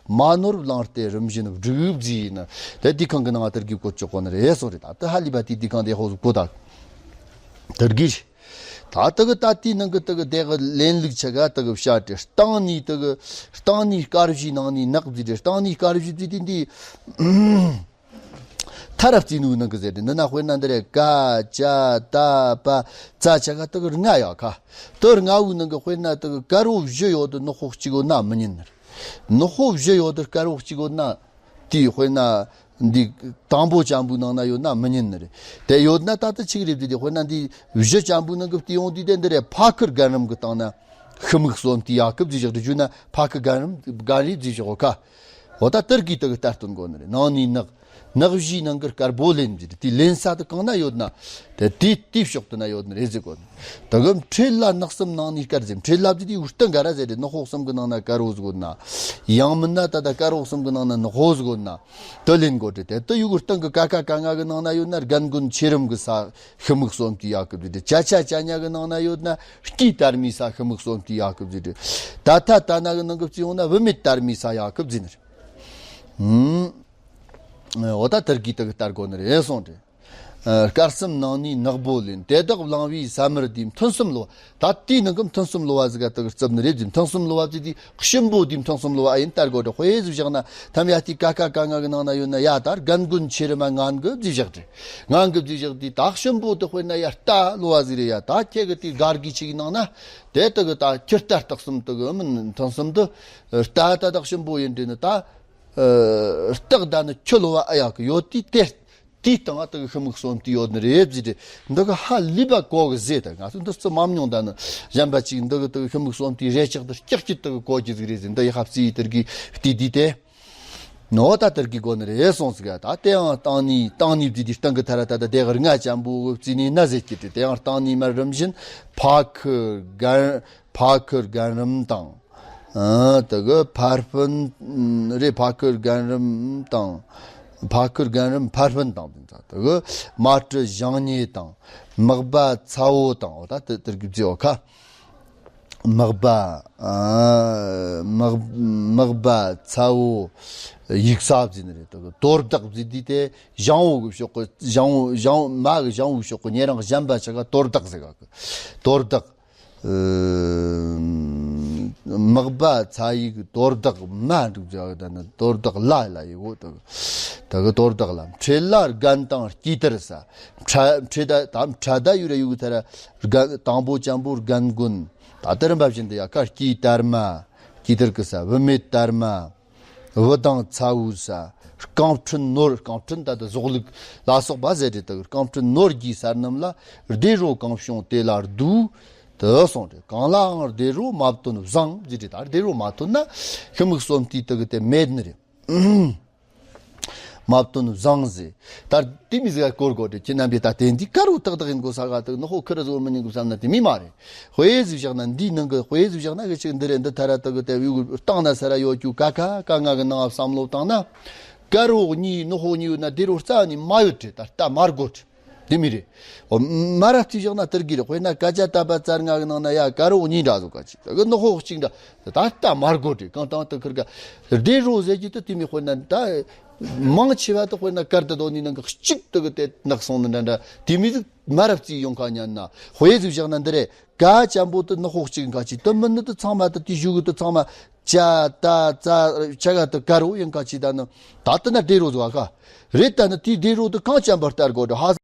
མ་ནོར་བླངས་ཏེ་རིམ་བཞིན་བསྒྲུབ་བརྩིས་ནི། དེ་འདི་གང་གི་ནང་ང་དེར་གི་བཀོད་ཆོག་གོ་ནི་རེད་སོ་རེད། ད་དེ་ཧ་ལི་བ་དེ་འདི་གང་དེ་ཧོ་གོ་ད་དེར་གི། ད་དེ་གི་ད་དེའི་ནང་གི་དེ་གི་དེ་གི་ལེན་ལུགས་ཆ་ག་དེ་གི་བྱ་སྟེ་སྟེང་ནས་དེ་གི་སྟེང་ནས་དཀར་བཞིའི་ནང་ནས་ནག་བརྩིས་ཏེ་སྟེང་ནས་དཀར་བཞི་བརྩིས་ཏེ་འདི་ཐ་ར་བརྩིས་ནུའི་ནང་གི་ཟེར་ཏེ་འདི་ན་དཔེར་ན་འདི་རེད། ཀ་ཅ་ད་པ་ཙ་ཆ་ག་དེ་གི་ལྔ་ཡ་ཁ་དེ་ལྔ་བོའི་ནང་གི་དཔེར་ན་དེ་གི་དཀར་བོ་བཞི་ཡོད་དེ་ནག་པོ་གཅིག་ཡོད་ན་མི་ཉན་ནི་རེད། ནག་པོ་བཞི་ཡོད་དེ་དཀར་བོ་གཅིག་ཡོད་ན་དེའི་དཔེར་ན། འདི་དང་པོ་ཅན་པོའི་ནང་ན་ཡོད་ན་མི་ཉན་ནི་རེད། དེ་ཡོད་ན་ད་ལྟ་ཆིག་རེད་དེ། དཔེར་ན་འདི་བཞི་ཅན་པོའི་ནང་གི་བལྟས་ཡོང་དུས་དེ་འདི་རེད། ཕ་ཁུ་རྒན་རམས་ཀྱི་སྟེང་ན་ཤི་མིག་གསོམ་དུས་ཡ་གི་བརྫིས་བཞག་རེད། བརྗོད་ན་ཕ་ཁུ་རྒན་རམས་རྒན་རེད་བརྫིས་བཞག་གོ་ཁ། འོ་ད་དེར་གི་དེ་གི་ལྟ་སྟོན་དགོས་ནི་རེད། ནང་ནས་ནག་ནག་བཞིའི་ནང་གི་དཀར་པོ་ལེན་རྒྱུ་རེད། དེ་ལེན་ས་དེ་གང་ན་ཡོད་ན། དེ་དེ་དེའི་ཕྱོགས་དེ་ན་ཡོད་ནི་རེད་ཟེར་གོ་ནི། དེ་གི་འཕྲེད་ལ་ནག་གསུམ་ནང་ནས་དཀར་ཟེར། འཕྲེད་ལ་བརྫིས་དེ་འུར་སྟོན་ག་ར་ཟེར་རེད། ནག་པོ་གསུམ་གི་ནང་ན་དཀར་པོ་ཟིག་ཡོད་ན། ཡང་མིན་ན་ད་ལྟ་དཀར་པོ་གསུམ་གི་ནང་ན་ནག་པོ་ཟིག་ཡོད་ན། དེ་ལེན་དགོས་རེད། དེ་དེ་ཡུ་གུར་སྟེང་གི་ཀ་ཁ་ག་ང་གི་ནང་ན་ཡོད་ན་རྒན་རྒོན་ཆེ་རིམ་གི་ས་ཤི་མིག་གསོམ་དུས་ཡ་གི་བརྫིས་རེད། ཅ་ཆ་ཅ་ཉ་གི་ནང་ན་ཡོད་ན་སྐྱིད་དར་མའི་ས་ཤི་མིག་གསོམ་དུས་ཡ་གི་བརྫིས་རེད། ད་ཐ་ད་ན་གི་ནང་གི་བརྫིས་ཡོང་ན་བུད་མེད་དར་མའི་ས་ཡ་གི་བརྫིས་ནི་རེད། ཨུམ། འོ་ད་དེར་གི་དེ་གི་ལྟ་དགོས་ནི་རེད་གསུངས་ཏེ། ཨ། དཀར་གསུམ་ནང་ནས་ནག་པོ་ལེན། དེ་དག་བླངས་པའི་ས་མར་དེའི་མཐུན་གསུམ་གློ་བ། ད་དེའི་ནང་གི་མཐུན་གསུམ་གློ་བ་ཟིག་ག་དེ་གི་རྩུབ་ནི་རེད་ཟེར། མཐུན་གསུམ་གློ་བ་ཟེར་དེ་གཤིན་པོ་དེའི་མཐུན་གསུམ་གློ་བ་ཨེ་ཡིན་ལྟ་དགོས་རེད། དཔེ་ཟིག་བཞག་ན་ཐམ་ཡ་དེ་ཀ་ཁ་ག་ང་གི་ནང་ན་ཡོད་ན་ཡ་ད་རྒན་རྒོན་ཆེ་རིམ་མ་ངན་གི་བརྫིས་བཞག་རེད། ངན་གི་བརྫིས་བཞག་དེ་ད་གཤིན་པོ་དེ་དཔེར་ན་ཡ་རྟ་གློ་བ་ཟིག་རེད། ཡ་ད་ཁྱེད་གི་དེ་སྒར་གི་ཆིག་གི་ནང་ན་དེ་དེ་གི་ད་ཁྱི་རྟ་སྟག་གསུམ་དེ་གི་མིན་མཐུན་གསུམ་དེ་རྟ་ད་ད་གཤིན་པོ་ཡིན་དེ་ནི་ད། ཨ། སྟག་དང་ནི་ཁྱི་གློ་བ་ཨ་ཡག་གི་ཡོད་དུས་དེ། དེའི་སྟེང་ང་དེ་གི་ཤི་མིག་གསོམ་དུས་ཡོད་ནི་རེད་ཟེར་ཏེ། འདི་གི་ཧ་ལས་པ་གོ་གི་ཟེར། ད་ང་ཚོ་འདི་རྩི་མ་མྱོང་། ད་ནི་གཞན་པ་ཅིག་འདི་གི་དེ་གི་ཤི་མིག་གསོམ་དུས་རེ་ཆག་དེ་ཀྱག་ཀྱི་དེ་གི་གོ་གི་ཟིག་རེད་ཟེར། འདི་ཡི་ཧ་བརྩིས་དེར་གི་བལྟས་དུས་དེ། ནོ་ད་དེར་གི་གོ་ནི་རེད་གསུངས་ཟིག་ད་དེའང་སྟེང་ནས་སྟེང་ནས་བརྫིས་དུས་སྟེང་གི་ཐ་ར་ད་ད་དེ་གི་ལྔ་ཅན་པོ་གི་བརྫིས་ནི་ན་ཟེར་གི་དེ། དེའང་སྟེང་ནས་མར་རིམ་བཞིན་ཕ་ཁུ་རྒན་ཕ་ཁུ་རྒན་རམས་དང་། ཨ། དེ་གི་ཕ་སྤུན་རེད། ཕ་ཁུ་རྒན་རམས་དང་། ཕ་ཁུ་རྒན་རམས་ཕ་སྤུན་དང་། དེ་ཚ་དེ་གི་མ་ཏྲི་བྱང་ཉེས་དང་། མག་པ་ཚ་བོ་དང་། འོ་ད་དེ་དེར་གི་བརྫིས་འོ་ཁ། མག་པ། ཨ། མག་མག་པ་ཚ་བོ་ཡིག་ས་བརྫིས་ནི་རེད། དེ་གི་དོར་བདག་བརྫིས་དུས་དེ་ཞང་བོ་གི་ཕྱོགས་གི་ཞང་བོ་ཞང་བོ་མ་གི་ཞང་བོའི་ཕྱོགས་གི་ཉེ་རིང་གཞན་པ་ཆ་ག་དོར་བདག་ཟེར་ག་གི་དོར་བདག། ཨ། མག་པ་ཚ་ཡིག་དོར་བདག་མ་འགྲིག་ཅག་ད་ནི་དོར་བདག་ལ་ལ་ཡི་གོ། དེ་གི་དོར་བདག་ལ། འཕྲེད་ལ་རྒན་དང་སྐྱིད་དར་ས། འཕྲ་འཕྲེད་ད་ད་འཕྲ་ད་ཡུ་ར་ཡུ་གི་ཐ་ར་རྒན་དང་པོ་ཅན་པོ་རྒན་རྒོན། ད་དེ་རིམ་པ་བཞིན་དུ་ཡ་ཁ། སྐྱིད་དར་མ། སྐྱིད་དར་གི་ས། བུད་མེད་དར་མ། བུ་དང་ཚ་བོའི་ས། རྐང་ཕྲན་ནོར། རྐང་ཕྲན་ད་ལྟ་ཟོག་ལུག་ལ་སོགས་པ་ཟེར་རེད། དེ་རྐང་ཕྲན་ནོར་རྒྱས་སར་རྣམས་ལ། སྡེ་རོ་གང་བྱུང་དེ་ལ་བསྡུ། དེ་གསུངས་ཏེ། གང་ལའང་སྡེ་རོ་མ་བཏོན་བཟང་ཟེར་རེད། ད་སྡེ་རོ་མ་བཏོན་ན་ཤི་མིག་གསོམ་དུས་དེ་གི་དེ་མེད་ནི་རེད། མ་བཏོན་བཟང་ཟེར། ད་དེ་མི་ཟིག་ག་སྐོར་དགོས་རེད། ཁྱེད་རྣམ་པས་ད་དེ་འདི་དཀར་བོ་ཏག་ཏག་ཡིན་དགོས་ས་ག་དེ་ནག་པོ་ཁེར་བཟོ་མི་ཉན་དགོས་བསམ་ན་དེ་མི་མ་རེད། དཔེ་ཟིག་བཞག་ན་འདིའི་ནང་གི་དཔེ་ཟིག་བཞག་ན་གི་ཅིག་འདི་རེད། འདི་ཐ་ར་དེ་གི་དེ་བའི་གི་སྟེང་ན་ས་ར་ཡོད་རྒྱུ་ཀ་ཁ་ག་ང་གི་ནང་བསམ་བློ་བཏང་ན། དཀར་བོ་གཉིས་ནག་པོ་གཉིས་ཡོད་ན་སྡེ་རོ་རྩ་ནས་མ་ཡོད་དེ། ད་ལྟ་མ་དགོས་དེ། དེ་མི་རེད། འོ། མ་ར་བརྩིས་བཞག་ན་དེར་གི་རེད། དཔེར་ན་ཀ་ཅ་ཏ་པ་ཙར་ང་གི་ནང་ན་ཡ་དཀར་བོ་གཉིས་འདྲ་བཟོ་ག་ཅིག་ད་གི་ནག་པོ་གཅིག་འདྲ། ད་ལྟ་མ་དགོས་དེ། གང་དང་དེ་ཁིར་ག་སྡེ་རོ་ཟེར་གྱི་དེ་དེ་མི། དཔེར་ན་ད་མང་ཆེ་བ་དེ་དཔེར་ན་དཀར་དེ་དོ་ནི་ནང་གི་གཅིག་དེ་གི་དེ་ནག་སོང་ནི་འདྲ་འདྲ། དེ་མི་ཟིག་མ་ར་བརྩིས་ཡོང་ཁ་ཉན་ན། དཔེ་ཟིག་བཞག་ན་འདི་རེད། ཀ་ཅན་པོ་དེ་ནག་པོ་གཅིག་ཡིན་ཁ་ཅིག་དེ་མིན་ནི་དེ་ཚང་མ་དེ་དེ་གཞུག་གི་དེ་ཚང་མ་ཅ་ཏ་ཙ་ཆ་ག་དེ་དཀར་བོ་ཡིན་ཁ་ཅིག་ད་ནི་ད་དེ་ན་སྡེ་རོ་ཟིག་ག་རེད། ད་ནི་དེའི་སྡེ་རོ་དེ་གང་ཅན་པ་ལྟར་དགོས་འདྲ་ཧ།